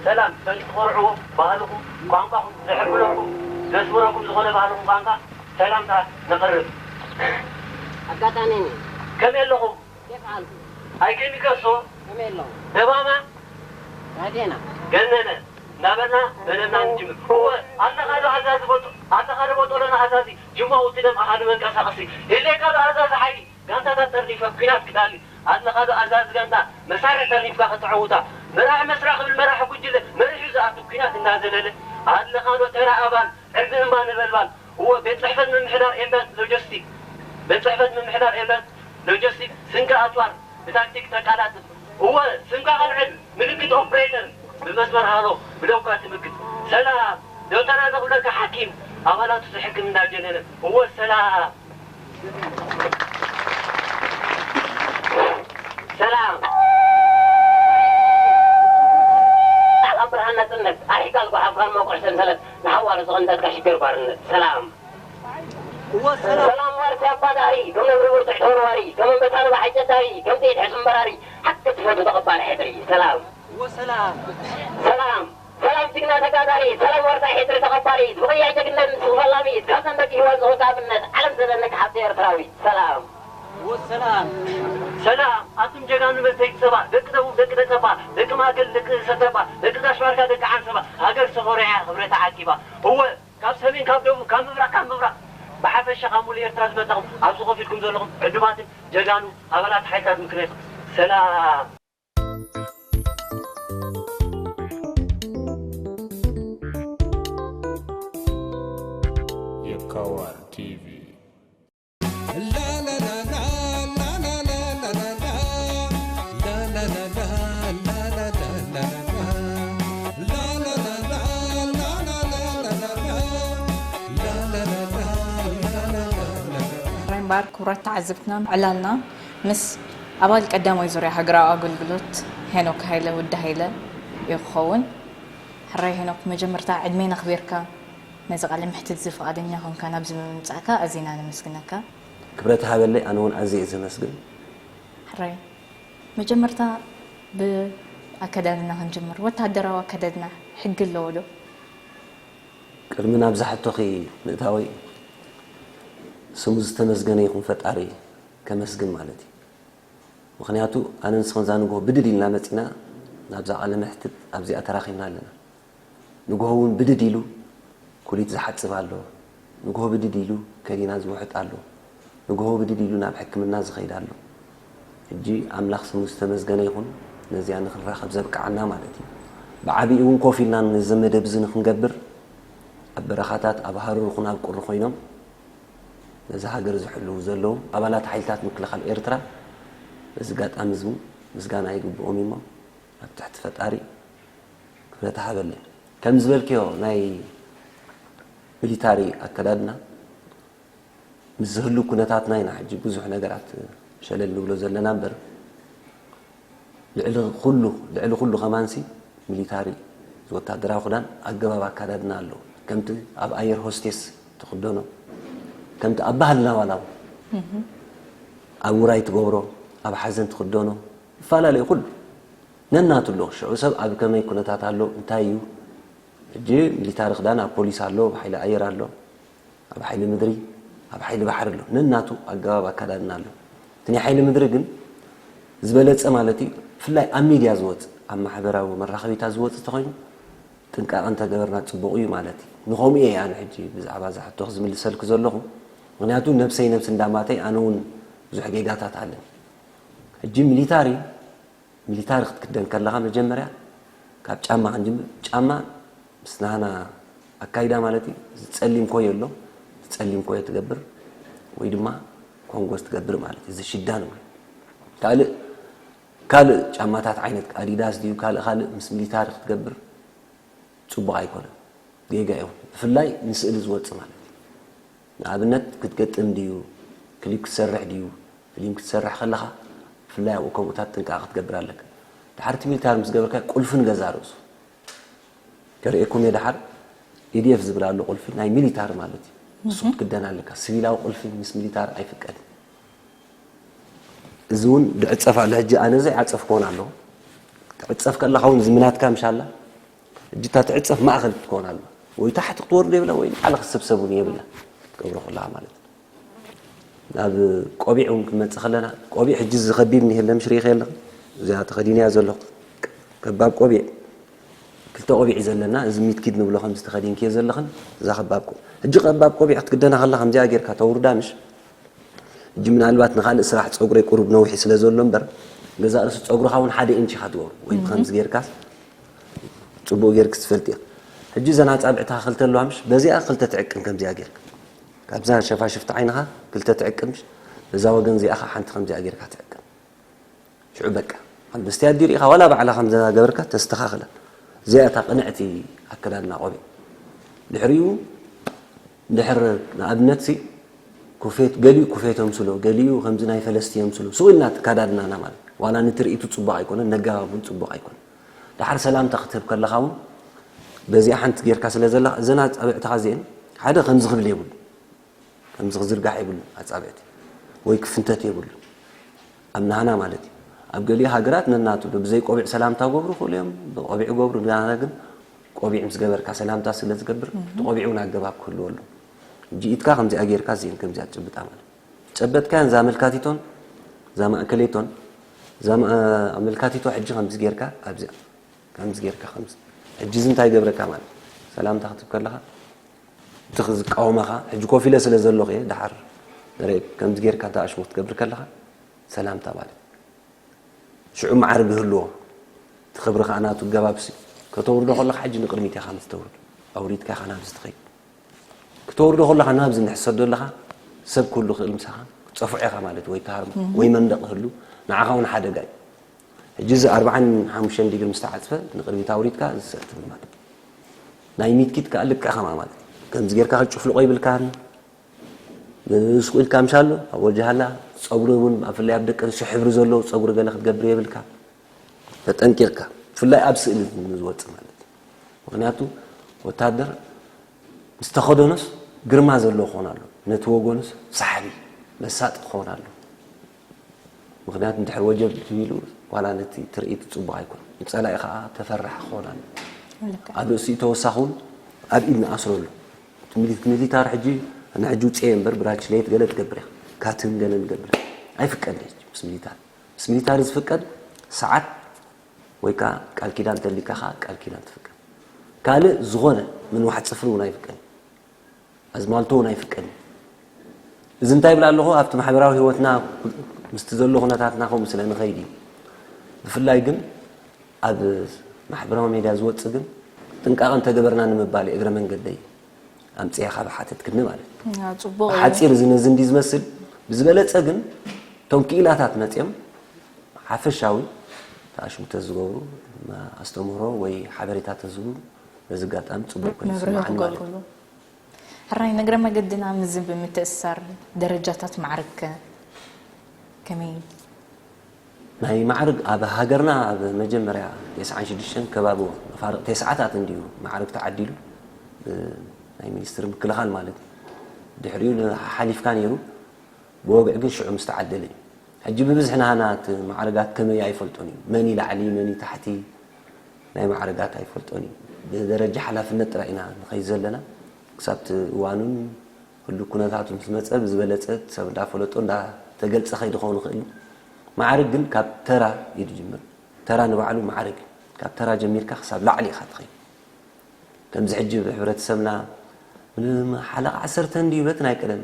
ሰላም፣ በቲ ትኾርዕዎ ባህልኹም፣ ቋንቋኹም፣ ዘሕብረኩም፣ ዘስምረኩም ዝኾነ ባህልኹም ቋንቋ ሰላምታ ነቕርብ። ኣጋጣሚ እኔ። ከመይ ኣለኹም? ኬፍ ሓልኩም? ኣይከም ይከሶ? ከመይ ኣለኹም? ደባማ? ራቴና። ገነነ። እናበልና መደብና ንጅምር። እወ፣ ኣለኻ ዶ ኣዛዚ ቦጦ-፣ ኣለኻ ዶ ቦጦሎና ኣዛዚ? ጅማ ውቲ ደም ኣሃዱ መንቀሳቐሲ። የድልየካ ዶ ኣዛዚ ሓይሊ? ጋንታታት ጠርኒፈ ኲናት ክዳሊ። ኣለኻ ዶ ኣዛዚ ጋንታ መሳርሒ ጠርኒፍካ ከተዐውታ? መራሒ መስርዕ ክብል መራሒ ጉጅለ መሪሑ ዝኣቱ ኲናት እናዘለለ። ኣለኻ ዶ ተራ ኣባል ዕርዲ እምባ ነበልባል? እወ፣ ቤት ጽሕፈት ምምሕዳር ኤምባሲ ሎጂስቲክ። ቤት ጽሕፈት ምምሕዳር ኤምባሲ ሎጂስቲክ ስንቂ ኣጽዋር ብታክቲክ ተቃላጥፍ። እወ፣ ስምካ ቀልዕል፣ ምልክት ኦፕሬተር፣ ብመስመር ሃሎ፣ ብደውካ ትምክት። ሰላም፣ ዶክተር ኣነ ክብለካ ሓኪም፣ ኣባላቱ ዝሕክም እንዳጀነነ። እወ፣ ሰላም። ሰላም። ኣብ ብርሃን ናጽነት፣ ኣርሒቃ ዝጓሓፍካን መቑሕ ሰንሰለት፣ ንሓዋሩ ዝቐንጠጥካ ሽግር ባርነት። ሰላም። እወ፣ ሰላም። ሰላም ዋርሲ ኣባዳሪ፣ ከም ነብሪ ብርቱዕ ተወርዋሪ፣ ከም ኣንበሳ ነባሒ ጨዳሪ፣ ከም ጥይት ሕሱም በራሪ፣ ሓቂ ትፈቱ ተቐባሊ ሕድሪ። ሰላም። እወ፣ ሰላም። ሰላም። ሰላም ጅግና ተጋዳሪ፣ ሰላም ዋርሳይ ሕድሪ ተቐባሪ፣ ብቕያ ጀግነት ምስ ፈላሚት፣ ካብ ሰንደቅ ይህዋን ዝወጽእ ኣብነት፣ ዓለም ዘደንቅ ሓብቲ ኤርትራዊት። ሰላም። እወ፣ ሰላም። ሰላም፣ ኣቱም ጀጋኑ መስተይቲ ጸባ፣ ደቂ ደቡብ፣ ደቂ ደቀባ፣ ደቂ ማእከል፣ ደቂ ሰተባ፣ ደቂ ጋሽ ባርካ፣ ደቂ ዓንሰባ፣ ሃገር ዝተኾርዐ ክብረታ ዓቂባ። እወ፣ ካብ ሰሜን፣ ካብ ደቡብ፣ ካብ ምብራቕ፣ ካብ ምብራቕ፣ ብሓፈሻ ካብ ሙሉእ ኤርትራ ዝመጻኹም፣ ኣብዚ ኮፍ ኢልኩም ዘለኹም ዕዱማትን ጀጋኑ ኣባላት ሓይልታት ምክልኻል፣ ሰላም። የካዋር ቲቪ። እምበኣር ክቡራት ተዓዘብትና፣ ዕላልና ምስ ኣባል ቀዳማይ ዙርያ ሃገራዊ ኣገልግሎት ሄኖክ ሃይለ፣ ወዲ ሃይለ፣ እዩ ክኸውን። ሕራይ ሄኖክ፣ መጀመርታ ዕድሜና ኣኽቢርካ ነዚ ቃለ መሕትት እዚ ፍቓደኛ ኮንካ ናብዚ ብምምጻእካ ኣዚና ነመስግነካ። ክብረት ሃበለይ፣ ኣነ እውን ኣዝየ እየ ዘመስግን። ሕራይ፣ መጀመርታ ብኣከዳድና ክንጅምር። ወተሃደራዊ ኣከዳድና ሕጊ ኣለዎ ዶ? ቅድሚ ናብዛ ሕቶኺ ምእታወይ፣ ስሙ ዝተመስገነ ይኹን ፈጣሪ ከመስግን ማለት እዩ። ምኽንያቱ ኣነ ንስኽን እዛ ንግሆ ብድድ ኢልና መጺና ናብዛ ቃለ መሕትት ኣብዚኣ ተራኺብና ኣለና። ንግሆ እውን ብድድ ኢሉ ኩሊት ዝሓጽብ ኣሎ። ንግሆ ብድድ ኢሉ ከኒና ዝውሕጥ ኣሎ። ንግሆ ብድድ ኢሉ ናብ ሕክምና ዝኸይድ ኣሎ። ሕጂ ኣምላኽ ስሙ ዝተመስገነ ይኹን ነዚኣ ንኽንራኸብ ዘብቅዓና ማለት እዩ። ብዓቢኡ እውን ኮፍ ኢልና ነዚ መደብ እዚ ንኽንገብር ኣብ በረኻታት፣ ኣብ ሃሩር ይኹን ኣብ ቁሪ ኮይኖም ነዚ ሃገር ዝሕልዉ ዘለዉ ኣባላት ሓይልታት ምክልኻል ኤርትራ በዚ ኣጋጣሚ እዚ እውን ምስጋና ይግብኦም እሞ ኣብ ትሕቲ ፈጣሪ ክብረት ሃበለይ። ከም ዝበልክዮ ናይ ሚሊታሪ ኣከዳድና ምስ ዝህሉ ኩነታትና ኢና ሕጂ ብዙሕ ነገራት ሸለል ንብሎ ዘለና እምበር፣ ልዕሊ ኩሉ፣ ልዕሊ ኩሉ ከማንሲ ሚሊታሪ፣ እዚ ወታደራዊ ክዳን ኣገባብ ኣካዳድና ኣለዎ። ከምቲ ኣብ ኣየር ሆስቴስ ትኽደኖ፣ ከምቲ ኣብ ባህልና ዋላ እውን ኣብ ውራይ ትገብሮ፣ ኣብ ሓዘን ትኽደኖ፣ ይፈላለዩ ኩሉ ነናቱ ኣሎ። ሽዑ ሰብ ኣብ ከመይ ኩነታት ኣሎ፣ እንታይ እዩ፣ ሕጂ ሚሊታሪ ክዳን ኣብ ፖሊስ ኣሎ፣ ኣብ ሓይሊ ኣየር ኣሎ፣ ኣብ ሓይሊ ምድሪ፣ ኣብ ሓይሊ ባሕሪ ኣሎ። ነናቱ ኣገባብ ኣካዳድና ኣሎ። እቲ ናይ ሓይሊ ምድሪ ግን ዝበለጸ ማለት እዩ፣ ብፍላይ ኣብ ሚድያ ዝወጽእ፣ ኣብ ማሕበራዊ መራኸቢታት ዝወጽእ እንተኾይኑ ጥንቃቐ እንተገበርና ጽቡቕ እዩ ማለት እዩ። ንኸምኡ እየ ኣነ ሕጂ ብዛዕባ እዛ ሕቶኽ ዝምልሰልኪ ዘለኹ። ምኽንያቱ ነብሰይ ነብሲ እንዳማተይ ኣነ እውን ብዙሕ ጌጋታት ኣለኒ። ሕጂ ሚሊታሪ፣ ሚሊታሪ ክትክደን ከለኻ መጀመርያ ካብ ጫማ ክንጅምር። ጫማ ምስ ናህና ኣካይዳ ማለት እዩ። እዚ ጸሊም ኮዮ ኣሎ፣ እዚ ጸሊም ኮዮ ትገብር ወይ ድማ ኮንጎስ ትገብር ማለት እዩ። እዚ ሽዳ ንብሎ። ካልእ፣ ካልእ ጫማታት ዓይነት ኣዲዳስ ድዩ ካልእ፣ ካልእ ምስ ሚሊታሪ ክትገብር ጽቡቕ ኣይኮነን። ጌጋ እዩ። ብፍላይ ንስእሊ ዝወጽእ ማለት እዩ። ንኣብነት ክትገጥም ድዩ፣ ክሊፕ ክትሰርሕ ድዩ፣ ፊልም ክትሰርሕ ከለኻ ብፍላይ ኣብኡ ከምኡታት ጥንቃቐ ክትገብር ኣለካ። ድሓር እቲ ሚሊታሪ ምስ ገበርካ ቁልፊ ንገዛእ ርእሱ ከርእየኩም እየ። ድሓር ኢዲኤፍ ዝብል ኣሎ ቁልፊ ናይ ሚሊታሪ ማለት እዩ። ንሱ ክትክደን ኣለካ። ሲቪላዊ ቁልፊ ምስ ሚሊታሪ ኣይፍቀድን። እዚ እውን ድዕጸፍ ኣሎ። ሕጂ ኣነ ዘይዓጸፍኩዎን ኣለዎ። ትዕጸፍ ከለኻ እውን ዝምናትካ ምሻላ ሕጂ እታ ትዕጸፍ ማእኸል ክትከውን ኣለዋ። ወይ ታሕቲ ክትወርድ የብላ ወይ ንዓለ ክትሰብሰብ እውን የብላ። ክትገብሮ ከለኻ ማለት እዩ። ናብ ቆቢዕ እውን ክንመጽእ ከለና፣ ቆቢዕ ሕጂ እዚ ከቢድ እኒሄ፣ ለምሽ ርኢኸ ኣለኹ። እዚኣ ተኸዲነያ ዘለኹ ከባብ ቆቢዕ፣ ክልተ ቆቢዕ እዩ ዘለና። እዚ ሚትኪድ ንብሎ ከምዚ ተኸዲንክዮ ዘለኽን፣ እዛ ከባብ ቆቢዕ። ሕጂ ከባብ ቆቢዕ ክትክደና ከለኻ ከምዚኣ ጌርካ ተውርዳ፣ ምሽ? ሕጂ ምናልባት ንኻልእ ስራሕ ጸጉረይ ቁሩብ ነዊሑ ስለ ዘሎ እምበር፣ ገዛእ ርእሱ ጸጉርኻ እውን ሓደ ኢንች ኢኻ ትገብሮ። ወይ ብኸምዚ ጌርካስ ጽቡቕ ጌርክስ ትፈልጥ ኢኻ። ሕጂ እዘን ኣጻብዕትኻ ክልተ ኣለዋ፣ ምሽ? በዚኣ ክልተ ትዕቅን፣ ከምዚኣ ጌርካ። ካብዛ ሸፋሽፍቲ ዓይንኻ ክልተ ትዕቅን፣ ምሽ? በዛ ወገን እዚኣ ኸኣ ሓንቲ ከምዚኣ ጌርካ ትዕቅን። ሽዑ በቃ። መስትያት ድዩ ርኢኻ፣ ዋላ ባዕላ ከም ዝገበርካ ተስተኻኽላ። እዚኣ እታ ቅንዕቲ ኣከዳድና ቆቢዕ። ድሕሪኡ፣ ድሕር ንኣብነት ሲ፣ ኩፌት፣ ገሊኡ ኩፌት የምስሎ፣ ገሊኡ ከምዚ ናይ ፈለስቲ የምስሎ። ስቕ ኢልና ኣከዳድናና ማለት። ዋላ ንትርኢቱ ጽቡቕ ኣይኮነን፣ ነጋባብ እውን ጽቡቕ ኣይኮነን። ደሓር ሰላምታ ክትህብ ከለኻ እውን በዚኣ ሓንቲ ጌርካ ስለ ዘለኻ፣ እዘን ኣጻብዕትኻ እዚአን ሓደ ከምዚ ክብል የብሉ። ከምዚ ክዝርጋሕ የብሉ ኣጻብዕቲ። ወይ ክፍንተት የብሉ። ኣብ ናህና ማለት እዩ። ኣብ ገሊኡ ሃገራት ነናቱ ዶ ብዘይ ቆቢዕ ሰላምታ ገብሩ ክእሉ እዮም። ብቆቢዕ ገብሩ፣ ናህና ግን ቆቢዕ ምስ ገበርካ ሰላምታ ስለ ዝገብር፣ እቲ ቆቢዕ እውን ኣገባብ ክህልዎ ኣሎ። ሕጂ ኢድካ ከምዚኣ ጌርካ እዚአን ከምዚኣ ትጭብጣ ማለት። ጨበጥካያን እዛ ኣመልካቲቶን፣ እዛ ማእከሌቶን፣ እዛ ማ-፣ ኣመልካቲቶ ሕጂ ከምዚ ጌርካ ኣብዚኣ፣ ከምዚ ጌርካ ከምዚ። ሕጂ እዚ እንታይ ይገብረካ ማለት? ሰላምታ ክትብ ከለኻ፣ እቲ ዝቃወመኻ፣ ሕጂ ኮፍ ኢለ ስለ ዘለኹ እየ፣ ደሓር ደረ-፣ ከምዚ ጌርካ እንተ ኣሽሙር ትገብር ከለኻ፣ ሰላምታ ማለት። ሽዑ ማዕርግ ይህልዎ። እቲ ክብሪ ከኣ ናቱ ገባብሲ። ከተውርዶ ከለኻ ሕጂ ንቕድሚት ኢኻ ምስ ተውርድ። ኣውሪድካ ኢኻ ናብዚ ትኸይድ። ክተውርዶ ከለኻ ናብዚ እንድሕር ትሰዶ ኣለኻ፣ ሰብ ክህሉ ክእል ምሳኻ፣ ክትጸፍዖ ኢኻ ማለት ወይ ክሃርሞ፣ ወይ መንደቕ ክህሉ፣ ንዓኻ እውን ሓደጋ እዩ። ሕጂ እዚ ኣርብዓን ሓሙሽተን ዲግሪ ምስ ተዓጽፈ፣ ንቕድሚት ኣውሪድካ፣ እዚ ስቕ ትብል ማለት እዩ። ናይ ሚትኪት ከኣ ልክዕ ከማ ማለት እዩ። ከምዚ ጌርካ ክትጭፍልቆ ይብልካን፣ ስቕ ኢልካ ምሻሎ፣ ኣብ ወጅሃላ፣ ጸጉሪ እውን፣ ብፍላይ ኣብ ደቂ ኣንስትዮ ሕብሪ ዘለዎ ጸጉሪ ገለ ክትገብር የብልካ። ተጠንቂቕካ፣ ብፍላይ ኣብ ስእሊ ንዝወጽእ ማለት እዩ። ምኽንያቱ፣ ወታደር ምስ ተኸደኖስ ግርማ ዘለዎ ክኸውን ኣሎ፣ ነቲ ወገኑስ ሳሕቢ፣ መሳጢ ክኸውን ኣሎ። ምኽንያቱ፣ እንድሕር ወጀብ ኢሉ፣ ዋላ ነቲ ትርኢት ጽቡቕ ኣይኮነን። ንጸላኢ ከኣ ተፈራሒ ክኸውን ኣሎ። ልክዕ። ኣብ ርእሲኡ ተወሳኺ እውን ኣብ ኢድ ንኣስረሉ። እቲ ሚሊ-፣ ሚሊታር ሕጂ፣ ኣነ ሕጂ ውጽኤ እምበር፣ ብራችሌት ገለ ትገብር ኢኻ። ካትን ገለ ንገብር። ኣይፍቀድን ሕጂ ምስ ሚሊታር። ምስ ሚሊታሪ ዝፍቀድ ሰዓት ወይ ከኣ ቃል ኪዳን ተሊካ ከኣ ቃል ኪዳን ትፍቀድ። ካልእ ዝኾነ ምንዋሕ ጽፍሪ እውን ኣይፍቀድን። ኣዝማልቶ እውን ኣይፍቀድን። እዚ እንታይ ይብል ኣለኹ፣ ኣብቲ ማሕበራዊ ህይወትና ምስቲ ዘሎ ኩነታትና ከምኡ ስለ ንኸይድ እዩ። ብፍላይ ግን ኣብ ማሕበራዊ ሜድያ ዝወጽእ ግን ጥንቃቐ እንተገበርና ንምባል እየ እግረ መንገደይ ኣምጺኤ ካብ ሓተትክኒ ማለት እዩ። ያ፣ ጽቡቕ እዩ። ብሓጺር እዚ ነዚ እንዲ ዝመስል፣ ብዝበለጸ ግን እቶም ክኢላታት መጺኦም ሓፈሻዊ ተኣሽሙ ተዝገብሩ፣ ኣስተምህሮ ወይ ሓበሬታ ተዝህቡ፣ በዚ ኣጋጣሚ ጽቡቕ ኮይኑ መብርሂ ይስምዓኒ ማለት እዩ። ክገብሩሉ። ሕራይ፣ ንእግረ መገድና ምስዚ ብምትእስሳር፣ ደረጃታት ማዕርግከ ከመይ? ናይ ማዕርግ ኣብ ሃገርና ኣብ መጀመርያ ተስዓን ሽዱሽተን ከባቢ መፋርቕ ተስዓታት እንድዩ ማዕርግ ተዓዲሉ፣ ብ-፣ ናይ ሚኒስትሪ ምክልኻል ማለት እዩ። ድሕሪኡ ሓሊፍካ ነይሩ፣ ብወግዒ ግን ሽዑ ምስ ተዓደለ እዩ። ሕጂ ብብዝሒ ናህና እቲ ማዕርጋት ከመይ ኣይፈልጦን እዩ። መን እዩ ላዕሊ፣ መን እዩ ታሕቲ፣ ናይ ማዕርጋት ኣይፈልጦን እዩ። ብደረጃ ሓላፍነት ጥራይ ኢና ንኸይድ ዘለና። ክሳብ እቲ እዋኑን ህሉው ኩነታቱ ምስ መጸ ብዝበለጸ እቲ ሰብ እንዳፈለጦ እንዳተገልጸ ከይዱ ክኸውን ይኽእል እዩ። ማዕርግ ግን ካብ ተራ እዩ ዝጅምር። ተራ ንባዕሉ ማዕርግ እዩ። ካብ ተራ ጀሚርካ ክሳብ ላዕሊ ኢኻ ትኸይድ። ከምዚ ሕጂ ብሕብረተሰብና፣ ም-፣ ሓለቓ ዓሰርተ እንድዩ በቲ ናይ ቀደም፣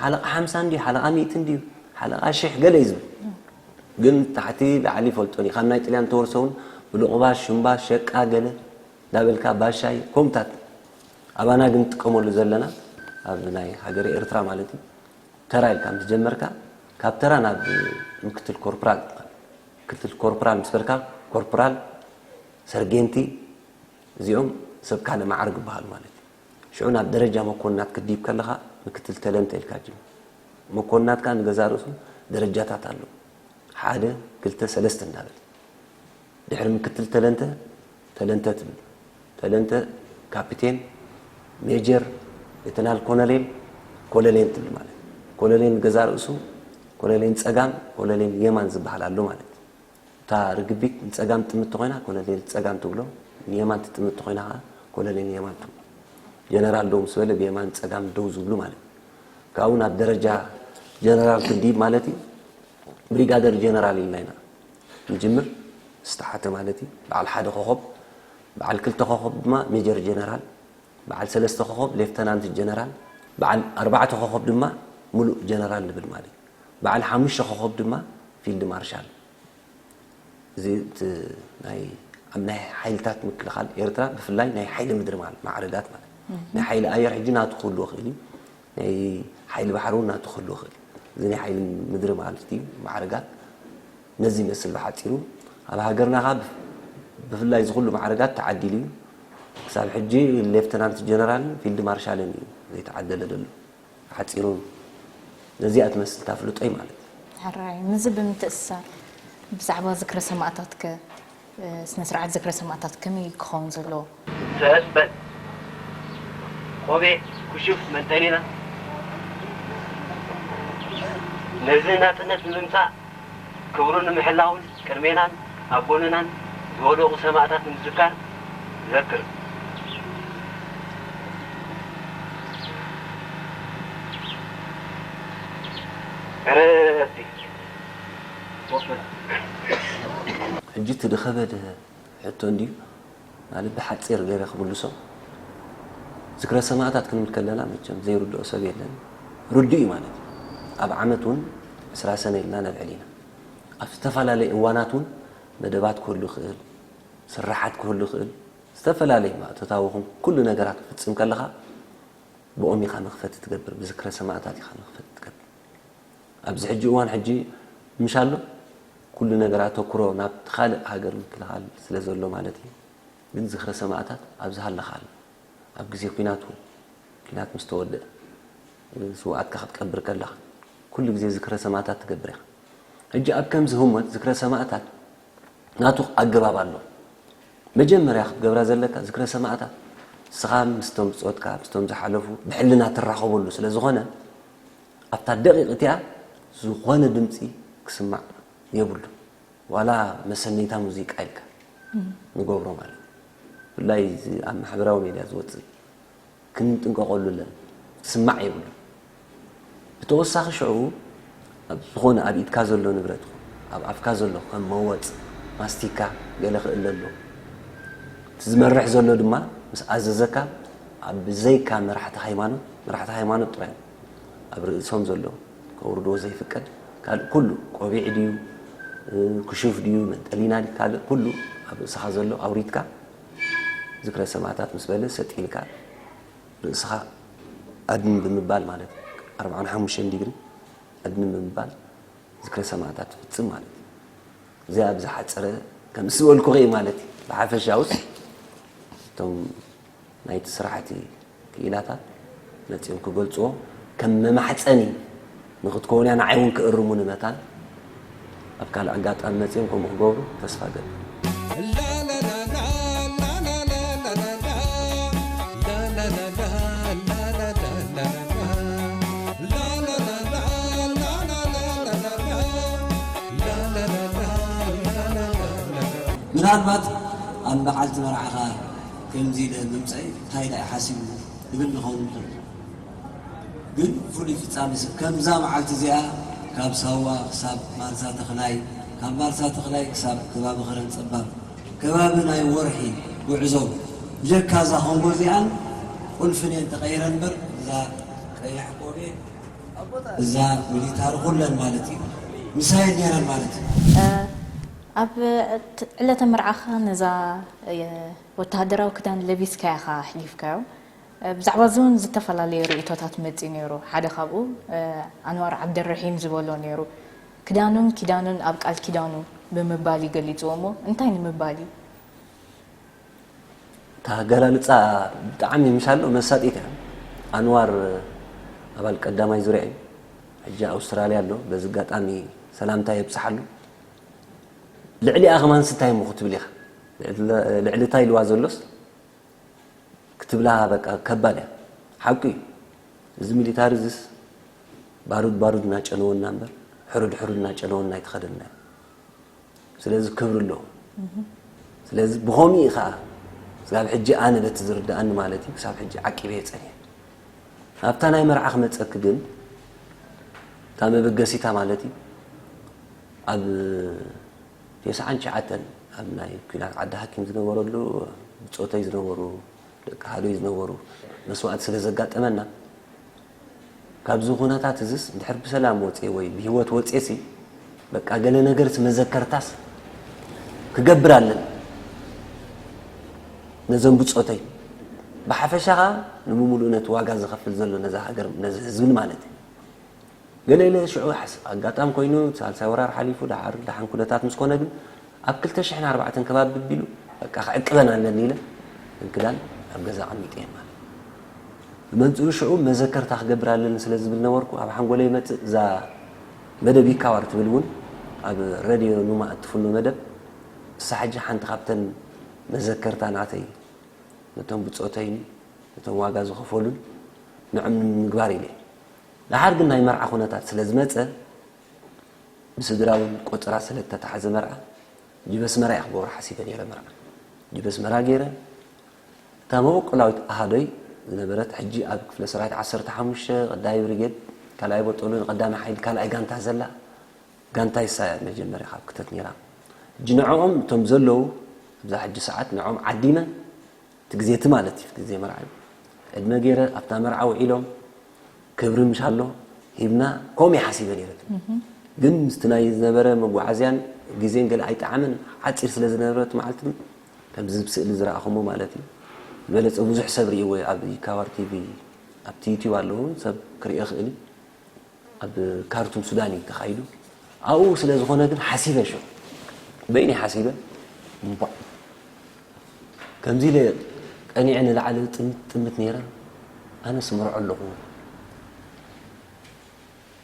ሓለቓ ሓምሳ እንድዩ፣ ሓለቓ ሚእቲ እንድዩ፣ ሓለቓ ሽሕ ገለ እዩ ዝብል። ግን ታሕቲ ላዕሊ ይፈልጦን እዩ። ካብ ናይ ጥልያን ተወርሰ እውን ብልቑባሽ፣ ሽምባሽ፣ ሸቃ ገለ እንዳበልካ ባሻይ፣ ከምኡታት። ኣባና ግን ንጥቀመሉ ዘለና፣ ኣብ ናይ ሃገረ ኤርትራ ማለት እዩ፣ ተራ ኢልካ ምስ ጀመርካ፣ ካብ ተራ ናብ ምክትል ኮርፕራል፣ ምክትል ኮርፕራል ምስ በልካ፣ ኮርፕራል፣ ሰርጌንቲ፣ እዚኦም ሰብ ካልእ ማዕርግ ይበሃሉ ማለት እዩ። ሽዑ ናብ ደረጃ መኮንናት ክትድይብ ከለኻ፣ ምክትል ተለንተ ኢልካ ጅምር። መኮንናት ከኣ ንገዛእ ርእሱ ደረጃታት ኣለዎ። ሓደ፣ ክልተ፣ ሰለስተ እንዳበለ። ድሕሪ ምክትል ተለንተ፣ ተለንተ ትብል። ተለንተ ካፒቴን፣ ሜጀር፣ ሌተናል ኮሎኔል፣ ኮሎኔል ትብል ማለት እዩ። ኮሎኔል ንገዛእ ርእሱ ኮሎኔል ጸጋም፣ ኮሎኔል የማን ዝበሃል ኣሎ ማለት እዩ። እታ ርግቢት ንጸጋም ጥምቲ ኮይና፣ ኮሎኔል ጸጋም ትብሎ፣ ንየማን ትጥምት ኮይና ከዓ ኮሎኔል ንየማን ትም ጀነራል ደው ምስ በለ ብየማን ጸጋም ደው ዝብሉ ማለት እዩ። ካብኡ ናብ ደረጃ ጀነራል ክንድይብ ማለት እዩ። ብሪጋደር ጀነራል ኢልና ኢና ንጅምር። ዝተሓተ ማለት እዩ። በዓል ሓደ ኮኸብ፣ በዓል ክልተ ኮኸብ ድማ ሜጀር ጀነራል፣ በዓል ሰለስተ ኮኸብ ሌፍተናንት ጀነራል፣ በዓል ኣርባዕተ ኮኸብ ድማ ሙሉእ ጀነራል ንብል ማለት እዩ። በዓል ሓሙሽተ ኮኸብ ድማ ፊልድ ማርሻል። እዚ እቲ ናይ ኣብ ናይ ሓይልታት ምክልኻል ኤርትራ ብፍላይ ናይ ሓይሊ ምድሪ ማለት ማዕረጋት ማለት ናይ ሓይሊ ኣየር ሕጂ ናቱ ክህልዎ ክእል እዩ። ናይ ሓይሊ ባሕሪ እውን ናቱ ክህልዎ ክእል እዩ። እዚ ናይ ሓይሊ ምድሪ ማለት እዩ ማዕረጋት ነዚ ይመስል ብሓፂሩ። ኣብ ሃገርና ካብ ብፍላይ እዚ ኩሉ ማዕረጋት ተዓዲሉ እዩ። ክሳብ ሕጂ ሌፍተናንት ጀነራልን ፊልድ ማርሻልን እዩ ዘይተዓደለ ዘሎ። ሓፂሩ ነዚኣ ትመስል ታፍልጦይ ማለት እዩ። ሕራይ፣ ምስዚ ብምትእስሳር ብዛዕባ ዝክረ ሰማእታትከ፣ እ፣ ስነ ስርዓት ዝክረ ሰማእታት ከመይ ክኸውን ዘለዎ? ሰስ በል። ቆቢዕ፣ ኩሹፍ፣ መንጠሊና ነዚ ናጽነት ንምምጻእ ክብሩ ንምሕላውን ቅድሜናን ኣብ ጎንናን ዝወደቑ ሰማእታት ንምዝካር ዘክር። ሕጂ እቲ ድኸበደ ሕቶ እንድዩ፣ ማለት ብሓጺር ገይረ ክምልሶ፣ ዝክረ ሰማእታት ክንብል ከለና መቸም ዘይርድኦ ሰብ የለን። ርዱእ እዩ ማለት እዩ። ኣብ ዓመት እውን ዕስራ ሰነ ኢልና ነብዕል ኢና። ኣብ ዝተፈላለየ እዋናት እውን መደባት ክህሉ ይኽእል፣ ስራሓት ክህሉ ይኽእል፣ ዝተፈላለየ ማእቶታዊ ይኹን ኩሉ ነገራት ክትፍጽም ከለኻ ብኦም ኢኻ መኽፈቲ ትገብር፣ ብዝክረ ሰማእታት ኢኻ መኽፈቲ ትገብር። ኣብዚ ሕጂ እዋን ሕጂ ምሽ ኣሎ ኩሉ ነገር ኣተኩሮ ናብቲ ካልእ ሃገር ምክልኻል ስለ ዘሎ ማለት እዩ። ግን ዝክረ ሰማእታት ኣብዚ ሃለኻ ኣሎ። ኣብ ግዜ ኲናት እውን፣ ኲናት ምስ ተወድአ፣ ስውኣትካ ክትቀብር ከለኻ ኩሉ ግዜ ዝክረ ሰማእታት ትገብር ኢኻ። ሕጂ ኣብ ከምዚ ህሞት ዝክረ ሰማእታት ናቱ ኣገባብ ኣሎ። መጀመርያ ክትገብራ ዘለካ ዝክረ ሰማእታት ንስኻ ምስቶም ብጾትካ፣ ምስቶም ዝሓለፉ ብሕልና ትራኸበሉ ስለ ዝኾነ ኣብታ ደቂቕ እቲኣ ዝኾነ ድምጺ ክስማዕ የብሉ። ዋላ መሰነይታ ሙዚቃ ኢልካ ንገብሮ ማለት እዩ። ብፍላይ እዚ ኣብ ማሕበራዊ ሜድያ ዝወጽእ ክንጥንቀቐሉ ኣለና። ክስማዕ የብሉ። ብተወሳኺ ሽዑ ኣብ ዝኾነ ኣብ ኢድካ ዘሎ ንብረት ይኹን ኣብ ኣፍካ ዘሎ ከም መወጽ ማስቲካ ገለ ክእል ኣሎ። እቲ ዝመርሕ ዘሎ ድማ ምስ ኣዘዘካ ኣብ ብዘይካ መራሕቲ ሃይማኖት፣ መራሕቲ ሃይማኖት ጥራይ ኣብ ርእሶም ዘሎ ከውርድዎ ዘይፍቀድ ካልእ ኩሉ ቆቢዕ ድዩ፣ እ፣ ክሹፍ ድዩ፣ መንጠሊና ድዩ፣ ካልእ ኩሉ ኣብ ርእስኻ ዘሎ ኣውሪድካ ዝክረ ሰማእታት ምስ በለ ሰጥ ኢልካ ርእስኻ ኣድን ብምባል ማለት እዩ። ኣርብዓን ሓሙሽተን ዲግሪ ኣድን ብምባል ዝክረ ሰማእታት ትፍጽም ማለት እዩ። እዚኣ ብዝሓጸረ ከም ዝበልኩኺ ማለት እዩ። ብሓፈሻውስ እቶም ናይቲ ስራሕቲ ክኢላታት መጺኦም ክገልጽዎ ከም መማሕጸኒ ንኽትከውን እያ፣ ንዓይ እውን ክእርሙኒ መታን ኣብ ካልእ ኣጋጣሚ መጺኦም ከምኡ ክገብሩ ተስፋ እገብር። ምናልባት ኣብ መዓልቲ መርዓኻ ከምዚ ኢለ ምምፀይ እንታይ ኢላ ሓሲቡ ዝብል ንኸውን ንኽእል። ግን ፍሉይ ፍጻሜ ሰብ ከምዛ መዓልቲ እዚኣ ካብ ሳዋ ክሳብ ማርሳ ተኽላይ፣ ካብ ማርሳ ተኽላይ ክሳብ ከባቢ ኸረን ጸባብ፣ ከባቢ ናይ ወርሒ ጉዕዞ፣ ብጀካ እዛ ኮንጎ እዚኣን ቁልፍን እየን ተቐይረን እምበር፣ እዛ ቀያሕ ቆቢዕ፣ እዛ ሚሊታሪ ኩለን ማለት እዩ፣ ምሳይ ነይረን ማለት እዩ። ኣብ ዕለተ መርዓኻ ነዛ ወተሃደራዊ ክዳን ለቢስካያ ኢኻ ኣሕሊፍካዮ። ብዛዕባ እዚ እውን ዝተፈላለዩ ርእይቶታት መጺኡ ነይሩ። ሓደ ካብኡ ኣንዋር ዓብደልረሒም ዝበሎ ነይሩ፣ "ክዳኑን ኪዳኑን ኣብ ቃል ኪዳኑ" ብምባል እዩ ገሊጽዎ። እሞ እንታይ ንምባል እዩ? እታ ኣገላልጻ ብጣዕሚ ምሻሎ መሳጢት እያ። ኣንዋር ኣባል ቀዳማይ ዙርያ እዩ። ሕጂ ኣውስትራልያ ኣሎ። በዚ ኣጋጣሚ ሰላምታ የብጽሓሉ። ልዕሊኣ ከማን ስታይ እሞ ክትብል ኢኻ። ልዕሊ፣ ልዕሊ እታ ኢልዋ ዘሎስ ክትብላ በቃ ከባድ እያ። ሓቁ እዩ። እዚ ሚሊታሪ እዚስ ባሩድ ባሩድ እናጨነወና እምበር፣ ሕሩድ ሕሩድ እናጨነወና ኣይተኸደና እዩ። ስለዚ ክብሪ ኣለዎ። ስለዚ ብኸምኡ እዩ ኸዓ ክሳብ ሕጂ ኣነ በቲ ዝርድኣኒ ማለት እዩ፣ ክሳብ ሕጂ ዓቂበ እየ ጸኒሐ። ኣብታ ናይ መርዓ ክመጸኪ ግን፣ እታ መበገሲታ ማለት እዩ፣ ኣብ ተስዓን ትሽዓተን ኣብ ናይ ኲናት ዓዲ ሓኪም ዝነበረሉ፣ ብጾተይ ዝነበሩ፣ ደቂ ሃዶይ ዝነበሩ መስዋእቲ ስለ ዘጋጠመና፣ ካብዚ ኩነታት እዝስ እንድሕር ብሰላም ወፅየ ወይ ብህይወት ወፅየሲ፣ በቃ ገለ ነገርስ መዘከርታስ ክገብር ኣለኒ ነዞም ብፆተይ። ብሓፈሻ ኸዓ ንምሙሉእ ነቲ ዋጋ ዝኸፍል ዘሎ ነዛ ሃገር፣ ነዚ ህዝብን ማለት እዩ። ገለ ኢለ ሽዑ ሓስ-፣ ኣጋጣሚ ኮይኑ ሳልሳይ ወራር ሓሊፉ፣ ደሓር ደሓን ኩነታት ምስ ኮነ ግን ኣብ ክልተ ሽሕን ኣርባዕተን ከባቢ ቢሉ በቃ ክዕቅበን ኣለኒ ኢለ ክዳን ኣብ ገዛ ኣቐሚጠ እየ ማለት እዩ። ብመንጽሩ ሽዑ መዘከርታ ክገብር ኣለኒ ስለ ዝብል ነበርኩ፣ ኣብ ሓንጎለይ ይመጽእ። እዛ መደብ ይካዋር ትብል እውን ኣብ ረድዮ ኑማ እትፍኖ መደብ፣ እሳ ሕጂ ሓንቲ ካብተን መዘከርታ ናተይ፣ ነቶም ብጾተይን ነቶም ዋጋ ዝኸፈሉን ንዕም ንምግባር ኢለ። ደሓር ግን ናይ መርዓ ኩነታት ስለ ዝመጸ፣ ብስድራ እውን ቆጸራ ስለ እተታሕዘ መርዓ፣ ጅበ ኣስመራ እየ ክገብሮ ሓሲበ ነይረ መርዓ። ጅበ ኣስመራ ገይረ፣ እታ መበቆላዊት ኣሃዶይ ዝነበረት፣ ሕጂ ኣብ ክፍለ ሰራዊት ዓሰርተ ሓሙሽተ ቀዳማይ ብሪጌድ፣ ካልኣይ ቦጦሎኒ፣ ቀዳማይ ሓይሊ፣ ካልኣይ ጋንታ ዘላ፣ ጋንታይ እሳ እያ መጀመርያ ካብ ክተት ነይራ። ሕጂ ንዕኦም እቶም ዘለዉ፣ ኣብዛ ሕጂ ሰዓት ንዕኦም ዓዲመ፣ እቲ ግዜ እቲ ማለት እዩ፣ እቲ ግዜ መርዓ እዩ። ዕድመ ገይረ ኣብታ መርዓ ውዒሎም፣ ክብሪ ምሽ ኣሎ ሂብና፣ ከምኡ እየ ሓሲበ ነይረ። ግን ምስቲ ናይ ዝነበረ መጓዓዝያን ግዜን ገለ ኣይጠዓመን፣ ሓጺር ስለ ዝነበረ እቲ መዓልቲ፣ ከምዚ ብስእሊ ዝረኣኹሞ ማለት እዩ። ዝበለጸ ብዙሕ ሰብ ርእይዎ እዩ፣ ኣብ ይካባር ቲቪ፣ ኣብቲ ዩቲዩብ ኣለዉ፣ ሰብ ክርእዮ ይኽእል እዩ። ኣብ ካርቱም ሱዳን እዩ ተኻይዱ። ኣብኡ ስለ ዝኾነ ግን ሓሲበ ሽዑ፣ በይነይ ሓሲበ፣ እምቧእ፣ ከምዚ ኢለ ቀኒዐ ንላዕሊ ጥምት ጥምት ነይረ። ኣነስ መርዖ ኣለኹ።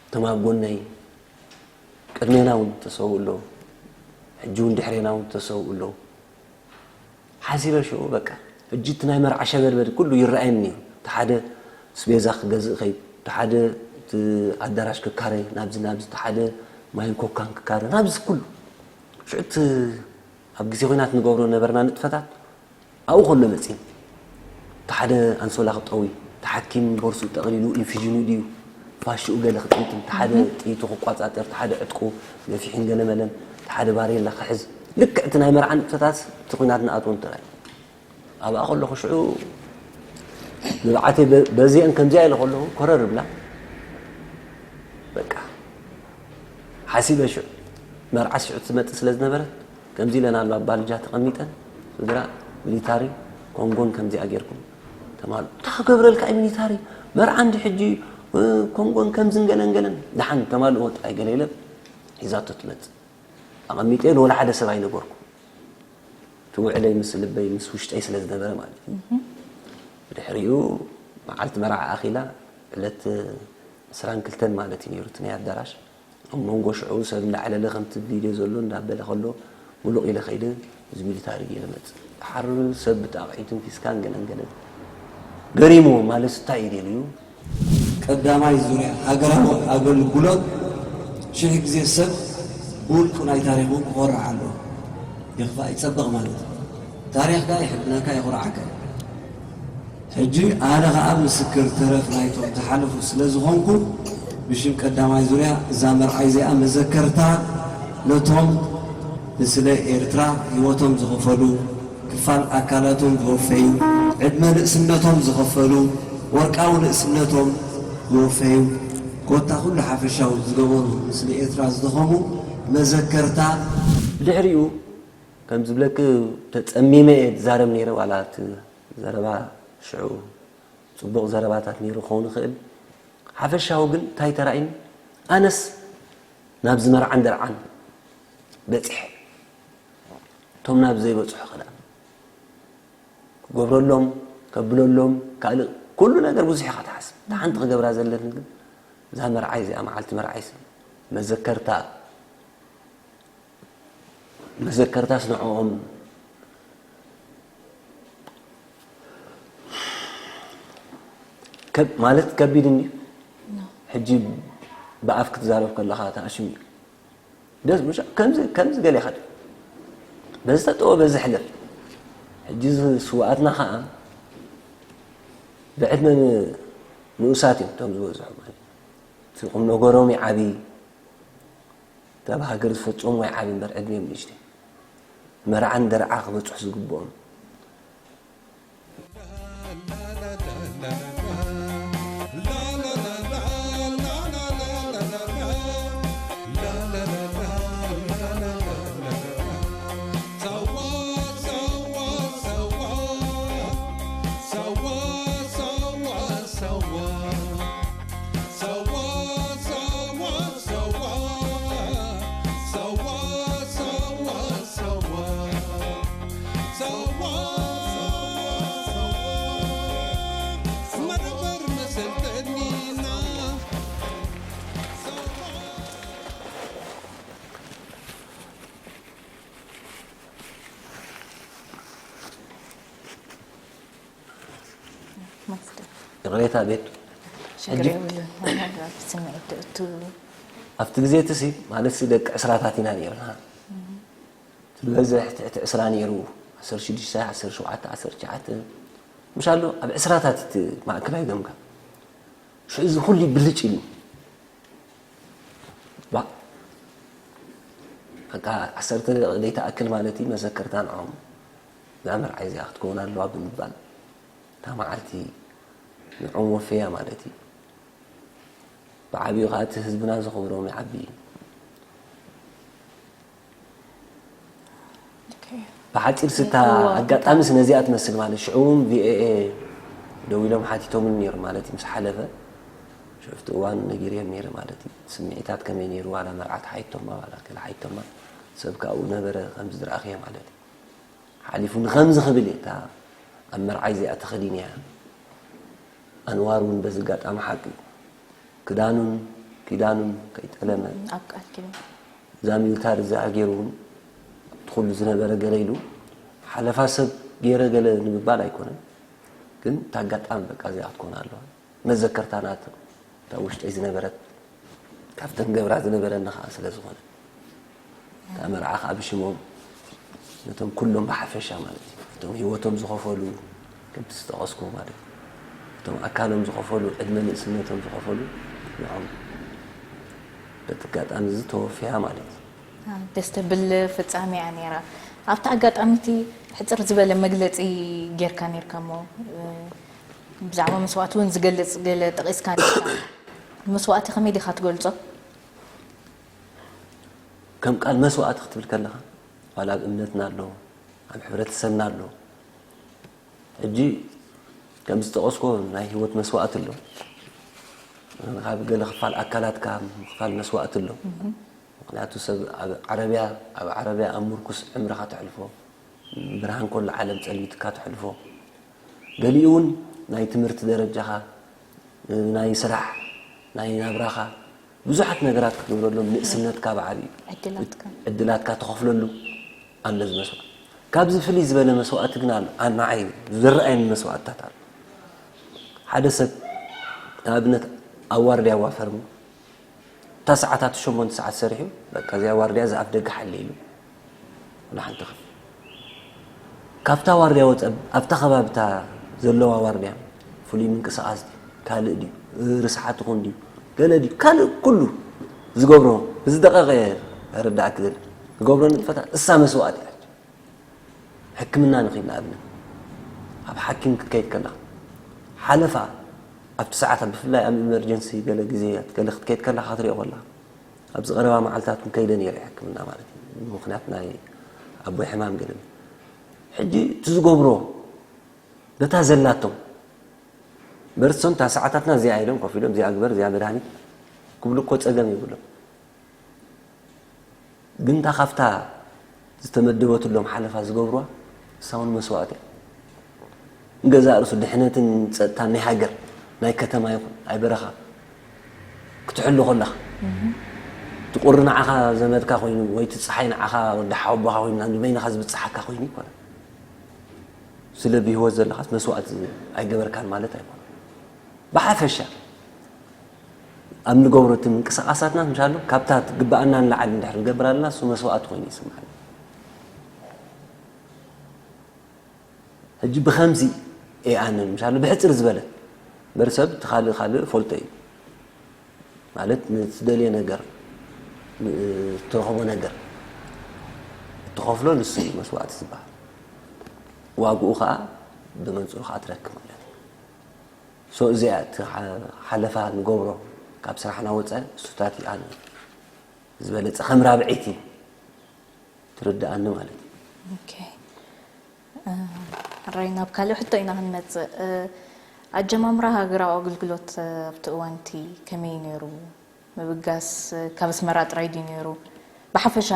እቶም ኣብ ጎነይ ቅድሜና እውን ተሰውኡ ኣለዉ። ሕጂ እውን ድሕሬና እውን ተሰውኡ ኣለዉ። ሓሲበ ሽዑ በቃ፣ ሕጂ እቲ ናይ መርዓ ሸበድበድ ኩሉ ይረኣየኒ ነይሩ። እቲ ሓደ ስቤዛ ክገዝእ ከይድ፣ እቲ ሓደ እቲ ኣዳራሽ ክካረ፣ ናብዚ ናብዚ፣ እቲ ሓደ ማይን ኮካን ክካረ፣ ናብዚ ኩሉ። ሽዑ እቲ ኣብ ግዜ ኲናት ንገብሮ ነበርና ንጥፈታት፣ ኣብኡ ከሎ መጺኒ። እቲ ሓደ ኣንሶላ ክጠዊ፣ እቲ ሓኪም ቦርሱ ጠቕሊሉ ኢንፊዥኑ ድዩ ፋሽኡ ገለ ክጥምጥም፣ እቲ ሓደ ጥይቱ ክቋጻጸር፣ እቲ ሓደ ዕጥቁ ገፊሕን ገለመለን፣ እቲ ሓደ ባሬላ ክሕዝ። ልክዕ እቲ ናይ መርዓ ንጥፈታት እቲ ኲናት ንኣትዎ እንተራይ። ኣብኣ ከለኹ ሽዑ ንብዓተይ በ-፣ በዚአን ከምዚኣ ኢለ ከለኹ ኮረር እብላ። በቃ ሓሲበ ሽዑ መርዓስ ሽዑ ትመጽእ ስለ ዝነበረት፣ ከምዚ ኢለን ኣሎ ኣብ ባልጃ ተቐሚጠን፣ ስድራ ሚሊታሪ ኮንጎን ከምዚኣ ጌርኩም ተማልኡ። እንታይ ክገብረልካ እዩ ሚሊታሪ? መርዓ እንዲ ሕጂ፣ እ፣ ኮንጎን ከምዝን ገለን ገለን። ደሓን ተማልእዎ ጥራይ ገለ ኢለ ሒዛቶ ትመጽእ። ኣቐሚጠ ንወላ ሓደ ሰብ ኣይነገርኩ። እቲ ውዕለይ ምስ ልበይ፣ ምስ ውሽጠይ ስለ ዝነበረ ማለት እዩ። ብድሕሪኡ መዓልቲ መርዓ ኣኺላ፣ ዕለት ዕስራን ክልተን ማለት እዩ ነይሩ እቲ ናይ ኣዳራሽ። ኣብ መንጎ ሽዑ ሰብ እንዳዕለለ ከምቲ ቪድዮ ዘሎ እንዳበለ ከሎ፣ ሙሉቕ ኢለ ከይደ፣ እዚ ሚሊታሪ ገይረ መጽእ። ድሓር ሰብ ብጣቕዒትን ፊስካን ገለን ገለን ገሪምዎ፣ ማለት እንታይ እዩ ደልዩ? ቀዳማይ ዙርያ ሃገራዊ ኣገልግሎት ሽሕ ግዜ ሰብ ብውልቁ ናይ ታሪኹ ክኾርዕ ኣለዎ። የኽፋእ ይጸብቕ ማለት እዩ። ታሪኽካ ይሕብነካ፣ የኹርዓካ እዩ። ሕጂ ኣነ ኸኣ ምስክር ተረፍ ናይቶም ዝሓለፉ ስለ ዝኾንኩ፣ ብሽም ቀዳማይ ዙርያ እዛ መርዓይ እዚኣ መዘከርታ ነቶም ንስለ ኤርትራ ህይወቶም ዝኸፈሉ፣ ክፋል ኣካላቶም ዝወፈዩ፣ ዕድመ ንእስነቶም ዝኸፈሉ፣ ወርቃዊ ንእስነቶም ዝወፈዩ፣ ኮታ ኩሉ ሓፈሻዊ ዝገበሩ፣ ንስለ ኤርትራ ዝደኸሙ መዘከርታ። ብድሕሪኡ ከም ዝብለኪ ተጸሚመ እየ ዝዛረብ ነይረ፣ ዋላ እቲ ዘረባ ሽዑ ጽቡቕ ዘረባታት ነይሩ ክኸውን ይኽእል። ሓፈሻዊ ግን እንታይ ተራእዩኒ? ኣነስ ናብዚ መርዓን ደርዓን በጺሐ። እቶም ናብ ዘይበጽሑ ከ ደኣ ክገብረሎም፣ ከብለሎም፣ ካልእ ኩሉ ነገር ብዙሕ ኢኻ ትሓስብ። እታ ሓንቲ ክገብራ ዘለኒ ግን እዛ መርዓይ እዚኣ፣ መዓልቲ መርዓይስ መዘከርታ፣ መዘከርታስ ንዕኦም ከብ-፣ ማለት ከቢድ እንድዩ። ሕጂ ብኣፍ ክትዛረብ ከለኻ ተኣሽም እዩ። ደስ ምሽ-፣ ከምዚ፣ ከምዚ ገለ ይኸድ። በዚ ተጠወ፣ በዚ ሕለፍ። ሕጂ እዚ ስውኣትና ከዓ ብዕድመ ን-፣ ንኡሳት እዮም እቶም ዝበዝሑ ማለት እዩ። እቲ ቁም ነገሮም ይዓብይ፣ እታ ኣብ ሃገር ዝፈፀምዎ ይዓብይ እምበር ዕድመ እዮም ንእሽተይ። መርዓን ደርዓ ክበፅሑ ዝግብኦም። ይቕሬታ ቤት። ሽግር የብሉን። ስምዒት ትእቱ። ኣብቲ ግዜ እቲ ሲ ማለት ሲ ደቂ ዕስራታት ኢና ነርና። ዝበዝሕ ትሕቲ ዕስራ ነይሩ። ዓሰርተ ሽዱሽተ፣ ዓሰርተ ሸውዓተ፣ ዓሰርተ ትሽዓተ፣ ምሻሎ ኣብ ዕስራታት እቲ ማእከላይ ገምጋም። ሽዑ እዚ ኩሉ ብልጭ ኢሉ። ባ-፣ በቃ ዓሰርተ ደቂቕ ዘይትኣክል ማለት እዩ፣ መዘከርታ ንዖም። እዛ መርዓይ እዚኣ ክትከውን ኣለዋ ብምባል፣ እታ መዓልቲ ንዖም ወፈያ ማለት እዩ። ብዓቢኡ ከዓ እቲ ህዝብና ዘኽብሮም ይዓቢ እዩ። ኦኬ። ብሓፂር ስታ እዎ፣ ኣጋጣሚ እታ ስነዚኣ ትመስል ማለት ሽዑ እውን ቪኦኤ ደው ኢሎም ሓቲቶምን ነይሩ ማለት እዩ። ምስ ሓለፈ ሽፍቲ እዋን ነጊርዮም ነይረ ማለት እዩ። ስምዒታት ከመይ ነይሩ፣ ዋላ መርዓ ተሓይቶማ ዋላ ገለ ሓይቶማ፣ ሰብ ካብኡ ነበረ ከምዚ ዝረኣኽዮ ማለት እዩ። ሓሊፉ ንኸምዚ ክብል እየ እታ ኣብ መርዓይ እዚኣ ተኸዲንያ። ኣንዋር እውን በዚ ኣጋጣሚ ሓቂ ክዳኑን ኪዳኑን ከይጠለመ ኣብ ቃል ኪዳን። እዛ ሚልታር እዚኣ ገይሩ እውን ኣብቲ ኩሉ ዝነበረ ገለ ኢሉ ሓለፋ ሰብ ገይረ ገለ ንምባል ኣይኮነን፣ ግን እታ ኣጋጣሚ በቃ እዚኣ ክትኮን ኣለዋ። መዘከርታ ናቱ እታ ውሽጠይ ዝነበረት ካብተን ገብራ ዝነበረኒ ከዓ ስለ ዝኾነ እታ መርዓ ከዓ ብሽሞም ነቶም ኩሎም ብሓፈሻ ማለት እዩ እቶም ህይወቶም ዝኸፈሉ ከምቲ ዝጠቐስኩ ማለት እዩ እቶም ኣካሎም ዝኸፈሉ ዕድመ ንእስነቶም ዝኸፈሉ ንዖም በቲ ኣጋጣሚ እዚ ተወፊያ ማለት እዩ። ደስ ተብል ፍጻሜ እያ ነይራ። ኣብቲ ኣጋጣሚ እቲ ሕጽር ዝበለ መግለጺ ጌርካ ኔርካ እሞ፣ እ፣ ብዛዕባ መስዋእቲ እውን ዝገልጽ ገለ ጠቒስካ ኔርካ። መስዋእቲ ከመይ ዲኻ ትገልጾ? ከም ቃል መስዋእቲ ክትብል ከለኻ፣ ዋላ ኣብ እምነትና ኣሎ፣ ኣብ ሕብረተሰብና ኣሎ። ሕጂ ከም ዝጠቐስኮ ናይ ህይወት መስዋእቲ ኣሎ። ካብ ገለ ክፋል ኣካላትካ ምኽፋል መስዋእቲ ኣሎ። ምኽንያቱ ሰብ ኣብ ዓረብያ፣ ኣብ ዓረብያ ኣብ ምርኩስ ዕምርኻ ተሕልፎ፣ ብርሃን ከሎ ዓለም ጸልሚትካ ተሕልፎ። ገሊኡ እውን ናይ ትምህርቲ ደረጃኻ፣ ናይ ስራሕ፣ ናይ ናብራኻ ብዙሓት ነገራት ክትገብረሎም ንእስነትካ ብዓብዩ ዕድላትካ። ዕድላትካ ትኸፍለሉ ኣሎ እዚ መስዋእቲ። ካብዚ ፍልይ ዝበለ መስዋእቲ ግን ኣሎ። ኣነ ንዓይ ዝረኣየኒ መስዋእትታት ኣሎ። ሓደ ሰብ ንኣብነት ኣብ ዋርድያ ዋፈርሞ እታ ሰዓታት ሸሞንተ ሰዓት ሰሪሑ በቃ እዚኣ ዋርድያ እዛ ኣፍ ደገ ሓሊ ኢሉ ወላ ሓንቲ ከፍ ካብታ ዋርድያ ወፀ ኣብታ ከባብታ ዘለዋ ዋርድያ ፍሉይ ምንቅስቃስ ድዩ ካልእ ድዩ ርስሓት ይኹን ድዩ ገለ ድዩ ካልእ ኩሉ ዝገብሮ እዚ ደቀቀ ርዳእክ ዝል ዝገብሮ ንጥፈታት እሳ መስዋእት እያ ሕክምና ንኺድ ንኣብነት ኣብ ሓኪም ክትከይድ ከለኻ ሓለፋ ኣብቲ ሰዓት ብፍላይ ኣብ ኢመርጀንሲ ገለ ግዜ ገለ ክትከይድ ከለኻ ክትሪኦ ከለኻ ኣብዚ ቀረባ መዓልታት ከይደ ነይረ ሕክምና ማለት እዩ ምክንያት ናይ ኣቦይ ሕማም ገለ ሕጂ እቲ ዝገብሮ ነታ ዘላቶም በርሶም እታ ሰዓታትና እዚኣ ኢሎም ኮፍ ኢሎም እዚኣ ግበር እዚኣ መድሃኒት ክብሉ እኮ ፀገም ይብሎም ግን እታ ካብታ ዝተመደበትሎም ሓለፋ ዝገብርዋ እሳ እውን መስዋእቲ እያ ንገዛእ ርእሱ ድሕነትን ፀጥታን ናይ ሃገር ናይ ከተማ ይኹን ናይ በረኻ ክትሕሉ ከለኻ እቲ ቁሪ ንዓኻ ዘመድካ ኮይኑ ወይ እቲ ፀሓይ ንዓኻ ወዲ ሓወቦኻ ኮይኑ ናብ በይንኻ ዝብፅሓካ ኮይኑ ይኮነ ስለ ብህይወት ዘለኻስ መስዋእቲ ኣይገበርካን ማለት ኣይኮነ ብሓፈሻ ኣብ ንገብሮ እቲ ምንቅስቃሳትና ምሻሎ ካብታ ትግበኣና ንላዓሊ እንድሕር ንገብር ኣለና እሱ መስዋእቲ ኮይኑ ይስምዓኒ ሕጂ ብኸምዚ እየ ኣነ ምሻሉ ብሕፅር ዝበለ እምበር ሰብ እቲ ካልእ ካልእ ፈልጦ እዩ። ማለት ንትደልዮ ነገር፣ ንእትረኽቦ ነገር እትኸፍሎ ንሱ እዩ መስዋእቲ ዝበሃል። ዋግኡ ከዓ ብመንፅሩ ከዓ ትረክብ ማለት እዩ። ሶ እዚኣ እቲ ሓለፋ ንገብሮ ካብ ስራሕና ወፃኢ እሱታት እዩ ኣነ ዝበለፀ ከም ራብዐይቲ ትርድኣኒ ማለት እዩ። ሕራይ ናብ ካልእ ሕቶ ኢና ክንመፅእ። ኣጀማምራ ሃገራዊ ኣገልግሎት ኣብቲ እዋንቲ ከመይ ነይሩ? ምብጋስ ካብ ኣስመራ ጥራይ ድዩ ነይሩ? ብሓፈሻ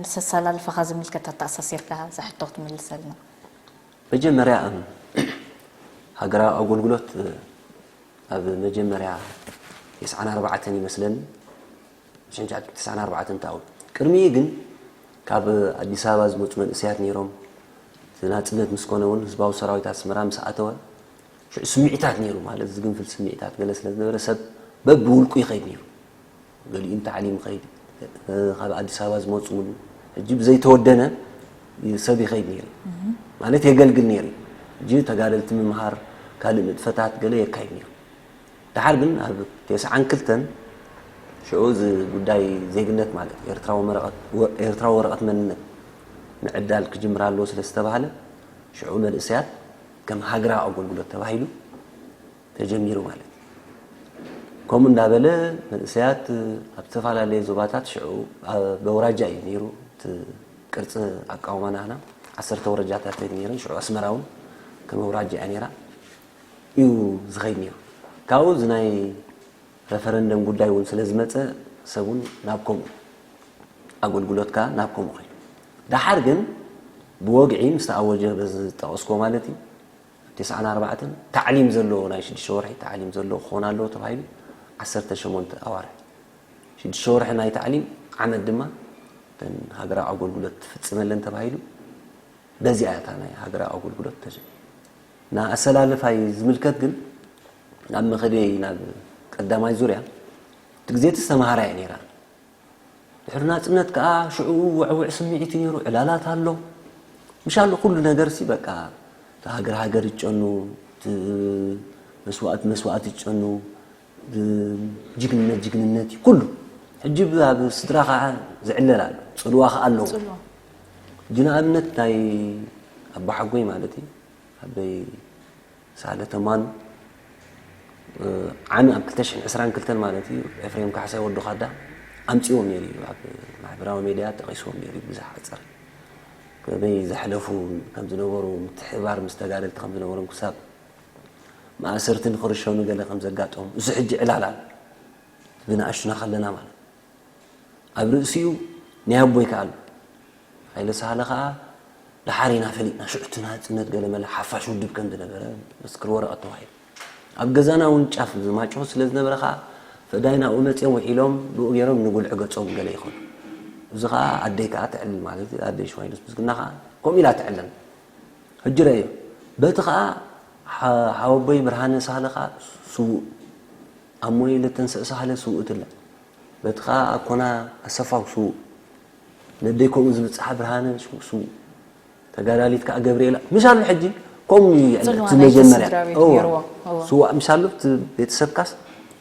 ምስ ኣሰላልፋኻ ዝምልከት ኣተኣሳሲርካ እዛ ሕቶ ክትምልሰልና። መጀመርያ ሃገራዊ ኣገልግሎት ኣብ መጀመርያ ተስዓን ኣርባዕተን ይመስለኒ፣ ሽሕን ትሽዓተ ሚእትን ተስዓን ኣርባዕተን ተኣው ቅድሚኡ ግን ካብ ኣዲስ ኣበባ ዝመፁ መንእሰያት ነይሮም። እቲ ናፅነት ምስ ኮነ እውን ህዝባዊ ሰራዊት ኣስመራ ምስ ኣተወ ሽዑ ስምዒታት ነይሩ፣ ማለት ዝግንፍል ስምዒታት ገለ ስለ ዝነበረ ሰብ በብውልቁ ይኸይድ ነይሩ። ገሊኡ ንታዕሊም ይኸይድ፣ ካብ ኣዲስ ኣበባ ዝመፁ እውን ሕጂ ብዘይተወደነ ሰብ ይኸይድ ነይሩ ማለት የገልግል ነይሩ። ሕጂ ተጋደልቲ ምምሃር ካልእ ንጥፈታት ገለ የካይድ ነይሩ። ደሓር ግን ኣብ ተስዓን ክልተን ሽዑ እዚ ጉዳይ ዜግነት ማለት ኤርትራዊ መረቐት ኤርትራዊ ወረቐት መንነት ምዕዳል ክጅምር ኣለዎ ስለ ዝተባህለ ሽዑ መንእሰያት ከም ሃገራዊ ኣገልግሎት ተባሂሉ ተጀሚሩ ማለት እዩ። ከምኡ እንዳበለ መንእሰያት ኣብ ዝተፈላለየ ዞባታት ሽዑ በውራጃ እዩ ነይሩ እቲ ቅርፂ ኣቃውማ ናህና ዓሰርተ ወረጃታት ነይረን። ሽዑ ኣስመራ እውን ከም ኣውራጃ እያ ነይራ እዩ ዝኸይድ ነይሩ። ካብኡ እዚ ናይ ረፈረንደም ጉዳይ እውን ስለ ዝመፀ ሰብ እውን ናብ ከምኡ ኣገልግሎት ከዓ ናብ ከምኡ ኸይዱ። ደሓር ግን ብወግዒ ምስ ተኣወጀ በዚ ዝጠቐስኮ ማለት እዩ ተስዓን ኣርባዕተን ታዕሊም ዘለዎ ናይ ሽዱሽተ ወርሒ ታዕሊም ዘለዎ ክኾን ኣለዎ ተባሂሉ ዓሰርተ ሸሞንተ ኣዋርሕ ሽዱሽተ ወርሒ ናይ ታዕሊም ዓመት ድማ ተን ሃገራዊ ኣገልግሎት ትፍፅመለን ተባሂሉ በዚኣ እታ ናይ ሃገራዊ ኣገልግሎት ተጀ ንኣሰላልፋይ ዝምልከት ግን ናብ መኸደይ ናብ ቀዳማይ ዙርያ እቲ ግዜ እቲ ዝተምሃራ እያ ነይራ። ድሕሪ ናፅነት ከዓ ሽዑ ውዕውዕ ስምዒት እዩ ነይሩ፣ ዕላላት ኣሎ። ምሻሉ ኩሉ ነገር ሲ በቃ እቲ ሃገር ሃገር ይጨኑ፣ እቲ መስዋእት መስዋእት ይጨኑ፣ ጅግንነት ጅግንነት እዩ ኩሉ። ሕጂ ኣብ ስድራ ከዓ ዝዕለል ኣሎ፣ ፅልዋ ከዓ ኣለዎ። ሕጂ ንኣብነት ናይ ኣቦሓጎይ ማለት እዩ ኣበይ ሳለ ተማኑ ዓሚ ኣብ ክልተ ሽሕን ዕስራን ክልተን ማለት እዩ ኤፍሬም ካሕሳይ ወዲ ካዳ ኣምፂዎም ነይሩ እዩ ኣብ ማሕበራዊ ሜድያ ጠቂስዎም ነይሩ እዩ ብዝሓፀረ ከመይ ዘሕለፉ ከም ዝነበሩ ምትሕብባር ምስ ተጋደልቲ ከም ዝነበሮም ክሳብ ማእሰርቲ ንክርሸኑ ገለ ከም ዘጋጠሙ እዚ ሕጂ ዕላላ ብንኣሽቱና ከለና ማለት ኣብ ርእሲኡ ናይ ኣቦይ ከኣ ኣሎ። ሃይለ ሳህለ ከኣ ደሓር ኢና ፈሊጥና ሽዑ እቲ ናጽነት ገለ መለ ሓፋሽ ውድብ ከም ዝነበረ መስክር ወረቐት ተዋሂቡ። ኣብ ገዛና እውን ጫፍ ዝማጭሆ ስለ ዝነበረ ከኣ ፈዳይ ናብኡ መጽዮም ውዒሎም ብኡ ገይሮም ንጉልዒ ገጾም ገለ ይኾኑ። እዚ ከኣ ኣደይ ከኣ ትዕልል ማለት እዩ። ኣደይ ሽዋይኖስ ምስግና ከኣ ከምኡ ኢላ ትዕለል። ሕጂ ረእዮ። በቲ ከኣ ሓወቦይ ብርሃነ ሳህለ ከኣ ስዉእ ኣብ ሞይ ለተንሰእ ሳህለ ስውእትለ በቲ ኸዓ ኣኮና ኣሰፋው ስዉእ ነደይ ከምኡ ዝብፅሓ ብርሃነ ስዉእ ተጋዳሊት ከዓ ገብርኤላ ምሻሉ ሕጂ ከምኡ እዩ እቲ መጀመርያ ስዋእ ምሻሉ እቲ ቤተሰብካስ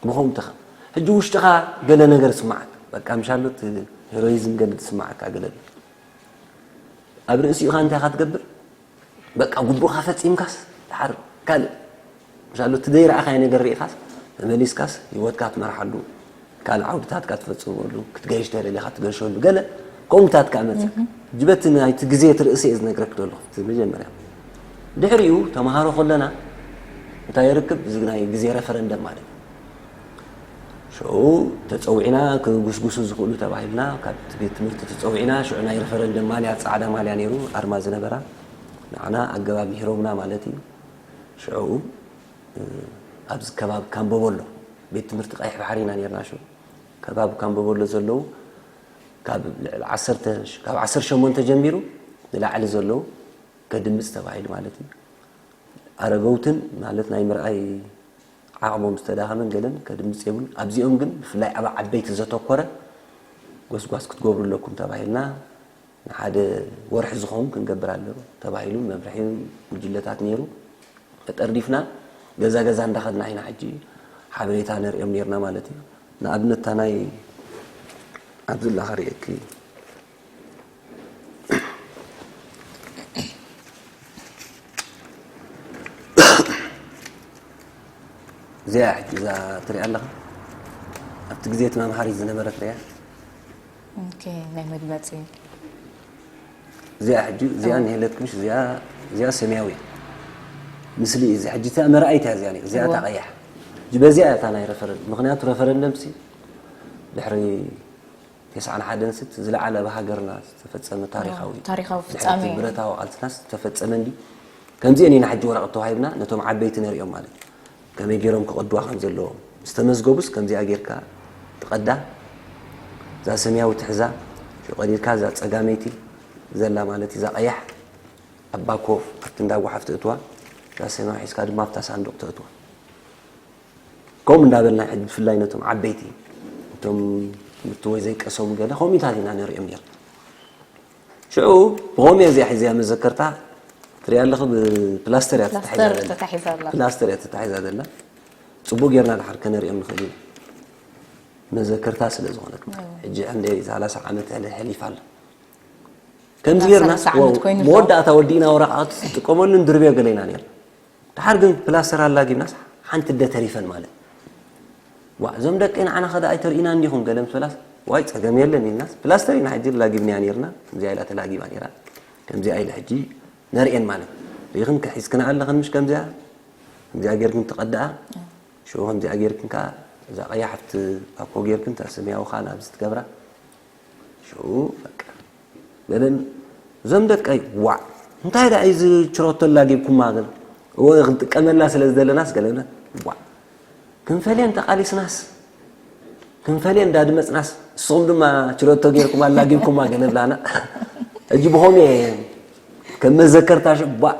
ብኸምኡ ተኸ ሕጂ ውሽጥኻ ገለ ነገር ስማዓካ በቃ ምሻሉ እቲ ሄሮይዝም ገለ ዝስማዓካ ገለ ኣብ ርእሲኻ እንታይ ኢኻ ትገብር በቃ ጉቡእካ ፈጺምካስ ድሓር ካልእ ምሻሉ እቲ ዘይረኣኻዮ ነገር ርኢኻስ ተመሊስካስ ህይወትካ ትመርሓሉ ካልእ ዓውድታትካ ትፈጽመሉ ክትገይሽ ተደሊኻ ትገሸሉ ገለ ከምኡታት ከዓ መጽእ ሕጂ በቲ ናይቲ ግዜ እቲ ርእሲ እየ ዝነግረክ ዘለኹ እቲ መጀመርያ ድሕሪኡ ተምሃሮ ከለና እንታይ የርክብ እዚ ናይ ግዜ ረፈረንደም ማለት እዩ ሽዑ ተፀዊዕና ክጉስጉሱ ዝኽእሉ ተባሂልና ካብቲ ቤት ትምህርቲ ተፀዊዕና ሽዑ ናይ ረፈረንደም ማልያ ፃዕዳ ማልያ ነይሩ ኣርማ ዝነበራ ንዓና ኣገባብ ምሂሮምና ማለት እዩ ሽዑ ኣብዚ ከባቢ ካምቦቦሎ ቤት ትምህርቲ ቀይሕ ባሕሪ ኢና ነርና ሽዑ ከባቢ ካምቦቦሎ ዘለዉ ካብ ልዕሊ ዓሰርተ ካብ ዓሰርተ ሸሞንተ ጀሚሩ ንላዕሊ ዘለዉ ከድምፅ ተባሂሉ ማለት እዩ ኣረገውትን ማለት ናይ ምርኣይ ዓቕሞም ዝተዳኸመን ገለን ከድምፅ የብሉ ኣብዚኦም ግን ብፍላይ ኣብ ዓበይቲ ዘተኮረ ጎስጓስ ክትገብሩ ኣለኩም ተባሂልና ንሓደ ወርሒ ዝኸውን ክንገብር ኣለዎ ተባሂሉ መምርሒ ጉጅለታት ነይሩ። ተጠርዲፍና ገዛ ገዛ እንዳኸድና ኢና ሕጂ ሓበሬታ ነርእዮም ነርና ማለት እዩ። ንኣብነት እታ ናይ ኣብዚ ላ ከርእየኪ። እዚኣ ሕጂ እዛ ትሪኣ ኣለኻ ኣብቲ ግዜ እቲ መምሃሪ ዝነበረት ሪኣ። ናይ መግለፂ እዚኣ ሕጂ እዚኣ ንሄለትክምሽ እዚኣ እዚኣ ሰማያዊ እያ። ምስሊ እዚ ሕጂ እዚኣ መርኣይት እያ እዚኣ እዚኣ እታ ቀያሕ ሕጂ በዚኣ እያ እታ ናይ ረፈረንደም ምክንያቱ ረፈረንደም ሲ ድሕሪ ተስዓን ሓደን ስት ዝለዓለ ኣብ ሃገርና ዝተፈፀመ ታሪካዊ ታሪካዊ ፍፃሜ ብረታዊ ቃልስና ዝተፈፀመ እንዲ ከምዚአን ኢና ሕጂ ወረቐት ተዋሂብና ነቶም ዓበይቲ ነሪኦም ማለት እዩ። ከመይ ገይሮም ክቐድዋ ከም ዘለዎም ዝተመዝገቡስ ከምዚኣ ጌርካ ትቐዳ። እዛ ሰማያዊ ትሕዛ ሽቆዲድካ እዛ ፀጋመይቲ ዘላ ማለት እዛ ቀያሕ ኣብ ባኮ ኣብቲ እንዳ ጓሓፍ ትእትዋ እዛ ሰማያዊ ሒዝካ ድማ ኣብታ ሳንዱቕ ተእትዋ። ከምኡ እንዳበልና ሕጂ ብፍላይ ነቶም ዓበይቲ እቶም ትምህርቲ ወይ ዘይቀሰሙ ገለ ከምኡታት ኢና ነሪኦም ነርና። ሽዑ ብኸምኡ እዚኣ ሒዘያ መዘከርታ ትሪኣ ኣለኺ ብፕላስተር እያ ተታሒዛ ፕላስተር ዘላ ተታሒዛ ኣላ ፕላስተር እያ ተታሒዛ ዘላ ጽቡቅ ጌርና ድሓር ከነሪኦም ንኽእል ኢና መዘከርታ ስለ ዝኾነት ሕጂ እንደ ሰላሳ ዓመት ያለ ሕሊፍ ኣሎ ከምዚ ጌርና መወዳእታ ወዲእና ወረቃት ዝጥቀመሉ ንድርብዮ ገለ ኢና ነርና ድሓር ግን ፕላስተር ኣላጊብናስ ሓንቲ እደ ተሪፈን ማለት ዋ እዞም ደቂ ንዓና ኸዳ ኣይተርእዩና እንዲኹም ገለ ምስ በላስ ዋይ ጸገም የለን ኢልናስ ፕላስተር ኢና ሕጂ ላጊብናያ ነርና ከምዚኣ ኢላ ተላጊባ ነራ ከምዚኣ ኢለ ሕጂ ነርእየን ማለት ርኢኽን ሒዝክን ኣለኽን ምሽ ከምዚኣ ከምዚኣ ጌርክን ትቐድኣ ሽዑ ከምዚኣ ጌርክን ከዓ እዛ ቀያሕቲ ባኮ ጌርክን እታ ሰማያዊ ከዓ ናብዚ ትገብራ ሽዑ በቃ ገለን እዞም ደቀይ ዋዕ እንታይ ደኣ እዚ ችሮቶ ላጊብኩማ ግን እወ ክንጥቀመላ ስለ ዝደለናስ ገለና ዋዕ ክንፈልየን ተቓሊስናስ ክንፈልየን እንዳድመፅናስ ንስኹም ድማ ችሮቶ ጌርኩም ኣላጊብኩማ ገለ ብላና ሕጂ ብኸምኡ እየ ከም መዘከርታ ሽባዕ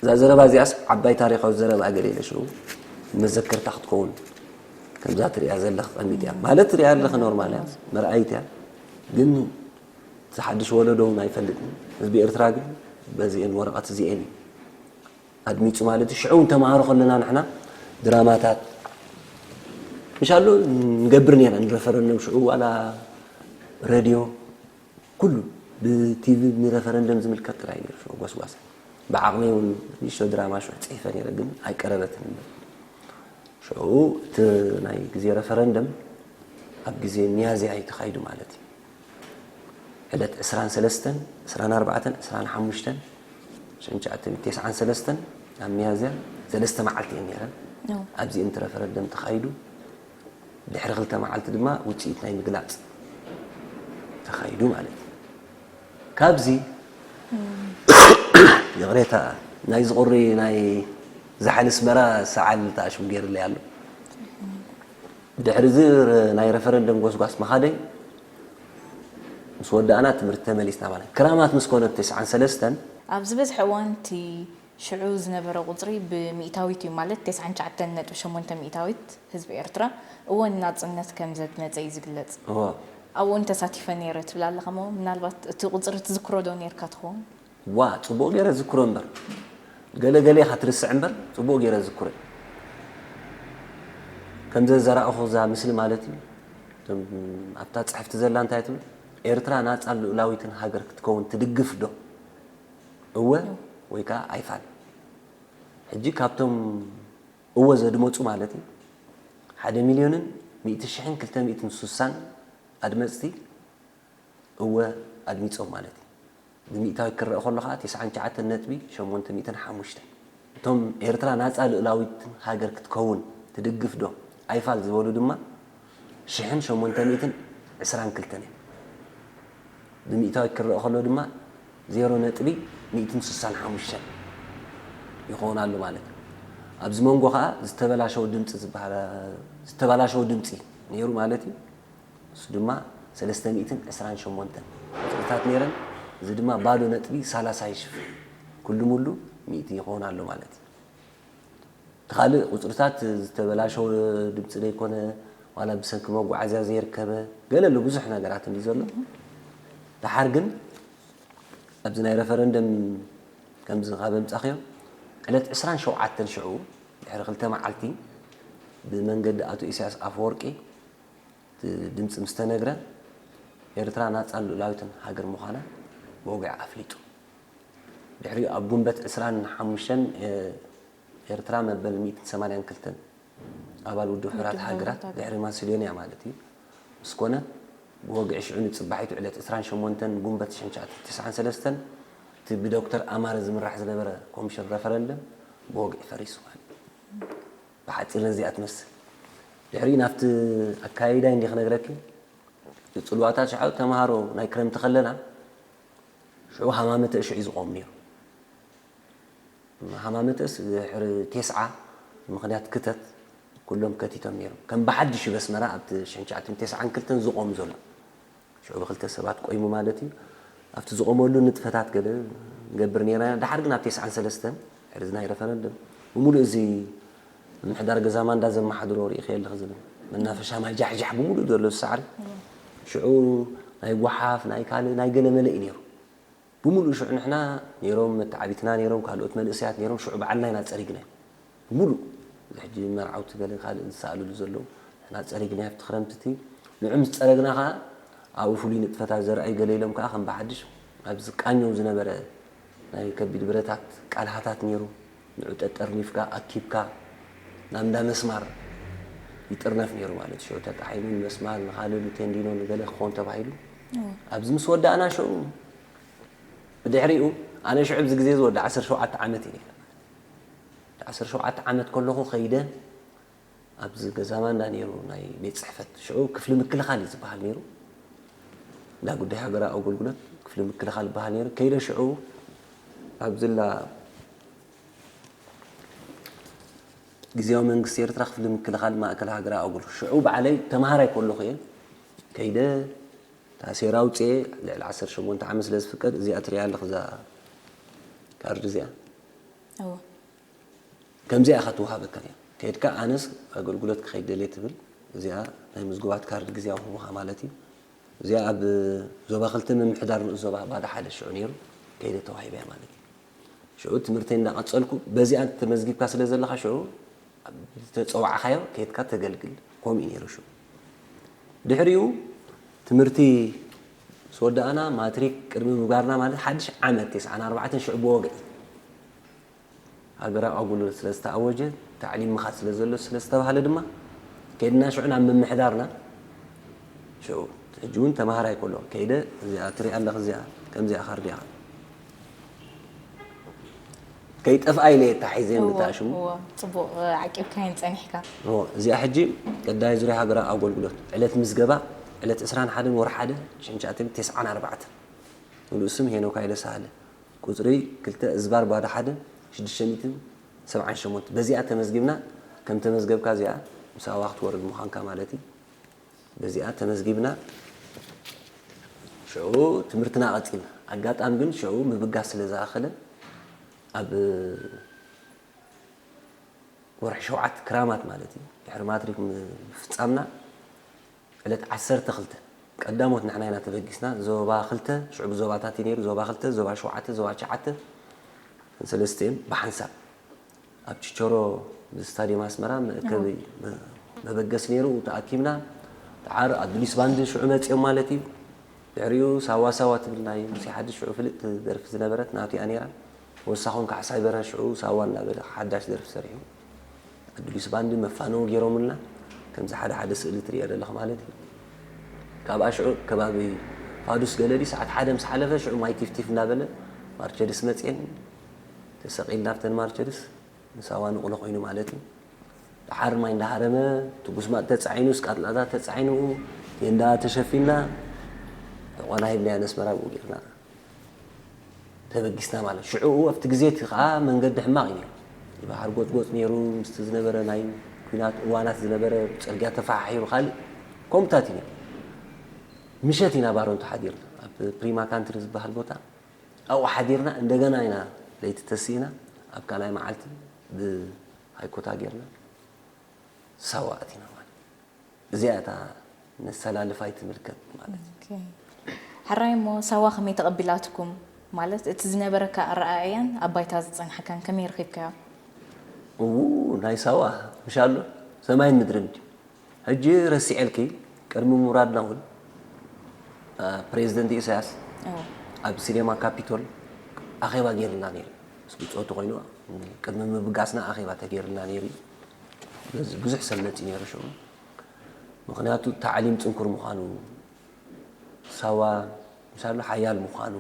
እዛ ዘረባ እዚኣስ ዓባይ ታሪኻዊ ዘረባ ገለ ኢለ ሽዑ መዘከርታ ክትከውን ከምዛ ትሪኣ ዘለኽ ቀሚጥ እያ ማለት ትሪኣ ኣለኽ ኖርማል እያ መርኣይት እያ ግን ዝሓድሽ ወለዶ እውን ኣይፈልጥን ህዝቢ ኤርትራ ግን በዚአን ወረቐት እዚአን እዩ ኣድሚፁ ማለት እዩ ሽዑ እውን ተምሃሮ ከለና ንሕና ድራማታት ምሻሉ ንገብር ነና ንረፈረንደም ሽዑ ዋላ ረድዮ ኩሉ ብቲቪ ንረፈረንደም ዝምልከት ጥራይ ነሩ ሽዑ ጎስጓስ ብዓቕመይ እውን ንእሽቶ ድራማ ሽዑ ፅሒፈ ነረ ግን ኣይቀረበትን እምበር ሽዑ እቲ ናይ ግዜ ረፈረንደም ኣብ ግዜ ሚያዝያ እዩ ተኻይዱ ማለት እዩ ዕለት ዕስራን ሰለስተን ዕስራን ኣርባዕተን ዕስራን ሓሙሽተን ሽንቻዕትን ተስዓን ሰለስተን ኣብ ሚያዝያ ሰለስተ መዓልቲ እየን ነይረን ኣብዚአን እቲ ረፈረንደም ተኻይዱ ድሕሪ ክልተ መዓልቲ ድማ ውፅኢት ናይ ምግላፅ ተኻይዱ ማለት እዩ ካብዚ ይቕሬታ ናይ ዝቑሪ ናይ ዝሓል ኣስመራ ሰዓል ተኣሽሙ ገይርለይ ኣሎ ድሕሪ እዚ ናይ ረፈረንደም ጎስጓስ ምኻደይ ምስ ወዳእና ትምህርቲ ተመሊስና ማለት ክራማት ምስ ኮነ ተስዓን ሰለስተን ኣብ ዝበዝሐ እዋን እቲ ሽዑ ዝነበረ ቁፅሪ ብሚእታዊት እዩ ማለት ተስዓን ትሽዓተን ነጥቢ ሸሞንተ ሚእታዊት ህዝቢ ኤርትራ እወ ንናፅነት ከም ዘድመፀ እዩ ዝግለፅ እወ ኣብኡ እውን ተሳቲፈ ነይረ ትብል ኣለኻ እሞ ምናልባት እቲ ቁፅሪ ትዝክሮ ዶ ነይርካ ትኸውን ዋ ፅቡቕ ገይረ ዝክሮ እምበር ገለ ገለ ኢኻ ትርስዕ እምበር ፅቡቕ ገይረ ዝክሮ ከምዘ ዘራእኹ እዛ ምስሊ ማለት እዩ ኣብታ ፅሕፍቲ ዘላ እንታይ ትብል ኤርትራ ናፃን ልኡላዊትን ሃገር ክትከውን ትድግፍ ዶ እወ ወይ ከዓ ኣይፋል ሕጂ ካብቶም እወ ዘድመፁ ማለት እዩ ሓደ ሚልዮንን ሚእቲ ሽሕን ክልተ ሚእትን ሱሳን ኣድመፅቲ እወ ኣድሚፆም ማለት እዩ። ብሚእታዊት ክረኣ ከሎ ከዓ ተስዓን ትሽዓተን ነጥቢ ሸሞንተ ሚእትን ሓሙሽተን። እቶም ኤርትራ ናፃ ልኡላዊት ሃገር ክትከውን ትድግፍ ዶ ኣይፋል ዝበሉ ድማ ሽሕን ሸሞንተ ሚእትን ዕስራን ክልተን እዮም። ብሚእታዊት ክረኣ ከሎ ድማ ዜሮ ነጥቢ ሚእትን ስሳን ሓሙሽተን ይኸውን ኣሎ ማለት እዩ። ኣብዚ መንጎ ከዓ ዝተበላሸወ ድምፂ ዝበሃል ዝተበላሸወ ድምፂ ነይሩ ማለት እዩ። እሱ ድማ ሰለስተ ሚእትን ዕስራን ሸሞንተን ቁፅርታት ነይረን። እዚ ድማ ባዶ ነጥቢ ሰላሳ ይሽፍን። ኩሉ ሙሉ ሚእቲ ይኸውን ኣሎ ማለት እዩ። እቲ ካልእ ቁፅርታት ዝተበላሸወ ድምፂ ዘይኮነ ዋላ ብሰንኪ መጓዓዝያ ዘይርከበ ገለ ኣሎ ብዙሕ ነገራት እንዲ ዘሎ። ደሓር ግን ኣብዚ ናይ ረፈረንደም ከምዚ ካብ ኣምጻኽዮ ዕለት ዕስራን ሸውዓተን ሽዑ ድሕሪ ክልተ መዓልቲ ብመንገዲ ኣቶ ኢሳያስ ኣፈወርቂ እቲ ድምፂ ምስ ተነግረ ኤርትራ ናፃን ልኡላዊትን ሃገር ምዃና ብወግዒ ኣፍሊጡ። ድሕሪኡ ኣብ ጉንበት ዕስራን ሓሙሽተን ኤርትራ መበል ሚእትን ሰማንያን ክልተን ኣባል ውድብ ሕራት ሃገራት ድሕሪ ማሲዶንያ ማለት እዩ ምስ ኮነ ብወግዒ ሽዑ ንፅባሒቱ ዕለት ዕስራን ሸሞንተን ጉንበት ሽሕን ትሽዓተ ሚእትን ተስዓን ሰለስተን እቲ ብዶክተር ኣማረ ዝምራሕ ዝነበረ ኮሚሽን ረፈረንደም ብወግዒ ፈሪሱ ማለት እዩ። ብሓፂር ነዚኣ ትመስል። ድሕሪኡ ናብቲ ኣካያይዳይ እንዲ ክነግረኪ እቲ ፅልዋታት ሽዑ ተምሃሮ ናይ ክረምቲ ከለና ሽዑ ሃማመተ ሽዑ እዩ ዝቆም ነይሩ። ሃማመተስ ድሕሪ ቴስዓ ብምኽንያት ክተት ኩሎም ከቲቶም ነይሮም። ከም ብሓድሽ እዩ በስመራ ኣብቲ ሽሕን ትሽዓተ ሚእትን ተስዓን ክልተን ዝቆም ዘሎ። ሽዑ ብክልተ ሰባት ቆይሙ ማለት እዩ። ኣብቲ ዝቆመሉ ንጥፈታት ገለ ንገብር ነይርና ኢና። ደሓር ግን ኣብ ተስዓን ሰለስተን ድሕሪ እዚ ናይ ረፈረንደም ብምሉእ እዚ ምምሕዳር ገዛ ማንዳ ዘመሓድሮ ርኢኺ ኣለኺ ዝብል መናፈሻ ማይ ጃሕጃሕ ብምሉእ ዘሎ ሳዕሪ ሽዑ ናይ ጓሓፍ ናይ ካልእ ናይ ገለ መለ እዩ ነይሩ። ብምሉእ ሽዑ ንሕና ነይሮም መተዓቢትና ነይሮም ካልኦት መንእሰያት ነይሮም ሽዑ በዓልና ኢና ጸሪግናዮ ብምሉእ። እዚ ሕጂ መርዓውቲ ገለ ካልእ ዝሰኣልሉ ዘለዉ ንሕና ጸሪግናዮ ኣብቲ ክረምቲ እቲ ንዑ ምስ ጸረግና ከኣ ኣብኡ ፍሉይ ንጥፈታት ዘርኣዩ ገለ ኢሎም ከኣ ከም ብሓድሽ ኣብ ዝቃኘው ዝነበረ ናይ ከቢድ ብረታት ቃልሃታት ነይሩ። ንዑ ጠጠርኒፍካ ኣኪብካ ናብ እንዳ መስማር ይጥርነፍ ነይሩ ማለት እዩ። ሽዑ ተጣሒኑ ንመስማር ንኻልእ ንቴንዲኖ ንገለ ክኸውን ተባሂሉ ኣብዚ ምስ ወዳእና ሽዑ ብድሕሪኡ ኣነ ሽዑ ኣብዚ ግዜ እዚ ወዲ ዓሰርተ ሸውዓተ ዓመት እዩ ነይረ። ዓሰርተ ሸውዓተ ዓመት ከለኹ ከይደ ኣብዚ ገዛ ማንዳ ነይሩ ናይ ቤት ፅሕፈት ሽዑ ክፍሊ ምክልኻል እዩ ዝበሃል ነይሩ። እንዳ ጉዳይ ሃገራዊ ኣገልግሎት ክፍሊ ምክልኻል ዝበሃል ነይሩ። ከይደ ሽዑ ኣብዝላ ግዜያዊ መንግስቲ ኤርትራ ክፍሊ ምክልኻል ማእከል ሃገራዊ ኣገልግሎት ሽዑ ባዕለይ ተምሃራይ ከለኹ እየ ከይደ ታሴራ ኣውፅኤ ልዕሊ ዓሰርተ ሸሞንተ ዓመት ስለ ዝፍቀድ እዚኣ ትሪኣ ኣለኽ እዛ ካርድ እዚኣ እወ። ከምዚኣ ኢኻ ትወሃበካ ነይራ። ከይድካ ኣነስ ኣገልግሎት ክኸይድ ደልየ ትብል እዚኣ ናይ ምዝጉባት ካርድ ግዜያዊ ክህቡኻ ማለት እዩ። እዚኣ ኣብ ዞባ ክልተ ምምሕዳር ንኡስ ዞባ ባዳ ሓደ ሽዑ ነይሩ ከይደ ተዋሂበያ ማለት እዩ። ሽዑ ትምህርተይ እንዳቐጸልኩ በዚኣ ተመዝጊብካ ስለ ዘለኻ ሽዑ ዝተጸዋዕኻዮ ከይድካ ተገልግል ከምኡ እዩ ነይሩ ሽዑ። ድሕሪኡ ትምህርቲ ምስ ወዳእና ማትሪክ ቅድሚ ምግባርና ማለት ሓድሽ ዓመት ተስዓን ኣርባዕተን ሽዑ ብወግዒ ሃገራዊ ኣገልግሎት ስለ ዝተኣወጀ ታዕሊም ምኻድ ስለ ዘሎ ስለ ዝተባህለ ድማ ከይድና ሽዑ ናብ ምምሕዳርና ሽዑ ሕጂ እውን ተምሃራይ ከሎ ከይደ እዚኣ ትሪኣ ኣለኽ እዚኣ ከምዚኣ ካርድ እያ ከይጠፍኣ ኢለ እየ ተታሒዘ እወ፣ ምልክኣ ሽሙ እወ፣ ጽቡቕ ዓቂብካየን ጸኒሕካ። እወ፣ እዚኣ ሕጂ ቀዳይ ዙርያ ሃገራዊ ኣገልግሎት ዕለት ምዝገባ ዕለት ዕስራን ሓደን ወርሒ ሓደ ሽሕን ትሽዓተ ሚእትን ተስዓን ኣርባዕተን ሙሉእ ስም ሄኖክ ሃይለ ሳህለ ቁፅሪ ክልተ እዝባር ባዶ ሓደ ሽዱሽተ ሚእትን ሰብዓን ሸሞንተ በዚኣ ተመዝጊብና ከም ተመዝገብካ እዚኣ ምሳዋ ክትወርድ ምዃንካ ማለት እዩ በዚኣ ተመዝጊብና ሽዑ ትምህርትና ቀፂልና ኣጋጣሚ ግን ሽዑ ምብጋስ ስለ ዝኣኸለ ኣብ ወርሒ ሸውዓተ ክራማት ማለት እዩ ድሕሪ ማትሪክ ምፍፃምና ዕለት ዓሰርተ ክልተ ቀዳሞት ንሕና ኢና ተበጊስና ዞባ ክልተ ሽዑ ብዞባታት እዩ ነይሩ ዞባ ክልተ ዞባ ሸውዓተ ዞባ ትሽዓተ ሰለስቲኦም ብሓንሳብ ኣብ ችቸሮ ብስታድየም ኣስመራ መእከቢ መበገሲ ነይሩ ተኣኪብና ተዓር ኣዱሊስ ባንድ ሽዑ መፂኦም ማለት እዩ ድሕሪኡ ሳዋ ሳዋ ትብል ናይ ሙሴ ሓድሽ ሽዑ ፍልጥቲ ደርፊ ዝነበረት ናቱ እያ ነይራ ወሳኹም ካሕሳይ በርሀ ሽዑ ሳዋ እናበለ ሓዳሽ ደርፊ ሰሪሑ ኣዱሊስ ባንድ መፋነዊ ገይሮምልና ከምዚ ሓደ ሓደ ስእሊ ትሪኦ ዘለኽ ማለት እዩ ካብኣ ሽዑ ከባቢ ፋዱስ ገለዲ ሰዓት ሓደ ምስ ሓለፈ ሽዑ ማይ ቲፍቲፍ እናበለ ማርቸድስ መፅኤን ተሰቒልና ኣብተን ማርቸድስ ንሳዋ ንቕሎ ኮይኑ ማለት እዩ ደሓር ማይ እንዳሃረመ ትጉስማጥ ተፃዒኑ ስቃጥላታት ተፃዒኑ ቴንዳ ተሸፊንና ሕቆና ሂብናያ ነስመራ ብኡ ጌርና ተበጊስና ማለት ሽዑኡ ኣብቲ ግዜ እቲ ከዓ መንገዲ ሕማቕ እዩ ነይሩ። ባሕር ጎፅጎፅ ነይሩ ምስቲ ዝነበረ ናይ ኩናት እዋናት ዝነበረ ፅርግያ ተፈሓሒሩ ካልእ ከምታት እዩ ነይሩ። ምሸት ኢና ባሮንቱ ሓዲርና ኣብ ፕሪማ ካንትሪ ዝበሃል ቦታ ኣብኡ ሓዲርና እንደገና ኢና ለይቲ ተሲእና ኣብ ካልኣይ መዓልቲ ብሃይኮታ ጌርና ሳዋ ኣቲና ማለት እዚኣ እታ መሰላልፋይ ትምልከት ማለት እዩ። ሕራይ እሞ ሳዋ ከመይ ተቐቢላትኩም? ማለት እቲ ዝነበረካ ኣረኣእያን ኣብ ባይታ ዝጸንሐካን ከመይ ረኺብካዮ? እዉ ናይ ሳዋ ምሻሎ ሰማይን ምድርን ድዩ? ሕጂ ረሲዐልኪ ቅድሚ ምውራድና እውን ፕሬዚደንት ኢሳያስ ኣብ ሲኔማ ካፒቶል ኣኼባ ገይርና ነይሩ። ምስ ብፆቱ ኮይኑ ቅድሚ ምብጋስና ኣኼባ ተገይርና ነይሩ። ብዙሕ ሰብ መፂ ነይሩ ሽዑ። ምክንያቱ ታዕሊም ፅንኩር ምዃኑ ሳዋ ምሻሉ ሓያል ምዃኑ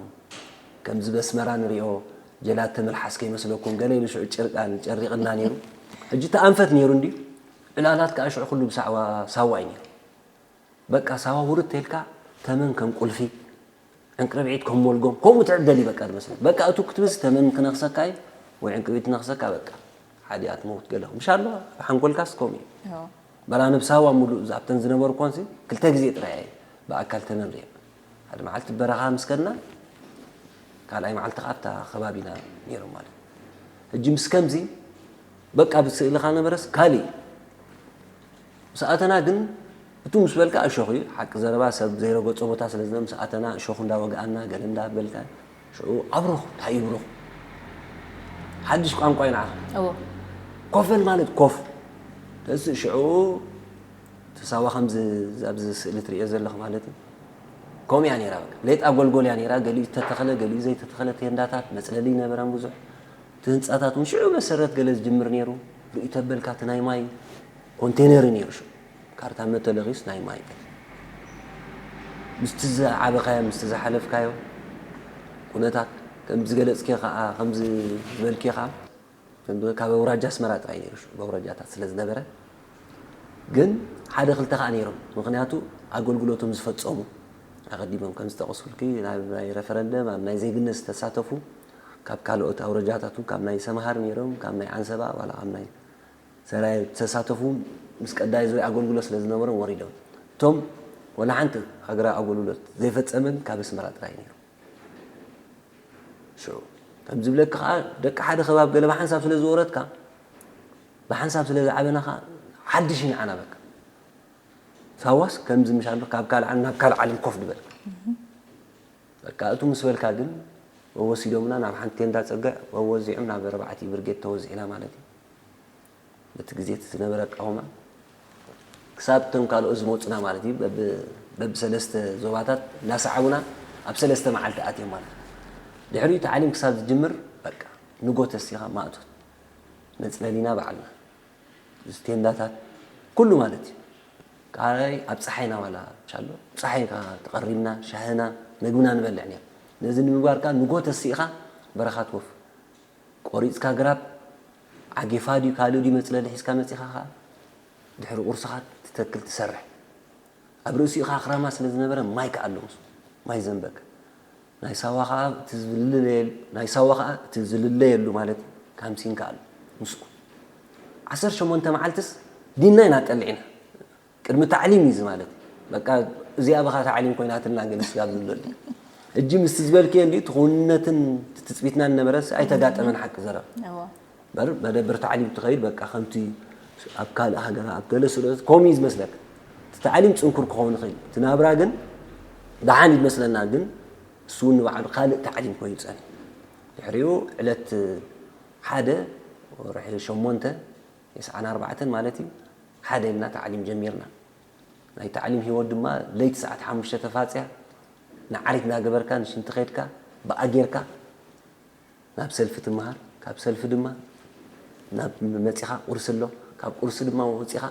ከምዚ በስመራ ንሪኦ ጀላተ መልሓስ ከይመስለኩም ገለ ኢሉ ሽዑ ጭርቃን ጨሪቕና ነይሩ። ሕጂ ተኣንፈት ነይሩ እንዲ ዕላላት ከዓ ሽዑ ኩሉ ብሳዕዋ ሳዋ እዩ ነይሩ። በቃ ሳዋ ውርድ ተልካ ተመን ከም ቁልፊ ዕንቅርብዒት ከም ሞልጎም ከምኡ ትዕደል እዩ በቃ ዝመስለኒ። በቃ እቱ ክትብስ ተመን ክነኽሰካ እዩ ወይ ዕንቅርቢት ክነኽሰካ በቃ ሓደ እያ ትመውት ገለ ምሻሎ ኣብ ሓንጎልካስ ከምኡ እዩ። በላ ነብሳዋ ሙሉእ ኣብተን ዝነበርኩ ኮንሲ ክልተ ግዜ ጥራይ እየ ብኣካል ተመን ሪአ። ሓደ መዓልቲ በረኻ ምስ ከድና ካልኣይ መዓልቲ ከዓ ኣብታ ከባቢና ነይሮም ማለት እዩ። ሕጂ ምስ ከምዚ በቃ ብስእልኻ ነበረስ ካሊእ እዩ። ምስ ኣተና ግን እቱ ምስ በልካ እሾኽ እዩ ሓቂ ዘረባ ሰብ ዘይረገፆ ቦታ ስለ ዝነ ምስ ኣተና እሾኽ እንዳወግኣና ገለ እንዳበልካ ሽዑ ኣብሩኽ እንታይ ይብሩኽ ሓድሽ ቋንቋ እዩ ንዓኻ እዎ ኮፈል ማለት ኮፍ ተስእ ሽዑ ተሳዋ ከምዚ ኣብዚ ስእሊ ትሪኦ ዘለኹ ማለት እዩ ከምኡ እያ ነይራ በቃ ሌጣ ጎልጎል እያ ነይራ ገሊኡ ዝተተኸለ ገሊኡ ዘይተተኸለ ቴንዳታት መፅለሊ ይነበረን ብዙሕ እቲ ህንፃታት እውን ሽዑ መሰረት ገለ ዝጅምር ነይሩ ርእዩ ተበልካ እቲ ናይ ማይ ኮንቴነር እዩ ነይሩ ሽዑ ካርታ መተለኺስ ናይ ማይ ምስቲ ዝዓበኻዮ ምስቲ ዝሓለፍካዮ ኩነታት ከምዚ ገለፅኪ ከዓ ከምዚ ዝበልኪ ከዓ ካብ ኣውራጃ ኣስመራ ጥራይ ነይሩ ሽዑ በውራጃታት ስለ ዝነበረ ግን ሓደ ክልተ ከዓ ነይሮም ምክንያቱ ኣገልግሎቶም ዝፈፀሙ ኣቐዲሞም ከም ዝጠቐስኩልኪ ናብ ናይ ረፈረንደም ኣብ ናይ ዜግነት ዝተሳተፉ ካብ ካልኦት ኣውረጃታት ካብ ናይ ሰምሃር ነይሮም ካብ ናይ ዓንሰባ ዋላ ካብ ናይ ሰራየ ዝተሳተፉ ምስ ቀዳይ ዙርያ ኣገልግሎት ስለ ዝነበሮም ወሪዶም እቶም ወላ ሓንቲ ሃገራዊ ኣገልግሎት ዘይፈፀመን ካብ ኣስመራ ጥራይ ነይሩ ሽዑ ከም ዝብለካ ከዓ ደቂ ሓደ ከባብ ገለ ብሓንሳብ ስለ ዝወረድካ ብሓንሳብ ስለ ዝዓበና ከዓ ሓድሽ ንዓና በቃ ሳዋስ ከምዚ ምሻሎ ካብ ካልእ ዓለም ናብ ካልእ ዓለም ኮፍ ድበል በቃ እቱ ምስ በልካ ግን ወሲዶምና ናብ ሓንቲ ቴንዳ ፀግዕ ወወዚዖም ናብ ኣርባዕቲ ብርጌድ ተወዚዕና ማለት እዩ በቲ ግዜ እቲ ዝነበረ ኣቃውማ ክሳብ እቶም ካልኦት ዝመፁና ማለት እዩ በብሰለስተ ዞባታት እናሰዓቡና ኣብ ሰለስተ መዓልቲ ኣትዮም ማለት እዩ ድሕሪኡ ታዕሊም ክሳብ ዝጅምር በቃ ንጎ ተሲኻ ማእቶት መፅለሊና ባዕልና እዚ ቴንዳታት ኩሉ ማለት እዩ ካልኣይ ኣብ ፀሓይና ዋላ ቻሎ ፀሓይ ተቐሪብና ሻህና ምግብና ንበልዕ ነር ነዚ ንምግባር ከዓ ንጎ ተሲእኻ በረኻ ትወፍ ቆሪፅካ ግራብ ዓጌፋ ድዩ ካልእ ድዩ መፅለሊ ሒዝካ መፂኻ ከዓ ድሕሪ ቁርስኻ ትተክል ትሰርሕ ኣብ ርእሲኡ ከዓ ክራማ ስለ ዝነበረ ማይ ከዓ ኣሎ ምስ ማይ ዘንበከ ናይ ሳዋ ከዓ እቲ ዝልለየሉ ናይ ሳዋ ከዓ እቲ ዝልለየሉ ማለት ካምሲን ከዓ ኣሎ ምስኡ ዓሰርተ ሸሞንተ መዓልትስ ዲና ኢና ጠሊዕና ቅድሚ ታዕሊም እዩ ማለት በቃ እዚኣ በኻ ታዕሊም ኮይናትና ገለ ስጋብ ዝብለሉ ሕጂ ምስቲ ዝበልክዮ እንዲ ትኹንነትን ትፅቢትና ነበረስ ኣይተጋጠመን ሓቂ ዘረብ በር መደብር ታዕሊም ትኸይድ በቃ ከምቲ ኣብ ካልእ ሃገር ኣብ ገለ ስለ ከምኡ እዩ ዝመስለካ እቲ ታዕሊም ፅንኩር ክኸውን ይኽእል እቲ ናብራ ግን ደሓን ይመስለና ግን እሱ እውን ንባዕሉ ካልእ ታዕሊም ኮይኑ ፀኒ ድሕሪኡ ዕለት ሓደ ወርሒ ሸሞንተ የስዓን ኣርባዕተን ማለት እዩ ሓደ ኢልና ታዕሊም ጀሚርና ናይ ታዕሊም ህይወት ድማ ለይቲ ሰዓት ሓሙሽተ ተፋፅያ ንዓሪት እናገበርካ ንሽንቲ ከድካ ብኣጌርካ ናብ ሰልፊ ትመሃር ካብ ሰልፊ ድማ ናብ መፂኻ ቁርሲ ኣሎ ካብ ቁርሲ ድማ ወፂኻ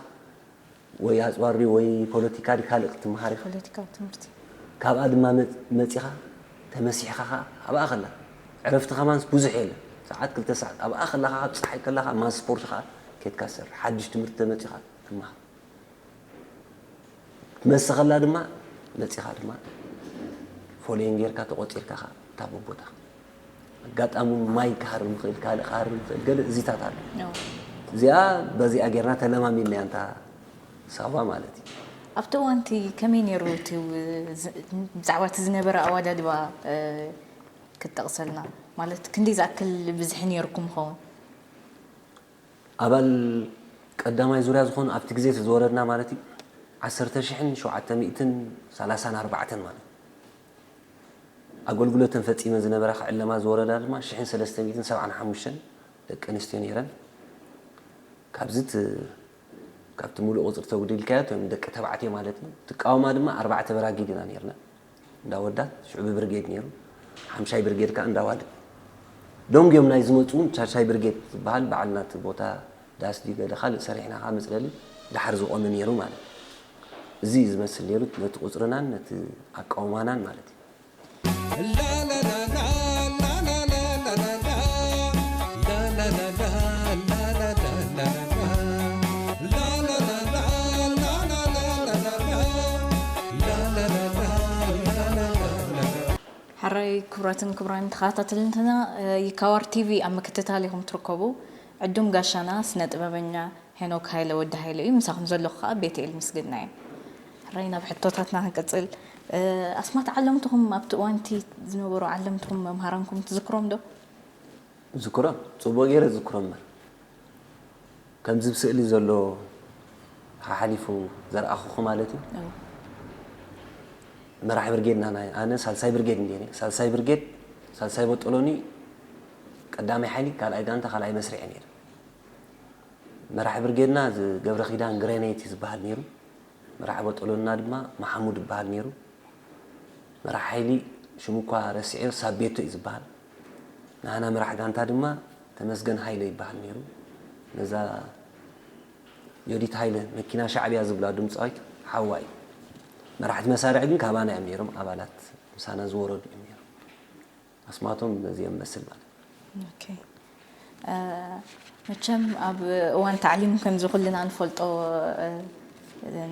ወይ ኣፅዋር ድዩ ወይ ፖለቲካ ድዩ ካልእ ክትመሃር ኢኻ ፖለቲካዊ ትምህርቲ ካብኣ ድማ መ- መፂኻ ተመሲሕኻ ኸዓ ኣብኣ ከላ ዕረፍቲ ከማንስ ብዙሕ የለ ሰዓት ክልተ ሰዓት ኣብኣ ከላኻ ኣብ ፀሓይ ከላኻ ማስ ስፖርት ኸዓ ኬድካ ትሰርሕ ሓድሽ ትምህርቲ ተመፂኻ ትመሃር ክትመሲ ከላ ድማ መፂኻ ድማ ፎሎየን ጌርካ ተቆፂርካ ኸዓ እታ ቦቦታ ኣጋጣሚ እውን ማይ ክሃርም ይኽእል ካልእ ክሃርም ይኽእል ገለ እዚታት ኣሎ እዚኣ በዚኣ ጌርና ተለማሚድናያ እንታ ሳዋ ማለት እዩ ኣብቲ እዋንቲ ከመይ ነይሩ እቲ ብዛዕባ እቲ ዝነበረ ኣዋዳድባ ክትጠቕሰልና ማለት ክንደይ ዝኣክል ብዝሒ ነይርኩም ይኸውን ኣባል ቀዳማይ ዙርያ ዝኾኑ ኣብቲ ግዜ እቲ ዝወረድና ማለት እዩ ዓሰርተ ሽሕን ሸውዓተ ሚእትን ሰላሳን ኣርባዕተን ማለት እዩ ኣገልግሎተን ፈጺመን ዝነበራ ክዕለማ ዝወረዳ ድማ ሽሕን ሰለስተ ሚእትን ሰብዓን ሓሙሽተን ደቂ ኣንስትዮ ነይረን። ካብዚ እቲ ካብቲ ሙሉእ ቁጽሪ ተጉዲልካዮ እቶም ደቂ ተባዕትዮ ማለት እዩ። ትቃወማ ድማ ኣርባዕተ በራጊድ ኢና ነይርና። እንዳ ወዳት ሽዑ ብብርጌድ ነይሩ። ሓምሻይ ብርጌድ ከኣ እንዳ ዋደ። ደንጉዮም ናይ ዝመጹ እውን ቻቻይ ብርጌድ ዝበሃል በዓልና እቲ ቦታ ዳስ ድዩ ገለ ካልእ ሰሪሕና ከኣ መጽለሊ ድሓር ዝቖመ ነይሩ ማለት እዩ። እዚ እዩ ዝመስል ነይሩ ነቲ ቁጽርናን ነቲ ኣቃውማናን ማለት እዩ። ሕራይ ክቡራትን ክቡራን ተኸታተልንትና ይካዋር ቲቪ ኣብ ምክትታል ኢኹም ትርከቡ። ዕዱም ጋሻና ስነ ጥበበኛ ሄኖክ ሃይለ ወዲ ሃይለ እዩ። ምሳኹም ዘለኹ ከዓ ቤትኤል ምስግና እዩ። ሕራይ ናብ ሕቶታትና ክንቅፅል። ኣስማት ዓለምትኹም ኣብቲ እዋንቲ ዝነበሩ ዓለምትኹም መምሃራንኩም ትዝክሮም ዶ? ዝክሮም ጽቡቕ ገይረ ዝክሮም እምበር ከምዚ ብስእሊ ዘሎ ሓሓሊፉ ዘርኣኹኹ ማለት እዩ። መራሕ ብርጌድና ናይ ኣነ ሳልሳይ ብርጌድ እንደ ሳልሳይ ብርጌድ ሳልሳይ በጠሎኒ ቀዳማይ ሓይሊ ካልኣይ ጋንታ ካልኣይ መስርዕ ነይሩ። መራሕ ብርጌድና ገብረ ኪዳን ግሬነይቲ ዝበሃል ነይሩ። መራሕ በጠሎና ድማ መሓሙድ ይበሃል ነይሩ። መራሕ ሓይሊ ሽሙ እኳ ረሲዐዮ ሳቤቶ እዩ ዝበሃል። ናህና መራሕ ጋንታ ድማ ተመስገን ሃይለ ይበሃል ነይሩ። ነዛ ዮዲት ሃይለ መኪና ሻዕብያ ዝብላ ድምፃዊት ሓዋ እዩ። መራሕቲ መሳርዕ ግን ካባና እዮም ነይሮም ኣባላት ምሳና ዝወረዱ እዮም ነይሮም። ኣስማቶም ነዚኦም መስል ማለት ኦኬ። መቸም ኣብ እዋን ታዕሊም ከምዚ ኩልና ንፈልጦ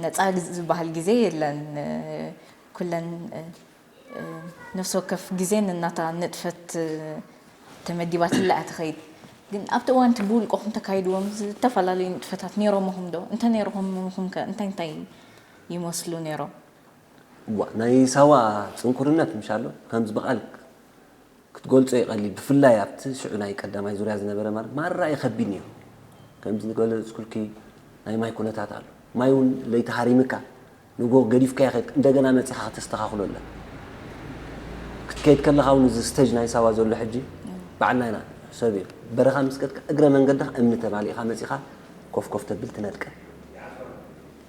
ነፃ ዝበሃል ግዜ የለን። ኩለን ነፍሲ ወከፍ ግዜ ነናታ ንጥፈት ተመዲባትላ እያ ትኸይድ። ግን ኣብቲ እዋን እቲ ብውልቅኹም ተካይድዎም ዝተፈላለዩ ንጥፈታት ነይሮምኹም ዶ? እንተ ነይርኹምኹም ከ እንታይ እንታይ ይመስሉ ነይሮም? እዋ ናይ ሳዋ ፅንኩርነት ምሻሎ ከምዚ ብቓል ክትገልጾ ይቐሊ ብፍላይ ኣብቲ ሽዑ ናይ ቀዳማይ ዙርያ ዝነበረ ማለት ማራ እዩ ከቢድ ነይሩ። ከምዚ ዝገለጽኩልኪ ናይ ማይ ኩነታት ኣሎ። ማይ እውን ለይቲ ሃሪምካ ንጎ ገዲፍካ ይኸድ እንደገና መጺኻ ከተስተኻኽሎ ኣለካ። ክትከይድ ከለኻ እውን እዚ ስተጅ ናይ ሳዋ ዘሎ ሕጂ ባዕልና ኢና ሰብ እዩ በረኻ ምስ ከድካ እግረ መንገድኻ እምኒ ተማሊእኻ መጺኻ ኮፍ ኮፍ ተብል ትነድቀ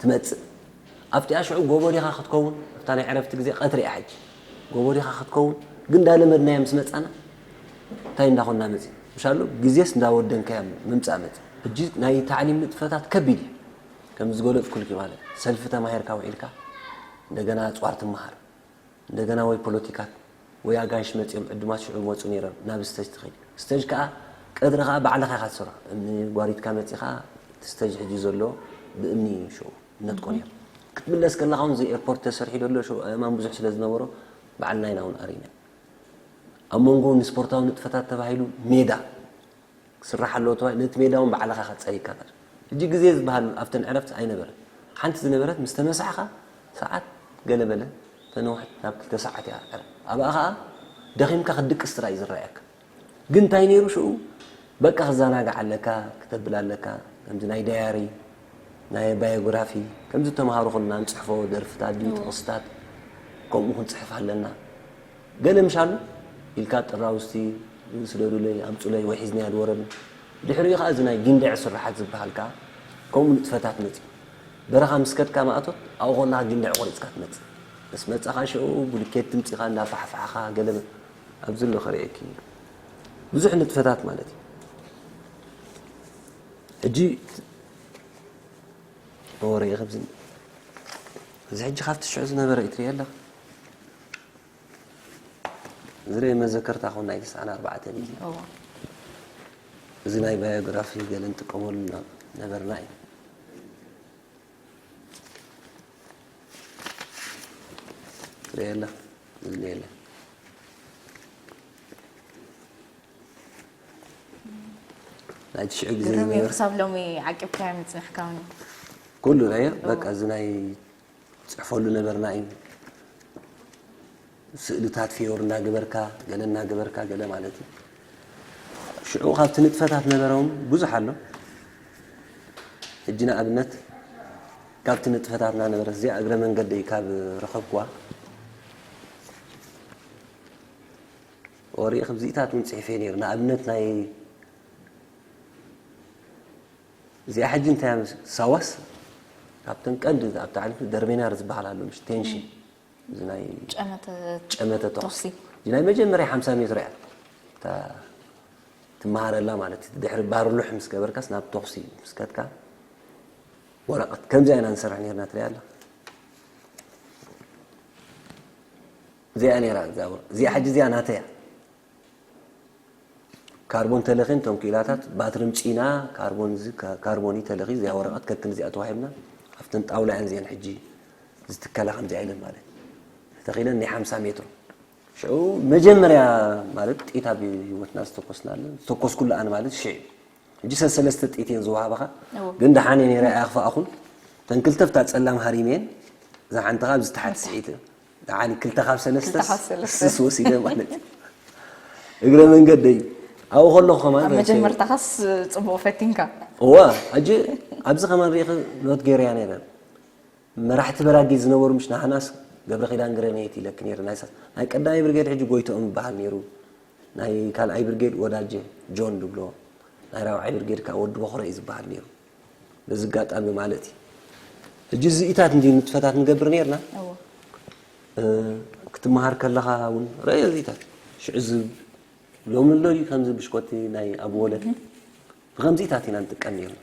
ትመጽእ ኣብቲኣ ሽዑ ጎቦ ዲኻ ክትከውን ኣብታ ናይ ዕረፍቲ ግዜ ቀትሪ እያ ሕጂ ጎቦ ዲኻ ክትከውን ግን እንዳለመድናዮ ምስ መጻና እንታይ እንዳኾንና መጺ ምሻሉ ግዜስ እንዳወደንካዮ ምምጻእ መጺ ሕጂ ናይ ታዕሊም ንጥፈታት ከቢድ እዩ ከም ዝገለጽኩልኪ ማለት ሰልፊ ተማሂርካ ውዒልካ እንደገና ኣጽዋር ትመሃር እንደገና ወይ ፖለቲካት ወይ ኣጋይሽ መጺኦም ዕዱማት ሽዑ ይመጹ ነይሮም ናብ ስተጅ ትኸይድ ስተጅ ከኣ ቀትሪ ከኣ ባዕልኻ ኢኻ ትሰርሖ እምኒ ጓሪትካ መጺኻ እቲ ስተጅ ሕጂ ዘሎ ብእምኒ እዩ ሽዑ ነጥቆ ነይሩ ክትምለስ ከለኻ እውን እዚ ኤርፖርት ተሰሪሑ ዘሎ ሽዑ ኣእማን ብዙሕ ስለ ዝነበሮ ባዕልና ኢና እውን ኣሪና ኣብ መንጎ ንስፖርታዊ ንጥፈታት ተባሂሉ ሜዳ ክስራሕ ኣለዎ ተባሂሉ ነቲ ሜዳ እውን ባዕልኻ ኢኻ ጸሪግካ ትኣቱ ሕጂ ግዜ ዝበሃል ኣብተን ዕረፍቲ ኣይነበረን ሓንቲ ዝነበረት ምስ ተመሳሕኻ ሰዓት ገለ በለ ተነውሕት ናብ ክልተ ሰዓት እያ ዕረፍቲ ኣብኣ ኸኣ ደኺምካ ክትድቅስ ጥራይ እዩ ዝረኣየካ ግን እንታይ ነይሩ ሽኡ በቃ ክዘናጋዕ ኣለካ ክተብል ኣለካ ከምዚ ናይ ዳያሪ ናይ ባዮግራፊ ከምዚ ተምሃሮ ኩልና ንፅሕፎ ደርፍታት ድዩ ጥቕስታት ከምኡ ክንፅሕፍ ኣለና ገለ ምሻሉ ኢልካ ጥራውስቲ ስደዱለይ ኣምፁለይ ወይ ሒዝናያ ዝወረድና ድሕሪኡ ከዓ እዚ ናይ ጊንደዕ ስራሓት ዝበሃል ከዓ ከምኡ ንጥፈታት መፅኡ በረኻ ምስ ከድካ ማእቶት ኣብኡ ከለኻ ጊንደዕ ቆሪፅካ ትመፅእ ምስ መፃኻ ሽኡ ቡልኬት ትምፂኻ እንዳፋሕፋሕኻ ገለ ኣብዚ ኣሎ ከርእየኪ ብዙሕ ንጥፈታት ማለት እዩ ሕጂ ወረ ይኸብዝን እዚ ሕጂ ካብቲ ሽዑ ዝነበረ ይትሪኦ ኣለኻ ዝርአ መዘከርታ ኹን ናይ ተስዓን ኣርባዕተን እዩ እዎ እዚ ናይ ባዮግራፊ ገለ ንጥቀመሉ ነበርና እዩ ትሪኦ ኣለ ዝብሎ የለ ናይ ትሽዑ ግዜ ግርም እዩ ዝነበረ ክሳብ ሎሚ ዓቂብካዮ ምፅንሕካ እውን ኩሉ ናዮ በቃ እዚ ናይ ፅሕፈሉ ነበርና እዩ ስእልታት ፊዮር እናገበርካ ገለ እናገበርካ ገለ ማለት እዩ ሽዑ ካብቲ ንጥፈታት ነበረውን ብዙሕ ኣሎ ሕጂ ንኣብነት ካብቲ ንጥፈታትና ነበረት እዚኣ እግረ መንገደይ ካብ ረኸብኩዋ ወሪኢ ከምዚታት እውን ፅሒፈ ነይሩ። ንኣብነት ናይ እዚኣ ሕጂ እንታይ እያ ምስ-፣ ሳዋስ ካብተን ቀንዲ ኣብታ ዓለም ደርቤናር ዝበሃል ኣሎ፣ ምሽ ቴንሽን፣ እዚ ናይ ጨመተ ጨመተ ተኹሲ። ተኹሲ። እዚ ናይ መጀመርያ ሓምሳ ሜትሮ እያ እታ ትመሃረላ ማለት እዩ። ድሕሪ ባርሉሕ ምስ ገበርካስ ናብ ተኹሲ ምስ ከድካ ወረቐት ከምዚኣ ኢና ንሰርሕ ነርና ትሪኣ ኣላ። እዚኣ ነይራ እዛ ወረ-፣ እዚኣ ሕጂ እዚኣ ናተያ። ካርቦን ተለኺን እቶም ክኢላታት ባትሪ ምፂና ካርቦን እዚ ካ-፣ ካርቦን እዩ ተለኺ እዚኣ ወረቐት ከክን እዚኣ ተዋሂብና ኣብተን ጣውላ እየን እዚአን ሕጂ ዝትከላ ከምዚኣ ኢለን ማለት እዩ። ተተኺለን ናይ ሓምሳ ሜትሮ ሽዑ መጀመርያ ማለት ጥይት ኣብ ህይወትና ዝተኮስናለን ዝተኮስኩሉ ኣነ ማለት ሽዑ እዩ። ሕጂ ሰለስተ ጥይት እየን ዝወሃባኻ እዎ። ግን ደሓን እየ ነይረ ኣይኣኽፋእኹን። ተን ክልተ ብታ ፀላም ሃሪመየን እዛ ሓንቲ ካብ ዝተሓት ስዒት እያ። ደሓን ክልተ ካብ ሰለስተ ክልተ ካብ ሰለስተ። ስስ ወሲደ ማለት እዩ። እግረ መንገደይ ኣብኡ ከለኹ ከማን ኣብ ረእሰ-፣ መጀመርታኻስ ጽቡቕ ፈቲንካ። እዋ ሕጂ ኣብዚ ከማን ሪኢኺ ኖት ገይረያ ነይረ። መራሕቲ በራጊድ ዝነበሩ ምሽ ንሃናስ ገብረ ኪዳን ግረኔት ኢለኪ ነይረ። ናይ ሳ-፣ ናይ ቀዳማይ ብርጌድ ሕጂ ጎይትኦም ይበሃል ነይሩ። ናይ ካልኣይ ብርጌድ ወዳጀ ጆን ድብሎ። ናይ ራብዓይ ብርጌድ ከዓ ወዲ በኹረ እዩ ዝበሃል ነይሩ። በዚ ኣጋጣሚ ማለት እዩ። ሕጂ እዚኢታት እንዲ ንጥፈታት ንገብር ነይርና። እዎ። እ፣ ክትመሃር ከለኻ እውን ረእዮ እዚኢታት። ሽዑ እዚ ሎሚ ኣሎ እዩ ከምዚ ብሽኮቲ ናይ ኣብ ወለት። ብኸምዚኢታት ኢና ንጥቀም ነይርና።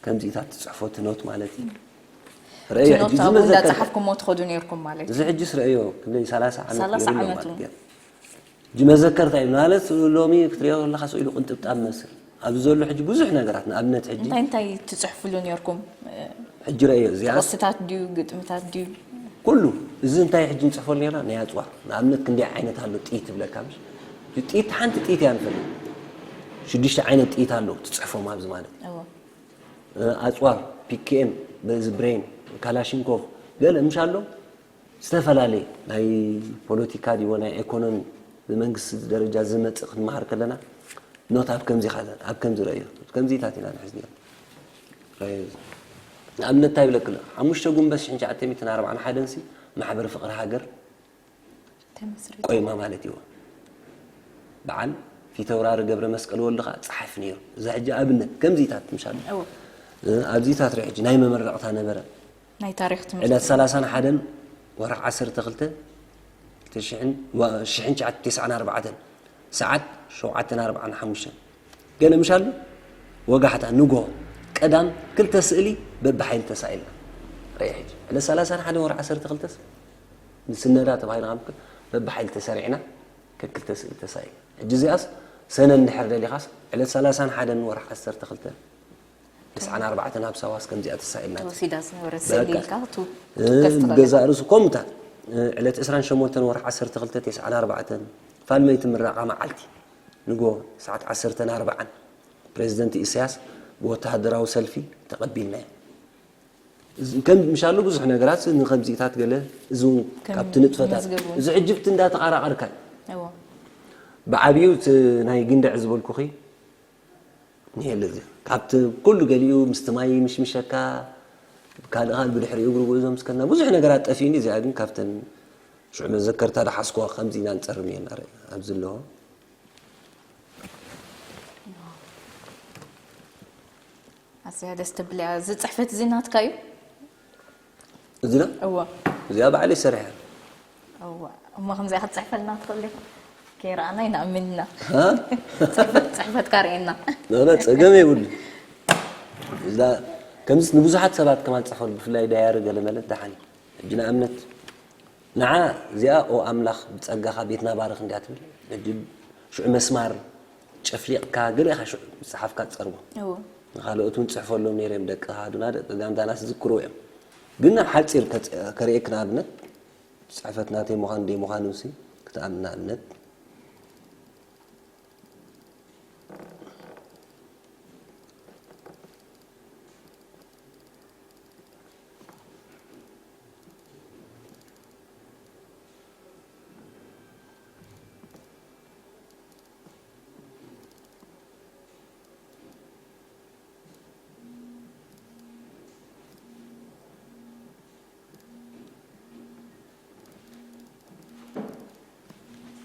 ከምዚኢታት ትጽሕፎ ትኖት ማለት እዩ። ረእዮ እቲ ሕጂ ኖት እዚ ኣብኡ መዘከርታ። እንዳጸሓፍኩሞ ትኸዱ ነይርኩም ማለት እዚ እዩ። ሕጂስ ረእዮ ክንደይ ሰላሳ ዓመት ሰላሳ ገይሩ ኣሎ ዓመት ማለት እዩ። እዩ። ሕጂ መዘከርታ እዩ ማለት ሎሚ ክትሪኦ ከለኻ ስኢሉ ቅንጥብጣብ መስል። ኣብዚ ዘሎ ሕጂ ብዙሕ ነገራት ንኣብነት ሕጂ እንታይ እንታይ ትጽሕፍሉ ነይርኩም? ሕጂ ረእዮ እዚኣ ጥቕስታት ድዩ ግጥምታት ድዩ? ኩሉ እዚ እንታይ ሕጂ ንጽሕፈሉ ነይርና ናይ ኣጽዋር ንኣብነት ክንደይ ዓይነት ኣሎ ጥይት ትብለካ ምሽ? ሕጂ ጥይት ሓንቲ ጥይት እያ ንፈልጥ። ሽዱሽተ ዓይነት ጥይት ኣሎ ትጽሕፎም ኣብዚ ማለት እዩ። እዎ። ኣጽዋር፣ ፒ ኬ ኤም፣ በዚ ብሬን፣ ካላሽንኮቭ፣ ገለ ምሽ ኣሎ ዝተፈላለየ ናይ ፖለቲካ ድዩ ናይ ኤኮኖሚ ብመንግስቲ ደረጃ ዝመጽእ ክንመሃር ከለና ኖት ኣብ ከምዚ ኢኻ ኣብ ከምዚ ረእዮ ከምዚታት ኢና ንሕዝ ነርና። ንኣብነት እንታይ ይብለክ ኣሎ ሓሙሽተ ጉንበት ሽሕን ትሽዓተ ሚእትን ኣርባዓን ሓደን ሲ ማሕበር ፍቕሪ ሃገር ተመስሪቱ። ቆይማ ማለት እዩ። በዓል ፊተውራሪ ገብረ መስቀል ወልዱ ከዓ ጸሓፊ ነይሩ። እዚ ሕጂ ኣብነት ከምዚታት ምሻል እዎ። ኣብዚታት ርእ ሕጂ ናይ መመረቕታ ነበረ ናይ ታሪኽ ዕለት ትምህርቲ ሰላሳን ሓደን ወርሒ ዓሰርተ ክልተ ሽሕን ወ-፣ ሽሕን ትሽዓተ ሚእትን ተስዓን ኣርባዕተን ሰዓት ሸውዓተን ኣርባዓን ሓሙሽተን ገለ ምሻሉ ወጋሕታ ንጎ ቀዳም ክልተ ስእሊ በብሓይሊ ተሳኢልና። ርእ ሕጂ ዕለት ሰላሳን ሓደን ወርሒ ዓሰርተ ክልተ ንስነዳ ተባሂልና ከም በብሓይሊ ተሰሪዕና ከክልተ ስእሊ ተሳኢልና። ሕጂ እዚኣስ ሰነ እንድሕር ደሊኻስ ዕለት ሰላሳን ሓደን ወርሒ ዓሰርተ ክልተ ተስዓን ኣርባዕተን ኣብ ሳዋስ ከምዚኣ ተሳኢልና። ተወሲዳ ዝነበረት ስእሊ በቃ። ኢልካ ቱ-፣ እ፣ ትከፍት ንገዛእ ርእሱ ከምኡታት። እ፣ ዕለት ዕስራን ሸሞንተን ወርሒ ዓሰርተ ክልተ ተስዓን ኣርባዕተን ፋልመይቲ ምረቓ መዓልቲ ንጎ ሰዓት ዓሰርተን ኣርባዓን ፕሬዚደንት ኢሳያስ ብወተሃደራዊ ሰልፊ ተቐቢልናዮ። እዚ ከም ምሻሉ ብዙሕ ነገራት ንከምዚታት ገለ እዚ እውን ከም ካብቲ ንጥፈታት መዝገብ እውን። እዚ ሕጂ ብቲ እንዳተቓራቐርካ እዩ። እዎ። ብዓብዩ እቲ ናይ ግንደዕ ዝበልኩኺ ንየለ እዚ ካብቲ ኩሉ ገሊኡ ምስቲ ማይ ምሽምሸካ ካልእ ካል ብድሕሪኡ እግሪ ጉዕዞ ምስከና ብዙሕ ነገራት ጠፊኡኒ። እዚኣ ግን ካብተን ሽዑ መዘከርታ ደሓስኩዋ ከምዚ ኢና ንጸርም እየና ርእ ኣብዚ ኣለዎ። ኣዝያ ደስ ትብል እያ። እዚ ጽሕፈት እዚ ናትካ እዩ? እዚና? እወ። እዚኣ ባዕለይ ሰሪሐ። እወ። እሞ ከምዚኣ ክትጽሕፈልና ትኽእል ዲኻ? ከይረኣና ይንኣምን ኢና። ሃ? ጽሕፈት፣ ጽሕፈትካ ርእየና። ኖ፣ ኖ፣ ጸገም የብሉ። እዛ ከምዚ ንብዙሓት ሰባት ከማን ጽሕፈሉ፣ ብፍላይ ዳያሪ ገለ መለ ደሓን እዩ። ሕጂ ንኣብነት ንዓ እዚኣ ኦ ኣምላኽ ብጸጋኻ ቤትና ባርኽ እንድያ ትብል። ሕጂ ሽዑ መስማር ጨፍሊቕካ ገለ ኢኻ ሽዑ ዝጸሓፍካ ትጸርቦ። እዎ። ንኻልኦት እውን ጽሕፈሎም ነይረ እዮም ደቅኻ፣ ኣዱና ደቂ ጋምታናስ ዝዝክርዎ እዮም። ግን ሓጺር ከጽ-፣ ከርእየክ ንኣብነት፣ ጽሕፈት ናተይ ምዃኑ ደይ ምዃኑ ሲ ክትኣምን ንኣብነት።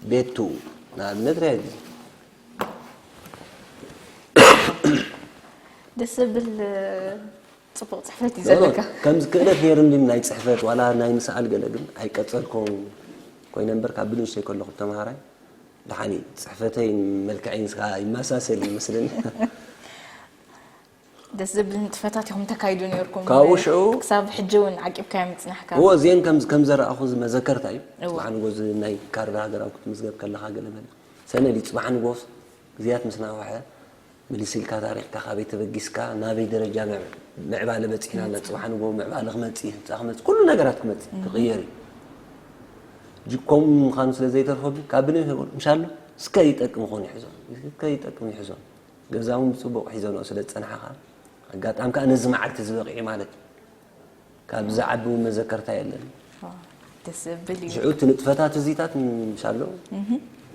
ቤቱ ንኣብነት ሪኣ ግዜ ደስ ዝብል ጽቡቕ ጽሕፈት እዩ ዘለካ። ከምዚ ክእለት ነይሩ እንዲ ናይ ፅሕፈት ዋላ ናይ ምስኣል ገለ ግን ኣይቀፀልኮን ኮይነ እምበር ካብ ብንእሽተይ ከለኹ ተምሃራይ ደሓኒ ፅሕፈተይ መልክዐይ ምስካ ይመሳሰል ይመስለኒ። ደስ ዝብል ንጥፈታት ኢኹም ተካይዱ ነርኩም። ካብኡ ሽዑ ክሳብ ሕጂ እውን ዓቂብካዮ ምጽናሕካ። እዎ እዚአን ከም ከም ዘረኣኹ እዚ መዘከርታ እዩ። እዎ። ብዓንጎ እዚ ናይ ካርድ ሃገራዊ ክትምዝገብ ከለኻ ገለ መለ ሰነድ እዩ። ጽባሕ ንጎስ ግዜያት ምስ ናውሐ ምልስ ኢልካ ታሪኽካ ካበይ ተበጊስካ ናበይ ደረጃ ምዕ- ምዕባለ በጺሕና እና ጽባሕ ንጎ ምዕባለ ክመጽእ ህንጻ ክመጽእ ኩሉ ነገራት ክመጽእ ክቕየር እዩ። ሕጂ ከምኡ ምዃኑ ስለ ዘይተርፈሉ ካብ ብንእሽተይ ምሻሎ እስከ ይጠቅም ኾን ይሕዞ እስከ ይጠቅም ይሕዞ ገዛ እውን ብፅቡቕ ሒዘንኦ ስለ ዝፀናሓኻ ኣጋጣሚ ከዓ ነዚ መዓልቲ ዝበቂዑ ማለት እዩ። ካብ ዝዓቢ እውን መዘከርታ የለን። ደስ ዝብል እዩ። ሽዑ እቲ ንጥፈታት እዚታት ምሻሎ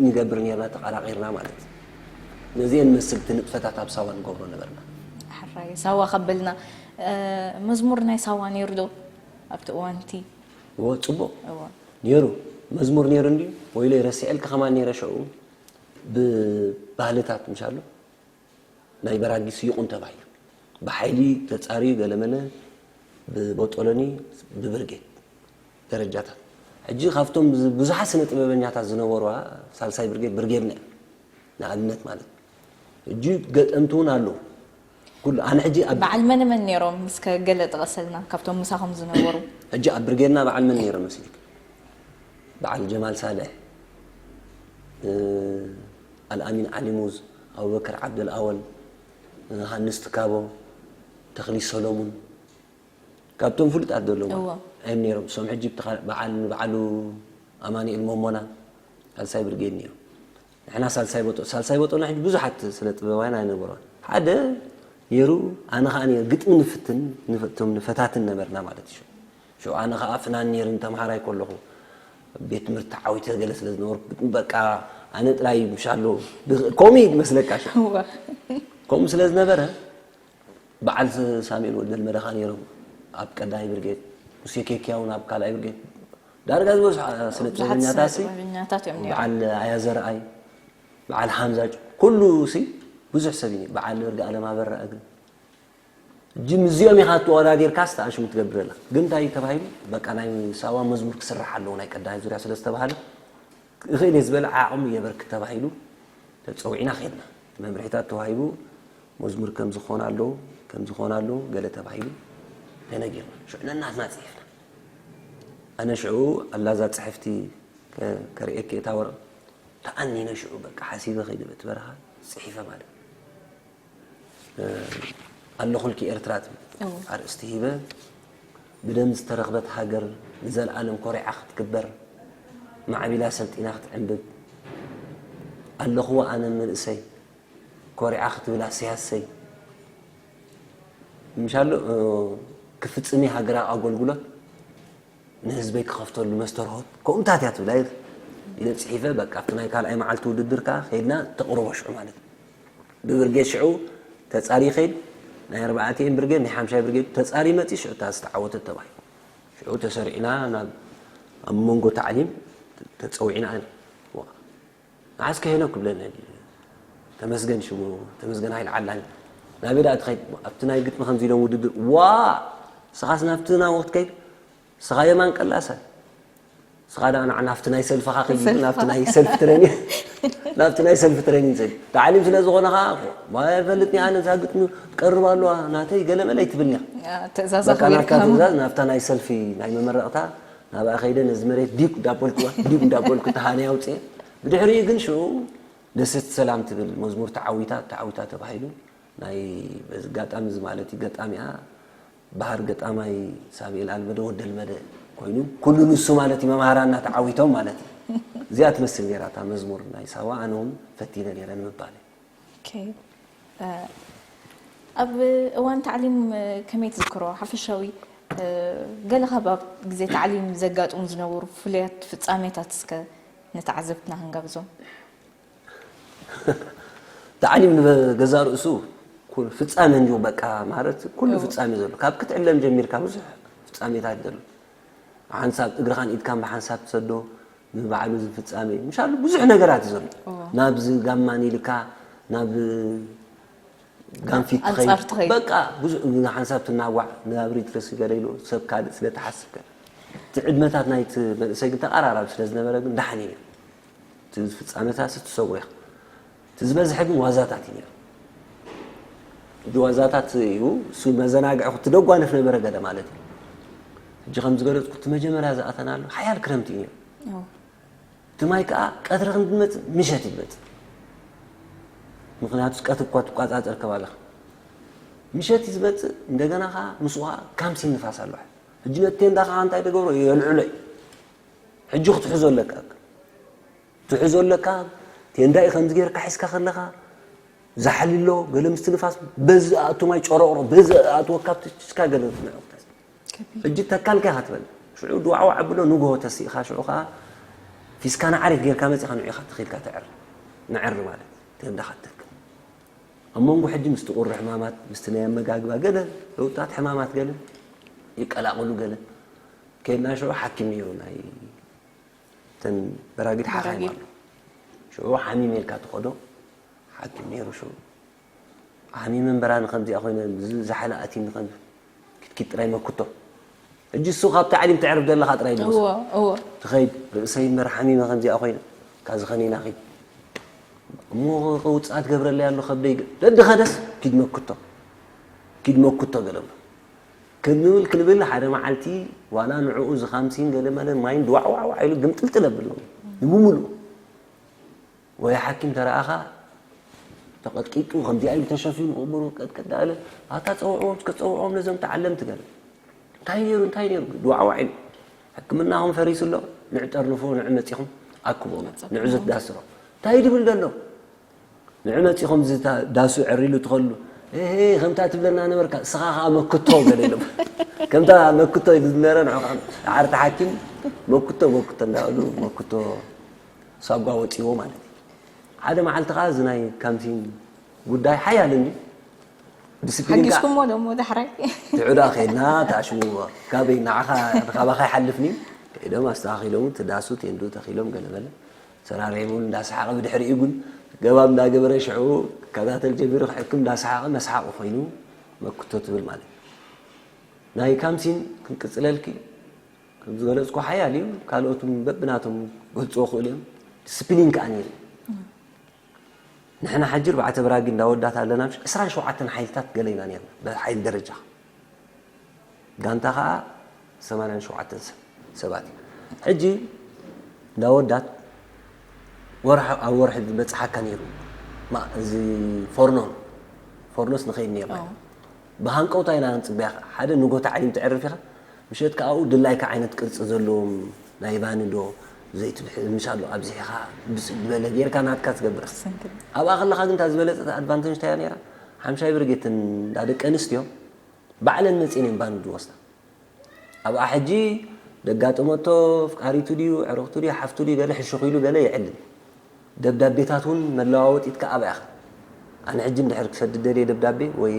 ንገብር ነርና ተቐራቒርና ማለት እዩ። ነዚአን መስል እቲ ንጥፈታት ኣብ ሳዋ ንገብሮ ነበርና። ሕራይ ሳዋ ከበልና መዝሙር ናይ ሳዋ ነይሩ ዶ ኣብቲ እዋንቲ? እዎ ፅቡቕ እዎ ነይሩ መዝሙር ነይሩ እንዲ ወይለ ረሲዐልካ ከማን ነይረ ሽዑ ብባህልታት ምሻሎ ናይ በራጊስ ይቑም ተባሂሉ ብሓይሊ ተፃርዩ ገለመለ ብቦጦሎኒ ብብርጌድ ደረጃታት ሕጂ ካብቶም ብዙሓት ስነ ጥበበኛታት ዝነበሩዋ ሳልሳይ ብርጌድ ብርጌድና እያ ንኣብነት ማለት ሕጂ ገጠምቲ እውን ኣለዉ ኩሉ ኣነ ሕጂ ኣብ በዓል መን መን ነይሮም እስከ ገለ ጥቐሰልና ካብቶም ምሳኹም ዝነበሩ? ሕጂ ኣብ ብርጌድና በዓል መን ነይሮም መሲልክ በዓል ጀማል ሳልሕ ኣልኣሚን ዓሊሙዝ ኣቡበከር ዓብደልኣወል ሃንስ ትካቦ ተኽሊ ሰሎሙን ካብቶም ፍሉጣት ዘለዉ እዮም ነይሮም እሶም ሕጂ በዓል ንበዓሉ ኣማኒኤል መሞና ሳልሳይ ብርጌድ ነይሩ ንሕና ሳልሳይ ቦጦ ሳልሳይ ቦጦና ሕጂ ብዙሓት ስነ ጥበባውያን ኣይነበሩን ሓደ ነይሩ ኣነ ከዓ ግጥሚ ንፍትን ንፈታትን ነበርና ማለት እዩ ሽዑ ኣነ ከዓ ፍናን ነይሩኒ ተምሃራይ ከለኹ ቤት ትምህርቲ ተዓዊተ ገለ ስለ ዝነበርኩ ግጥሚ በቃ ኣነ ጥራይ ምሻሎ ከምኡ እዩ ዝመስለካ ሽዑ ከምኡ ስለ ዝነበረ በዓል ሳሙኤል ወልደልመደ ከዓ ነይሮም ኣብ ቀዳማይ ብርጌድ ሙሴ ኬኪያ እውን ኣብ ካልኣይ ብርጌድ ዳርጋ ዝበዝሑ ስነ ጥበበኛታት ሲ ጥበበኛታት እዮም ነይሮም። በዓል ኣያ ዘርኣይ በዓል ሓምዛ ኩሉ ሲ ብዙሕ ሰብ እዩ በዓል እርጋ ኣለም ኣበራ እግሪ እጂ ምስዚኦም ኢኻ ትወዳዲርካስ ተኣሽሙ ትገብር ዘላ ግን እንታይ ተባሂሉ በቃ ናይ ሳዋ መዝሙር ክስራሕ ኣለዎ ናይ ቀዳማይ ዙርያ ስለ ዝተባሃለ ይኽእል እየ ዝበለ ዓቕሙ የበርክት ተባሂሉ ተፀዊዕና ከድና መምርሒታት ተዋሂቡ መዝሙር ከምዚ ክኾን ኣለዎ ከምዚ ክኾን ኣለዎ ገለ ተባሂሉ ተነጊርና ሽዑ ነናትና ፅሒፍና ኣነ ሽዑ ኣላዛ ፅሕፍቲ ከርእየኪ እታ ወረቕ ተኣኒነ ሽዑ በቃ ሓሲበ ከይደ በቲ በረኻ ፅሒፈ ማለት ኣለኹልኪ ኤርትራ ትብል ኣርእስቲ ሂበ ብደም ዝተረኽበት ሃገር ንዘልኣለም ኮሪዓ ክትክበር ማዕቢላ ሰልጢና ክትዕንብብ ኣለኽዎ ኣነ መንእሰይ ኮሪዓ ክትብል ኣሰይ ኣሰይ ምሻሎ ክፍፅም እየ ሃገራዊ ኣገልግሎት ንህዝበይ ክኸፍተሉ መስተርሆት ከምኡታት እያ ትብል ኣይር ኢለ ፅሒፈ በቃ ኣብቲ ናይ ካልኣይ መዓልቲ ውድድር ከዓ ከይድና ተቕርቦ ሽዑ ማለት እዩ ብብርጌድ ሽዑ ተፃሪ ይኸይድ ናይ ኣርባዕቲኤን ብርጌድ ናይ ሓምሻይ ብርጌድ ተፃሪ መፂ ሽዑ እታ ዝተዓወተት ተባሂሉ ሽዑ ተሰሪዕና ናብ ኣብ መንጎ ታዕሊም ተፀዊዕና ኣነ ንዓስከ ሄኖክ ክብለኒ ተመስገን ሽሙ ተመስገን ሃይለ ዓላሚ ናበይ ደኣ ትኸይድ ኣብቲ ናይ ግጥሚ ከምዚ ኢሎም ውድድር ዋ ንስኻስ ናብቲ ናብኡ ክትከይድ ንስኻ የማን ቀላሰ ንስኻ ደኣ ንዓ ናብቲ ናይ ሰልፍኻ ከይድ ናብቲ ናይ ሰልፊ ትረኒ ናብቲ ናይ ሰልፊ ትረኒ ንሰድ ታዕሊም ስለ ዝኾነ ኸዓ ማፈልጥኒ ኣነ እዛ ግጥሚ ትቀርብ ኣለዋ ናተይ ገለመለ ኣይትብልኒ ትእዛዝ በቃ ናብታ ኣኽቢርካ ትእዛዝ ናብታ ናይ ሰልፊ ናይ መመረቕታ ናብኣ ከይደ ነዚ መሬት ዲግ እንዳበልኩዋ ዲግ እንዳበልኩ ተሃነይ ኣውፅኤ ብድሕሪኡ ግን ሽዑ ደስት ሰላም ትብል መዝሙር ተዓዊታ ተዓዊታ ተባሂሉ ናይ በዚ ጋጣሚ እዚ ማለት እዩ ገጣሚኣ ባህር ገጣማይ ሳሙኤል ኣልመደ ወደልመደ ኮይኑ ኩሉ ንሱ ማለት እዩ መምሃራና ተዓዊቶም ማለት እዩ እዚኣ ትመስል ነይራ እታ መዝሙር ናይ ሳዋ ኣነ እውን ፈቲነ ነይረ ንምባል እዩ ኦኬ። ኣብ እዋን ታዕሊም ከመይ ትዝክሮ ሓፈሻዊ ገለ ካብ ኣብ ግዜ ታዕሊም ዘጋጥሙ ዝነበሩ ፍሉያት ፍጻሜታት እስከ ንተዓዘብትና ክንጋብዞም ታዕሊም ንገዛ ርእሱ ፍጻሜ እንዲሁ በቃ ማለት ኩሉ ፍጻሜ ዘሎ ካብ ክትዕለም ጀሚርካ ብዙሕ ፍጻሜታት ዘሎ ሓንሳብ እግርኻን ኢድካን ብሓንሳብ ትሰዶ ንባዕሉ ዝፍጻመ እዩ። ምሻሉ ብዙሕ ነገራት እዩ ዘሎ። ናብዚ ጋማን ኢልካ ናብ ጋንፊት ትኸይድ። በቃ ብዙሕ ሓንሳብ ትናዋዕ፣ ንኣብሪት ረሲ ገለ ኢሉ ሰብ ካልእ ስለ ትሓስብ ገለ። እቲ ዕድመታት ናይቲ መንእሰይ ግን ተቐራራቢ ስለ ዝነበረ ግን ደሓን እዩ። እቲ ፍጻመታት ትሰጉ ኢኻ። እቲ ዝበዝሐ ግን ዋዛታት እዩ ነይሩ። ሕጂ ዋዛታት እዩ፣ እሱ መዘናግዒ ክትደጓነፍ ነበረ ገለ ማለት እዩ። ሕጂ ከም ዝገለጽኩ እቲ መጀመርያ ዝኣተናሉ ሓያል ክረምቲ እዩ ነይሩ። እቲ ማይ ከዓ ቀትሪ ክንድመጽእ ምሸት ይመጽእ። ምኽንያቱ ቀትሪ እኳ ትቋጻጸር ከባለኻ ምሸት እዩ ዝመጽእ። እንደገና ከዓ ምስኡ ከዓ ካምሲን ንፋስ ኣለዋ። ሕጂ ነቲ ቴንዳ ከዓ እንታይ ተገብሮ የልዕሎ እዩ። ሕጂ ክትሕዞ ኣለካ። ትሕዞ ኣለካ። ቴንዳ እዩ ከምዚ ጌርካ ሒዝካ ከለኻ ዛሕሊ ኣሎ፣ ገለ ምስቲ ንፋስ በዚ ኣእቱ ማይ ጨሮቕሮ፣ በዚ ኣእትወካ ብትችካ ገለ ትንዕቕ። ሕጂ ተካልካ ኢኻ ትበል። ሽዑ ድዋዕዋዕ ኣብሎ ንግሆ ተሲእኻ ሽዑ ኸዓ ፊስካ ንዓሪፍ ጌርካ መጺኻ ንዑ ኢኻ ተኺልካ ተዕር። ንዕሪ ማለት ቴንዳኻ ትተክል። ኣብ መንጎ ሕጂ ምስቲ ቁሪ ሕማማት፣ ምስቲ ናይ ኣመጋግባ ገለ ለውጥታት ሕማማት ገለ ይቀላቕሉ ገለ ከይድና ሽዑ ሓኪም ነይሩ ናይ እተን በራጊድ ሓኻይም ኣሎ። ሽዑ ሓሚም ኢልካ ትኸዶ ሓኪም ነይሩ ሽዑ። ሓሚም እምበራ ንኸምዚኣ ኮይነ ዝሓለ ኣቲኒ ከም ኪትኪት ጥራይ መኩቶ። ሕጂ እሱ ካብ ታዕሊም ተዕርፍ ዘለኻ ጥራይ እዩ ዝመስሎ። ትኸይድ ርእሰይ እምበር ሓሚመ ከምዚኣ ኮይነ ካዚ ኸኒና ኺድ እሞ ከውፅኣ ትገብረለይ ኣሎ ከብደይ ግን ደድኸደስ ኪድ መኩቶ ኪድ መኩቶ ገለ እሞ ክንብል ክንብል ሓደ መዓልቲ ዋላ ንዕኡ ዝኻምሲን ገለ መለን ማይን ድዋዕዋዕዋዕ ኢሉ ግምጥልጥል ኣብሎ ንብሙሉኡ ወይ ሓኪም ተረኣኻ ተቐጥቂጡ ከምዚኣ ኢሉ ተሸፊኑ እምሩ ቀጥቀጥ ዳለ ኣታ ፀውዕዎም ከፀውዕዎም ነዞም ተዓለምቲ ገለ እንታይ ነይሩ እንታይ ነይሩ ድዋዕዋዕ ኢሉ ሕክምናኹም ፈሪሱ ኣሎ ንዕ ጠርንፎ ንዕ መፂኹም ኣክቦ ንዕ ዘትዳስሮ እንታይ ድብል ዘሎ ንዕ መፂኹም ዝታ ዳሱ ዕሪሉ ትኸሉ እሄ ከምታ ትብለና ነበርካ እስኻ ከዓ መክቶ ገለ ኢሎም ከምታ መክቶ ኢሉ ዝነበረ ንዑ ከዓ ዓርቲ ሓኪም መክቶ መክቶ እንዳበሉ መክቶ ሳጓ ወፂዎ ማለት እዩ ሓደ መዓልቲ ከዓ እዚ ናይ ካምሲን ጉዳይ ሓያል እንዲ ዲስፕሊን ከዓ ሓጊዝኩሞ ዶ እሞ ዳሕራይ ትዕዳ ከይድና ተኣሽምዎ ካበይ ንዓኻ ካባኻ ይሓልፍኒ ከይዶም ኣስተኻኺሎም ትዳሱ ቴንዱ ተኺሎም ገለበለ ሰራሪሙን እንዳሰሓቐ ብድሕሪኡ ግን ገባብ እንዳገበረ ሽዑ ከታተል ጀሚሩ ክሕክም እንዳሰሓቐ መስሓቑ ኮይኑ መክቶ ትብል ማለት ናይ ካምሲን ክንቅፅለልኪ ከም ዝገለፅኩ ሓያል እዩ ካልኦትም በብናቶም ገልፅዎ ክእሉ እዮም ዲስፕሊን ከዓ ነይሩ ንሕና ሕጂ ኣርባዕተ ብራጊ እንዳወዳት ኣለና ምሽ ዕስራን ሸውዓተን ሓይልታት ገለ ኢና ነርና ብሓይል ደረጃ ጋንታ ከዓ ሰማንያን ሸውዓተን ሰብ ሰባት እዩ ሕጂ እንዳወዳት ወርሒ ኣብ ወርሒ ዝበፅሓካ ነይሩ እዚ ፎርኖን ፎርኖስ ንኸይድ ነርና ብሃንቀውታ ኢና ንፅበያ ሓደ ንጎ ታዕሊም ትዕርፍ ኢኻ ምሸት ከኣኡ ድላይካ ዓይነት ቅርፂ ዘለዎም ናይ ባኒ ዶ ዘይትብሕል ምሻሎ ኣብዚሕኻ ብስል ዝበለ ጌርካ ናትካ ትገብር ኣብኣ ከለኻ ግን እታ ዝበለፀት ኣድቫንቴጅ እንታይ ነራ ሓምሻይ ብርጌትን እንዳ ደቂ ኣንስትዮ ባዕለን መፂን እዮም ባኒ ዝወስዳ ኣብኣ ሕጂ ደጋጥመቶ ፍቃሪቱ ድዩ ዕሩኽቱ ድዩ ሓፍቱ ድዩ ገለ ሕሹኽ ኢሉ ገለ ይዕልል ደብዳቤታት እውን መለዋወጢት ከዓ ኣብያ ኢኻ ኣነ ሕጂ እንድሕር ክሰድድ ደልየ ደብዳቤ ወይ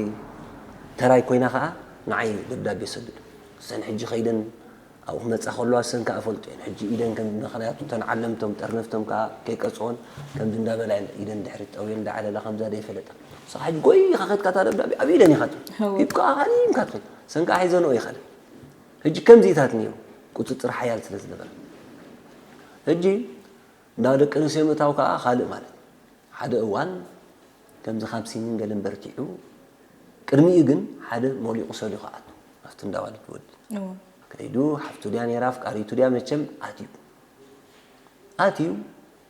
ተራይ ኮይና ከዓ ንዓይ ደብዳቤ ሰድድ እሰን ሕጂ ከይደን ኣብኡ ክመፃ ከለዋ እሰን ከዓ ፈልጦ እየን ሕጂ ኢደን ከም ምክንያቱ እተን ዓለምቶም ጠርነፍቶም ከዓ ከይቀፅኦን ከምዚ እንዳበላ እየን ኢደን ድሕሪ ጠውየን እንዳዓለላ ከምዛ ደይፈለጣ ንስኻ ሕጂ ጎይ ኢኻ ከድካ እታ ደብዳቤ ኣብ ኢደን ኢኻ ትብል ሂብካ ኣኻሊምካ ትኸይድ እሰን ከዓ ሒዘንኦ ይኸለ ሕጂ ከምዚኢታት እኒኦ ቁፅፅር ሓያል ስለ ዝነበረ ሕጂ እንዳ ደቂ ኣንስትዮ ምእታው ከዓ ካልእ ማለት ሓደ እዋን ከምዚ ካብ ሲኒን ገለን በርቲዑ ቅድሚኡ ግን ሓደ ሞሊቑ ሰልዩ ክኣቱ ኣብቲ እንዳዋልድ ወዲ ከይዱ ሓፍቱ ድያ ነይራ ኣፍቃሪቱ ድያ መቸም ኣትዩ ኣትዩ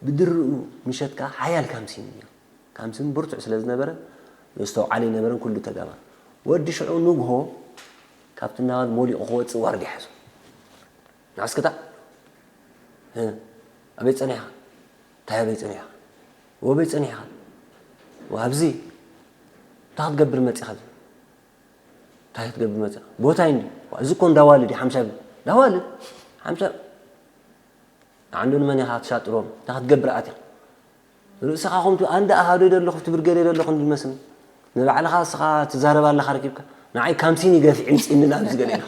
ብድርኡ ምሸት ከዓ ሓያል ካምሲን ነይሩ ካምሲን ብርቱዕ ስለ ዝነበረ ዘስተውዓለ ይነበረን ኩሉ ተጋባ ወዲ ሽዑ ንግሆ ካብቲ እንዳዋልድ ሞሊቑ ክወፅእ ዋርድ ይሓዞ ንዓስክታ ኣበይ ፀኒሕኻ እንታይ ኣበይ ፀኒሕኻ ወበይ ፀኒሕኻ ኣብዚ እንታይ ክትገብር መፂኻ እንታይ ክትገብር መፂኻ ቦታይ እንዲ እዚ እኮ እንዳዋልድ ሓምሻ እንዳዋልድ ሓምሻ ንዓንዶ ንመን ኢኻ ትሻጥሮም እንታይ ክትገብር ኣቲኻ ርእስኻ ከምቲ ኣንዳ ኣሃዶ ደለኹ ትብርገደ ደለኹ እንድመስል ንባዕልኻ እስኻ ትዛረብ ኣለኻ ረኪብካ ንዓይ ካምሲን ይገፊ ዕምፂኒ ናብዚ ገለ ኢሉ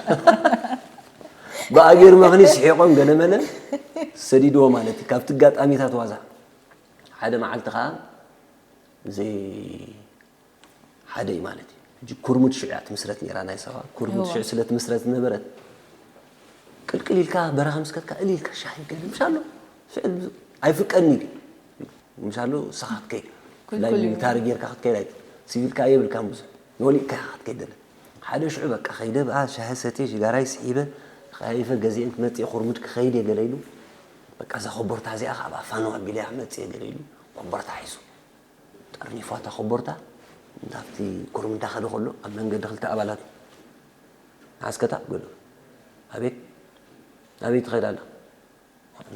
ብኣገር መኽኒ ስሒቖም ገለመለ ሰዲድዎ ማለት እዩ። ካብቲ ኣጋጣሚታት ዋዛ ሓደ መዓልቲ ከዓ ዘይ ሓደ እዩ ማለት እዩ። ሕጂ ኩርሙድ ሽዑ እያ ትምስረት ነይራ ናይ ሳዋ። ኩርሙድ ሽዑ ስለ ትምስረት ዝነበረት ቅልቅል ኢልካ በረኻ ምስ ከድካ እል ኢልካ ሻሂ ገለ ምሻሎ ሽዑ ኣይፍቀድን እዩ። ምሻሎ ንስኻ ክትከይድ ብፍላይ ሚሊታሪ ጌርካ ክትከይድ ኣይ ሲቪልካ የብልካን ብዙሕ ወሊእካ ኢኻ ክትከይድ ደለ ሓደ ሽዑ በቃ ከይደ ብኣ ሻሂ ሰትየ ሽጋራይ ስሒበ ተኸያይፈ ገዚአን ክመፅእ ኩርሙድ ክኸይድ እየ ገለ ኢሉ በቃ እዛ ኮቦርታ እዚኣ ካብ ኣፋኑ ኣቢለ እያ ክመፅእ እየ ገለ ኢሉ ኮቦርታ ሒዙ ጠርኒፋ እታ ኮቦርታ እንታብቲ ኩርም እንዳኸደ ከሎ ኣብ መንገዲ ክልተ ኣባላት ሓዝከታ ገሉ ኣቤት ኣበይ ትኸይድ ኣላ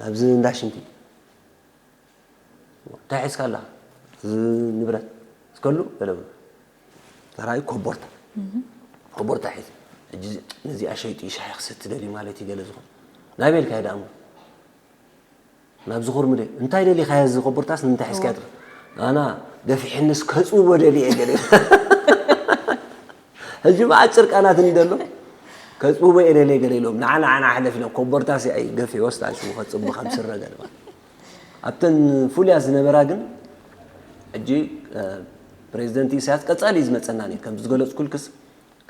ናብዚ እንዳ ሽንቲ እንታይ ሒዝካ ኣላ እዚ ንብረት እስከሉ ገለ ተራይ ኮቦርታ ኮቦርታ ሒዝ ሕጂ ነዚኣ ሸይጡ ሻሂ ክሰቲ ደልዩ ማለት እዩ ገለ ዝኾነ ናይ ቤልካ ይዳ እሞ ናብዚ ኩርምደ እንታይ ደሊኻዮ እዚ ኮቦርታስ ንምንታይ ሒዝካዮ ትብል ኣና ገፊሕንስ ከፅውዎ ደልየ ገለ ሕጂ ብኣጭር ቃላት እንደሎ ከፅውዎ እየ ደልየ ገለ ኢሎም ንዓ ንዓና ሕለፍ ኢሎም ኮቦርታስ ኣይ ገፊ ወስዳ ሽሙ ከፅቡ ከም ስረ ገለ ማለት ኣብተን ፍሉያት ዝነበራ ግን ሕጂ ፕሬዚደንት ኢሳያስ ቀፃሊ እዩ ዝመፀና ነይሩ ከምዚ ዝገለፅኩልክስ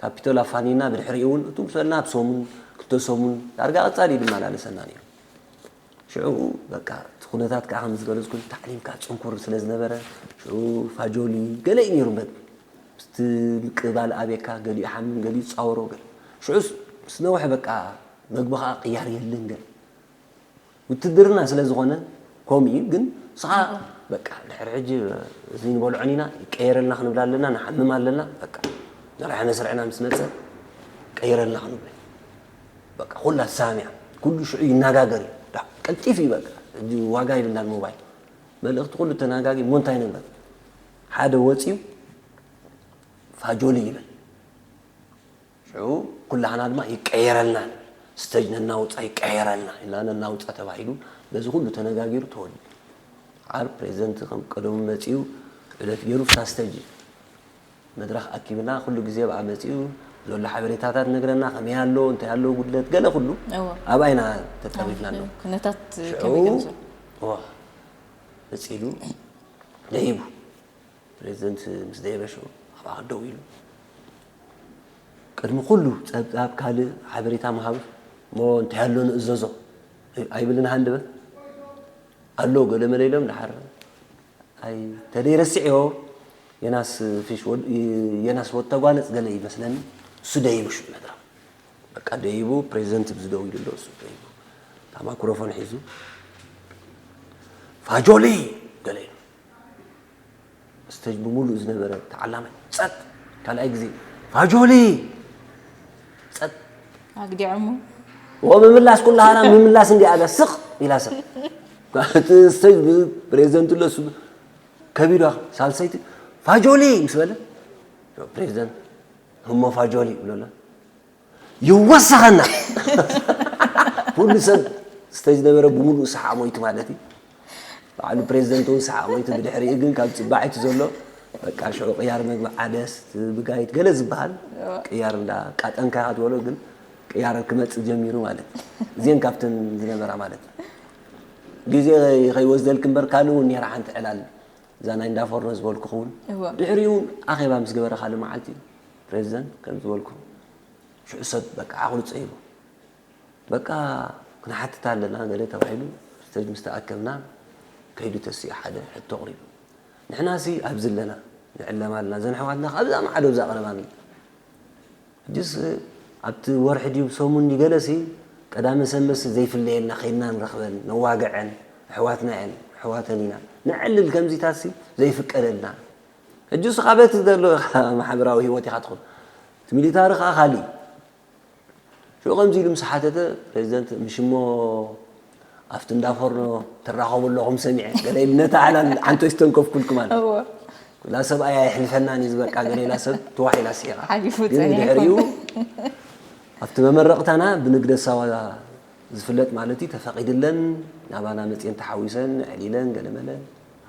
ካፒቶል ኣፋኒና ብድሕሪኡ እውን እቱ ምስ በልና ኣብ ሰሙን ክልተ ሰሙን ዳርጋ ቀፃሊ እዩ ዝመላለሰና ነይሩ ሽዑ በቃ እቲ ኩነታት ከዓ ከም ዝገለፅኩ ታዕሊምካ ፅንኩር ስለ ዝነበረ ሽዑ ፋጆሊ ገለ እዩ ነይሩ እምበር ምስቲ ምቅባል ኣብየካ ገሊኡ ሓምም ገሊኡ ፃወሮ ገለ ሽዑስ ምስ ነውሐ በቃ መግቢ ከዓ ቅያር የለን ገለ ውትድርና ስለ ዝኾነ ከምኡ እዩ ግን ንስኻ በቃ ድሕሪ ሕጂ እዚ ንበልዖን ኢና ይቀየረልና ክንብል ኣለና ንሓምም ኣለና በቃ ንርሐ መስርዕና ምስ መፀ ቀይረልና ክንብል በቃ ኩላ ትሰማሚዓ ኩሉ ሽዑ ይነጋገር እዩ ዳ ቀልጢፍ እዩ በቃ ሕጂ ዋጋ ይብልናን ሞባይል መልእኽቲ ኩሉ ተነጋጊ እሞ እንታይ ንግበር ሓደ ወፂኡ ፋጆሊ ይብል ሽዑ ኩላህና ድማ ይቀየረልና ስተጅ ነናውፃ ይቀየረልና ኢልና ነናውፃ ተባሂሉ በዚ ኩሉ ተነጋጊሩ ተወዲኡ ዓር ፕሬዚደንት ከም ቀደሙ መፂኡ ዕለት ገይሩ ፍታ ስተጅ መድረኽ ኣኪብና ኩሉ ግዜ ብኣ መፂኡ ዘሎ ሓበሬታታት ነግረና ከመይ ኣሎ እንታይ ኣሎ ጉድለት ገለ ኩሉ ኣብኣይና ተጠሪፍና ኣሎ ኩነታት ከመይ ገምዞ መፂሉ ደይቡ ፕሬዚደንት ምስ ደየበ ሽዑ ኣብኣ ደው ኢሉ ቅድሚ ኩሉ ፀብፃብ ካልእ ሓበሬታ ምሃብ እሞ እንታይ ኣሎ ንእዘዞ ኣይብልን ሃንደበት ኣሎ ገለ መለ ኢሎም ድሓር ኣይ ተደይረስዕዮ የናስ ፊሽ ወድ የናስ ወድ ተጓነፅ ገለ ይመስለኒ እሱ ደይቡ ሽዑ መድረኽ በቃ ደይቡ ፕሬዚደንት ብዝደው ኢሉ ኣሎ እሱ ደይቡ እታ ማክሮፎን ሒዙ ፋጆሊ ገለ ኢሉ ስተጅ ብምሉእ ዝነበረ ተዓላማይ ጸጥ ካልኣይ ግዜ ፋጆሊ ጸጥ ኣግዲዖሞ ወ ምምላስ ኩላሃና ምምላስ እንዲ ኣለ ስቕ ኢላ ሰብ እቲ ስተጅ ፕሬዚደንት ኣሎ እሱ ከቢዱ ሳልሰይቲ ፋጆሊ ምስ በለ ፕሬዚደንት ህሞ ፋጆሊ ይብሎ ኣሎ ይወሰኸና ኩሉ ሰብ ስተጅ ነበረ ብምሉእ ሰሓቕ ሞይቱ ማለት እዩ በዓሉ ፕሬዚደንት እውን ሰሓቕ ሞይቱ ብድሕሪኡ ግን ካብ ፅባሕ እቲ ዘሎ በቃ ሽዑ ቅያር መግቢ ዓደስ ብጋይት ገለ ዝበሃል ቅያር እንዳ ቃጠንካ ክትበሎ ግን ቅያር ክመፅእ ጀሚሩ ማለት እዩ እዚአን ካብተን ዝነበራ ማለት እዩ ግዜ ከይወስደልክ እምበር ካልእ እውን ነራ ሓንቲ ዕላል እዛ ናይ እንዳፈርኖ ዝበልኩ ክውን ድሕሪኡ እውን ኣኼባ ምስ ገበረ ካልእ መዓልቲ እዩ ፕሬዚደንት ከም ዝበልኩ ሽዑ ሰብ በቃ ዓቕሉ ፀይቡ በቃ ክንሓትት ኣለና ገለ ተባሂሉ ስቴጅ ምስ ተኣከብና ከይዱ ተሲኡ ሓደ ሕቶ ኣቕሪቡ ንሕናሲ ኣብዚ ኣለና ንዕለም ኣለና እዘን ኣሕዋትና ካብዛ ማዕዶ ኣብዛ ቀረባ ሕጅስ ኣብቲ ወርሒ ድዩ ሰሙን ድዩ ገለሲ ቀዳመ ሰንበትሲ ዘይፍለየልና ከይድና ንረኽበን ነዋግዐን ኣሕዋትና እየን ኣሕዋተን ኢና ነዕልል ከምዚታትሲ ዘይፍቀደልና ሕጂ ንስኻ በቲ ዘሎ ኢኻ ማሕበራዊ ህይወት ኢኻ ትኹን እቲ ሚሊታሪ ከዓ ካሊእ ሽዑ ከምዚ ኢሉ ምስ ሓተተ ፕሬዚደንት ምሽሞ ኣብቲ እንዳፈርኖ ትራኸቡ ኣለኹም ሰሚዐ ገለ ኢሉ ነታ ዕላል ዓንቶ ይስተንከፍኩልኩም ኣለ እወ። ኩላ ሰብኣይ ኣይሕልፈናን እዩ ዝበቃ ገለ ኢላ ሰብ ትዋሕ ኢላ ስሒቓ ሓሊፉ ግን ጸኒሑ ድሕሪኡ ኣብቲ መመረቕታና ብንግደ ሳዋ ዝፍለጥ ማለት እዩ ተፈቒድለን ናባና መፅየን ተሓዊሰን ኣዕሊለን ገለመለ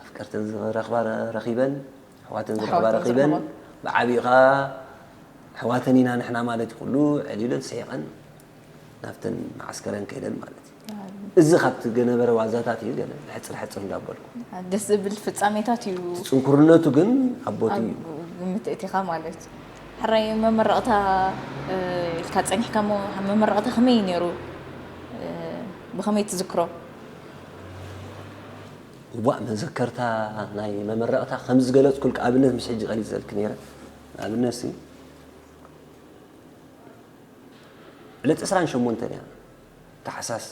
ኣፍቀርተን ዝረኽባ ረኺበን ኣሕዋተን ዝረኽባ ኣሕዋተን ረኺበን ዝረኽባ። ብዓብዩ ኸዓ ኣሕዋተን ኢና ንሕና ማለት እዩ ኩሉ ኣዕሊለን ስሒቐን ናብተን መዓስከረን ከይደን ማለት እዩ እዚ ካብቲ ገነበረ ዋዛታት እዩ ገለ ሕፅር ሕፅር እንዳበልኩ። ደስ ዝብል ፍጻሜታት እዩ። ጽንኩርነቱ ግን ኣብ ቦትኡ እዩ። ግምት እቲኻ ማለት እዩ። ሕራይ መመረቕታ ኢልካ ጸኒሕካ ሞ መመረቕታ ከመይ ነይሩ? ብኸመይ ትዝክሮ? እዋእ መዘከርታ ናይ መመረቕታ ከም ዝገለጽኩልካ ኣብነት ምስ ሕጂ ቀሊጸልክ ነይረ። ኣብነት ሲ ዕለት ዕስራን ሸሞንተን እያ ታሕሳስ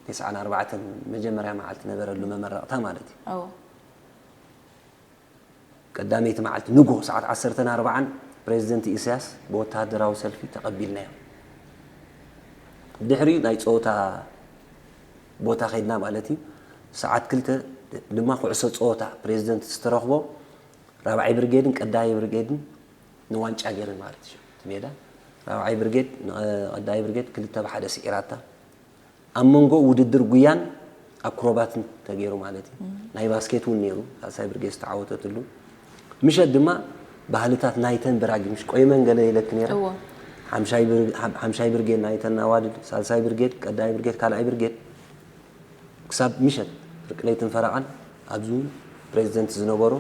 ተስዓን ኣርባዕተን መጀመርያ መዓልቲ ነበረሉ መመረቕታ ማለት እዩ። ኣዎ ቀዳመይቲ መዓልቲ ንጎ ሰዓት ዓሰርተን ኣርባዓን ፕሬዚደንት ኢሳያስ ብወተሃደራዊ ሰልፊ ተቐቢልናዮ። ድሕሪ ናይ ፀወታ ቦታ ከይድና ማለት እዩ። ሰዓት ክልተ ድማ ኩዕሶ ፀወታ ፕሬዚደንት ዝተረኽቦ ራብዓይ ብርጌድን ቀዳማይ ብርጌድን ንዋንጫ ገይረን ማለት እዩ። እቲ ሜዳ ራብዓይ ብርጌድ ንቐዳማይ ብርጌድ ክልተ ብሓደ ስዒራታ። ኣብ መንጎ ውድድር ጉያን ኣክሮባትን ተገይሩ ማለት እዩ። ናይ ባስኬት እውን ነይሩ፣ ሳልሳይ ብርጌድ ዝተዓወተትሉ። ምሸት ድማ ባህልታት ናይተን ብራጊ ምሽ ቆይመን ገለ ኢለክ ነይረ። እዎ። ሓምሻይ ብር- ሓም- ሓምሻይ ብርጌድ ናይተን ኣዋልድ፣ ሳልሳይ ብርጌድ፣ ቀዳማይ ብርጌድ፣ ካልኣይ ብርጌድ ክሳብ ምሸት ፍርቂ ለይትን ፈረቓን ኣብዚ እውን ፕሬዚደንት ዝነበሩ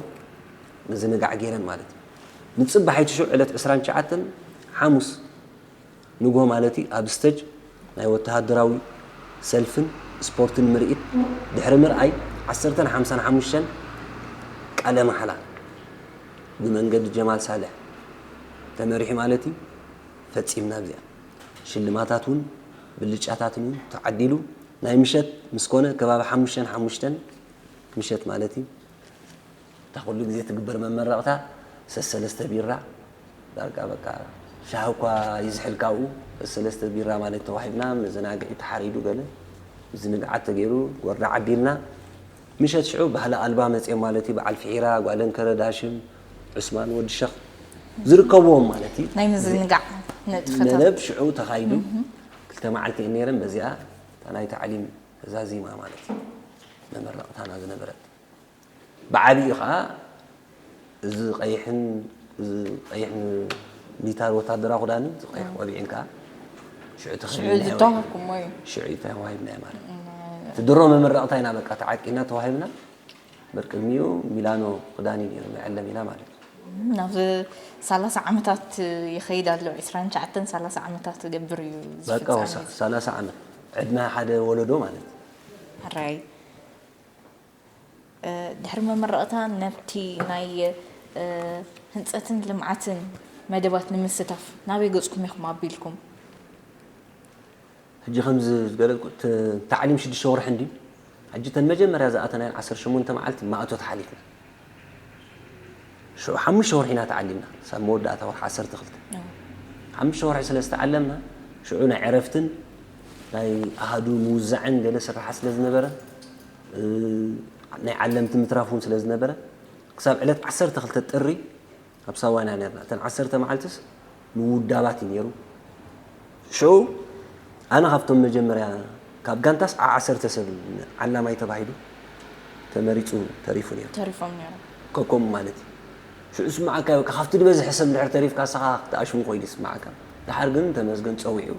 ምዝንጋዕ ገይረን ማለት እዩ። ንፅባሒቲ ሽዑ ዕለት ዕስራን ትሽዓተን ሓሙስ ንግሆ ማለት እዩ ኣብ ስተጅ ናይ ወተሃደራዊ ሰልፍን ስፖርትን ምርኢት ድሕሪ ምርኣይ ዓሰርተን ሓምሳን ሓሙሽተን ቃለ ማሕላ ብመንገዲ ጀማል ሳልሕ ተመሪሑ ማለት እዩ ፈፂምና። ኣብዚኣ ሽልማታት እውን ብልጫታትን እውን ተዓዲሉ ናይ ምሸት ምስ ኮነ ከባቢ ሓሙሽተን ሓሙሽተን ምሸት ማለት እዩ እታ ኩሉ ግዜ ትግበር መመረቕታ ሰሰለስተ ቢራ ዳርጋ በቃ ሻሂ እኳ ይዝሕል ካብኡ ሰሰለስተ ቢራ ማለት ተዋሂብና መዘናግዒ ተሓሪዱ ገለ ምዝንጋዓት ተገይሩ ወርዳ ዓዲልና ምሸት ሽዑ ባህሊ ኣልባ መፅኦም ማለት እዩ በዓል ፍሒራ ጓለን ከረዳሽም ዑስማን ወዲ ሸኽ ዝርከብዎም ማለት እዩ ናይ ምዝንጋዕ ንጥፈታት መደብ ሽዑ ተኻይዱ ክልተ መዓልቲ እየን ነይረን በዚኣ እታ ናይ ታዕሊም ተዛዚማ ማለት እዩ መመረቕታና ዝነበረት ብዓብዩ ከዓ እዚ ቀይሕን እዚ ቀይሕ ሚሊታሪ ወታደራዊ ክዳንን እዚ ቀይሕ ቆቢዕን ከዓ ሽዑ ሽዑ ተኸዲንናዮ ዝተዋሃብኩሞ እዩ ሽዑ ተዋሂብናዮ ማለት እዩ እቲ ድሮ መመረቕታ ኢና በቃ ተዓቂና ተዋሂብና በር ቅድሚኡ ሚላኖ ክዳን እዩ ነይሩ መዐለሚና ማለት እዩ ናብ ሰላሳ ዓመታት ይኸይድ ኣሎ ዕስራን ትሽዓተን ሰላሳ ዓመታት ገብር እዩ በቃ ወሳ ሰላሳ ዓመት ዕድመ ሓደ ወለዶ ማለት እዩ ሕራይ ድሕሪ መመረቕታ ነብቲ ናይ ህንፀትን ልምዓትን መደባት ንምስታፍ ናበይ ገፅኩም ኢኹም ኣቢልኩም ሕጂ ከምዚ ዝገለፅኩ ታዕሊም ሽዱሽተ ወርሒ እንዲ ሕጂ ተን መጀመርያ ዝኣተናየን ዓሰርተ ሸሞንተ መዓልቲ ማእቶት ሓሊፍና ሽዑ ሓሙሽተ ወርሒ ኢና ተዓሊምና ሳብ መወዳእታ ወርሒ ዓሰርተ ክልተ ሓሙሽተ ወርሒ ስለ ዝተዓለምና ሽዑ ናይ ዕረፍትን ናይ ኣሃዱ ምውዛዕን ገለ ስራሓት ስለ ዝነበረ ናይ ዓለምቲ ምትራፍ እውን ስለ ዝነበረ ክሳብ ዕለት ዓሰርተ ክልተ ጥሪ ኣብ ሳዋ ኢና ነርና እተን ዓሰርተ መዓልትስ ምውዳባት እዩ ነይሩ ሽዑ ኣነ ካብቶም መጀመርያ ካብ ጋንታስ ዓ ዓሰርተ ሰብ ዓላማይ ተባሂሉ ተመሪፁ ተሪፉ ነይሩ ተሪፎም ነይሩ ከከሙ ማለት እዩ ሽዑ ስማዓካ በቃ ካብቲ ዝበዝሐ ሰብ ድሕር ተሪፍካ ስኻ ክትኣሽሙ ኮይኑ ይስማዓካ ድሓር ግን ተመስገን ፀዊዑ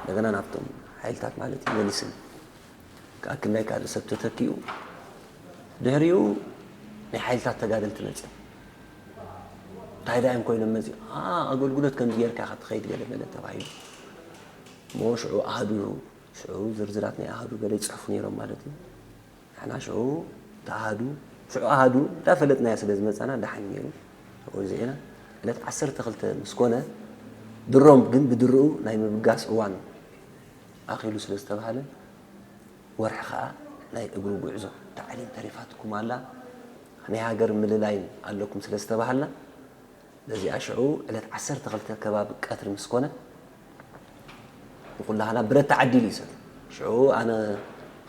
እንደገና ናብቶም ሓይልታት ማለት እዩ መሊስን ከዓ ክንዳይ ካልእ ሰብ ተተኪኡ ድሕሪኡ ናይ ሓይልታት ተጋደልቲ መፅኦም እንታይ ዳዮም ኮይኖም መፅኦም ኣገልግሎት ከምዚ ጌርካ ኢኻ ትኸይድ ገለ መለ ተባሂሉ እሞ ሽዑ ኣህዱ ሽዑ ዝርዝራት ናይ ኣህዱ ገለ ይፅሕፉ ነይሮም ማለት እዩ ንሕና ሽዑ ተኣሃዱ ሽዑ ኣሃዱ እንዳፈለጥናዮ ስለ ዝመፃና ዳሓን ነይሩ ሽዑ እዚ ኢና ዕለት ዓሰርተ ክልተ ምስ ኮነ ድሮም ግን ብድርኡ ናይ ምብጋስ እዋን ኣኺሉ ስለ ዝተባሃለ ወርሒ ከዓ ናይ እግሪ ጉዕዞ ታዕሊም ተሪፋትኩም ኣላ ናይ ሃገር ምልላይን ኣለኩም ስለ ዝተባሃልና በዚኣ ሽዑ ዕለት ዓሰርተ ክልተ ከባቢ ቀትሪ ምስ ኮነ ንኩላህና ብረት ተዓዲሉ እዩ ሰብ ሽዑ ኣነ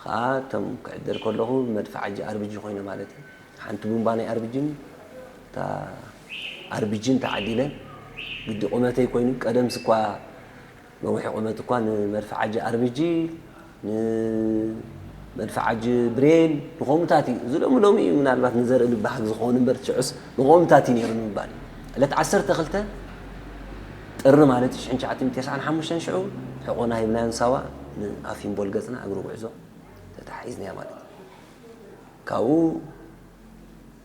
ከዓ እቶም ክዕደል ከለኹ መድፍዓጂ ኣርብጂ ኮይነ ማለት እዩ ሓንቲ ቡምባ ናይ ኣርብጂን እታ ኣርብጂን ተዓዲለ ግዲ ቁመተይ ኮይኑ ቀደም ስኳ ነዊሕ ቁመት እኳ ንመድፍዓጂ ኣርብጂ ንመድፍዓጂ ብሬን ንኸምኡታት እዩ እዚ ሎሚ ሎሚ እዩ ምናልባት ንዘርኢ ልባሃግ ዝኸውን እምበር ሽዑስ ንኸምኡታት እዩ ነይሩ ንምባል እዩ ዕለት ዓሰርተ ክልተ ጥሪ ማለት ሽሕን ትሽዓተ ሚእትን ተስዓን ሓሙሽተን ሽዑ ሕቆና ሂብናዮን ሳዋ ንኣፊምቦል ገጽና እግሪ ጉዕዞ ተታሒዝናያ ማለት እዩ። ካብኡ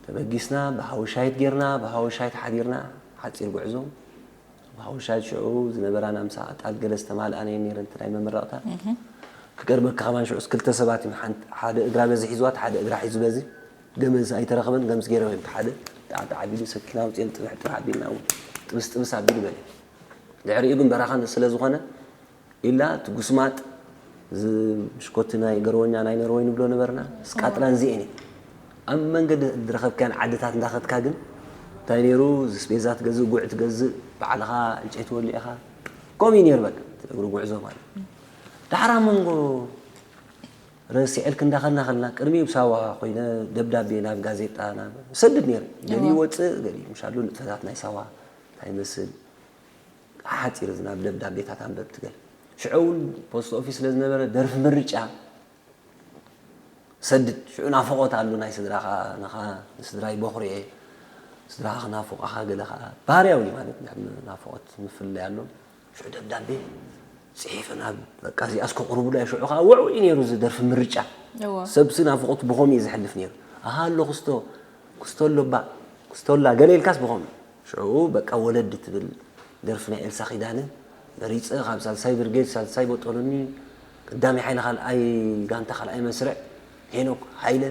ተበጊስና ብሃወሻይት ጌርና፣ ብሃወሻይት ሓዲርና፣ ሓጺር ጉዕዞ። ብሃወሻይት ሽዑ ዝነበራና ምሳ ጣል ገለ ዝተማልኣን እየን ነይረን፣ እቲ ናይ መመረቕታ። ክገርመካ ከማን ሽዑስ ክልተ ሰባት እዮም፣ ሓንቲ፣ ሓደ እግራ በዚ ሒዝዋ፣ እቲ ሓደ እግራ ሒዙ በዚ። ገመዝ ኣይተረኸበን፣ ገምዝ ገይረ ወይም ሓደ ጣዕጣዕ ኣቢሉ ሰኪና ኣውፅኤን ጥብሕ ጥብሕ ኣቢልና እውን ጥብስ ጥብስ ኣቢሉ በለ። ድሕሪኡ ግን በረኻ ስለ ዝኾነ ኢላ እቲ ጉስማጥ፣ እዚ ብሽኮቲ ናይ ገርወኛ ናይ ነርወይ ንብሎ ነበርና፣ ስቃጥራን እዚኤን እዩ። ኣብ መንገዲ ዝረኸብካያን ዓድታት እንዳኸድካ ግን እንታይ ነይሩ፣ እዚ ስቤዛ ትገዝእ፣ ጉዕ ትገዝእ፣ ባዕልኻ ዕንጨይቲ ወሊዕኻ፣ ከምኡ እዩ ነይሩ በቃ፣ እቲ እግሪ ጉዕዞ ማለት። ደሓር ኣብ መንጎ ረሲዐልክ እንዳኸልና ከልና፣ ቅድሚኡ ብሳዋ ኮይነ ደብዳቤ ናብ ጋዜጣ፣ ናብ ሰድድ ነይረ። ገሊኡ እዎ። ይወፅእ፣ ገሊኡ ምሻሉ ንጥፈታት ናይ ሳዋ እንታይ ይመስል፣ ሓፂር እዚ ናብ ደብዳቤታት ኣንበብ ትገል። ሽዑ እውን ፖስት ኦፊስ ስለ ዝነበረ ደርፊ ምርጫ ሰድድ። ሽዑ ናፍቖት ኣሉ ናይ ስድራኻ፣ ንኻ ንስድራይ በኹሪ እየ፣ ስድራኻ ክናፍቑኻ ገለ ኸዓ ባህርያዊ ማለት ናፍቖት ምፍልላይ ኣሎ። ሽዑ ደብዳቤ ጽሒፈ ናብ በቃ እዚኣስ ከቕርቡላ እየ። ሽዑ ኸዓ ውዕው እዩ ነይሩ እዚ ደርፊ ምርጫ። እወ። ሰብሲ ናፍቖት ብኸምኡ እዩ ዘሕልፍ ነይሩ። ኣሃ ኣሎ ክስቶ፣ ክስቶ ኣሎ እባ፣ ክስቶ ኣላ ገለ ኢልካስ ብኸምኡ። ሽዑ በቃ ወለድ ትብል ደርፊ ናይ ኤልሳ ኪዳነ መሪጸ፣ ካብ ሳልሳይ ብርጌድ፣ ሳልሳይ ቦጦሎኒ፣ ቀዳማይ ሓይሊ፣ ካልኣይ ጋንታ፣ ካልኣይ መስርዕ፣ ሄኖክ ሃይለ፣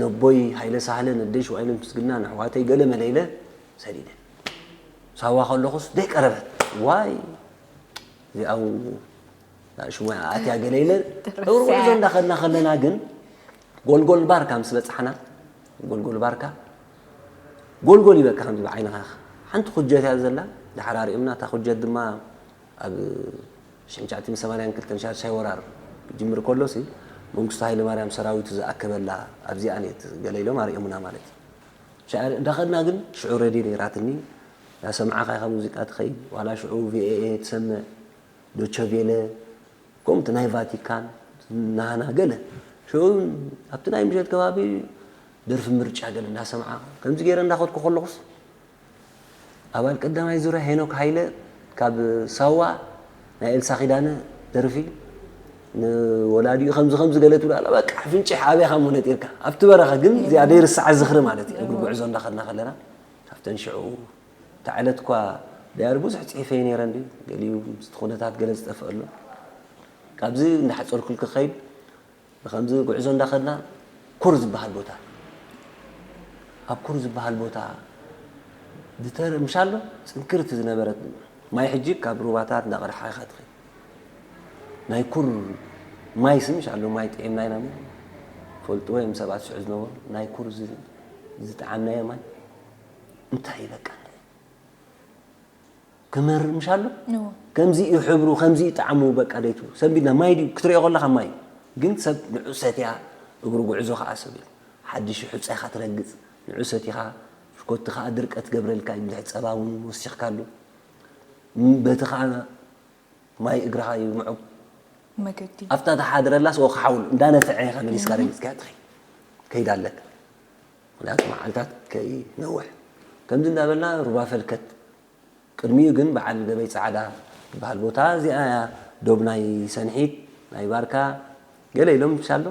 ነቦይ ሃይለ ሳህለ፣ ነደይ ሽዋይለ ምስግና፣ ንኣሕዋተይ ገለ መለ ኢለ ሰዲደ። ሳዋ ከለኹስ ደይቀረበት። ዋይ፣ እዚኣ እውን ሽሞያ ኣትያ ገለ ኢለ ተረስያ። እግሪ ጉዕዞ እንዳኸድና ከለና ግን ጎልጎል ባርካ ምስ በጻሕና፣ ጎልጎል ባርካ፣ ጎልጎል እዩ በቃ ከምዚ ብዓይንኻ። ሓንቲ ኩጀት እያ ዘላ፣ ደሓር ኣርእዮምና። እታ ኩጀት ድማ ኣብ ሽሕን ትሽዓተ ሚእትን ሰማንያን ክልተን ሻድሻይ ወራር ክጅምር ከሎሲ መንግስቱ ሃይለማርያም ሰራዊቱ ዝኣከበላ ኣብዚኣ ነየት ገለ ኢሎም ኣርእዮምና ማለት እዩ። ሻዕር እንዳኸድና ግን ሽዑ ሬድዮ ነይራትኒ፣ እንዳሰማዕኻ ኢኻ ሙዚቃ ትኸይድ፣ ዋላ ሽዑ ቪኦኤ ትሰምዕ፣ ዶቸ ቬለ፣ ከምኡ ናይ ቫቲካን፣ ናና ገለ። ሽዑ ኣብቲ ናይ ምሸት ከባቢ ደርፊ ምርጫ ገለ እንዳሰምዓ፣ ከምዚ ገይረ እንዳኸድኩ ከለኹስ፣ ኣባል ቀዳማይ ዙርያ ሄኖክ ሃይለ ካብ ሳዋ ናይ ኤልሳ ኪዳነ ደርፊ ንወላዲኡ ከምዚ ከምዚ ገለ ትብሎ ኣላ። በቃ ፍንጭሕ ኣበይ ኢኻ እሞ ነጢርካ? ኣብቲ በረኻ ግን እዚኣ ደይርስዓ ዝኽሪ ማለት እዩ። እግሪ ጉዕዞ እንዳኸድና ከለና ካብተን ሽዑ እታ ዕለት እኳ ዳያሪ ብዙሕ ጽሒፈ እየ ነይረ እንዲ፣ ገሊኡ ምስቲ ኩነታት ገለ ዝጠፍአ ኣሎ። ካብዚ እንዳሓጸርኩልኪ ክኸይድ፣ ብኸምዚ ጉዕዞ እንዳኸድና ኩር ዝበሃል ቦታ፣ ኣብ ኩር ዝበሃል ቦታ ዝተር-፣ ምሻሎ ጽንክርቲ ዝነበረት ማይ፣ ሕጂ ካብ ሩባታት እንዳቐድሓ ኢኻ ትኸይድ። ናይ ኩር ማይ ስም ምሻሎ ማይ ጥዒምና ኢና እሞ፣ ፈልጥዎ እዮም ሰባት ሽዑ ዝነበሩ። ናይ ኩር ዝ-፣ ዝጠዓምናዮ ማይ እንታይ እዩ በቃ፣ እንታይ ክመርር ምሻሎ? እዎ። ከምዚ እዩ ሕብሩ፣ ከምዚ እዩ ጣዕሙ፣ በቃ ደይቱ ሰንቢድና። ማይ ድዩ ክትሪኦ ከለኻ ማይ እዩ። ግን ሰብ ንዑ ሰትያ፣ እግሪ ጉዕዞ ከዓ ሰብ እዩ። ሓድሽ ሑጻ ኢኻ ትረግጽ፣ ንዑ ሰቲኻ፣ ሽኮቲ ከዓ ድርቀት ገብረልካ እዩ። ብልሕ ጸባ እውን ወሲኽካሉ። ም-፣ በቲ ከዓ ማይ እግርኻ እዩ ምዑቕ። መገዲ። ኣብታ ተሓድረላስ፣ ኦ፣ ክሓውል እንዳነፍዐ ኢኻ መሊስካ ረጊጽካ ትኸይድ። ከይድ ኣለካ። ምኽንያቱ መዓልታት ከይነውሕ። ከምዚ እንዳበልና ሩባ ፈልከት፣ ቅድሚኡ ግን በዓል ገበይ ጻዕዳ ዝበሃል ቦታ፣ እዚኣ እያ ዶብ ናይ ሰንሒት፣ ናይ ባርካ፣ ገለ ኢሎም ብሻሎ፣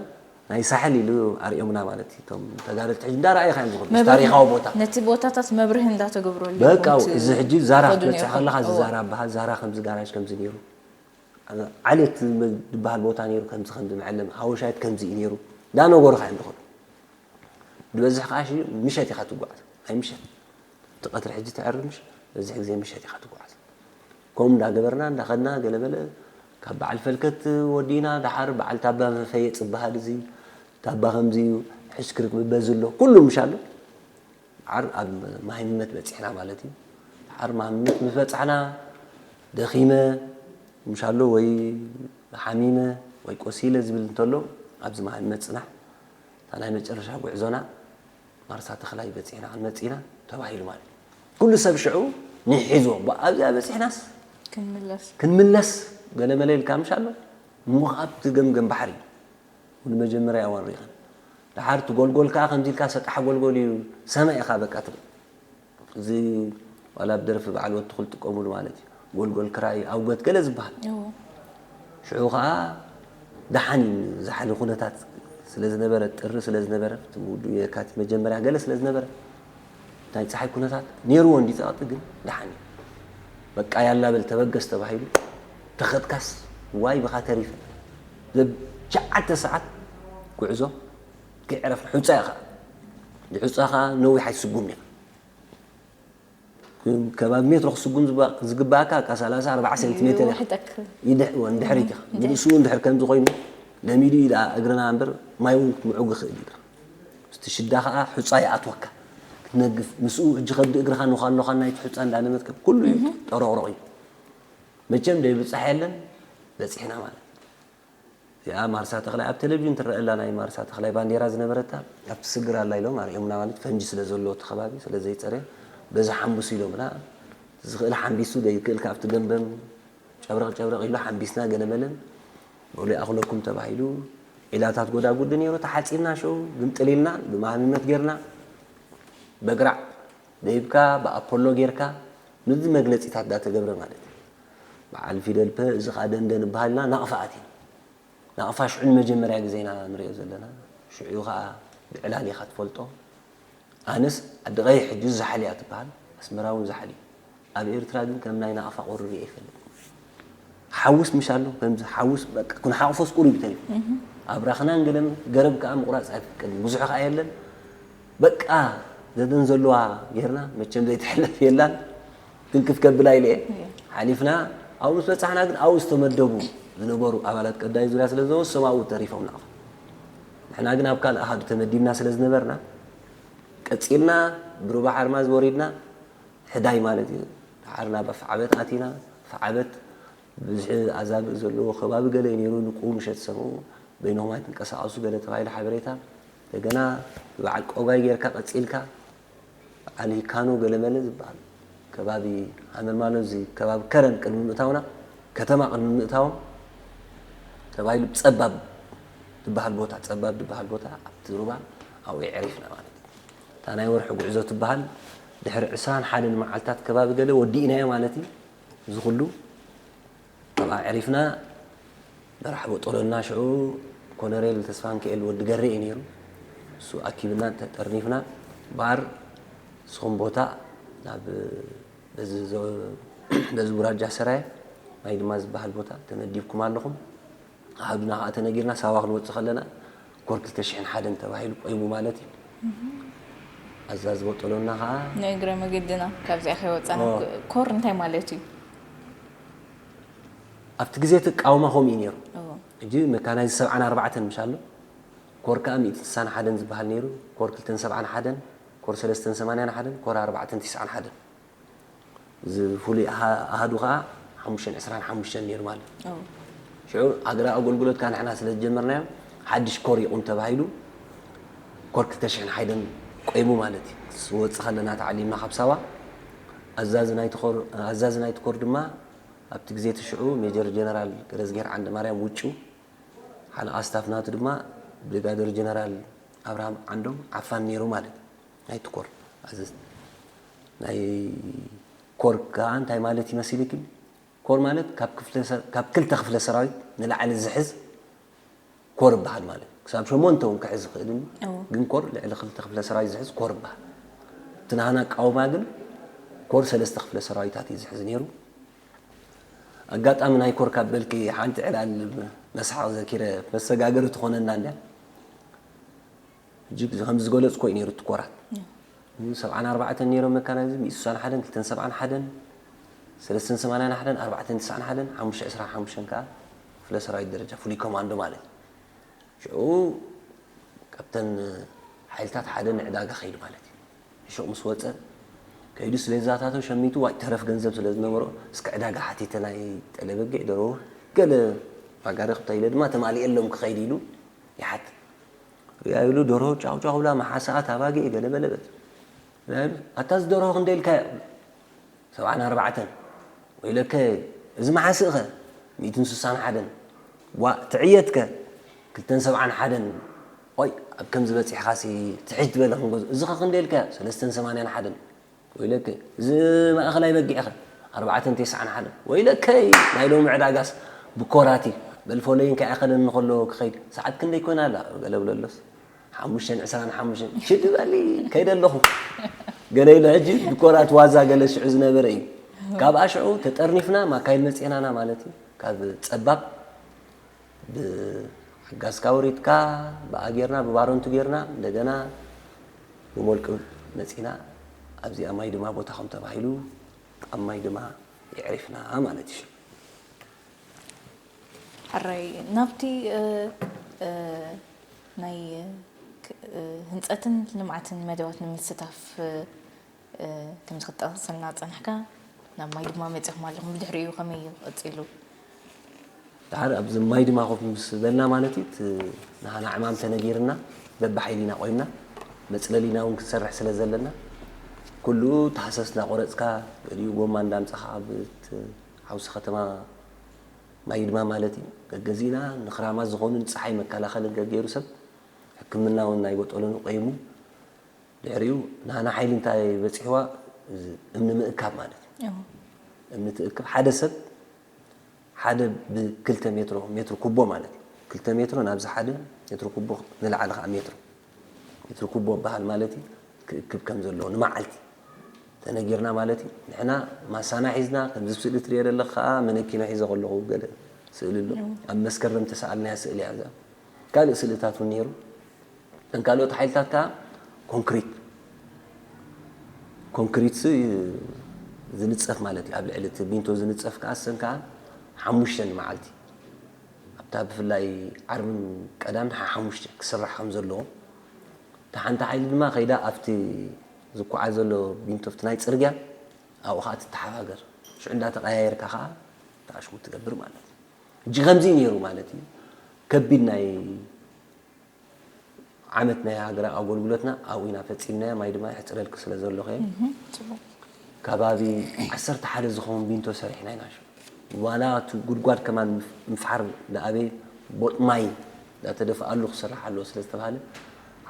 ናይ ሳሕል ኢሉ ኣርእዮምና ማለት እዩ። እቶም ተጋደልቲ ሕጂ እንዳረኣዩ ኢኻ እዮም ዝኸዱ። መብርሂ፣ ታሪኻዊ ቦታ። ነቲ ቦታታት መብርሂ እንዳተገብረሉ በቃ፣ ይኹን እቲ እዚ ሕጂ ዛራ ትኸዱ ክትበጽሕ ነይርኩም። ከለኻ፣ እዚ እዎ። ዛራ በሃል፣ ዛራ ከምዚ ጋራጅ ከምዚ ነይሩ። ዓሌት ዝበሃል ቦታ ነይሩ፣ ከምዚ፣ ከምዚ መዐለም፣ ሃወሻይት ከምዚ እዩ ነይሩ። እንዳነገሩኻ እዮም ዝኸዱ። ዝበዝሕ ከዓ ሽዑ ምሸት ኢኻ ትጓዓዝ። ናይ ምሸት። እቲ ቀትሪ ሕጂ ትዕርምሽ፣ በዝሕ ግዜ ምሸት ኢኻ ትጓዓዝ። ከምኡ እንዳገበርና፣ እንዳኸድና፣ ገለበለ፣ ካብ በዓል ፈልከት ወዲእና፣ ደሓር በዓል ታባ መፈየጥ ዝበሃል እዚ፣ ታባ ከምዚ እዩ፣ ሕሽክርክ ምበዚ ኣሎ፣ ኩሉ ምሽ ኣሎ። ደሓር ኣብ ማሂምመት በጺሕና ማለት እዩ። ደሓር ማሂምመት ምስ በጻሕና፣ ደኺመ፣ ምሽ ኣሎ ወይ ሓሚመ፣ ወይ ቆሲለ ዝብል እንተሎ፣ ኣብዚ ማሂምመት ጽናሕ፣ እታ ናይ መጨረሻ ጉዕዞና፣ ማርሳ ተኽላይ በጺሕና ክንመጽእ ኢና ተባሂሉ ማለት እዩ። ኩሉ ሰብ ሽዑ ንሒዝዎ፣ ብ-፣ ኣብዚኣ በጺሕናስ ክንምለስ። ክንምለስ ገለ መለ ኢልካ ምሽ ኣሎ። እሞ ከኣ ኣብቲ ገምገም ባሕሪ ንመጀመርያ እዋን ርኢኻን። ደሓር እቲ ጎልጎል ከኣ ከምዚ ኢልካ ሰጣሕ ጎልጎል እዩ፣ ሰማይ ኢኻ በቃ ትብል። እዚ ዋላ ኣብ ደርፊ በዓል ወትኹል ጥቀሙሉ ማለት እዩ። ጎልጎል ክራይ ኣውገት ገለ ዝበሃል። ሽዑ ከዓ ደሓን እዩ። ዛሕሊ ኩነታት ስለ ዝነበረ፣ ጥሪ ስለ ዝነበረ፣ እቲ ውድኡ የካቲት መጀመርያ ገለ ስለ ዝነበረ፣ ናይ ፀሓይ ኩነታት ነይርዎ እንዲ ፀቕጢ፣ ግን ደሓን እዩ። በቃ ያላ በል ተበገስ ተባሂሉ ተኸጥካስ ዋይ ብኻ ተሪፈ። ዘብ-፣ ትሽዓተ ሰዓት ጉዕዞ ከይዕረፍ ሕፃ ኢኻ። ንሕፃ ከዓ ነዊሕ ኣይትስጉም ኢኻ። ከባቢ ሜትሮ ክስጉም ዝባ-፣ ዝግባእካ፣ እካ ሰላሳ ኣርባዓ ሴንቲሜትር ኢኻ። ይውሕጠክ። ይድሕ-፣ እወ፣ ንድሕሪት ኢኻ። እም። ንርእሱ እንድሕር ከምዚ ኮይኑ ለሚዱ እዩ ደኣ እግርና እምበር፣ ማይ እውን ምዑግ ይኽእል እዩ። ምስቲ ሽዳ ኸዓ ሑጻ ይኣትወካ። ክትነግፍ፣ ምስኡ ሕጂ ከብዲ እግርኻ ንዃ ኣለኻ ናይቲ ሑጻ እንዳነመትከ፣ ኩሉ እዩ እህ። ጠሮቕሮቕ እዩ። መቸም ደይብጻሕ የለን፣ በጺሕና ማለት እዩ። እዚኣ ማርሳ ተኽላይ ኣብ ቴሌቪዥን ትረአ ኣላ፣ ናይ ማርሳ ተኽላይ ባንዴራ ዝነበረታ ኣብቲ ስግር ኣላ ኢሎም ኣርኦምና፣ ማለት ፈንጂ ስለ ዘለዎ እቲ ከባቢ ስለ ዘይጸረየ በዚ ሓምብሱ ኢሎምና፣ ዝኽእል ሓምቢሱ ዘይክእል ከኣ ኣብቲ ገምበም ጨብረቕ ጨብረቕ ኢሉ ሓምቢስና ገለመለን በሉ ይኣኽለኩም ተባሂሉ ዒላታት ጎዳጉዲ ነይሩ ተሓጺብና ሽዑ ግምጥል ኢልና ብማህሚመት ጌርና በግራዕ ደይብካ ብኣፖሎ ጌርካ ምዚ መግለጺታት እንዳተገብረ ማለት እዩ። በዓል ፊደል ፐ እዚ ከኣ ደንደን ይበሃል ኢና ናቕፋ ኣቲና። ናቕፋ ሽዑ ንመጀመርያ ግዜ ኢና ንሪኦ ዘለና። ሽዑ ከኣ ብዕላል ኢኻ ትፈልጦ። ኣነስ ዓዲ ቀይሕ ሕጂ ዛሕሊ እያ ትበሃል፣ ኣስመራ እውን ዛሕሊ እዩ። ኣብ ኤርትራ ግን ከም ናይ ናቕፋ ቁሪ ሪኤ ይፈልጥ። ሓውስ ምሽ ኣሎ፣ ከምዚ ሓውስ በቃ ክንሓቕፎስ ቁሩብ እዩ ተሪፉ። ኣብራኽናን ገለን ገረብ ከኣ ምቑራጽ ኣይፍቀድን፣ ብዙሕ ከኣ የለን። በቃ ደደን ዘለዋ ጌርና፣ መቸም ዘይትሕለፍ የላን። ትንክፍ ከብላ ኢለ እየ። እየ። ሓሊፍና ኣብኡ ምስ በጻሕና ግን ኣብኡ ዝተመደቡ ዝነበሩ ኣባላት ቀዳይ ዙርያ ስለ ዝነበሩ እሶም ኣብኡ ተሪፎም ናቕፋ። ንሕና ግን ኣብ ካልእ ኣሃዱ ተመዲብና ስለ ዝነበርና ቀጺልና ብሩባ ሓርማዝ ወሪድና ሕዳይ ማለት እዩ። ደሓር ናብ ኣፍዓበት ኣቲና። ኣፍዓበት ብዝሒ ኣዛብእ ዘለዎ ከባቢ ገለ እዩ ነይሩ። ንቁ ምሸት ሰምኡ በይኖም ኣይትንቀሳቐሱ ገለ ተባሂሉ ሓበሬታ። እንደገና ብበዓል ቆጋይ ጌርካ ቀጺልካ በዓል ሂካኖ ገለመለ ዝበሃል ከባቢ ሃመልማሎ፣ እዚ ከባቢ ከረን ቅድሚ ምእታውና፣ ከተማ ቅድሚ ምእታዎም ተባሂሉ ጸባብ ዝበሃል ቦታ፣ ጸባብ ዝበሃል ቦታ ኣብቲ ሩባ ኣብኡ የዕሪፍና ማለት እዩ። እታ ናይ ወርሒ ጉዕዞ ትበሃል ድሕሪ ዕስራን ሓደን መዓልታት ከባቢ ገለ ወዲእናዮ ማለት እዩ። እዚ ኩሉ ኣብኣ ኣዕሪፍና፣ መራሕ ቦጦሎና ሽዑ ኮሎኔል ተስፋንክኤል ወዲ ገሬ እዩ ነይሩ። እሱ ኣኪብና ተጠርኒፍና፣ እምበኣር ንስኹም ቦታ ናብ በዚ ዘ-፣ በዚ ውራጃ ሰራየ ማይ ድማ ዝበሃል ቦታ ተመዲብኩም ኣለኹም። ኣሃዱና ከኣ ተነጊርና ሳዋ ክንወጽእ ከለና ኮር ክልተ ሽሕን ሓደን ተባሂሉ ቆይሙ ማለት እዩ። ኣዛዚ ቦጦሎና ከኣ ንእግረ መገድና ካብዚኣ ከይወጻና ኦ። ኮር እንታይ ማለት እዩ? ኣብቲ ግዜ እቲ ቃውማ ከምኡ እዩ ነይሩ። እዎ። ሕጂ መካናይዝ ሰብዓን ኣርባዕተን ምሽ ኣሎ። ኮር ከኣ ሚእትን ስሳን ሓደን ዝበሃል ነይሩ። ኮር ክልተን ሰብዓን ሓደን፣ ኮር ሰለስተን ሰማንያን ሓደን፣ ኮር ኣርባዕተን ትስዓን ሓደን። እዚ ፍሉይ ኣሃ-፣ ኣሃዱ ከኣ ሓሙሽተን ዕስራን ሓሙሽተን ነይሩ ማለት እዩ። እዎ። ሽዑ ሃገራዊ ኣገልግሎት ከኣ ንሕና ስለ ዝጀመርናዮ ሓድሽ ኮር ይቑም ተባሂሉ ኮር ክልተ ሽሕን ሓደን ቆይሙ ማለት እዩ። ዝወጽእ ከለና ተዓሊምና ካብ ሳዋ ኣዛዚ ናይቲ ኮር፣ ኣዛዚ ናይቲ ኮር ድማ ኣብቲ ግዜ እቲ ሽዑ ሜጀር ጀነራል ገረዝጌር ዓንደማርያም ውጩ፣ ሓለቓ ስታፍ ናቱ ድማ ብሪጋደር ጀነራል ኣብርሃም ዓንዶም ዓፋን ነይሩ ማለት እዩ። ናይቲ ኮር ኣዘዝ ናይ ኮር ከኣ እንታይ ማለት ይመስልኪ? ኮር ማለት ካብ ክፍለ ሰ-፣ ካብ ክልተ ክፍለ ሰራዊት ንላዕሊ ዝሕዝ ኮር ይበሃል ማለት እዩ። ክሳብ ሸሞንተ እውን ክሕዝ ይኽእል እዩ። እዎ። ግን ኮር ልዕሊ ክልተ ክፍለ ሰራዊት ዝሕዝ ኮር ይበሃል። እቲ ናህና ኣቃውማ ግን ኮር ሰለስተ ክፍለ ሰራዊታት እዩ ዝሕዝ ነይሩ። ኣጋጣሚ ናይ ኮር ካብ በልኪ ሓንቲ ዕላል መስሓቕ ዘኪረ መሰጋገሪ ትኾነና እንድያ። ሕጂ ከምዚ ዝገለጽኩ እዩ ነይሩ እቲ ኮራት። እም። ሰብዓን ኣርባዕተን ነይሮም መካናይዝድ፣ ሚእቲ ስሳን ሓደን፣ ክልተን ሰብዓን ሓደን፣ ሰለስተን ሰማንያን ሓደን፣ ኣርባዕተን ትስዓን ሓደን፣ ሓሙሽተ ዕስራን ሓሙሽተን ከኣ ክፍለ ሰራዊት ደረጃ ፍሉይ ኮማንዶ ማለት እዩ። ሽዑ ካብተን ሓይልታት ሓደ ንዕዳጋ ከይዱ ማለት እዩ። ሽቕ ምስ ወጸ ከይዱ ኣስቤዛታቱ ሸሚቱ ዋይ ተረፍ ገንዘብ ስለ ዝነበሮ እስከ ዕዳጋ ሓቲተ ናይ ጠለ በጊዕ ደርሆ ገለ ዋጋ ርኽብታ ኢለ ድማ ተማሊኤሎም ክኸይድ ኢሉ ይሓትት። ሪኣ ኢሉ ደርሆ ጫቑጫቑ ብላ መሓሰኣት ኣባጊዕ ገለ በለበት። ሪኣ ኢሉ ኣታ እዚ ደርሆ ክንደይ ኢልካዮ? ሰብዓን ኣርባዕተን። ወይለከ እዚ መሓስእኸ? ሚእትን ስሳን ሓደን። ዋእ ትዕየትከ? ክልተን ሰብዓን ሓደን። ኦይ ኣብ ከምዚ በጺሕኻሲ ትሕት ዝበለ ክንገዝኦ። እዚኸ ክንደይ ኢልካዮ? ሰለስተን ሰማንያን ሓደን። ወይለከ እዚ ማእኸላይ በጊዕኸ? ኣርባዕተን ተስዓን ሓደ። ወይለከይ፣ ናይ ሎሚ ዕዳጋስ ብኮራቲ። በል ፎሎይን ከይኣኸለኒ ከሎ ክኸይድ። ሰዓት ክንደይ ኮይና ኣላ? ገለ ብለሎስ። ሓሙሽተን ዕስራን ሓሙሽተን። ሽድ በሊ፣ ከይደ ኣለኹ። ገለ ኢሉ ሕጂ ብኮራት ዋዛ ገለ ሽዑ ዝነበረ እዩ። ካብኣ ሽዑ ተጠርኒፍና ማካይን መጺእናና ማለት እዩ። ካብ ጸባብ ብሓጋዝካ ወሪድካ፣ ብኣ ጌርና፣ ብባረንቱ ጌርና፣ እንደገና ብሞልቂ መጺና። ኣብዚኣ ማይ ድማ ቦታ ከም ተባሂሉ፣ ኣብ ማይ ድማ የዕሪፍና ማለት እዩ። ሕራይ ናብቲ እ፣ እ፣ ናይ ክ- እ፣ ህንፀትን ልምዓትን መደባት ንምስታፍ እ፣ እ፣ ከምዚ ክትጠቕሰልና ፀናሕካ ናብ ማይ ድማ መፂኹም ኣለኹም። ብድሕሪኡ ከመይ እዩ ቀፂሉ? ድሓር ኣብዚ ማይ ድማ ኮፍ ምስ በልና ማለት እዩ፣ እቲ ናህና ዕማም ተነጊርና በብሓይሊና ቆይምና መፅለሊና እውን ክንሰርሕ ስለ ዘለና ኩሉ ተሃሰስ እንዳቆረፅካ ገሊኡ ጎማ እንዳምፃኻ ብት ሓውሲ ከተማ ማይ ድማ ማለት እዩ ገገዚእና ንክራማት ዝኾኑ ንፀሓይ መከላኸልን ገገይሩ ሰብ ሕክምና እውን ናይ ቦጦሎኒ ቆይሙ ድሕሪኡ ናና ሓይሊ እንታይ በፂሕዋ እዚ እምኒ ምእካብ ማለት እዩ። እምኒ ትእክብ ሓደ ሰብ ሓደ ብክልተ ሜትሮ ሜትሮ ኩቦ ማለት እዩ። ክልተ ሜትሮ ናብዚ ሓደ ሜትሮ ኩቦ ንላዕሊ ከዓ ሜትሮ ሜትሮ ኩቦ በሃል ማለት እዩ። ክእክብ ከም ዘለዎ ንመዓልቲ ተነጊርና ማለት እዩ። ንሕና ማሳና ሒዝና ከምዚ ስእሊ ትሪኦ ዘለኽ ከዓ መነኪና ሒዘ ከለኹ ገለ ስእሊ ኣሎ። ኣብ መስከረም ተሰኣልናያ ስእሊ እያ እዛ። ካልእ ስእልታት እውን ነይሩ። እተን ካልኦት ሓይልታት ከዓ ኮንክሪት ኮንክሪት ስ- ዝንፀፍ ማለት እዩ። ኣብ ልዕሊ እቲ ቢንቶ ዝንፀፍ ከዓ እሰን ከዓ ሓሙሽተ ንመዓልቲ ኣብታ ብፍላይ ዓርብን ቀዳምን ሓሓሙሽተ ክስራሕ ከም ዘለዎ እታ ሓንቲ ሓይሊ ድማ ከይዳ ኣብቲ ዝኳዓ ዘሎ ቢንቶ ኣብቲ ናይ ፅርግያ ኣብኡ ከዓ ትተሓባገር ሽዑ እንዳተቀያየርካ ከዓ ተኣሽሙ ትገብር ማለት እዩ። እጂ ከምዚ ነይሩ ማለት እዩ። ከቢድ ናይ ዓመት ናይ ሃገራዊ ኣገልግሎትና ኣብኡ ኢና ፈፂምናዮ። ማይ ድማ ይሕፅረልኪ ስለ ዘለኹ እየ። ፅቡቅ ከባቢ ዓሰርተ ሓደ ዝኸውን ቢንቶ ሰሪሕና ኢና። ሽዑ ዋላ እቲ ጉድጓድ ከማን ምፍ- ምፍሓር ንኣበይ ቦጥ ማይ እንዳተደፍኣሉ ክስራሕ ኣለዎ ስለ ዝተባሃለ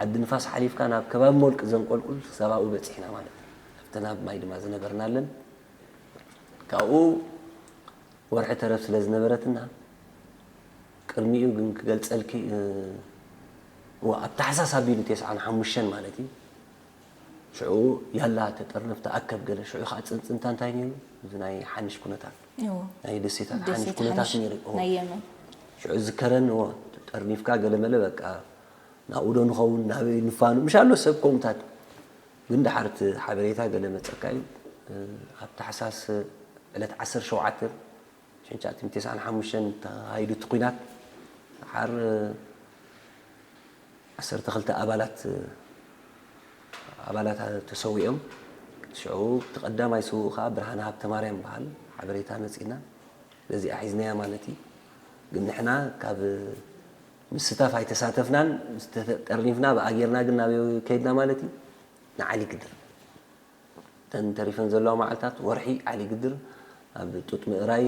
ዓዲ ንፋስ ሓሊፍካ ናብ ከባቢ ሞልቂ ዘንቆልቁል ክሳብ ኣብኡ በፂሕና ማለት እዩ። ኣብቲ ናብ ማይ ድማ ዝነበርናለን ካብኡ ወርሒ ተረፍ ስለ ዝነበረትና ቅድሚኡ ግን ክገልፀልኪ እ፣ እዋ፣ ኣብ ታሕሳስ ኣቢሉ ተስዓን ሓሙሽተን ማለት እዩ። ሽዑ ያላ ተጠርነፍ ተኣከብ ገለ ሽዑ ከዓ ፅንፅንታ እንታይ ነይሩ እዚ ናይ ሓንሽ ኩነታት እዎ። ናይ ደሴታት ሓንሽ ደሴት ኩነታት ሓንሽ ነይሩ። እዎ። ናይ የመን ሽዑ ዝከረን እዎ ጠርኒፍካ ገለ መለ በቃ ናብኡ ዶ ንኸውን ናበይ ንፋኑ ምሽ ኣሎ ሰብ ከምኡታት ግን ድሓር እቲ ሓበሬታ ገለ መፀካ እዩ። እ፣ ኣብ ታሕሳስ ዕለት ዓሰርተ ሸውዓተ ሽንቻት ተስዓን ሓሙሽተን ተኻይዱ እቲ ኩናት ድሓር ዓሰርተ ክልተ ኣባላት ኣባላት ተሰዊኦም። ሽዑ እቲ ቀዳማይ ስውእ ከዓ ብርሃነ ሃብተማርያም በሃል ሓበሬታ መፂና በዚኣ ሒዝናያ ማለት እዩ። ግን ንሕና ካብ ምስታፍ ኣይተሳተፍናን ምስ ተጠርኒፍና ብኣጌርና ግን ናበይ ከይድና ማለት እዩ ንዓሊ ግድር እተን ተሪፈን ዘለዋ መዓልታት ወርሒ ዓሊ ግድር ኣብ ጡጥ ምእራይ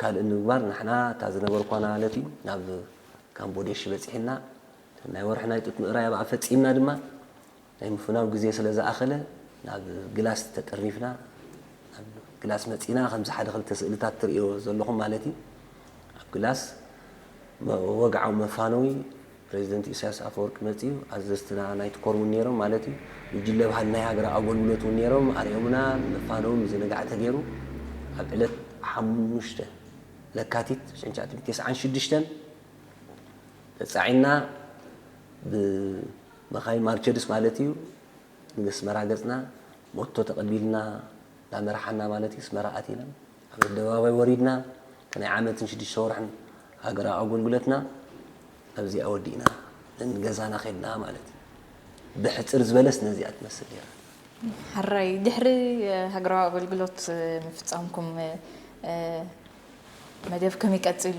ካልእ ንምግባር ንሕና እታ ዝነበርኳ ማለት እዩ ናብ ካምቦዴሽ በፂሕና ናይ ወርሒ ናይ ጡጥ ምእራይ ኣብኣ ፈፂምና ድማ ናይ ምፍናው ግዜ ስለ ዝኣኸለ ናብ ግላስ ተጠርኒፍና ናብ ግላስ መፂና ከምዚ ሓደ ክልተ ስእልታት ትርእዮ ዘለኹም ማለት እዩ ኣብ ግላስ ወግዓዊ መፋነዊ ፕሬዚደንት ኢሳያስ ኣፈወርቂ መፂኡ ኣዘዝትና ናይቲ ኮር እውን ነይሮም ማለት እዩ ጉጅለ ባህል ናይ ሃገራዊ ኣገልግሎት እውን ነይሮም ኣርኦምና መፋነዊ ምዝንጋዕ ተገይሩ ኣብ ዕለት ሓሙሽተ ለካቲት ሽንቻት ተስዓን ሽዱሽተን ተፃዒና ብመኻይን ማርቸድስ ማለት እዩ ንስመራ ገፅና ሞቶ ተቐቢልና እንዳመርሓና ማለት እዩ ስመራ ኣቲና ኣብ ኣደባባይ ወሪድና ናይ ዓመትን ሽዱሽተ ወርሕን ሃገራዊ ኣገልግሎትና ኣብዚኣ ወዲእና ንገዛና ከድና ማለት እዩ። ብሕፅር ዝበለስ ነዚኣ ትመስል ነራ። ሕራይ ድሕሪ ሃገራዊ ኣገልግሎት ምፍፃምኩም መደብ ከመይ ቀፂሉ?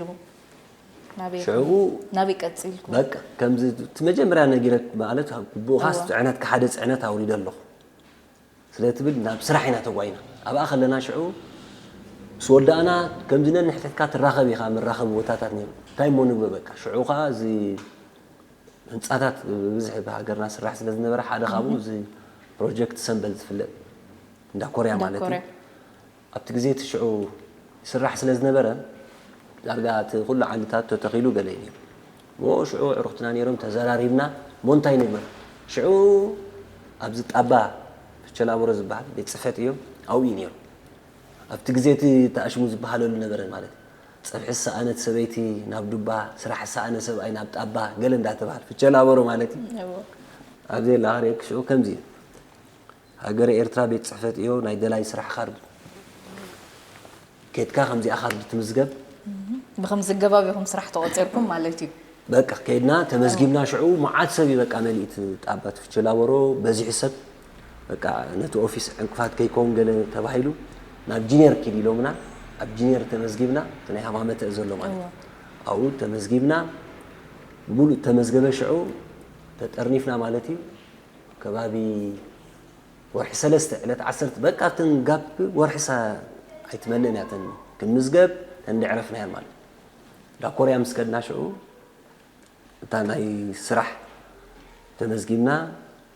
ናበይ ሽዑ ናበይ ቀፂልኩም? በቃ ከምዚ እቲ መጀመርያ ነጊረ ማለት ግቡእኻ እዋ። ፅዕነትካ ሓደ ፅዕነት ኣውሪደ ኣለኹ ስለ ትብል ናብ ስራሕ ኢና ተጓይና ኣብኣ ከለና ሽዑ ምስ ወዳእና ከምዚ ነንሕተትካ ትራኸብ ኢኻ መራኸቢ ቦታታት ነይሩ እንታይ እሞ ንግበ በቃ ሽዑ ከዓ እዚ ህንፃታት ብብዝሒ ብሃገርና ስራሕ ስለ ዝነበረ ሓደ ካብኡ እዚ ፕሮጀክት ሰንበል ዝፍለጥ እንዳ ኮርያ እንዳ ማለት እዩ ኮርያ። ኣብቲ ግዜ እቲ ሽዑ ይስራሕ ስለ ዝነበረ ዳርጋ እቲ ኩሉ ዓንድታት ተተኺሉ ገለ እዩ ነይሩ። እሞ ሽዑ ኣዕሩኽትና ነይሮም፣ ተዘራሪብና እሞ እንታይ ንግበር? ሽዑ ኣብዚ ጣባ ቸላቦሮ ዝበሃል ቤት ጽሕፈት እዮም ኣብኡ እዩ ነይሩ። ኣብቲ ግዜ እቲ ተኣሽሙ ዝበሃለሉ ነበረ ማለት እዩ። ጸብሒ ዝሰኣነት ሰበይቲ ናብ ዱባ፣ ስራሕ ዝሰኣነ ሰብኣይ ናብ ጣባ ገለ እንዳተባህለ ፍቸላቦሮ ማለት እዩ። ኣብዚ የላ ክርእየኪ ሽዑ ከምዚ እዩ። ሃገረ ኤርትራ ቤት ጽሕፈት እዮ ናይ ደላይ ስራሕ ካርድ ኬድካ ከምዚኣ ካርድ ትምዝገብ። ብከምዚ ገባብ ኢኹም ስራሕ ተቆፂርኩም ማለት እዩ። በቃ ከይድና ተመዝጊብና ሽዑ መዓት ሰብ እዩ በቃ መሊእቲ ጣባት ፍቸላቦሮ በዚሑ ሰብ በቃ ነቲ ኦፊስ ዕንቅፋት ከይከውን ገለ ተባሂሉ ናብ ጂኒየር ኪድ ኢሎምና ኣብ ጂኒየር ተመዝጊብና እቲ ናይ ሃማመተ ዘሎ ማለት እዩ። ኣብኡ ተመዝጊብና ብሙሉእ ተመዝገበ ሽዑ ተጠርኒፍና ማለት እዩ። ከባቢ ወርሒ ሰለስተ ዕለት ዓሰርተ በቃ ኣብተን ጋፕ ወርሒ ሳ ኣይትመልእን እያ ተን ክንምዝገብ ተን ድዕረፍናያን ማለት እዩ። ዳ ኮርያ ምስ ከድና ሽዑ እታ ናይ ስራሕ ተመዝጊብና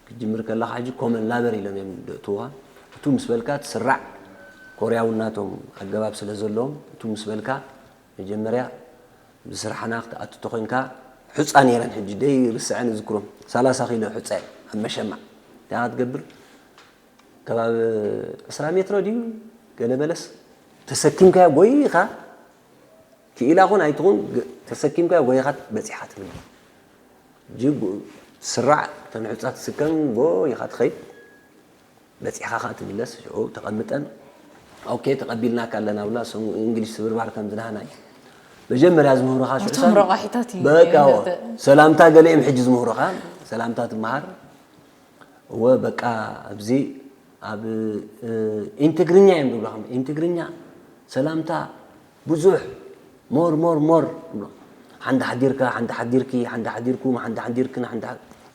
ክትጅምር ከለካ ሕጂ ኮመን ላበር ኢሎም እዮም ደእትዋ እቱ ምስ በልካ ትስራዕ ኮርያውን ናቶም ኣገባብ ስለ ዘለዎም እቱ ምስ በልካ መጀመርያ ብስራሕና ክትኣቱ ተኮንካ ሑፃ ነይረን ሕጂ ደይ ርስዐን እዝክሮም ሰላሳ ኪሎ ሑፃ ኣብ መሸማዕ እንታይ ክትገብር ከባቢ ዕስራ ሜትሮ ድዩ ገለ መለስ ተሰኪምካዮ ጎይኻ ክኢላ ኹን ኣይትኹን ተሰኪምካዮ ጎይኻ በፂሓ ትብል ስራዕ ተንሑፃ ትስከም ጎይኻ ትኸይድ በፂኻ ከዓ ትምለስ ሽዑ ተቐምጠን ኦኬ ተቐቢልናካ ኣለና ብላ እሶም እንግሊሽ ስብርባር ከም ዝናህና እዩ መጀመርያ ዝምህሩኻ ሽዑ እቶም ረቋሒታት እዩ በቃ የንተ- ሰላምታ ገለ እዮም ሕጂ ዝምህሩኻ ሰላምታ ትመሃር እወ በቃ ኣብዚ ኣብ እ፣ ኢንትግርኛ እዮም ዝብሉኻ ኢንትግርኛ ሰላምታ ብዙሕ ሞር ሞር ሞር ይብሉ። ሓንዳ ሓዲርካ ሓንዳ ሓዲርኪ ሓንዳ ሓዲርኩም ሓንዳ ሓዲርክን ሓንዳ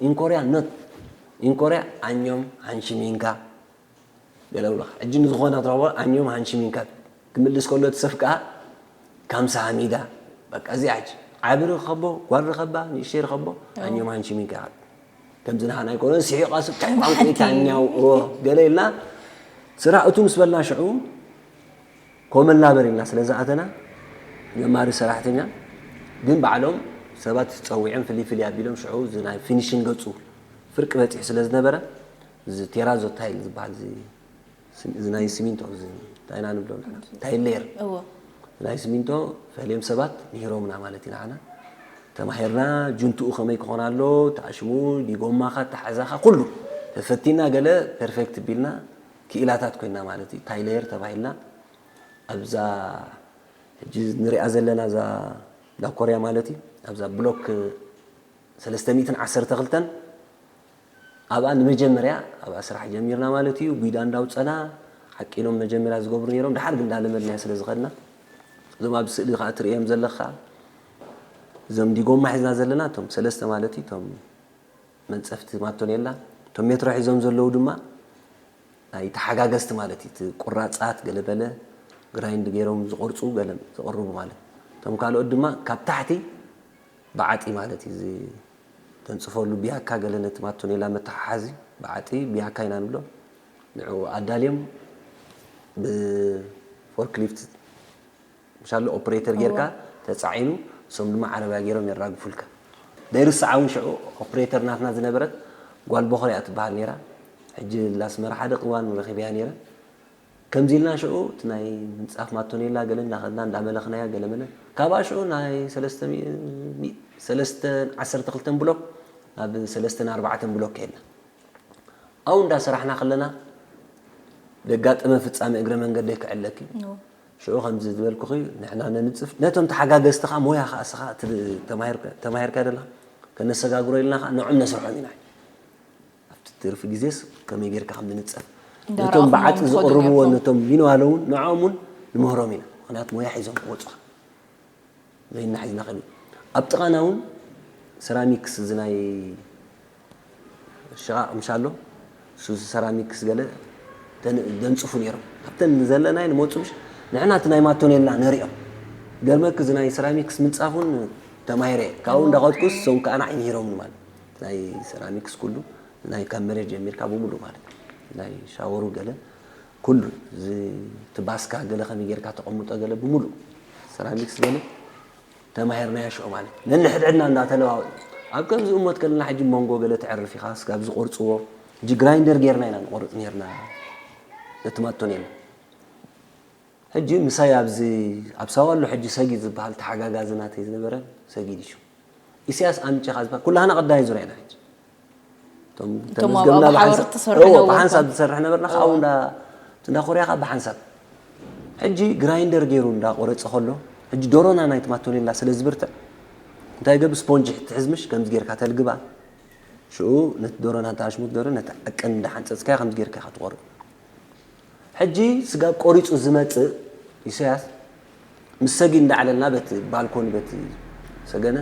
ኢንኮርያ ኖት ኢንኮርያ ኣኞም ሃንሽሚንካ ገለ ብሎ ሕጂ ንዝኾነ ክትረኽቦ ኣንዮም ሃንሽሚንካ ክምልስ ከሎ እቲ ሰብ ከዓ ካምሳ ሃሚዳ በቃ እዚኣ ሕጂ ዓቢ ርኸቦ ጓል ርኸባ ንእሽተይ ርኸቦ ኣንዮም ሃንሽሚንካ ይሃል ከምዚ ንሃና ኣይኮነን ስሒቓ ስብ ታይ ቋንቋ ኢታኛው እዎ ገለ ኢልና ስራሕ እቱ ምስ በልና ሽዑ ኮመን ላበር ኢልና ስለ ዝኣተና ጀማሪ ሰራሕተኛ ግን ባዕሎም ሰባት ጸዊዖም ፍልይ ፍልይ ኣቢሎም ሽዑ እዚ ናይ ፊኒሽን ገጹ ፍርቂ በጺሑ ስለ ዝነበረ እዚ ቴራዞ ታይል ዝበሃል እዚ ስም- እዚ ናይ ሲሚንቶ እዚ እንታይ ኢና ንብሎ ንሕና ታይል ሌየር እዎ ናይ ሲሚንቶ ፈልዮም ሰባት ምሂሮምና ማለት እዩ ንዓና ተማሂርና ጁንትኡ ከመይ ክኾን ኣሎ ተኣሽሙ ዲጎማኻ ተሓዛኻ ኩሉ ተፈቲና ገለ ፐርፌክት ቢልና ክኢላታት ኮይና ማለት እዩ ታይለየር ተባሂልና ኣብዛ ሕጂ ንሪኣ ዘለና እዛ ዳኮርያ ማለት እዩ ኣብዛ ብሎክ ሰለስተ ሚእትን ዓሰርተ ክልተን ኣብኣ ንመጀመርያ ኣብኣ ስራሕ ጀሚርና ማለት እዩ ጒዳ እንዳውፀና ዓቂኖም መጀመርያ ዝገብሩ ነይሮም ድሓር ግን እንዳለመድናዮ ስለ ዝኸድና እዞም ኣብ ስእሊ ከዓ ትርእዮም ዘለካ እዞም ዲጎማ ሒዝና ዘለና እቶም ሰለስተ ማለት እዩ እቶም መንፀፍቲ ማቶኔላ እቶም ሜትሮ ሒዞም ዘለዉ ድማ ናይ ተሓጋገዝቲ ማለት እዩ እቲ ቁራፃት ገለበለ ግራይንድ ገይሮም ዝቆርፁ ገለ ዝቕርቡ ማለት እቶም ካልኦት ድማ ካብ ታሕቲ ብዓጢ ማለት እዩ እዚ ተንፅፈሉ ብያካ ገለ ነቲ ማቶኔላ መተሓሓዚ ብዓጢ ብያካ ኢና ንብሎ ንዑ ኣዳልዮም ብፎርክሊፍት ምሻሎ ኦፕሬተር ጌርካ ተጻዒኑ እሶም ድማ ዓረብያ ጌሮም የራግፉልካ ዘይርስዓ እውን ሽዑ ኦፕሬተር ናትና ዝነበረት ጓል ቦኽርያ ትበሃል ነይራ ሕጂ ላስመራ ሓደ ቅዋን ረኺብያ ነይረ ከምዚ ኢልና ሽዑ እቲ ናይ ምንጻፍ ማቶኔላ ገለ እንዳኸድና እንዳመለኽናያ ገለ መለ ካብኣ ሽዑ ናይ ሰለስተ ዓሰርተ ክልተ ብሎክ ናብ ሰለስተ ኣርባዕተ ብሎክ ከይድና ኣብኡ እንዳሰራሕና ከለና ዘጋጠመ ፍጻሜ እግረ መንገደይ ክዕለኪ ሽዑ ከምዚ ዝበልኩኺ ንሕና ነንጽፍ ነቶም ተሓጋገዝትኻ ሞያ ከዓ እስኻ ተማሂርካ ዘለኻ ከነሰጋግሮ ኢልና ከዓ ንዖም ነስርሖም ኢና ኣብቲ ትርፊ ግዜስ ከመይ ጌርካ ከም ንንጸፍ ነቶም ብዓጢ ዝቕርብዎ ነቶም ሚንዋለ እውን ንዖም እውን ንምህሮም ኢና ምክንያቱ ሞያ ሒዞም ክወፁኻ ዘይናሒዝና ከ ኣብ ጥቓና እውን ሰራሚክስ እዚ ናይ ሽቓቕ ምሻሎ ሱዚ ሰራሚክስ ገለ ደንፅፉ ነይሮም ኣብተን ዘለናይ ንመፁ ምሽ ንሕና እቲ ናይ ማቶኔላ ነሪኦም ገርመክ እዚ ናይ ሰራሚክስ ምንፃፍ እውን ተማሂረ ካብኡ እንዳኸድኩስ ሶም ከዓ ንዓይ ምሂሮም ማለት ናይ ሰራሚክስ ኩሉ ናይ ካብ መሬት ጀሚርካ ብምሉ ማለት ናይ ሻወሩ ገለ ኩሉ እዚ ትባስካ ገለ ከመይ ጌርካ ተቐምጦ ገለ ብምሉእ ሰራሚክስ ገለ ተማሂርናዮ ሽዑ ማለት ነንሕድሕድና እንዳተለዋወጥ ኣብ ከምዚ እሞት ከለና ሕጂ መንጎ ገለ ተዕርፍ ኢኻ ስጋብ ዝቆርፅዎ ሕጂ ግራይንደር ጌርና ኢና ንቆርፅ ኔርና ነቲ ማቶኔላ ሕጂ ምሳይ ኣብዚ ኣብ ሳዋ ኣሎ ሕጂ ሰጊድ ዝበሃል ተሓጋጋዚ ናተይ ዝነበረ ሰጊድ እዩ ኢሳያስ ኣምጪኻ ዝበሃል ኩላህና ቀዳይ ዙርያ ኢና ሕጂ እቶም እቶም ተመዝገብና ኣብኡ ሓወር ብሓንሳብ- ትሰርሑ እዎ፣ ነበርኩም። ብሓንሳብ ዝሰርሕ ነበርና ካብኡ እንዳ እንዳ ኮርያ ከዓ ብሓንሳብ ሕጂ ግራይንደር ገይሩ እንዳቆረፀ ከሎ ሕጂ ዶሮና ናይ ትማቶኔላ ስለ ዝብርትዕ እንታይ ገብ ስፖንጅ ትሕዝምሽ ከምዚ ጌርካ ተልግባ ሽኡ ነቲ ዶሮና እንተ ኣሽሙት ዶሮ ነቲ ዕቅን እንዳሓንፀፅካያ ከምዚ ጌርካ ኢኻ ትቆርጥ ሕጂ ስጋብ ቆሪፁ ዝመፅእ ኢሳያስ ምስ ሰጊድ እንዳዕለልና በቲ ባልኮኒ በቲ ሰገነ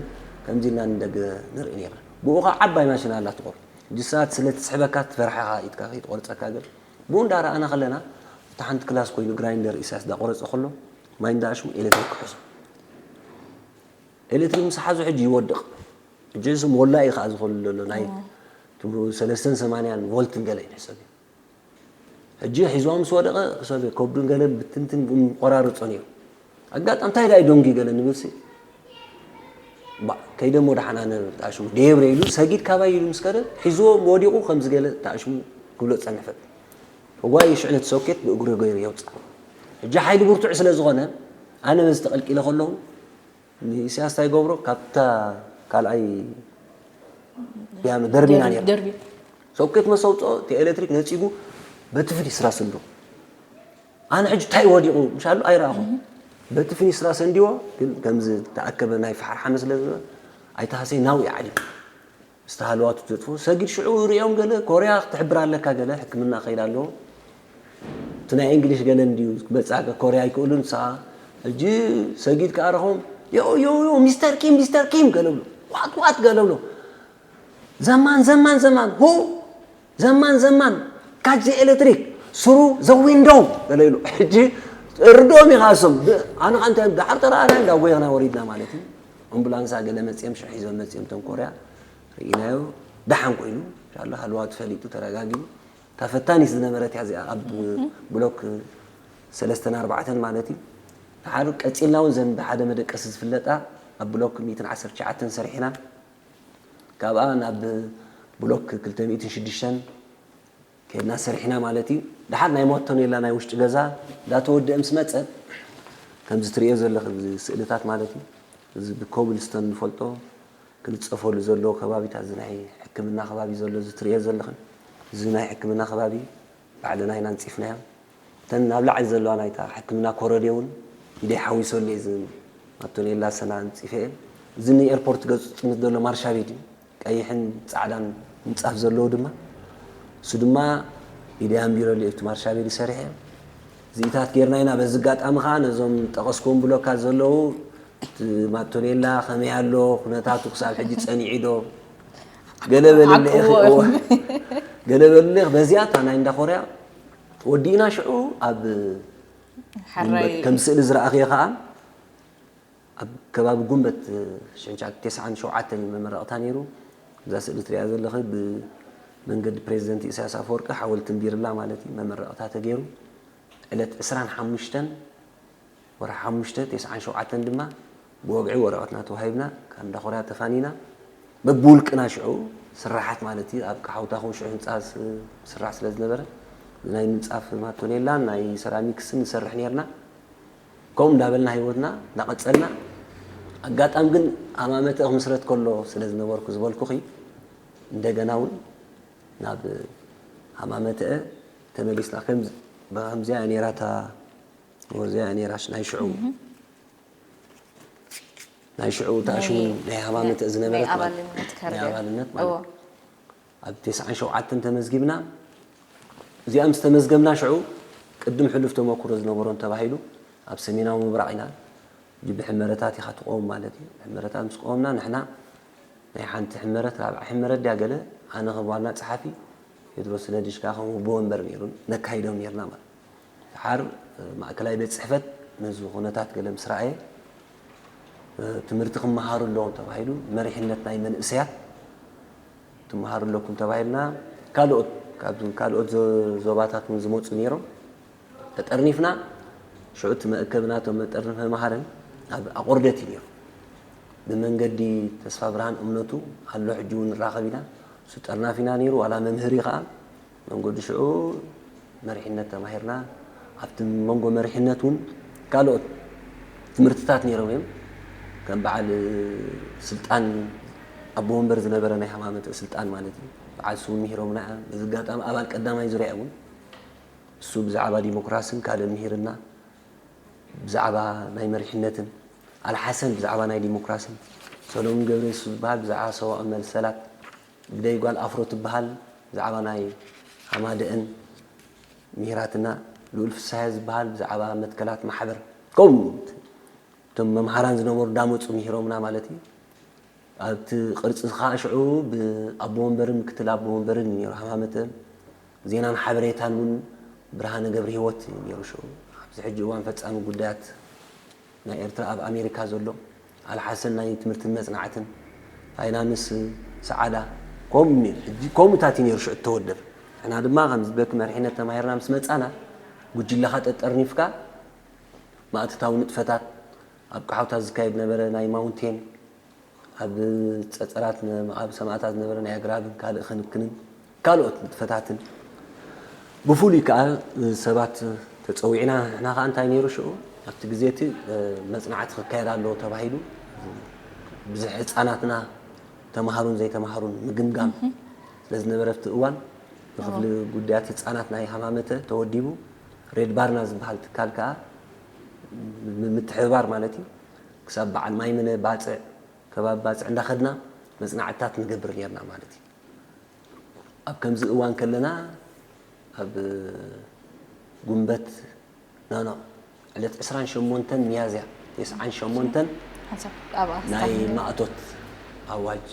ከምዚ ኢልና ንደገ ንርኢ ነርና ብኡ ከዓ ዓባይ ማሽን ኣላ ትቆርፅ ሕጂ ሰዓት ስለ ትስሕበካ ትፈርሓኻ ኢድካ ከይትቆርፀካ ግን ብኡ እንዳረኣና ከለና እቲ ሓንቲ ክላስ ኮይኑ ግራይንደር ኢሳያስ እንዳቆረፀ ከሎ ማይ እንዳኣሽሙ ኤሌክትሪክ ክሕዙ ኤሌክትሪክ ምስ ሓዙ ሕጂ ይወድቕ ሕጂ ስም ወላኢ ከዓ ዝኸሉ ዘሎ ናይ ሰለስተን ሰማንያን ቮልትን ገለ ይሕሰብ እዩ ሕጂ ሒዝዋ ምስ ወደቐ ሰብ ከብዱን ገለ ብትንትን ቆራርፆ ነይሩ ኣጋጣሚ እንታይ ዳይ ዶንጊ ገለ ንብል ሲ ከይደሞ ደሓና ነብር ተኣሽሙ ደየብረ ኢሉ ሰጊድ ካባይ ኢሉ ምስ ከደ ሒዝዎ ወዲቑ ከምዚ ገለ ተኣሽሙ ክብሎ ዝፀንሐ ፈጥ ዋይ ሽዕነት ሶኬት ብእግሩ ገይሩ የውፅእ ሕጂ ሓይሊ ብርቱዕ ስለ ዝኾነ ኣነ በዚ ተቐልቂለ ከለኹ ንኢሳያስ እንታይ ይገብሮ ካብታ ካልኣይ ቢያኖ ደርቢና ነይራ ደርቢ ሶኬት መሰውፅኦ እቲ ኤሌክትሪክ ነፂጉ በቲ ፍኒስትራ ሰንድዎ ኣነ ሕጂ እንታይ ወዲቑ ምሻሉ ኣይረኣኹ በቲ ፍኒስትራ ሰንዲዎ ግን ከምዚ ተኣከበ ናይ ፈሓር ሓመ ስለ ዝነበረ ኣይተሃሰይ ናው ይዓሊ ዝተሃለዋቱ ዘጥፍኡ ሰጊድ ሽዑ ርእዮም ገለ ኮርያ ክትሕብር ኣለካ ገለ ሕክምና ከይድ ኣለዎ እቲ ናይ እንግሊሽ ገለ እንድዩ መጻገ ኮርያ ኣይክእሉን ንስኻ ሕጂ ሰጊድ ከዓ ረኸቦም ዮ ዮ ዮ ሚስተር ኪም ሚስተር ኪም ገለ ብሎ ዋት ዋት ገለ ብሎ ዘማን ዘማን ዘማን ሁ ዘማን ዘማን ካች ኤሌክትሪክ ስሩ ዘ ዊንዶው ገለ ኢሉ ሕጂ ርድኦም ኢኻ እሶም ኣነ ከዓ እንታይ ዳሓር ተረኣና እንዳጎየኽና ወሪድና ማለት እዩ ኣምቡላንሳ ገለ መፅኦም ሽሕ ሒዞም መፅኦም እቶም ኮርያ ርኢናዮ ደሓን ኮይኑ ኢንሻላ ሃለዋ ተፈሊጡ ተረጋጊኡ እታ ፈታኒት ዝነበረት እያ እዚኣ ኣብ ብሎክ ሰለስተን ኣርባዕተን ማለት እዩ። ደሓር ቀፂልና እውን ዘን ብሓደ መደቀሲ ዝፍለጣ ኣብ ብሎክ ሚእትን ዓሰርተ ትሽዓተን ሰሪሕና። ካብኣ ናብ ብሎክ ክልተ ሚእትን ሽዱሽተን ከድና ሰሪሕና ማለት እዩ። ደሓር ናይ ሞቶኔላ ናይ ውሽጢ ገዛ እንዳተወደአ ምስ መፀ ከምዚ ትሪኦ ዘለኺ ስእልታት ማለት እዩ። እዚ ብኮብልስቶን ንፈልጦ ክልፀፈሉ ዘለዎ ከባቢታት እዚ ናይ ሕክምና ከባቢ ዘሎ እዚ ትሪኦ ዘለኽን እዚ ናይ ሕክምና ከባቢ ባዕልና ኢና ኣንፂፍናዮ እተን ናብ ላዕሊ ዘለዋ ናይታ ሕክምና ኮረድዮ እውን ኢደይ ሓዊሰሉ እየ እዚ ኣቶኔላ ሰና ኣንፂፈ እየ እዚ ንኤርፖርት ገፁ ጥምት ዘሎ ማርሻቤድ እዩ ቀይሕን ፃዕዳን ምንፃፍ ዘለዎ ድማ እሱ ድማ ኢደይ ኣንቢረሉ እየ እቲ ማርሻቤድ ሰሪሐ እዚኢታት ጌርና ኢና በዚ ኣጋጣሚ ከዓ ነዞም ጠቐስኩም ብሎካት ዘለዉ እቲ ማቶኔላ ከመይ ኣሎ ኩነታቱ ክሳብ ሕጂ ፀኒዑ ዶ ገለ በልለ ገለ በልለ በዚኣ እታ ናይ እንዳ ኮርያ ወዲእና ሽዑ ኣብ ከም ስእሊ ዝረኣኽዮ ከዓ ኣብ ከባቢ ጉንበት ሽሕን ትሽዓተ ተስዓን ሸውዓተን እዩ መመረቕታ ነይሩ እዛ ስእሊ ትሪኣ ዘለኺ ብመንገዲ ፕሬዚደንት ኢሳያስ ኣፈወርቂ ሓወልቲ እምቢርላ ማለት እዩ መመረቕታ ተገይሩ ዕለት ዕስራን ሓሙሽተን ወርሒ ሓሙሽተ ተስዓን ሸውዓተን ድማ ብወግዒ ወረቐትና ተዋሂብና ካብ እንዳ ኮርያ ተፋኒና በብውልቅና ሽዑ ስራሓት ማለት እዩ ኣብ ሓውታኹም ሽዑ ህንፃ ስራሕ ስለ ዝነበረ ናይ ምንፃፍ ማቶኔላን ናይ ሰራሚክስን ንሰርሕ ነርና ከምኡ እንዳበልና ህይወትና እንዳቐፀልና ኣጋጣሚ ግን ሃማመተ ክምስረት ከሎ ስለ ዝነበርኩ ዝበልኩኺ እንደገና እውን ናብ ሃማመተአ ተመሊስና ከምዚኣ ነራታ ወዚኣ ነራሽ ናይ ሽዑ ናይ ሽዑ ተኣሽሙ ናይ ሃማመተ ዝነበረት ናይ ኣባልነት ማለት ኣብ ተስዓን ሸውዓተን ተመዝጊብና እዚኣ ምስ ተመዝገብና ሽዑ ቅድም ሕሉፍ ተመክሮ ዝነበሮን ተባሂሉ ኣብ ሰሜናዊ ምብራቕ ኢና ብሕመረታት ኢኻ ትቆም ማለት እዩ ሕመረታት ምስ ቆምና ንሕና ናይ ሓንቲ ሕመረት ራብዓ ሕመረት ድያ ገለ ኣነ ከም ዋና ፀሓፊ ቴድሮስ ነድሽ ከዓ ከም ውቦ ወንበር ነይሩን ነካይዶም ነርና ማለት ሓር ማእከላይ ቤት ፅሕፈት ነዚ ኩነታት ገለ ምስ ረኣየ ትምህርቲ ክመሃሩ ኣለዎም ተባሂሉ መሪሕነት ናይ መንእሰያት ትመሃሩ ኣለኩም ተባሂልና ካልኦት ካብ ካልኦት ዞባታት እውን ዝመፁ ነይሮም ተጠርኒፍና። ሽዑ እቲ መእከቢ ናቶም መጠርነፊ መሃርን ኣብ ኣቑርደት እዩ ነይሩ። ብመንገዲ ተስፋ ብርሃን እምነቱ ኣሎ፣ ሕጂ እውን ንራኸብ ኢና። እሱ ጠርናፊና ነይሩ፣ ዋላ መምህር እዩ ከዓ። መንገዲ ሽዑ መሪሕነት ተማሂርና። ኣብቲ መንጎ መሪሕነት እውን ካልኦት ትምህርትታት ነይሮም እዮም። ከም በዓል ስልጣን፣ ኣቦ ወንበር ዝነበረ ናይ ሃማመተ ስልጣን ማለት እዩ። በዓል ስውን ምሂሮምና እዮም። በዚ ኣጋጣሚ ኣባል ቀዳማይ ዙርያ እውን እሱ ብዛዕባ ዲሞክራስን ካልእን ምሂርና፣ ብዛዕባ ናይ መሪሕነትን፣ ኣልሓሰን ብዛዕባ ናይ ዲሞክራስን፣ ሰሎሙን ገብረየሱስ ዝበሃል ብዛዕባ ሰብኣዊ መሰላት፣ ግደይ ጓል ኣፍሮ ትበሃል ብዛዕባ ናይ ሃማደአን ምሂራትና፣ ልኡል ፍስሃየ ዝበሃል ብዛዕባ መትከላት ማሕበር፣ ከምኡ እቶም መምሃራን ዝነበሩ እንዳመፁ ምሂሮምና ማለት እዩ። ኣብቲ ቅርፂ ከዓ ሽዑ ብኣቦ ወንበርን ምክትል ኣቦ ወንበርን እዩ ነይሩ። ሃማመተ ዜናን ሓበሬታን እውን ብርሃነ ገብረ ህይወት እዩ ነይሩ ሽዑ። ኣብዚ ሕጂ እዋን ፈፃሚ ጉዳያት ናይ ኤርትራ ኣብ ኣሜሪካ ዘሎ፣ ኣልሓሰን ናይ ትምህርትን መፅናዕትን፣ ፋይናንስ ሰዓዳ፣ ከምኡ ነይሩ። ሕጂ ከምኡታት እዩ ነይሩ ሽዑ እተወደብ። ንሕና ድማ ከምዚ በኪ መሪሕነት ተማሂርና ምስ መፃና፣ ጉጅለኻ ጠጠርኒፍካ ማእቶታዊ ንጥፈታት፣ ኣብ ቀሓውታ ዝካየድ ነበረ ናይ ማውንቴን፣ ኣብ ጸጸራት ነ-፣ መቓብር ሰማእታት ዝነበረ ናይ ኣግራብን ካልእ ክንክንን ካልኦት ንጥፈታትን፣ ብፍሉይ ከኣ ሰባት ተጸዊዕና። ንሕና ከኣ እንታይ ነይሩ ሽዑ፣ ኣብቲ ግዜ እቲ መጽናዕቲ ክካየድ ኣለዎ ተባሂሉ፣ ብዝሒ ህጻናትና ተማሃሩን ዘይተማሃሩን ምግምጋም ስለ ዝነበረ ኣብቲ እዋን፣ ብክፍሊ ጉዳያት ህጻናት ናይ ሃማመተ ተወዲቡ፣ ሬድ ባርና ዝበሃል ትካል ከኣ ም-፣ ምትሕብባር ማለት እዩ። ክሳብ በዓል ማይምነ ባጽዕ፣ ከባቢ ባጽዕ እንዳኸድና መጽናዕትታት ንገብር ኔርና ማለት እዩ። ኣብ ከምዚ እዋን ከለና፣ ኣብ ጉንበት፣ ኖ፣ ኖ፣ ዕለት ዕስራን ሸሞንተን ሚያዝያ ተስዓን ሸሞንተን ሓንሳብ ኣብኣ ናይ ክስታፍ ማእቶት ኣዋጅ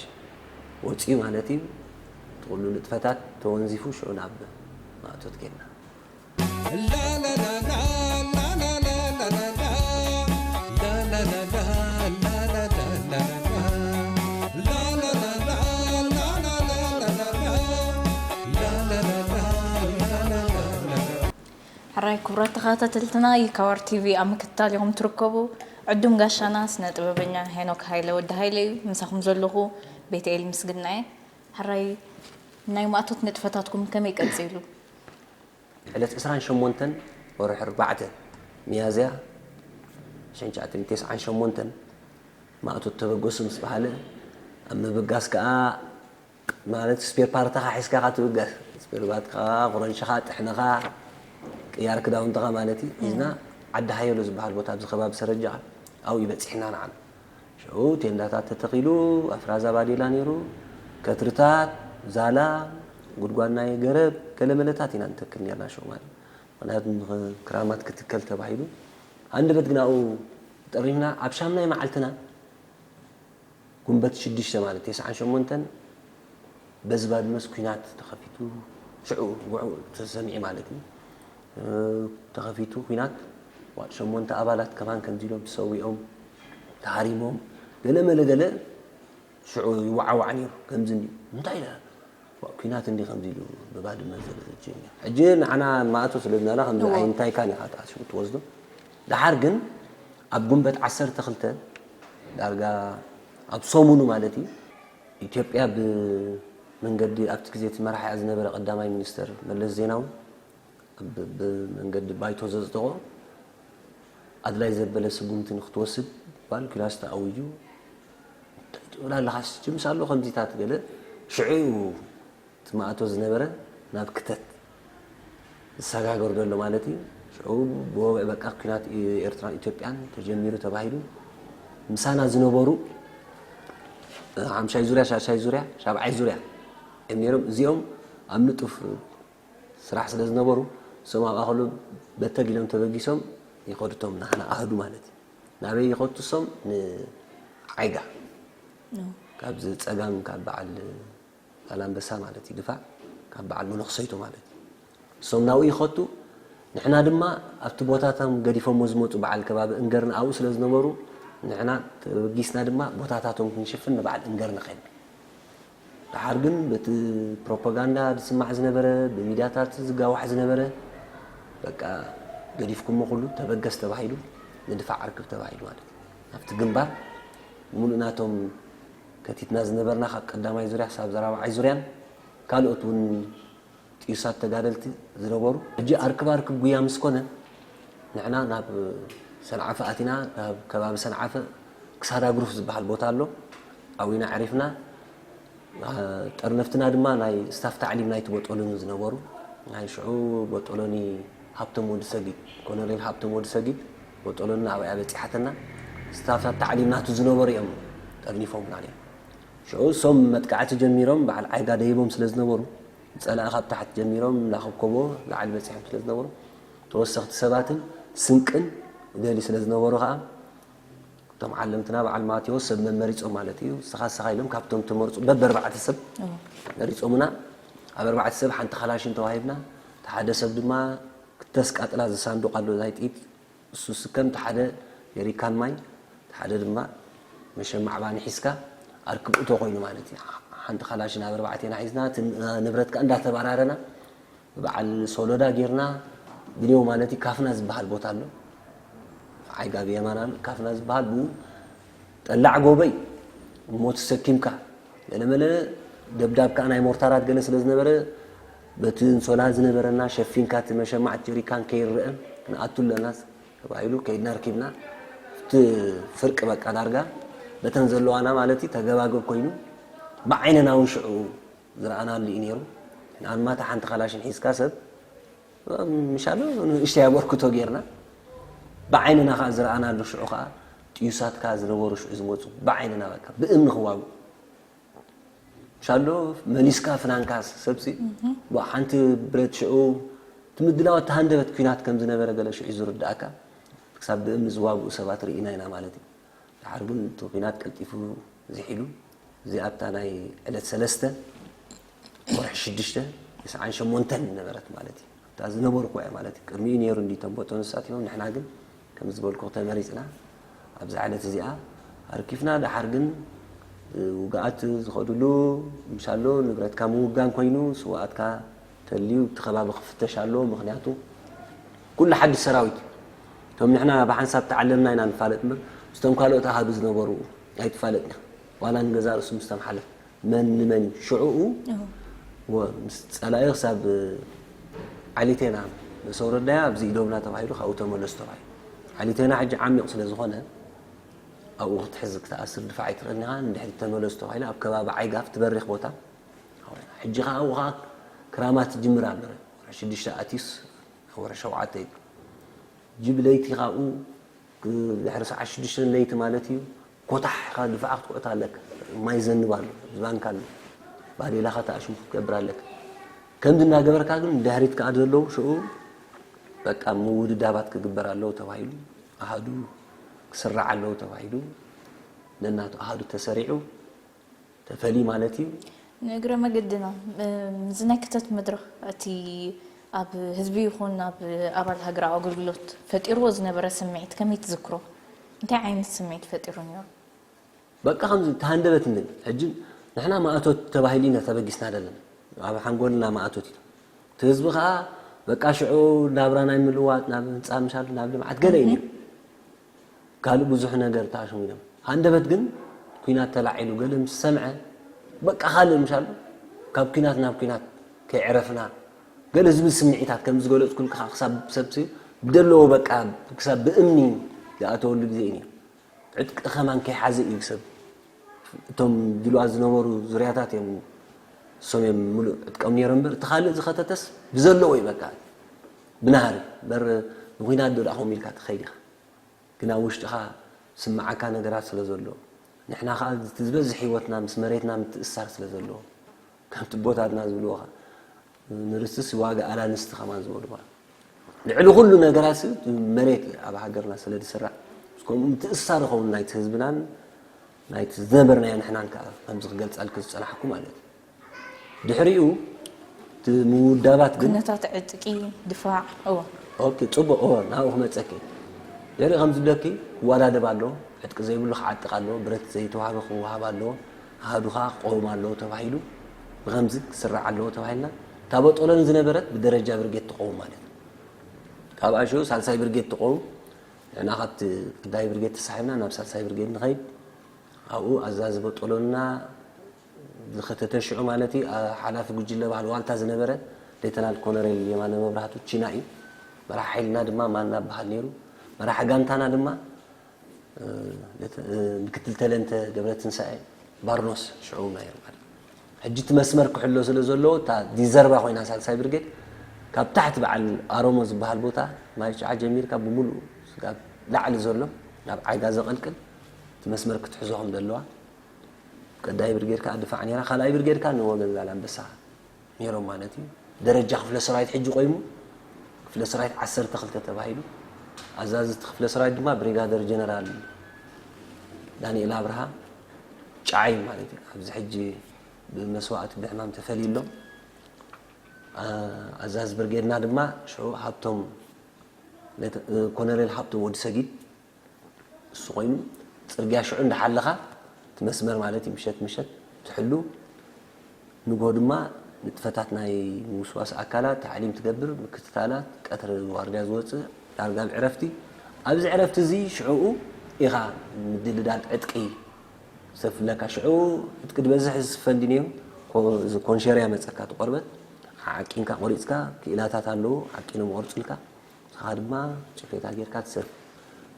ወጺኡ ማለት እዩ። እቲ ኩሉ ንጥፈታት ተወንዚፉ ሽዑ ናብ ማእቶት ኬድና። ሕራይ ክቡራት ተኸታተልትና፣ ይካዋር ቲቪ ኣብ ምክትታል ኢኹም ትርከቡ። ዕዱም ጋሻና ስነ ጥበበኛ ሄኖክ ሃይለ ወዲ ሃይለ እዩ። ምሳኹም ዘለኹ ቤትኤል ምስግና እየ። ሕራይ ናይ ማእቶት ንጥፈታትኩም ከመይ ቀጺሉ? ዕለት ዕስራን ሸሞንተን ወርሒ ኣርባዕተ ሚያዝያ ሽሕን ትሽዓተ ሚእትን ተስዓን ሸሞንተን ማእቶት ተበገሱ ምስ በሃለ፣ ኣብ ምብጋስ ከኣ ማለት ስፔር ፓርትኻ ሒዝካ ኢኻ ትብገስ። ስፔር ፓርትኻ፣ ክሮንሽኻ፣ ጥሕንኻ፣ ቅያር ክዳውንትኻ ማለት እዩ። ሒዝና ዓዲ ሃየሎ ዝበሃል ቦታ ኣብዚ ከባቢ ሰረጃ ኣብኡ እዩ በጺሕና ንዓና። ሽዑ ቴንዳታት ተተኺሉ፣ ኣፍራዛ ባዴላ ነይሩ፣ ከትርታት፣ ዛላ፣ ጉድጓድ ናይ ገረብ፣ ገለመለታት ኢና ንተክል ነርና ሽዑ ማለት። ምኽንያቱ ንኽ-፣ ክራማት ክትከል ተባሂሉ። ሃንደበት ግን ኣብኡ ጠሪምና፣ ኣብ ሻምናይ መዓልትና ጉንበት ሽዱሽተ ማለት ተስዓን ሸሞንተን በዚ ባድመስ ኲናት ተኸፊቱ፣ ሽዑ ውዕው ተሰሚዑ ማለት እዩ። እ፣ ተኸፊቱ ኲናት፣ ዋ-፣ ሸሞንተ ኣባላት ከማን ከምዚ ኢሎም ተሰዊኦም፣ ተሃሪሞም፣ ገለ መለ ገለ ሽዑ ይወዓዋዕ ነይሩ። ከምዚ እንዲ፣ እንታይ ኢለ፣ ዋ-፣ ኲናት እንዲ ከምዚ ኢሉ ብባድመ ዝጅምር። ሕጂ ንዓና ማእቶ ስለ ዝነበረ፣ ከምዚ እዎ። ኣይንታይካን ኢኻ ተኣሲቡ ትወስዶ። ደሓር ግን ኣብ ጉንበት ዓሰርተ ክልተ ዳርጋ ኣብ ሰሙኑ ማለት እዩ፣ ኢትዮጵያ ብመንገዲ ኣብቲ ግዜ እቲ መራሒኣ ዝነበረ ቀዳማይ ሚኒስተር መለስ ዜናዊ ብ-፣ ብመንገዲ ባይቶ ዘጽደቖ ኣድላይ ዘበለ ስጉምቲ ንክትወስድ ባል ኲናት ተኣዊጁ። እንታይ ትብል ኣለኻስ? ጅምስ ኣሎ ከምዚታት ገለ። ሽዑ እዩ እቲ ማእቶ ዝነበረ ናብ ክተት ዝሰጋገር ዘሎ ማለት እዩ። ሽዑ ብወግዒ በቃ ኲናት ኤርትራን ኢትዮጵያን ተጀሚሩ ተባሂሉ። ምሳና ዝነበሩ ሓምሻይ ዙርያ፣ ሻድሻይ ዙርያ፣ ሻብዓይ ዙርያ እዮም ነይሮም። እዚኦም ኣብ ንጡፍ ስራሕ ስለ ዝነበሩ፣ እሶም ኣብኣ ከለዉ በተግ ኢሎም ተበጊሶም ይኸዱ፣ እቶም ናህና ኣህዱ ማለት እዩ። ናበይ ይኸዱ እሶም? ንዓይጋ። ኖ። ካብዚ ጸጋም፣ ካብ በዓል ዛላምበሳ ማለት እዩ፣ ድፋዕ፣ ካብ በዓል መነኽሰይቶ ማለት እዩ። እሶም ናብኡ ይኸቱ፣ ንሕና ድማ ኣብቲ ቦታቶም ገዲፎሞ ዝመጹ በዓል ከባቢ እንገር ንኣብኡ ስለ ዝነበሩ፣ ንሕና ተበጊስና ድማ ቦታታቶም ክንሽፍን ንበዓል እንገር ንኸድ። ደሓር ግን በቲ ፕሮፓጋንዳ ዝስማዕ ዝነበረ፣ ብሚድያታት ዝጋዋሕ ዝነበረ፣ በቃ ገዲፍኩሞ ኩሉ ተበገስ ተባሂሉ፣ ንድፋዕ ኣርክብ ተባሂሉ ማለት እዩ። ኣብቲ ግንባር ምሉእ ናቶም ከቲትና ዝነበርና ካብ ቀዳማይ ዙርያ ክሳብ ራብዓይ ዙርያን ካልኦት እውን ጥዩሳት ተጋደልቲ ዝነበሩ። ሕጂ ኣርክብ ኣርክብ ጉያ ምስ ኮነ ንሕና ናብ ሰንዓፈ ኣቲና፣ ናብ ከባቢ ሰንዓፈ ክሳዳ ግሩፍ ዝበሃል ቦታ ኣሎ። ኣብኡ ኢና ዕሪፍና። ጠርነፍትና ድማ ናይ ስታፍ ታዕሊም ናይቲ ቦጦሎኒ ዝነበሩ ናይ ሽዑ ቦጦሎኒ ሃብቶም ወዲ ሰጊድ፣ ኮሎኔል ሃብቶም ወዲ ሰጊድ ቦጦሎኒ ኣብኣ በፂሓትና። ስታፋት ታዕሊም ናቱ ዝነበሩ እዮም ጠርኒፎምና ነይሮም። ሽዑ እሶም መጥቃዕቲ ጀሚሮም በዓል ዓይጋ ደይቦም ስለ ዝነበሩ ጸላኢ ካብ ታሕቲ ጀሚሮም እናኸብከቦ ላዕሊ በፂሖም ስለ ዝነበሩ ተወሰኽቲ ሰባትን ስንቅን ደሊ ስለ ዝነበሩ ከዓ እቶም ዓለምትና በዓል ማቴዎስ ሰብ መመሪጾም ማለት እዩ። ስኻ ስኻ ኢሎም ካብቶም ተመርጹ በብ ኣርባዕተ ሰብ መሪጾምና። ኣብ ኣርባዕተ ሰብ ሓንቲ ካላሽን ተዋሂብና። እቲ ሓደ ሰብ ድማ ክተስቃጥላ ዝሳንዱቕ ኣሎ ናይ ጥይት እሱ ስከም እቲ ሓደ ጀሪካን ማይ እቲ ሓደ ድማ መሸማዕ ባኒ ሒዝካ ኣርክብ እቶ ኮይኑ ማለት እዩ። ሓንቲ ካላሽን ኣብ ኣርባዕቴና ሒዝና እቲ ንብረት ከዓ እንዳተባራረና በዓል ሶሎዳ ጌርና ብኔው ማለት እዩ። ካፍና ዝበሃል ቦታ ኣሎ። ዓይጋ ብየማን ኣሎ። ካፍና ዝበሃል ብኡ ጠላዕ ጎበይ እሞ ተሰኪምካ ገለመለ ደብዳብ ከዓ ናይ ሞርታራት ገለ ስለ ዝነበረ በቲ እንሶላ ዝነበረና ሸፊንካ እቲ መሸማዕ ጀሪካን ከይረአ ክንኣቱ ኣለና ተባሂሉ ከይድና ርኪብና እቲ ፍርቂ በቃ ዳርጋ በተን ዘለዋና ማለት እዩ ተገባገብ ኮይኑ ብዓይንና እውን ሽዑ ዝረኣናሉ እዩ ነይሩ። ንኣንማታ ሓንቲ ካላሽን ሒዝካ ሰብ ምሻሎ ንእሽተይ ኣበርክቶ ጌርና ብዓይንና ከዓ ዝረኣናሉ ሽዑ ከዓ ጥዩሳት ከዓ ዝነበሩ ሽዑ ዝመፁ ብዓይንና በቃ ብእምኒ ክዋጉ ምሻሎ መሊስካ ፍናንካ ሰብሲ ሓንቲ ብረት ሽዑ ትምድላው ኣተሃንደበት ኩናት ከም ዝነበረ ገለ ሽዑ ዝርዳእካ ክሳብ ብእምኒ ዝዋግኡ ሰባት ርኢና ኢና ማለት እዩ። ደሓር ግን እቲ ኩናት ቀልጢፉ ዝሒሉ እዚኣ ኣብታ ናይ ዕለት ሰለስተ ወርሒ ሽዱሽተ ተስዓን ሸሞንተን ነበረት ማለት እዩ። ኣብታ ዝነበርኩ እያ ማለት እዩ። ቅድሚኡ ነይሩ እንዲ ተንቦ ተንሳት እዮም። ንሕና ግን ከም ዝበልኩ ተመሪፅና ኣብዛ ዕለት እዚኣ ኣርኪፍና። ደሓር ግን ውግኣት ዝኸዱሉ ምሻሎ ንብረትካ ምውጋን ኮይኑ ስዋኣትካ ተልዩ እቲ ከባቢ ክፍተሽ ኣለዎ። ምክንያቱ ኩሉ ሓድሽ ሰራዊት እዩ። እቶም ንሕና ብሓንሳብ ተዓለምና ኢና ንፋለጥ እምበር ምስቶም ካልኦት ኣሃዱ ዝነበሩ ኣይትፋለጥና። ዋላ ንገዛ ርእሱ ምስቶም ሓለፍ መን ንመን እዩ ሽዑኡ ወ- ምስ ጸላኢ ክሳብ ዓሊቴና መሰውረዳያ ኣብዚ ኢዶብና ተባሂሉ ካብኡ ተመለሱ ተባሂሉ። ዓሊቴና ሕጂ ዓሚቕ ስለ ዝኾነ ኣብኡ ክትሕዝ ክትኣስር ድፋዕ ኣይትኽእልን ኢኻ ንድሕሪት ተመለሱ ተባሂሉ ኣብ ከባቢ ዓይጋፍ ትበሪኽ ቦታ ሕጂ ከዓ ኣብኡ ከዓ ክራማት ትጅምር ኣምበረ ወርሒ ሽዱሽተ ኣትዩስ ወርሒ ሸውዓተ እዩ። ጅብ ለይቲ ካብኡ ድሕሪ ሰዓት ሽዱሽተ ለይቲ ማለት እዩ ኮታሕ ኢኻ ድፋዕ ክትኩዕት ኣለካ። ማይ ዘንብ ኣሎ ዝባንካ ኣሎ ባዴላኻ ተኣሽሙ ክትገብር ኣለካ። ከምዚ እናገበርካ ግን ድሕሪት ከዓ ዘለዉ ሽኡ በቃ ምውድዳባት ክግበር ኣለዎ ተባሂሉ ኣሃዱ ክስራዕ ኣለዎ ተባሂሉ ነናቱ ኣሃዱ ተሰሪዑ ተፈልዩ ማለት እዩ። ንእግረ መገድና እዚ ናይ ክተት መድረኽ እቲ ኣብ ህዝቢ ይኹን ኣብ ኣባል ሃገራዊ ኣገልግሎት ፈጢርዎ ዝነበረ ስምዒት ከመይ ትዝክሮ? እንታይ ዓይነት ስምዒት ፈጢሩ ነይሩ? በቃ ከምዚ ተሃንደበት እንብል ሕጂ ንሕና ማእቶት ተባሂሉ ኢና ተበጊስና ደለና ኣብ ሓንጎልና ማእቶት እዩ እቲ ህዝቢ ከዓ በቃ ሽዑ ናብራ ናይ ምልዋጥ ናብ ህንፃ ምሻል ናብ ልምዓት ገለ እዩ ነይሩ ካልእ ብዙሕ ነገር ተኣሽሙ ኢሎም ሃንደበት ግን ኲናት ተላዒሉ ገለ ምስ ሰምዐ በቃ ካልእ ምሻሉ ካብ ኲናት ናብ ኲናት ከይዕረፍና ገለ ዝብል ስምዒታት ከም ዝገለፅኩልካ ክሳብ ሰብሲ ብደለዎ በቃ ክሳብ ብእምኒ ዝኣተወሉ ግዜ እዩ ነይሩ ዕጥቂ ከማን ከይሓዘ እዩ ሰብ እቶም ድልዋት ዝነበሩ ዙርያታት እዮም እሶም እዮም ሙሉእ ዕጥቀም ነይሮም እምበር እቲ ካልእ ዝኸተተስ ብዘለዎ እዩ በቃ ብናህሪ በር ንኹናት ዶ ደኣ ከምኡ ኢልካ ትኸይድ ኢኻ ግን ኣብ ውሽጥኻ ስምዓካ ነገራት ስለ ዘሎ ንሕና ኸዓ እቲ ዝበዝሕ ህይወትና ምስ መሬትና ምትእስሳር ስለ ዘለዎ ከምቲ ኣቦታትና ዝብልዎ ኸዓ ንርስትስ ይዋጋእ ኣላንስቲ ኸማን ዝበልዋ ልዕሊ ኩሉ ነገራት መሬት ኣብ ሃገርና ስለ ዝስራዕ ምስ ከምኡ ምትእስሳር ይኸውን ናይቲ ህዝብናን ናይቲ ዝነበርናዮ ንሕናን ከዓ ከምዚ ክገልፀልኪ ዝፀናሕኩ ማለት እዩ ድሕሪኡ እቲ ምውዳባት ግን ኩነታት ዕጥቂ ድፋዕ እዎ ኦኬ ፅቡቅ እዎ ናብኡ ክመፀኪ ድሕሪ ከም ዝብለኪ ክወዳደብ ኣሎ ዕጥቂ ዘይብሉ ክዓጥቅ ኣለዎ ብረት ዘይተዋህበ ክወሃብ ኣለዎ ኣሃዱ ከዓ ክቀውም ኣለዎ ተባሂሉ ብከምዚ ክስራዕ ኣለዎ ተባሂልና እታ በጦሎኒ ዝነበረት ብደረጃ ብርጌድ ትቀውም ማለት እዩ ካብኣ ሽዑ ሳልሳይ ብርጌድ ትቆም። ንሕና ካብቲ ቀዳማይ ብርጌድ ተሳሒብና ናብ ሳልሳይ ብርጌድ ንኸይድ። ኣብኡ ኣዛዚ በጦሎና ዝኸተተ ሽዑ ማለት እዩ፣ ኣ-፣ ሓላፊ ጉጅለ ባህሊ ዋልታ ዝነበረ ሌተናል ኮሎኔል የማነ መብራህቱ ቺና እዩ። መራሒ ሓይልና ድማ ማና በሃል ነይሩ። መራሒ ጋንታና ድማ፣ እ፣ ሌተ-፣ እ፣ ምክትል ተለንተ ገብረትንሳኤ ባርኖስ ሽዑ ነይሩ ማለት እዩ። ሕጂ እቲ መስመር ክሕሎ ስለ ዘለዎ፣ እታ ዲዘርባ ኮይና ሳልሳይ ብርጌድ፣ ካብ ታሕቲ በዓል ኣሮሞ ዝበሃል ቦታ፣ ማይ ሸዓ ጀሚርካ ብምሉእ ስጋብ ላዕሊ ዘሎ፣ ናብ ዓይጋ ዘቐልቅል፣ እቲ መስመር ክትሕዞ ከም ዘለዋ፣ ቀዳይ ብርጌድ ከኣ ድፋዕ ነይራ፣ ካልኣይ ብርጌድ ከኣ ንወገን ዛላምበሳ ነይሮም ማለት እዩ። ደረጃ ክፍለ ሰራዊት ሕጂ ቆይሙ፣ ክፍለ ሰራዊት ዓሰርተ ክልተ ተባሂሉ። ኣዛዚ እቲ ክፍለ ሰራዊት ድማ ብሪጋደር ጀነራል ዳንኤል ኣብርሃ ጫዓይ ማለት እዩ። ኣብዚ ሕጂ ብመስዋእቲ ብሕማም ተፈልዩ ኣሎ። ኣ-፣ ኣዛዚ ብርጌድና ድማ ሽዑ ሃብቶም ሌተ-፣ ኮሎኔል ሃብቶም ወዲ ሰጊድ እሱ ኮይኑ፣ ጽርግያ ሽዑ እንዳሓለኻ እቲ መስመር ማለት እዩ፣ ምሸት ምሸት ትሕሉ። ንግሆ ድማ ንጥፈታት ናይ ምውስዋስ ኣካላት ታዕሊም ትገብር፣ ምክትታላት፣ ቀትሪ ዋርድያ ዝወጽእ፣ ዳርጋ ኣብ ዕረፍቲ። ኣብዚ ዕረፍቲ እዚ ሽዕኡ ኢኻ ምድልዳል ዕጥቂ ዘፍለካ። ሽዑ ዕጥቂ ዝበዝሕ ዝስፈ እንዲ ነይሩ፣ ኮ-፣ እዚ ኮንሸርያ መጸካ፣ እቲ ቆርበት ዓቂንካ ቆሪጽካ፣ ክኢላታት ኣለዉ፣ ዓቂኖም ቆርጽልካ። ንስኻ ድማ ጭፌታ ጌርካ ትሰፍ።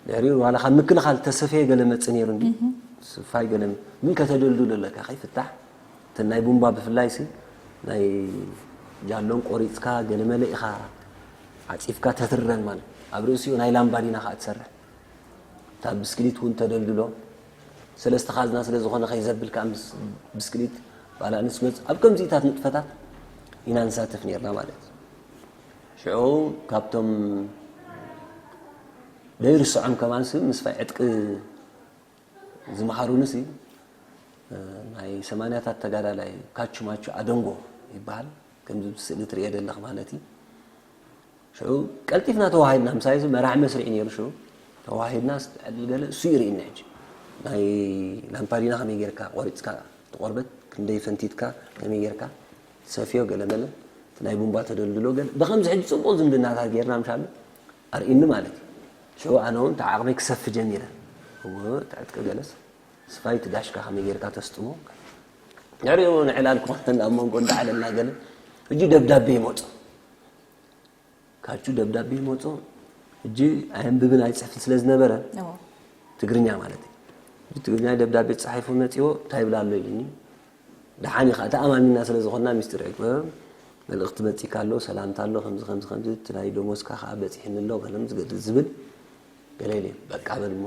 ድሕሪኡ ዋላ ካብ ምክልኻል ተሰፈየ ገለ መጽእ ነይሩ እንዲ፣ እህ። ስፋይ ገለ ም-፣ ግን ከተደልድሎ ኣለካ፣ ከይፍታሕ። እተን ናይ ቡምባ ብፍላይ ሲ፣ ናይ ጃሎን ቆሪጽካ ገለ መለ ኢኻ ዓጺፍካ ተትረን ማለት። ኣብ ርእሲኡ ናይ ላምባዲና ኸኣ ትሰርሕ። እታ ብስክሊት እውን ተደልድሎ። ሰለስተ ካዝና ስለ ዝኾነ ከይዘብል ከኣ ምስ ብስክሊት ባላ ንስመጽ ኣብ ከምዚታት ንጥፈታት ኢና ንሳተፍ ነይርና ማለት እዩ። ሽዑ ካብቶም ዘይርስዖም ከማን ሲ ምስፋይ ዕጥቂ ዝመሃሩኒ ሲ፣ እ፣ ናይ ሰማንያታት ተጋዳላይ ካቹ ማቹ ኣደንጎ ይበሃል። ከምዚ ብስእሊ ትርእዮ ዘለኽ ማለት እዩ። ሽዑ ቀልጢፍና ተዋሂድና፣ ምሳይ እዚ መራሒ መስርዒ ነይሩ። ሽዑ ተዋሂድና፣ ስትዕድል ገለ እሱ ይርእየኒ ሕጂ። ናይ ላምፓዲና ከመይ ጌርካ ቆሪጽካ፣ እቲ ቆርበት ክንደይ ፈንቲትካ፣ ከመይ ጌርካ ትሰፍዮ፣ ገለ መለ፣ እቲ ናይ ቡምባ ተደልድሎ፣ ገለ ብኸምዚ ሕጂ ጽቡቕ ዝምድናታት ጌርና ምሻሉ ኣርእኒ ማለት እዩ። ሽዑ ኣነ እውን እቲ ዓቕመይ ክሰፊ ጀሚረ። እወ፣ እቲ ዕጥቂ ገለስ፣ ስፋይ እቲ ጋሽካ ከመይ ጌርካ ተስጥሞ። ድሕሪኡ እውን ዕላል ክኾነና ኣብ መንጎ እንዳዓለልና ገለ፣ ሕጂ ደብዳቤ ይመጾ። ካቹ ደብዳቤ ይመጾ። ሕጂ ኣየንብብን ኣይጽሕፍን ስለ ዝነበረ፣ እዎ። ትግርኛ ማለት እዩ። ሕጂ ትግርኛ ደብዳቤ ተጻሒፉ መጺዎ፣ እንታይ ይብል ኣሎ ኢሉኒ። ደሓን ኢኻ፣ ተኣማሚና ስለ ዝኾንና ሚስጥር ኣይኮነን። መልእኽቲ መጺካ ኣሎ፣ ሰላምታ ኣሎ፣ ከምዚ፣ ከምዚ፣ ከምዚ፣ እቲ ናይ ደሞዝካ ከኣ በጺሕኒ ኣሎ፣ ገለም ዝገ-፣ ዝብል ገለ ኢለ፣ በቃ በል እሞ፣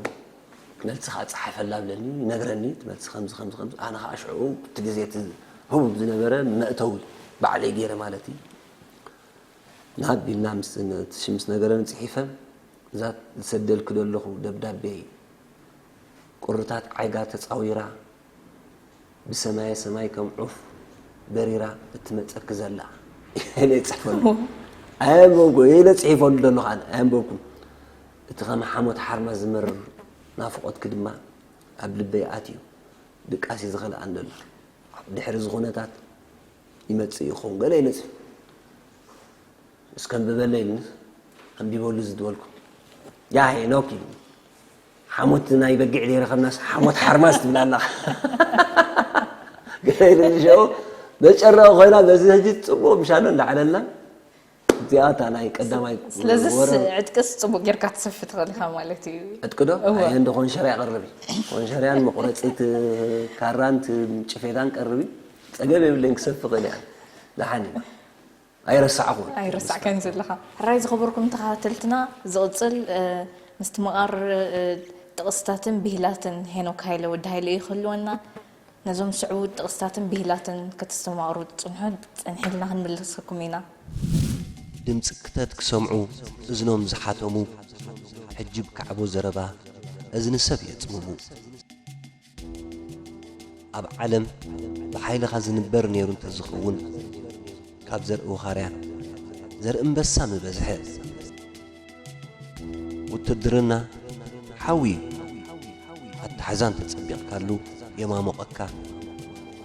እቲ መልሲ ከኣ ጸሓፈላ ብለኒ፣ ይነግረኒ፣ እቲ መልሲ ከምዚ፣ ከምዚ፣ ከምዚ። ኣነ ከኣ ሽዑ፣ እቲ ግዜ እቲ ህቡብ ዝነበረ መእተዊ ባዕለይ ገይረ ማለት እዩ። ናብ ኢልና ምስ፣ እቲ ሽምስ ነገረን ጽሒፈ፣ እዛ ዝሰደልኪ ዘለኹ ደብዳቤ ቁርታት ዓይጋ ተጻዊራ፣ ብሰማየ ሰማይ ከም ዑፍ በሪራ እትመጸኪ ዘላ። ኢለ ይጽሕፈሉ። ኣየንበብኩ፣ ኢለ ጽሒፈሉ ዘለኹ ኣነ፣ ኣየንበብኩን። እቲ ከም ሓሞት ሓርማዝ ዝመርር ናፍቖትኪ ድማ ኣብ ልበይ ኣትዩ፣ ድቃስ እዩ ዝኸልኣን ዘሎ። ድሕሪ እዚ ኩነታት ይመጽእ ይኸውን። ገለ ኢለ ጽ-፣ እስከ ኣንብበለይ ኢሉኒ፣ ኣንቢበሉ ዝድበልኩ። ያ ሄኖክ ኢሉኒ። ሓሞት ናይ በጊዕ ዘይረኸብናስ ሓሞት ሓርማዝ ትብል ኣለኻ። ገለ ኢሉኒ ሽዑ መጨረዊ ኮይና በዚ ሕጂ ጽቡቕ ምሻሎ እንዳዓለልና። እዚኣ እታ ናይ ቀዳማይ ስለዝስ ወረ ዕጥቅስ ጽቡቕ ጌርካ ትሰፊ ትኽእል ኢኻ ማለት እዩ። ዕጥቂ ዶ? እወ። ኣየ እንደ ኮንሸርያ ቀርቢ። ኮንሸርያን መቑረጺት ካራን ት-፣ ጭፌታን ቀርቢ። ጸገም የብለይን ክሰፊ እኽእል እየ። ደሓን እዩ። ኣይረሳዕኹን። ኣይረሳዕካን ዘለኻ። ሕራይ ዝኸበርኩም ተኸታተልትና፣ ዝቕጽል፣ እ፣ ምስትምቓር፣ እ፣ ጥቕስታትን ብሂላትን ሄኖክ ሃይለ ወዲ ሃይለ እዩ ክህልወና። ነዞም ዝስዕቡ ጥቕስታትን ብሂላትን ከተስተማቕሩ ጽንሑ፣ ጸንሒልና ክንምልሰኩም ኢና። ድምጺ ክተት ክሰምዑ እዝኖም ዝሓተሙ፣ ሕጂ ብካዕቦ ዘረባ እዝኒ ሰብ የጽምሙ። ኣብ ዓለም ብሓይልኻ ዝንበር ነይሩ እንተዝኸውን፣ ካብ ዘርኢ ውኻርያ ዘርኢ ኣንበሳ ምበዝሐ። ውትድርና ሓዊ እዩ። ኣተሓዛ እንተጸቢቕካሉ የማሞቐካ፣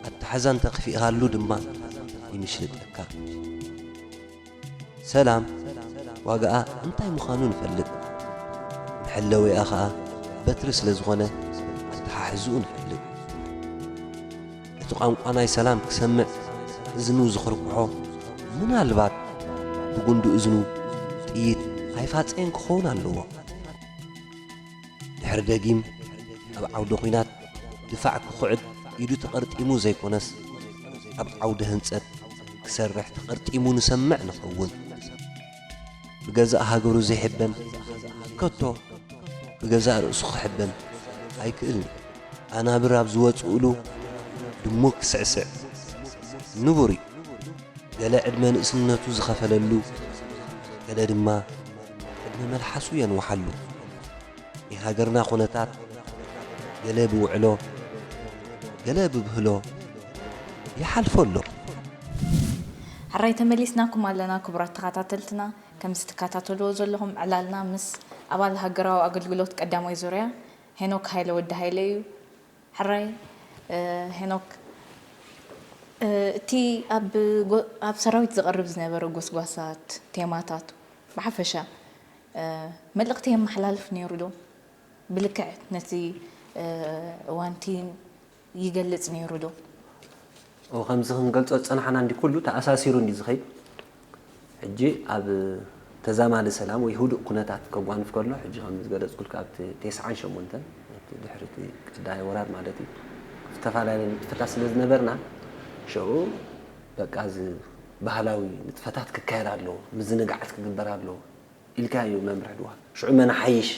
ኣተሓዛ እንተኽፊእካሉ ድማ ይምሽልጠካ። ሰላም ዋጋኣ እንታይ ምዃኑ ንፈልጥ። መሐለዊኣ ኸኣ በትሪ ስለ ዝኾነ ኣተሓሕዝኡ ንፈልጥ። እቲ ቋንቋ ናይ ሰላም ክሰምዕ እዝኑ ዝኽርኩሖ፣ ምናልባት ብጉንዲ እዝኑ ጥይት ኣይፋጸየን ክኸውን ኣለዎ። ድሕሪ ደጊም ኣብ ዓውደ ኲናት ድፋዕ ክኹዕት ኢዱ ተቐርጢሙ ዘይኮነስ፣ ኣብ ዓውደ ህንጸት ክሰርሕ ተቐርጢሙ ንሰምዕ ንኸውን። ብገዛእ ሃገሩ ዘይሕበን፣ ከቶ ብገዛእ ርእሱ ክሕበን ኣይክእልን። ኣናብር ኣብ ዝወጽኡሉ ድሙ ክስዕስዕ ንቡር እዩ። ገለ ዕድመ ንእስነቱ ዝኸፈለሉ፣ ገለ ድማ ዕድመ መልሓሱ የንውሓሉ። ናይ ሃገርና ኩነታት ገለ ብውዕሎ፣ ገለ ብብህሎ ይሓልፎ ኣሎ። ሕራይ ተመሊስናኩም ኣለና ክቡራት ተኸታተልትና። ከምዚ ትከታተልዎ ዘለኹም ዕላልና ምስ ኣባል ሃገራዊ ኣገልግሎት ቀዳማይ ዙርያ ሄኖክ ሃይለ ወዲ ሃይለ እዩ። ሕራይ እ፣ ሄኖክ እ፣ እቲ ኣብ ጎ- ኣብ ሰራዊት ዝቐርብ ዝነበረ ጎስጓሳት ቴማታት ብሓፈሻ እ፣ መልእኽቲ የመሓላልፍ ነይሩ ዶ? ብልክዕ ነቲ እ፣ እዋንቲ ይገልጽ ነይሩ ዶ? ከምዚ ክንገልጾ ዝጸናሕና እንዲ ኩሉ ተኣሳሲሩ እንዲ ዝኸይድ ሕጂ ኣብ ተዛማዲ ሰላም ወይ ህዱእ ኩነታት ከጓንፍ ከሎ ሕጂ ከም ዝገለጽኩልካ ኣብቲ ተስዓን ሸሞንተን ኣብቲ ድሕሪ እቲ ቀዳማይ ወራር ማለት እዩ ዝተፈላለየ ንጥፈታት ስለ ዝነበርና ሽዑ በቃ እዚ ባህላዊ ንጥፈታት ክካየድ ኣለዎ ምዝንጋዓት ክግበር ኣለዎ ኢልካ እዩ መምርሒ ድዋ ሽዑ መናሓይሽ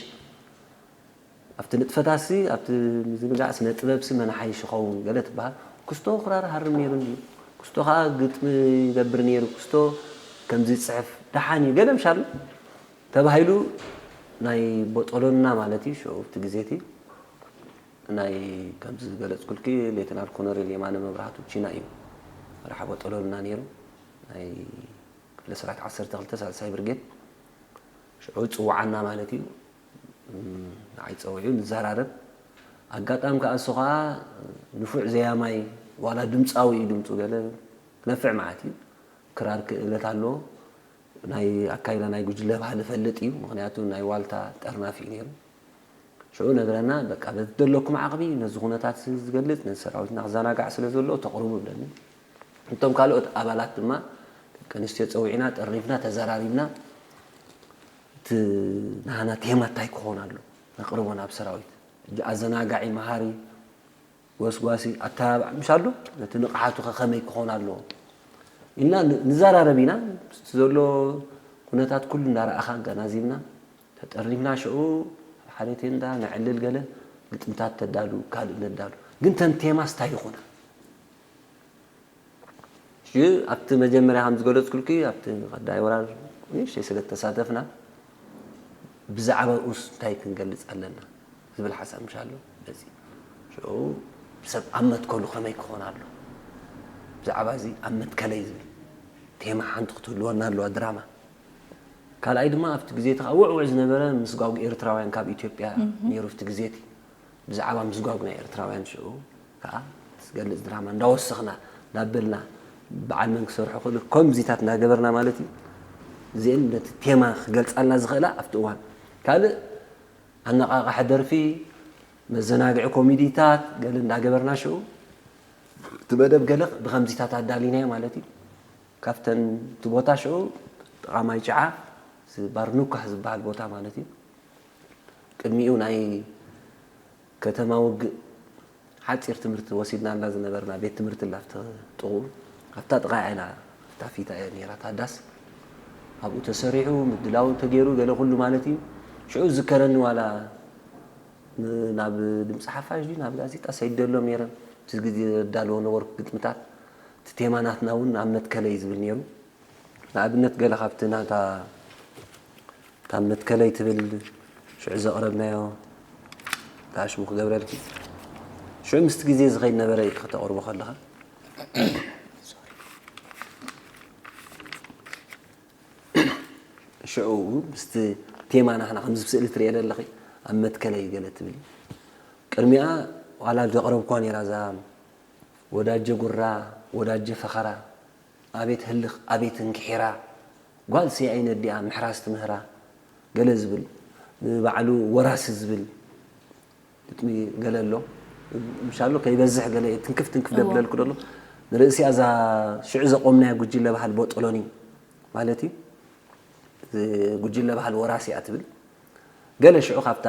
ኣብቲ ንጥፈታሲ ኣብቲ ምዝንጋዕ ስነ ጥበብሲ መናሓይሽ ይኸውን ገለ ትበሃል። ክስቶ ክራር ሃርም ነይሩ እንድዩ። ክስቶ ከዓ ግጥሚ ይገብር ነይሩ። ክስቶ ከምዚ ይፅሕፍ ደሓን እዩ ገለ ምሻሉ ተባሂሉ ናይ ቦጦሎና ማለት እዩ ሽዑ ኣብቲ ግዜ እቲ ናይ ከምዚ ዝገለፅኩልኪ ሌተናል ኮነሬል የማነ መብራህቱ ቺና እዩ መራሒ ቦጦሎና ነይሩ ናይ ክፍለ ሰራዊት ዓሰርተ ክልተ ሳልሳይ ብርጌድ ሽዑ ፅውዓና ማለት እዩ ንዓይ ፀዊዑ ንዘራረብ ኣጋጣሚ ከዓ እሱ ከዓ ንፉዕ ዘያማይ ዋላ ድምፃዊ እዩ ድምፁ ገለ ክነፍዕ ማለት እዩ ክራር ክእለት ኣለዎ ናይ ኣካይዳ ናይ ጉጅለ ባህሊ ፈልጥ እዩ ምክንያቱ ናይ ዋልታ ጠርናፊ እዩ ነይሩ ሽዑ ነግረና በቃ በቲ ዘለኩም ዓቕሚ ነዚ ኩነታት ዝገልፅ ነዚ ሰራዊትና ክዘናጋዕ ስለ ዘለዎ ተቕርቡ ብለኒ እቶም ካልኦት ኣባላት ድማ ደቂ ኣንስትዮ ፀዊዕና ጠርኒፍና ተዘራሪብና እቲ ናህና ቴማ እንታይ ክኾን ኣሎ ነቕርቦ ናብ ሰራዊት ሕጂ ኣዘናጋዒ መሃሪ ጎስጓሲ ኣተባባዕ ምሻሉ ነቲ ንቕሓቱ ከ ከመይ ክኾን ኣለዎ ኢልና ንዘራረብ ኢና ዘሎ ኩነታት ኩሉ እንዳረኣኻ ኣገናዚብና ተጠሪምና ሽዑ ሓደ ቴንዳ ነዕልል ገለ ግጥምታት ተዳሉ ካልእ ነዳሉ ግን ተን ቴማስ እንታይ ይኹና ሽዑ ኣብቲ መጀመርያ ከም ዝገለፅኩልኪ ኣብቲ ቀዳይ ወራር ንእሽተይ ስለ ተሳተፍና ብዛዕባ ኡስ እንታይ ክንገልፅ ኣለና ዝብል ሓሳብ ምሻሎ በዚ ሽዑ ሰብ ኣብ መትከሉ ከመይ ክኾን ኣሎ ብዛዕባ እዚ ኣብ መትከለይ ዝብል ቴማ ሓንቲ ክትህልወና ኣለዋ ድራማ ካልኣይ ድማ ኣብቲ ግዜ እቲ ውዕውዕ ዝነበረ ምስጓጉ ኤርትራውያን ካብ ኢትዮጵያ ነይሩ ኣብቲ ግዜ እቲ ብዛዕባ ምስጓጉ ናይ ኤርትራውያን ሽዑ ከዓ ዝገልፅ ድራማ እንዳወሰኽና እንዳበልና በዓል መን ክሰርሑ ክእሉ ከምዚታት እንዳገበርና ማለት እዩ እዚአን ነቲ ቴማ ክገልፃልና ዝኽእላ ኣብቲ እዋን ካልእ ኣነቃቃሒ ደርፊ መዘናግዒ ኮሚዲታት ገለ እንዳገበርና ሽዑ እቲ መደብ ገለ ብከምዚታት ኣዳሊናዮ ማለት እዩ ካብተን እቲ ቦታ ሽዑ ጥቓ ማይ ጭዓ ባርኑካ ዝበሃል ቦታ ማለት እዩ ቅድሚኡ ናይ ከተማ ውግእ ሓፂር ትምህርቲ ወሲድናላ ዝነበርና ቤት ትምህርቲ ላ ጥቑ ኣብታ ጥቓ ኢላ ኣብታ ፊታ እያ ነይራ ታዳስ ኣብኡ ተሰሪሑ ምድላው ተገይሩ ገለ ኩሉ ማለት እዩ ሽዑ ዝከረኒ ዋላ ናብ ድምፂ ሓፋሽ ድዩ ናብ ጋዜጣ ሰይደሎም ነይረ እቲ ግዜ ዳለዎ ነበርኩ ግጥምታት እቲ ቴማ ናትና እውን ኣብ መትከለይ ዝብል ነይሩ ንኣብነት ገለ ካብቲ ናታ ካብ መትከለይ ትብል ሽዑ ዘቕረብናዮ ታሽሙ ክገብረልኪ ሽዑ ምስቲ ግዜ ዝኸይድ ነበረ እዩ ከተቕርቦ ከለኻ ሽዑ ምስቲ ቴማ ናህና ከምዚ ብስእሊ ትሪኤ ዘለኺ ኣብ መትከለይ ገለ ትብል ቅድሚኣ ዋላ ዘቕረብኳ ነይራ እዛ ወዳጀ ጉራ ወዳጀ ፈኸራ ኣቤት ህልኽ ኣቤት እንክሒራ ጓል ሲኣይነ ዲኣ ምሕራስ ትምህራ ገለ ዝብል፣ ንባዕሉ ወራሲ ዝብል ግጥሚ ገለ ኣሎ። ምሻሎ ከይበዝሕ ገለ ትንክፍ ትንክፍ እዎ። ደብለልኩ ደሎ። ንርእሲኣ እዛ ሽዑ ዘቆምናያ ጉጅለ ባህል ቦጦሎኒ ማለት እዩ። እዚ ጉጅለ ባህል ወራሲ እያ ትብል። ገለ ሽዑ ካብታ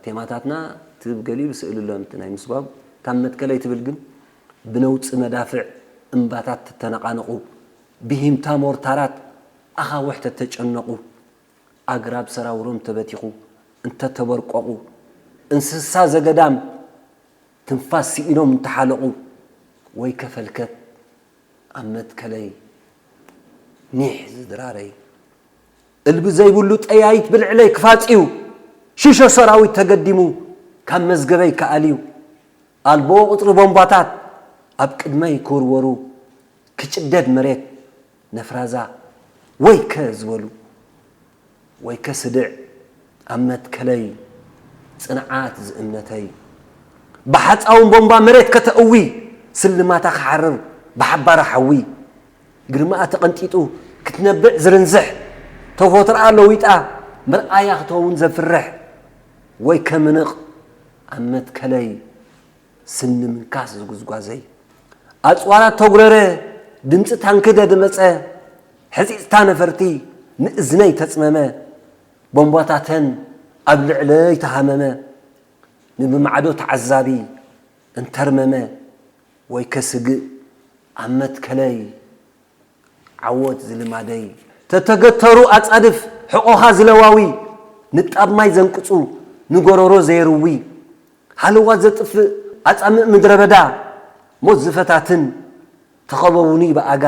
ቴማታትና ትብ ገሊኡ ስእሊ ኣሎ፣ እቲ ናይ ምስጓግ ካብ መትከለይ ትብል ግን ብነውጺ መዳፍዕ እምባታት ትተነቓነቑ፣ ብሂምታ ሞርታራት ኣኻውሕ ተተጨነቑ፣ ኣግራብ ሰራውሮም ተበቲኹ እንተተበርቆቑ፣ እንስሳ ዘገዳም ትንፋስ ስኢኖም እንተሓለቑ፣ ወይ ከፈልከት ኣብ መትከለይ ኒሕ ዝድራረይ፣ እልቢ ዘይብሉ ጠያይት ብልዕለይ ክፋጽዩ፣ ሽሾ ሰራዊት ተገዲሙ ካብ መዝገበይ ክኣልዩ፣ ኣልቦ ቁጽሪ ቦምባታት ኣብ ቅድመይ ክውርወሩ፣ ክጭደድ መሬት ነፍራዛ ወይከ ዝበሉ፣ ወይከ ስድዕ ኣብ መትከለይ ጽንዓት ዝእምነተይ፣ ብሓጻውን ቦምባ መሬት ከተእዊ፣ ስልማታ ክሓርር ብሓባራ ሓዊ፣ ግርማኣ ተቐንጢጡ ክትነብዕ ዝርንዝሕ፣ ተፎትርኣ ለዊጣ መርኣያ ክትኸውን ዘፍርሕ፣ ወይከ ምንቕ ኣብ መትከለይ ስኒ ምንካስ ዝጉዝጓዘይ፣ ኣጽዋራት ተጉረረ፣ ድምጺ ታንኪ ደድመጸ፣ ሕጺጽታ ነፈርቲ ንእዝነይ ተጽመመ፣ ቦምባታተን ኣብ ልዕለይ ተሃመመ፣ ንብማዕዶ ተዓዛቢ እንተርመመ፣ ወይ ከስግእ ኣብ መትከለይ ዓወት ዝልማደይ፣ ተተገተሩ ኣጻድፍ ሕቖኻ ዝለዋዊ፣ ንጣብ ማይ ዘንቅጹ ንጎረሮ ዘየርዊ፣ ሃለዋ ዘጥፍእ ኣጻምእ ምድረ በዳ፣ ሞት ዝፈታትን ተኸበቡኒ ብኣጋ፣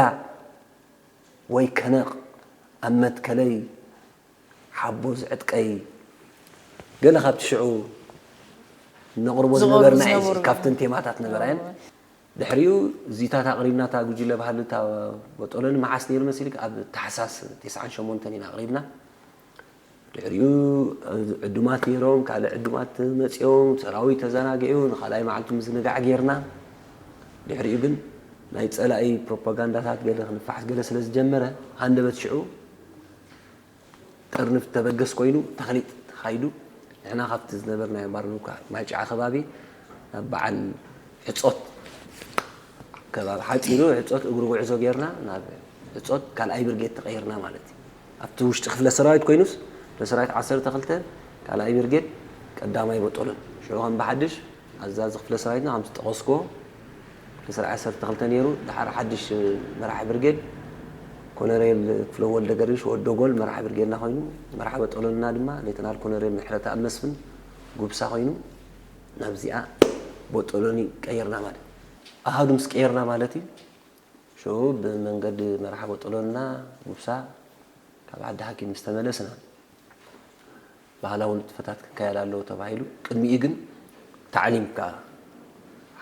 ወይ ከነቕ ኣብ መትከለይ ሓቦ ዝዕጥቀይ፣ ገለ ካብቲ ሽዑ ነቕርቦ ዝቐርቡ ዝነበርና እዩ። ዝነበሩ። ካብተን ቴማታት ነበራ እየን። እዎ። ድሕሪኡ እዚታት ኣቕሪብና፣ እታ ጉጅለ ባህሊ እታ ቦጦሎኒ መዓስ ነይሩ መሲልክ? ኣብ ታሕሳስ ተስዓን ሸሞንተን ኢና ኣቕሪብና። ድሕሪኡ ዕዱማት ነይሮም፣ ካልእ ዕዱማት መጺኦም፣ ሰራዊት ተዘናጊዑ፣ ንኻልኣይ መዓልቲ ምዝንጋዕ ጌርና። ድሕሪኡ ግን ናይ ጸላኢ ፕሮፓጋንዳታት ገለ ክንፋሕስ ገለ ስለ ዝጀመረ፣ ሃንደበት ሽዑ ጥርንፍ ተበገስ ኮይኑ ተኽሊጥ ተኻይዱ። ንሕና ካብቲ ዝነበርናዮ ባርኑካ ማይጨዓ ከባቢ ናብ በዓል ሕጾት ከባቢ ሓጺሩ፣ ሕጾት እግሪ ጉዕዞ ጌርና ናብ ሕጾት ካልኣይ ብርጌድ ተቐይርና ማለት እዩ። ኣብቲ ውሽጢ ክፍለ ሰራዊት ኮይኑስ፣ ክፍለ ሰራዊት ዓሰርተ ክልተ ካልኣይ ብርጌድ ቀዳማይ ቦጦሎን። ሽዑ ከም ብሓድሽ ኣዛዚ ክፍለ ሰራዊትና ከም ዝጠቐስክዎ፣ ክፍለ ሰራዊት ዓሰርተ ክልተ ነይሩ። ድሓር ሓድሽ መራሒ ብርጌድ ኮሎኔል ክፍለ ወልደ ገርግሽ ወዲ ጎል መራሒ ብርጌድና ኮይኑ፣ መራሒ ቦጦሎንና ድማ ሌተናል ኮሎኔል ምሕረተኣብ መስፍን ጉብሳ ኮይኑ፣ ናብዚኣ ቦጦሎኒ ቀይርና ማለት እዩ። ኣሃዱ ምስ ቀየርና ማለት እዩ። ሽዑ ብመንገዲ መራሒ ቦጦሎንና ጉብሳ ካብ ዓዲ ሓኪም ምስ ተመለስና፣ ባህላዊ ንጥፈታት ክካየድ ኣለዎ ተባሂሉ። ቅድሚኡ ግን ታዕሊም ከኣ፣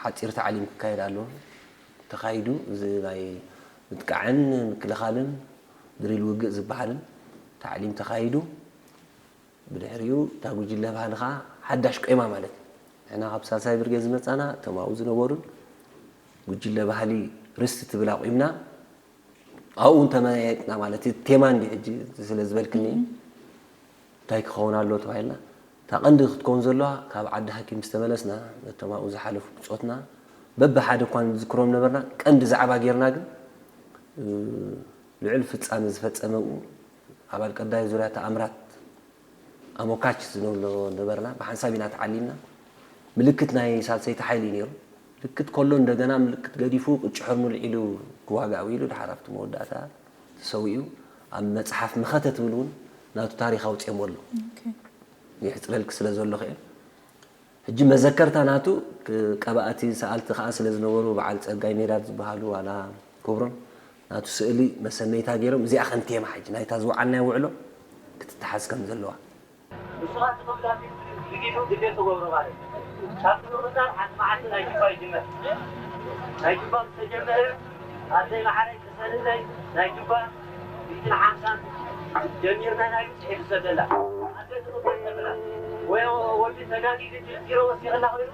ሓጺር ታዕሊም ክካየድ ኣለዎ። ተኻይዱ፣ እዚ ናይ ምጥቃዕን ምክልኻልን ድሪል ውግእ ዝበሃልን ታዕሊም ተኻይዱ። ብድሕሪኡ እታ ጉጅለ ባህሊ ከኣ ሓዳሽ ቆይማ ማለት እዩ። ንሕና ካብ ሳልሳይ ብርጌድ ዝመጻና፣ እቶም ኣብኡ ዝነበሩን ጉጅለ ባህሊ ርስቲ ትብል ኣቑምና። ኣብኡ እውን ተመያየጥና ማለት እዩ። ቴማ እንዲ ሕጂ ስለ ዝበልክኒ፣ እንታይ ክኸውን ኣሎ ተባሂልና፣ እታ ቀንዲ ክትከውን ዘለዋ፣ ካብ ዓዲ ሓኪም ምስ ተመለስና፣ ነቶም ኣብኡ ዝሓለፉ ብጾትና በብሓደ እኳ ንዝክሮም ነበርና፣ ቀንዲ ዛዕባ ጌርና ግን፣ እ፣ ልዑል ፍጻመ ዝፈጸመ ኣብኡ ኣባል ቀዳይ ዙርያ ተኣምራት ኣሞካች ዝንብሎ ነበርና። ብሓንሳብ ኢና ተዓሊምና። ምልክት ናይ ሳልሰይቲ ሓይሊ እዩ ነይሩ። ምልክት ከሎ እንደገና ምልክት ገዲፉ ቅጭ ሕርሙ ልዒሉ ክዋጋእ ውዒሉ፣ ድሓር ኣብቲ መወዳእታ ተሰዊኡ። ኣብ መጽሓፍ መኸተ ትብል እውን ናቱ ታሪኽ ኣውጺኦሞ ኣለዉ። ኦኬ። የሕጽረልክ ስለ ዘለኹ እየ። ሕጂ መዘከርታ ናቱ ክ-፣ ቀባእቲ ሰኣልቲ ከኣ ስለ ዝነበሩ፣ በዓል ጸጋይ ሜዳድ ዝበሃሉ ዋላ ክብሮም ናቱ ስእሊ መሰነይታ ገይሮም፣ እዚኣ ከም ቴማ ሕጂ ናይታ ዝወዓልናዮ ውዕሎ ክትተሓዝ ከም ዘለዋ። ንስኻ ትኽፍላ ፊልም ዝጊዱ ድሌት ተገብሮ ማለት እዩ። ካብ ምቕጻል ሓንቲ መዓልቲ ናይ ጅባ ይጅመር። ናይ ጅባ ምስ ተጀመረ፣ ኣደይ ማዕረይ ተሰንነይ ናይ ጅባ ሚእትን ሓምሳን ጀሚርና ናይ ብፅሒት ዘበላ። ኣደ ትቕበል ተብላ። ወይ ወዲ ተጋጊ ግዲ ቢሮ ወሲቕላ ኮይኑ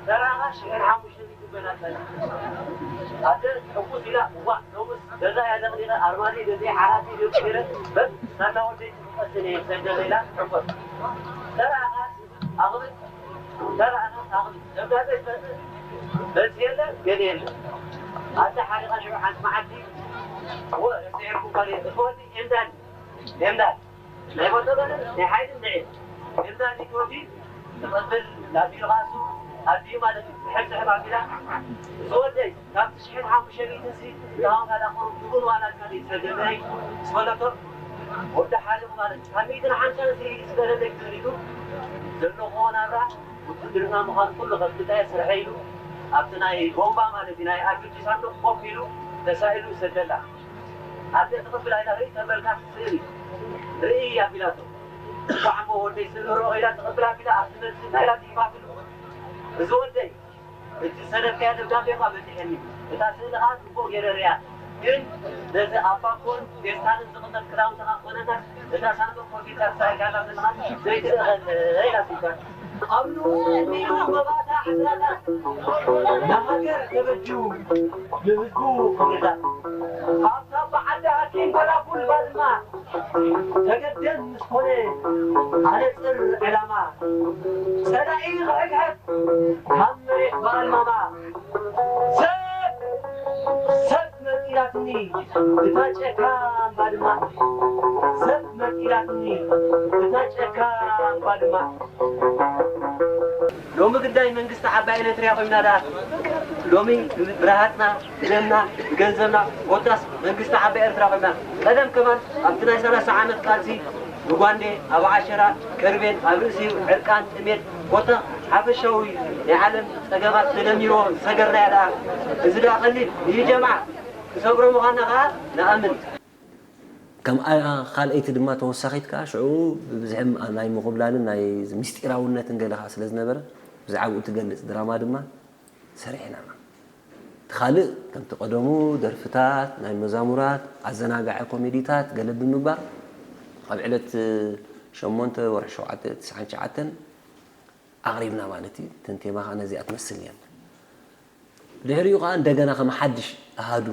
ሰራኻ ሽሕን ሓሙሽተ ሚእትን በላታ። ኣደ ሕጉስ ኢላ፣ እዋእ፣ ሎምስ ገዛ እያ ደቕሊቐ፣ ኣርማድዮ ገዚአ፣ ሓራሲ ደቂ ገይረ፣ በል፣ ሳና ወደይ ትፍቀስን እየ፣ ሰደለ ኢላ ትሕጎስ። ሰራኻ ኣቕብል፣ ሰራኻ ኣቕብል። ደብዳቤ ትመጽእ፣ መልሲ የለ፣ ገለ የለ። ኣደ ሓሪቓ ሽዑ ሓንቲ መዓልቲ፣ እወ፣ ረሲዐኩም ካልእ፣ እቲ ወዲ ኤምዳን፣ ኤምዳን። ናይ መጠበልን ናይ ሓይልን ንዒ። ኤምዳን ኢትወዲ፣ ትቐብል፣ ናብ ቢሮ ክኣቱ፣ ኣዲኡ ማለት እዩ። ዝሕል ዝሕል ኣቢላ፣ እዚ ወደይ፣ ካብ ትሽሕን ሓሙሽተ ሚእትን ሲ፣ እታወት ኣዳኸሩ፣ ይኹን ዋላ ካልእ ሰደለይ፣ ዝፈለቶ፣ ወዲ ሓሪቑ ማለት እዩ። ካብ ሚእትን ሓምሳን ሲ፣ ዝገደለይ ክብል ኢሉ፣ ዘለኹዎ ናብራ፣ ውትድርና ምዃኑ ኩሉ ከፍልጣ እየ፣ ስርሐይ ኢሉ፣ ኣብቲ ናይ ቦምባ ማለት እዩ፣ ናይ ኣርፒጂ ሳንዱቕ ኮፍ ኢሉ፣ ተሳኢሉ ይሰደላ። ኣደ ትቕብል ኣይላ፣ ርኢ ተበልካ ስእሊ፣ ርኢ ኣቢላቶ። እኳ ዓሞ ወደይ ስእሊ ርኦ ኢላ ትቕብል ኣቢላ፣ ኣብቲ መልሲ እንታይ ኢላ ትሂባትሉ? እዚ ወደይ፣ እቲ ዝሰደድካዮ ደብዳቤ እኳ በጺሐኒ። እታ ስእሊ ኸኣ ጽቡቕ ገይረ ርእያ። ግን ነዚ ኣብ ባኮን ፌስታልን ዝቕመጥ ክዳውንትኻ ክኾነና፣ እታ ሳንዱቕ ኮፊታ ትሳኢልካላ ዘለኻ ዘይትርእኸለይ ኢላ ትብካ። ኣብ ንኡ እኒኣ መባእታ ዕስራታት ንሃገር ተበጅዩ ንህዝቡ ክብርታት። ኣብታ ብዓዲ ሃኪም በላፉል ባድማ ተገደም ምስ ኮነ ኣነጽር ዕላማ። ጸላኢ ክሕግሐግ ካብ መሬት ብኣልማማ። ሰብ ሰብ መጺላትኒ እታ ጨካን ባድማ። ሰብ መጺላትኒ እታ ጨካን ባድማ። ሎሚ ግዳይ መንግስቲ ዓባይ ኤርትርያ ኮይና ደኣ፣ ሎሚ ብረሃጽና፣ ብደምና፣ ብገንዘብና፣ ኮታስ መንግስቲ ዓባይ ኤርትራ ኮይና። ቀደም ከማን ኣብቲ ናይ ሰላሳ ዓመት ቃልሲ ብጓንዴ፣ ኣብ ዓሸራ፣ ከርቤን፣ ኣብ ርእሲ ዕርቃን፣ ጥሜት፣ ኮታ ሓፈሻዊ ናይ ዓለም ጸገማት ተደሚርዎ ዝሰገርናያ ደኣ። እዚ ደኣ ቀሊል እዩ ጀምዓ፣ ክሰግሮ ምዃንና ከኣ ንኣምን። ከም ኣ-፣ ካልኣይቲ ድማ ተወሳኺት ከኣ ሽዑ ብብዝሒ ናይ ምኹብላልን ናይ ምስጢራውነትን ገለ ከኣ ስለ ዝነበረ ብዛዕባኡ ትገልጽ ድራማ ድማ ሰሪሕና። እቲ ካልእ ከምቲ ቀደሙ ደርፍታት፣ ናይ መዛሙራት፣ ኣዘናጋዒ ኮሜዲታት ገለ ብምግባር ኣብ ዕለት ሸሞንተ ወርሒ ሸውዓተ ትስዓን ትሽዓተን ኣቕሪብና ማለት እዩ። እተን ቴማ ከኣ ነዚኣ ትመስል እየን። ድሕሪኡ ከኣ እንደገና ከም ሓድሽ ኣሃዱ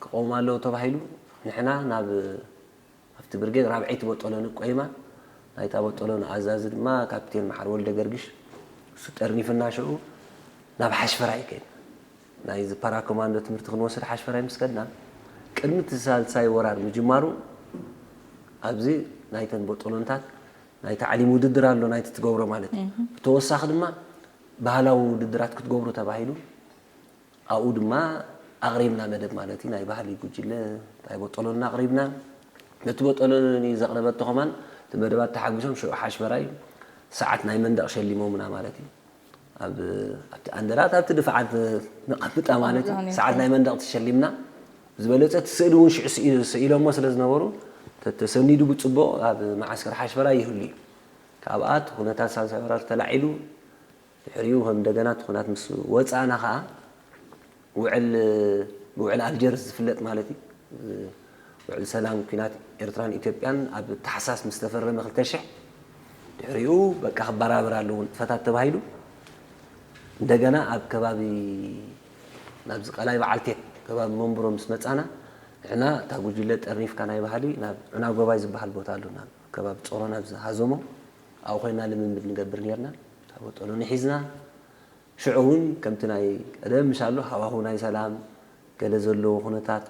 ክቐውም ኣለዎ ተባሂሉ ንሕና ናብ ኣብቲ ብርጌድ ራብዐይቲ ቦጦሎኒ ቆይማ። ናይታ ቦጦሎኒ ኣዛዚ ድማ ካፕቴን መሓር ወልደ ገርግሽ እሱ ጠርኒፍና ሽዑ ናብ ሓሽፈራይ ከይድና። ናይዚ ፓራ ኮማንዶ ትምህርቲ ክንወስድ ሓሽፈራይ ምስ ከድና ቅድሚ እቲ ሳልሳይ ወራር ምጅማሩ ኣብዚ ናይተን ቦጦሎንታት ናይ ታዕሊም ውድድር ኣሎ ናይቲ ትገብሮ ማለት እዩ። ብተወሳኺ ድማ ባህላዊ ውድድራት ክትገብሩ ተባሂሉ ኣብኡ ድማ ኣቕሪብና መደብ ማለት እዩ። ናይ ባህሊ ጉጅለ እንታይ ቦጦሎኒ ኣቕሪብና። ነቲ ቦጦሎኒ ዘቕረበቶ ከማን እቲ መደባት ተሓጒሶም ሽዑ ሓሽፈራይ ሰዓት ናይ መንደቕ ሸሊሞምና ማለት እዩ። ኣብ ኣብቲ ኣንደራት ኣብቲ ድፍዓት ነቐምጣ ማለት እዩ። ሰዓት ናይ መንደቕ ተሸሊምና። ዝበለጸ እቲ ስእሊ እውን ሽዑ ስኢ-፣ ስኢሎሞ ስለ ዝነበሩ ተተሰኒዱ ብጽቡቕ ኣብ መዓስከር ሓሽፈራይ ይህሉ እዩ። ካብኣ እቲ ኩነታት ሳልሳይ ወራር ተላዒሉ ድሕሪኡ ከም እንደገና እቲ ኩናት ምስ ወጻእና ከኣ ውዕል፣ ብውዕል ኣልጀርስ ዝፍለጥ ማለት እዩ። ውዕል ሰላም ኲናት ኤርትራን ኢትዮጵያን ኣብ ታሕሳስ ምስ ተፈረመ ክልተ ሽሕ ድሕሪኡ በቃ ክበራበር ኣለዎ ንጥፈታት ተባሂሉ እንደገና ኣብ ከባቢ ናብዚ ቀላይ በዓልቴት ከባቢ መንብሮ ምስ መጻና ንሕና እታ ጉጅለ ጠርኒፍካ ናይ ባህሊ ናብ ዑና ጎባይ ዝበሃል ቦታ ኣሎ ናብ ከባቢ ጾሮና ኣብዚ ሃዞሞ ኣብኡ ኮይና ልምምድ ንገብር ኔርና። እታ ቦጦሎኒ ሒዝና ሽዑ እውን ከምቲ ናይ ቀደም ምሻሉ ሃዋሁ ናይ ሰላም ገለ ዘለዎ ኩነታት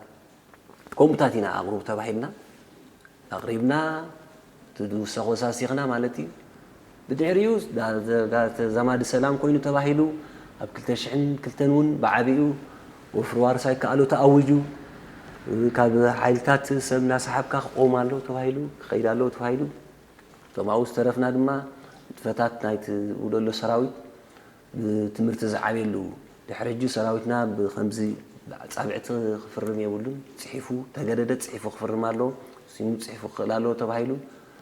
ከምኡታት ኢና ኣቕርቡ ተባሂልና ኣቕሪብና እቲ ዝውሰኽ ወሳሲኽና ማለት እዩ። ብድሕሪኡ ዳ-፣ ዳ-፣ ተዛማዲ ሰላም ኮይኑ ተባሂሉ ኣብ ክልተ ሽሕን ክልተን እውን ብዓቢኡ ወፍሪ ዋርሳይ ከኣሎ ተኣዊጁ ካብ ሓይልታት ሰብ እናሰሓብካ ክቆም ኣሎ ተባሂሉ ክኸይድ ኣለዎ ተባሂሉ እቶም ኣብኡ ዝተረፍና ድማ ንጥፈታት ናይቲ ውደሎ ሰራዊት ብትምህርቲ ዝዓብየሉ ድሕሪ ሕጂ ሰራዊትና ብከምዚ ብኣጻብዕቲ ክፍርም የብሉን፣ ጽሒፉ ተገደደ ጽሒፉ ክፍርም ኣለዎ፣ ሲሙ ጽሒፉ ክኽእል ኣለዎ ተባሂሉ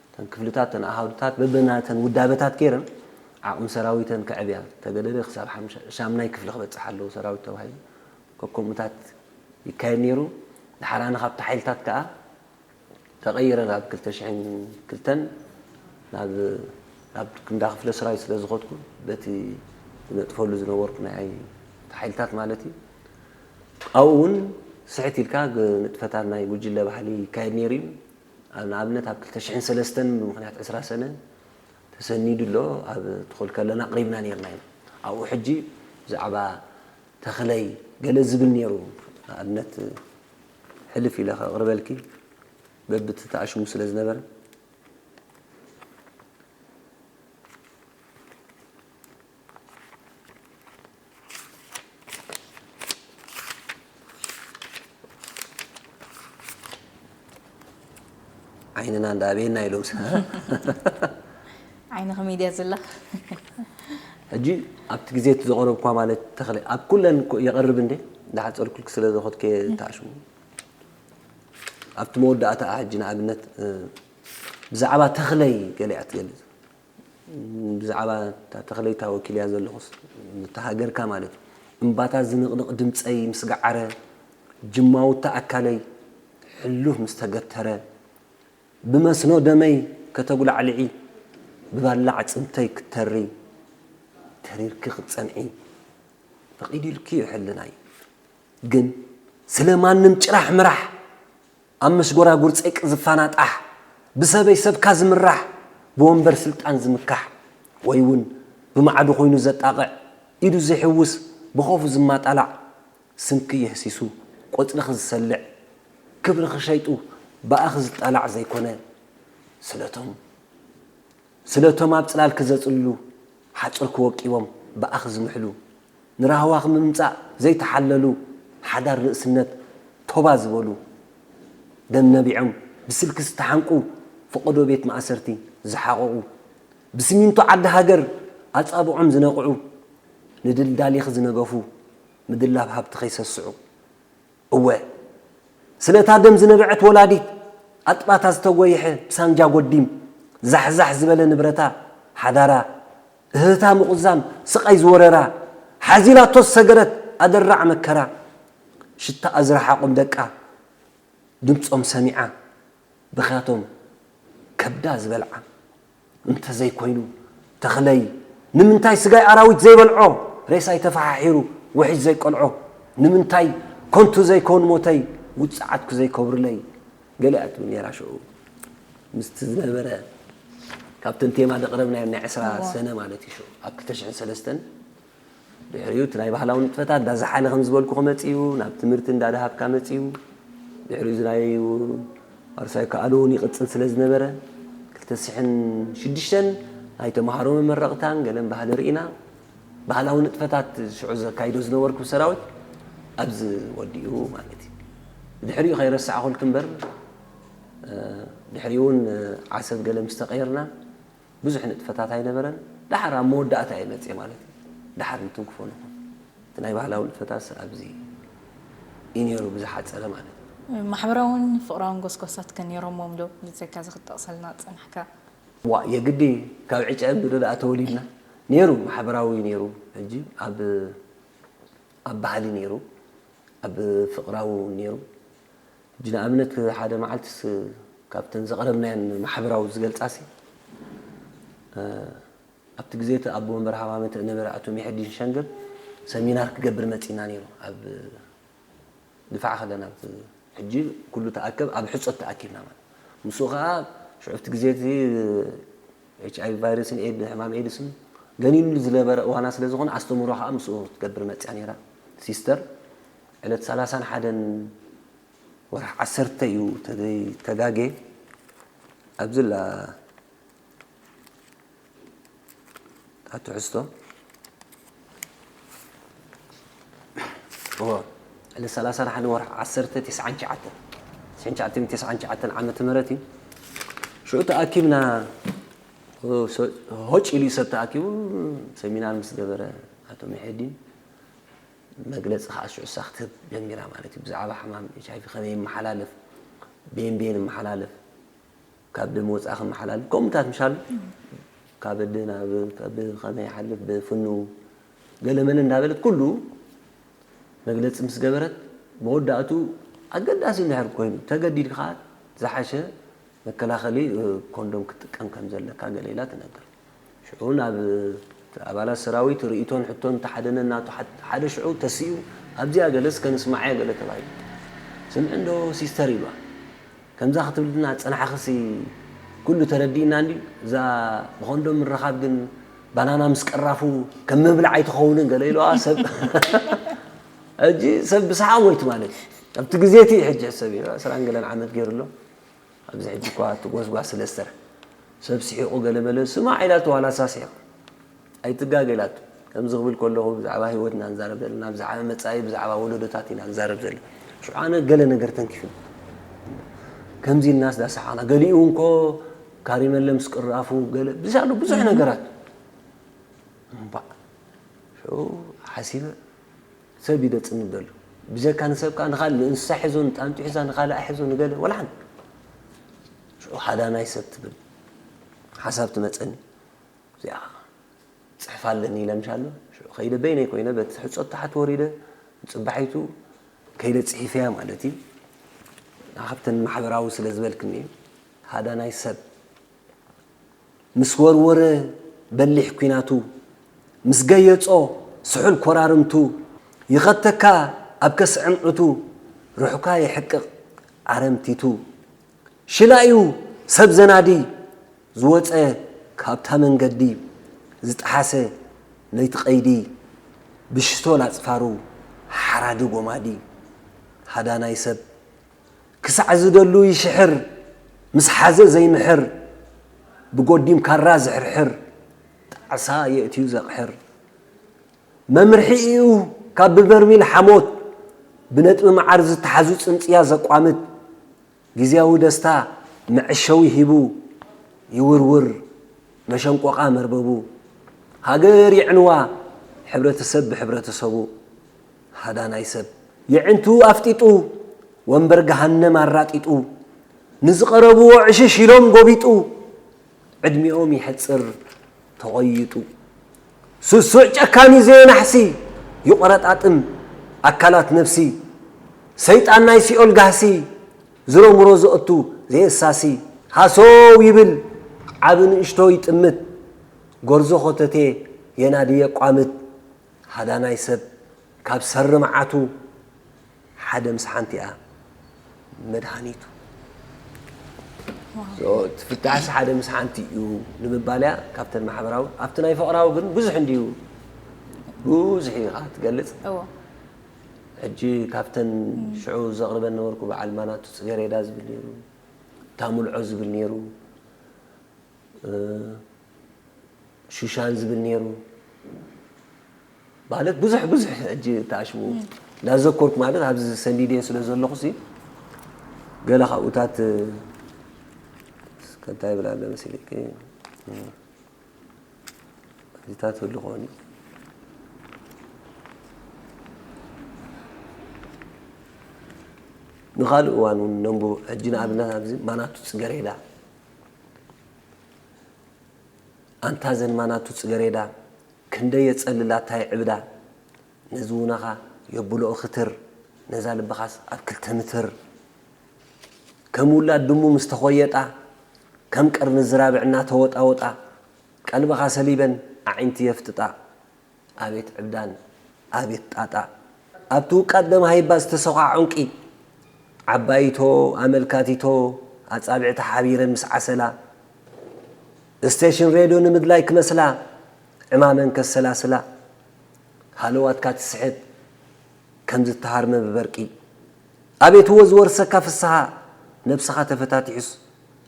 እተን ክፍልታት እተን ኣሃዱታት በበናተን ውዳበታት ገይረን ዓቕሚ ሰራዊተን ከዕብያ ተገደደ ክሳብ ሓምሻ-፣ ሻምናይ ክፍሊ ክበጽሕ ኣለዎ ሰራዊት ተባሂሉ ከከምኡታት ይካየድ ነይሩ። ድሓር ኣነ ካብቲ ሓይልታት ከኣ ተቐይረ ናብ ክልተ ሽሕን ክልተን ናብ፣ ናብ ክንዳ ክፍለ ሰራዊት ስለ ዝኸድኩ በቲ ዝነጥፈሉ ዝነበርኩ ናይ ሓይልታት ማለት እዩ። ኣብኡ እውን ስሕት ኢልካ ግ- ንጥፈታት ናይ ጉጅለ ባህሊ ይካየድ ነይሩ እዩ። ኣብ ንኣብነት ኣብ ክልተ ሽሕን ሰለስተን ብምኽንያት ዕስራ ሰነ ተሰኒዱ ኣሎ። ኣብ ትኾል ከለና ኣቕሪብና ነይርና ኢና። ኣብኡ ሕጂ ብዛዕባ ተኽለይ ገለ ዝብል ነይሩ። ንኣብነት ሕልፍ ኢለ ከቕርበልኪ በብቲ ተኣሽሙ ስለ ዝነበረ ዓይንና እንዳ ኣበየና ኢሎም ስ- ዓይንኺ ሚድያ ዘላ ሕጂ ኣብቲ ግዜ እቲ ዘቐረብኳ ማለት ተኽለ ኣብ ኩለን እኮ የቐርብ እንዴ እንዳሓፀርኩልክ ስለ ዘኸድከ ተኣሽሙ ኣብቲ መወዳእታ ሕጂ ንኣብነት እ፣ ብዛዕባ ተኽለይ ገለ እያ ትገልፅ ብዛዕባ እታ ተኽለይ እታ ወኪልያ ዘለኹስ እታ ሃገርካ ማለት እዩ እምባታት ዝንቕንቕ ድምፀይ ምስ ገዓረ ጅማውታ ኣካለይ ሕሉፍ ምስ ተገተረ ብመስኖ ደመይ ከተጉላዕልዒ ብባላ ኣዕፅምተይ ክተሪ ተሪርኪ ክትፀንዒ ፈቒዱልኪ እዩ ሕልናይ ግን ስለ ማንም ጭራሕ ምራሕ ኣብ መስጎራጉር ፀይቂ ዝፋናጣሕ ብሰበይ ሰብካ ዝምራሕ ብወንበር ስልጣን ዝምካሕ ወይ እውን ብማዕዶ ኮይኑ ዘጣቕዕ ኢዱ ዘይሕውስ ብኸፉ ዝማጣላዕ ስምኪ የህሲሱ ቆፅልኺ ዝሰልዕ ክብርኺ ሸይጡ ብኣኺ ዝጣላዕ ዘይኮነ ስለቶም ስለቶም ኣብ ፅላልኪ ዘፅልሉ ሓፁርኪ ወቂቦም ብኣኺ ዝምሕሉ ንራህዋኺ ምምፃእ ዘይተሓለሉ ሓዳር ርእስነት ቶባ ዝበሉ ደም ነቢዖም ብስልኪ ዝተሓንቁ ፈቐዶ ቤት ማእሰርቲ ዝሓቐቑ ብስሚንቶ ዓዲ ሃገር ኣፃብዖም ዝነቕዑ ንድልዳሊኺ ዝነገፉ ምድላብ ሃብቲ ከይሰስዑ እወ ስለታ ደም ዝነበዐት ወላዲት ኣጥባታ ዝተጎይሐ ብሳንጃ ጎዲም ዛሕዛሕ ዝበለ ንብረታ ሓዳራ እህህታ ምቑዛም ስቓይ ዝወረራ ሓዚላቶ ዝሰገረት ኣደራዕ መከራ ሽታኣ ዝረሓቖም ደቃ ድምፆም ሰሚዓ ብኽያቶም ከብዳ ዝበልዓ እንተዘይኮይኑ ተኽለይ ንምንታይ ስጋይ ኣራዊት ዘይበልዖ ሬሳይ ተፈሓሒሩ ውሒጅ ዘይቀልዖ ንምንታይ ከንቱ ዘይከውን ሞተይ ውፅዓትኩ ዘይከብርለይ ገለ እያ ትብል ነይራ ሽዑ ምስቲ ዝነበረ ካብተን ቴማ ዘቕረብናዮ ናይ ዕስራ ሰነ ማለት እዩ ሽዑ ኣብ ክልተ ሽሕን ሰለስተን ድሕሪኡ እቲ ናይ ባህላዊ ንጥፈታት እንዳዘሓለ ከም ዝበልኩ ክመፅእ እዩ ናብ ትምህርቲ እንዳደሃብካ መፅእ እዩ ድሕሪኡ እዚ ናይ ዋርሳይ ከኣሉ እውን ይቕፅል ስለ ዝነበረ ክልተ ሽሕን ሽዱሽተን ናይ ተምሃሮ መመረቕታን ገለን ባህሊ ርኢና ባህላዊ ንጥፈታት ሽዑ ዘካይዶ ዝነበርኩ ሰራዊት ኣብዚ ወዲኡ ማለት እዩ ድሕሪኡ ከይረሳዕኹልክ እምበር ድሕሪኡ እውን ዓሰብ ገለ ምስ ተቐየርና ብዙሕ ንጥፈታት ኣይነበረን። ደሓር ኣብ መወዳእታ እየ መፅየ ማለት እዩ። ደሓር እንትንክፎ ንኹን እቲ ናይ ባህላዊ ንጥፈታትስ ኣብዚ እዩ ነይሩ ብዝሓፀረ ማለት እዩ። ማሕበራውን ፍቕራውን ጎስጓሳት ከ ነይሮሞም ዶ? ብዘይካ እዚ ክትጠቕሰልና ዝፀናሕካ። ዋ የግዲ ካብ ዕጨ እምኒ ዶ ደኣ ተወሊድና ነይሩ ማሕበራዊ ነይሩ ሕጂ ኣብ ኣብ ባህሊ ነይሩ ኣብ ፍቕራዊ እውን ነይሩ ሕጂ ንኣብነት ሓደ መዓልትስ ካብተን ዘቕረብናየን ማሕበራዊ ዝገልጻሲ ኣብቲ ግዜ እቲ ኣቦ ወንበር ሃማመተ ነበረ ኣቶ ሚሐዲን ሸንገል ሰሚናር ክገብር መጺና ነይሩ ኣብ ድፋዕ ከለና ሕጂ ኩሉ ተኣከብ ኣብ ሕጾት ተኣኪብና ማለት ምስኡ ከዓ ሽዑ ኣብቲ ግዜ እቲ ኤች ኣይቪ ቫይረስን ኤድ ሕማም ኤድስን ገኒኑ ዝነበረ እዋና ስለ ዝኾነ ኣስተምህሮ ከዓ ምስኡ ክትገብር መፅያ ነይራ ሲስተር ዕለት ሰላሳን ሓደን ወርሒ ዓሰርተ እዩ ተጋጌ ኣብዚ ላ ትሕዝቶ እዎ ዕለት ሰላሳን ሓደን ወርሒ ዓሰርተ ተስዓን ትሽዓተን ዓመተ ምህረት እዩ ሽዑ ተኣኪብና ሆጭ ኢሉ ሰብ ተኣኪቡ ሰሚናር ምስ ገበረ ኣቶ ሚሐዲን መግለፂ ከዓ ሽዑ እሳ ክትህብ ጀሚራ ማለት እዩ ብዛዕባ ሕማም ኤች ኣይቪ ከመይ ይመሓላለፍ ቤን ቤን ይመሓላለፍ ካብ ደም ወፃኢ ክመሓላልፍ ከምኡታት ምሻሉ ካብ ኣደ ናብ ከመይ ይሓልፍ ብፍኑ ገለመለ እንዳበለት ኩሉ መግለፂ ምስ ገበረት መወዳእቱ ኣገዳሲ እንድሕር ኮይኑ ተገዲድካ ዝሓሸ መከላኸሊ ኮንዶም ክትጥቀም ከም ዘለካ ገለ ኢላ ትነግር ሽዑ ናብ ኣባላት ሰራዊት ርእይቶን ሕቶን ተሓደነ እናቱ ሓደ ሽዑ ተሲኡ ኣብዚኣ ገለስ ከንስማዓያ ገለ ተባሂሉ። ስምዒ እንዶ ሲስተር ኢልዋ። ከምዛ ክትብልና ዝጸናሕኽሲ ኩሉ ተረዲእና እንድዩ። እዛ ብኾንዶም ምርኻብ ግን ባናና ምስ ቅራፉ ከም ምብላዕ ኣይትኸውንን ገለ ኢልዋ ሰብ። ሕጂ ሰብ ብሰሓቕ ሞይቱ ማለት እዩ። ኣብቲ ግዜ እቲ ሕጂ ሕሰብ እዩ። ዕስራን ገለን ዓመት ገይሩ ኣሎ። ኣብዚ ሕጂ እኳ እቲ ጎስጓስ ስለ ዝሰርሕ ሰብ ስሒቑ ገለ መለ ስማዕ ኢላቶ ዋላ እሳ ስሒቕ ኣይትጋገ ኢላቶ። ከምዚ ክብል ከለኹ ብዛዕባ ህይወት ኢና ንዛረብ ዘለና፣ ብዛዕባ መጻኢ፣ ብዛዕባ ወለዶታት ኢና ንዛረብ ዘለና። ሽዑ ኣነ ገለ ነገር ተንኪፉ ከምዚ ኢልናስ ዳሰሓቕና። ገሊኡ እንኮ ካሪመለ ምስ ቅራፉ ገለ ብዛዕባ ብዙሕ ነገራት እምባእ ሽዑ ሓሲበ ሰብ ይደጽኒ ደሎ ብጀካ ንሰብ ከኣ ንኻል ንእንስሳ ሒዞ ንጣንጡ ሒዛ ንኻልኣ ሒዞ ንገለ ወላ ሓንቲ ሽዑ ሃዳናይ ሰብ ትብል ሓሳብ ትመጸኒ። እዚኣ ጽሕፍ ኣለኒ ኢለ ምሻሎ ሽዑ ከይደ በይነይ ኮይነ በቲ ሕጾት ታሕት ወሪደ ንጽባሒቱ ከይደ ጽሒፈያ ማለት እዩ። ካብተን ማሕበራዊ ስለ ዝበልክኒ እዩ። ሃዳናይ ሰብ ምስ ወርወረ በሊሕ ኲናቱ፣ ምስ ገየጾ ስሑል ኮራርምቱ፣ ይኸተካ ኣብ ከስዐ ምዑቱ፣ ርሑካ የሕቅቕ ኣረምቲቱ። ሽላ እዩ ሰብ ዘናዲ፣ ዝወጸ ካብታ መንገዲ፣ ዝጠሓሰ ነይቲ ቀይዲ፣ ብሽቶል ኣጽፋሩ ሓራዲ ጎማዲ። ሃዳናይ ሰብ ክሳዕ ዝደሉ ይሽሕር፣ ምስ ሓዘ ዘይምሕር፣ ብጎዲም ካራ ዝሕርሕር፣ ጣዕሳ የእትዩ ዘቕሕር። መምርሒኡ ካብ ብበርሚል ሓሞት፣ ብነጥቢ መዓር ዝተሓዙ ጽምጽያ ዘቋምት፣ ግዝያዊ ደስታ መዐሸዊ ሂቡ ይውርውር መሸንቆቓ መርበቡ። ሃገር የዕንዋ ሕብረተሰብ ብሕብረተሰቡ። ሃዳናይ ሰብ የዕንቱ ኣፍጢጡ ወንበር ገሃነም ኣራጢጡ ንዝቐረብዎ ዕሽሽ ኢሎም ጎቢጡ ዕድሚኦም ይሐጽር ተቖይጡ። ስሱዕ ጨካኒ ዘየናሕሲ ይቆረጣጥም ኣካላት ነፍሲ። ሰይጣን ናይ ሲኦል ጋህሲ ዝረምሮ ዘእቱ ዘየሳሲ። ሃሰው ይብል ዓቢ ንእሽቶ ይጥምት ጎርዞ ኾተቴ የናዲ የቋምት። ሃዳናይ ሰብ ካብ ሰሪ መዓቱ ሓደ ምስ ሓንቲ እያ መድሃኒቱ። ትፍታሕስ ሓደ ምስ ሓንቲ እዩ ንምባል እያ ካብተን ማሕበራዊ ኣብቲ ናይ ፍቕራዊ ግን ብዙሕ እንድዩ ብዙሕ እዩ ትገልጽ። ሕጂ ካብተን ሽዑ ዘቕርበን ነበርኩ በዓል ማናቱ ጽገሬዳ ዝብል ነይሩ፣ ታሙልዖ ዝብል ነይሩ፣ ሹሻን ዝብል ነይሩ። ማለት ብዙሕ ብዙሕ ሕጂ ተኣሽሙ እንዳዘኮርኩ ማለት ኣብዚ ሰንዲደ ስለ ዘለኹ ሲ ገለ ካብኡታት ከንታይ ይብል ኣሎ መሲለኪ እዚታት ህሉ ኾኒ ንኻልእ እዋን እውን ነንቡ ሕጂ ንኣብነት ኣብዚ ማናቱ ጽገሬዳ ኣንታ ዘን ማናቱ ጽገሬዳ ክንደይ የጸልላ ታይ ዕብዳ ነዚ ውነኻ የብልኦ ክትር ነዛ ልብኻስ ኣብ ክልተ ምትር ከም ውላድ ድሙ ምስ ተኾየጣ ከም ቀርኒ ዝራብዕ እናተወጣወጣ ቀልብኻ ሰሊበን ኣዒንቲ የፍጥጣ ኣቤት ዕብዳን ኣቤት ጣጣ ኣብቲ ውቃጥ ደም ሃይባ ዝተሰዃ ዑንቂ ዓባይቶ ኣመልካቲቶ ኣጻብዕቲ ሓቢረን ምስ ዓሰላ ስቴሽን ሬድዮ ንምድላይ ክመስላ ዕማመን ከሰላስላ ሃለዋትካ ትስሕት ከም ዝተሃርመ ብበርቂ ኣቤት እወ ዝወርሰካ ፍስሃ ነብስኻ ተፈታቲሑስ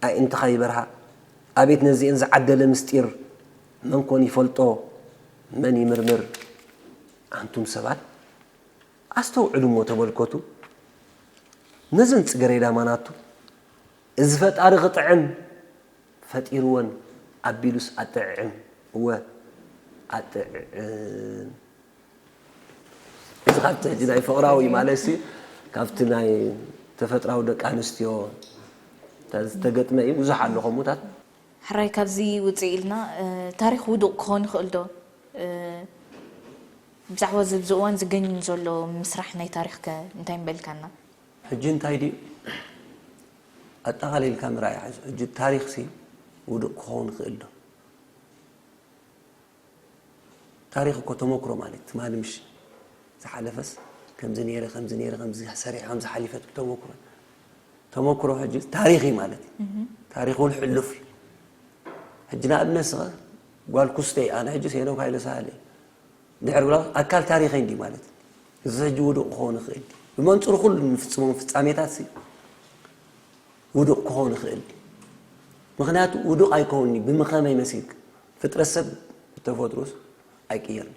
ኣዒንትኻ ይበርሃ ኣቤት ነዚኤን ዝዓደለ ምስጢር መን ኮን ይፈልጦ መን ይምርምር ኣንቱም ሰባት ኣስተውዕሉ እሞ ተመልከቱ ነዘን ጽገሬዳ ማናቱ እዚ ፈጣሪ ክጥዕም ፈጢርወን ኣቢሉስ ኣጥዕዕም እወ ኣጥዕዕም እዚ ካብቲ ሕጂ ናይ ፍቕራዊ ማለት ሲ ካብቲ ናይ ተፈጥራዊ ደቂ ኣንስትዮ ዝተገጥመ እዩ ብዙሕ ኣሎ ከምኡታት ሕራይ ካብዚ ውፅእ ኢልና ታሪኽ ውዱቕ ክኾን ይኽእል ዶ? ብዛዕባ እዚ ኣብዚ እዋን ዝገኝ ዘሎ ምስራሕ ናይ ታሪኽ ከ እንታይ ምበልካና? ሕጂ እንታይ ድዩ ኣጠቓሊልካ ምርኣይ ሓዙ። ሕጂ ታሪኽሲ ውዱቕ ክኸውን ይኽእል ዶ? ታሪኽ እኮ ተመክሮ ማለት ትማሊ ምሽ ዝሓለፈስ ከምዚ ነይረ ከምዚ ነይረ ከምዚ ሰሪሐ ከምዚ ሓሊፈ ተመክሮ ተመክሮ ሕጂ ታሪኽ እዩ ማለት እዩ። ታሪኽ እውን ሕሉፍ እዩ። ሕጂ ንኣብነት ስኸ ጓል ኩስተይ ኣነ ሕጂ ሄኖክ ሃይለ ሳህለ ድሕር ብላ ኣካል ታሪኸይ እንዲ ማለት እዩ። እዚ ሕጂ ውዱቕ ክኸውን ይኽእል እዩ። ብመንፅሩ ኩሉ ንፍፅሞም ፍፃሜታት ውዱቕ ክኸውን ይኽእል እዩ። ምኽንያቱ ውዱቕ ኣይከውንኒ ብምኸመይ መሲልክ ፍጥረት ሰብ ብተፈጥሮስ ኣይቅየርን።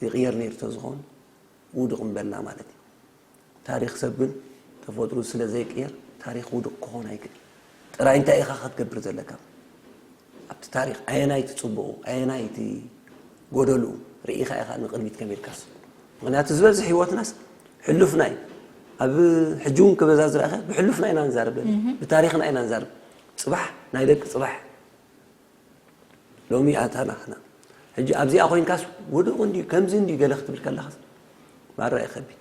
ይቕየር ነይሩ ተዝኸውን ውዱቕ ምበልና ማለት እዩ። ታሪኽ ሰብ ግን ተፈጥሮ ስለ ዘይቅየር ታሪኽ ውዱቕ ክኾን ኣይክእል። ጥራይ እንታይ ኢኻ ክትገብር ዘለካ ኣብቲ ታሪኽ ኣየናይ እቲ ፅቡቑ ኣየናይ እቲ ጎደልኡ ርኢኻ ኢኻ ንቕድሚት ከመልካስ ምክንያቱ ዝበዝሕ ህይወትናስ ሕሉፍና እዩ። ኣብ ሕጂ እውን ክበዛ ዝረእኸ ብሕሉፍና ኢና ንዛረብ ብታሪኽና ኢና ንዛረብ። ፅባሕ ናይ ደቂ ፅባሕ ሎሚ ኣታ ናህና ሕጂ ኣብዚኣ ኮይንካስ ውዱቕ እንዲ ከምዚ እንዲ ገለ ክትብል ከለኻስ ማራ ይኸቢድ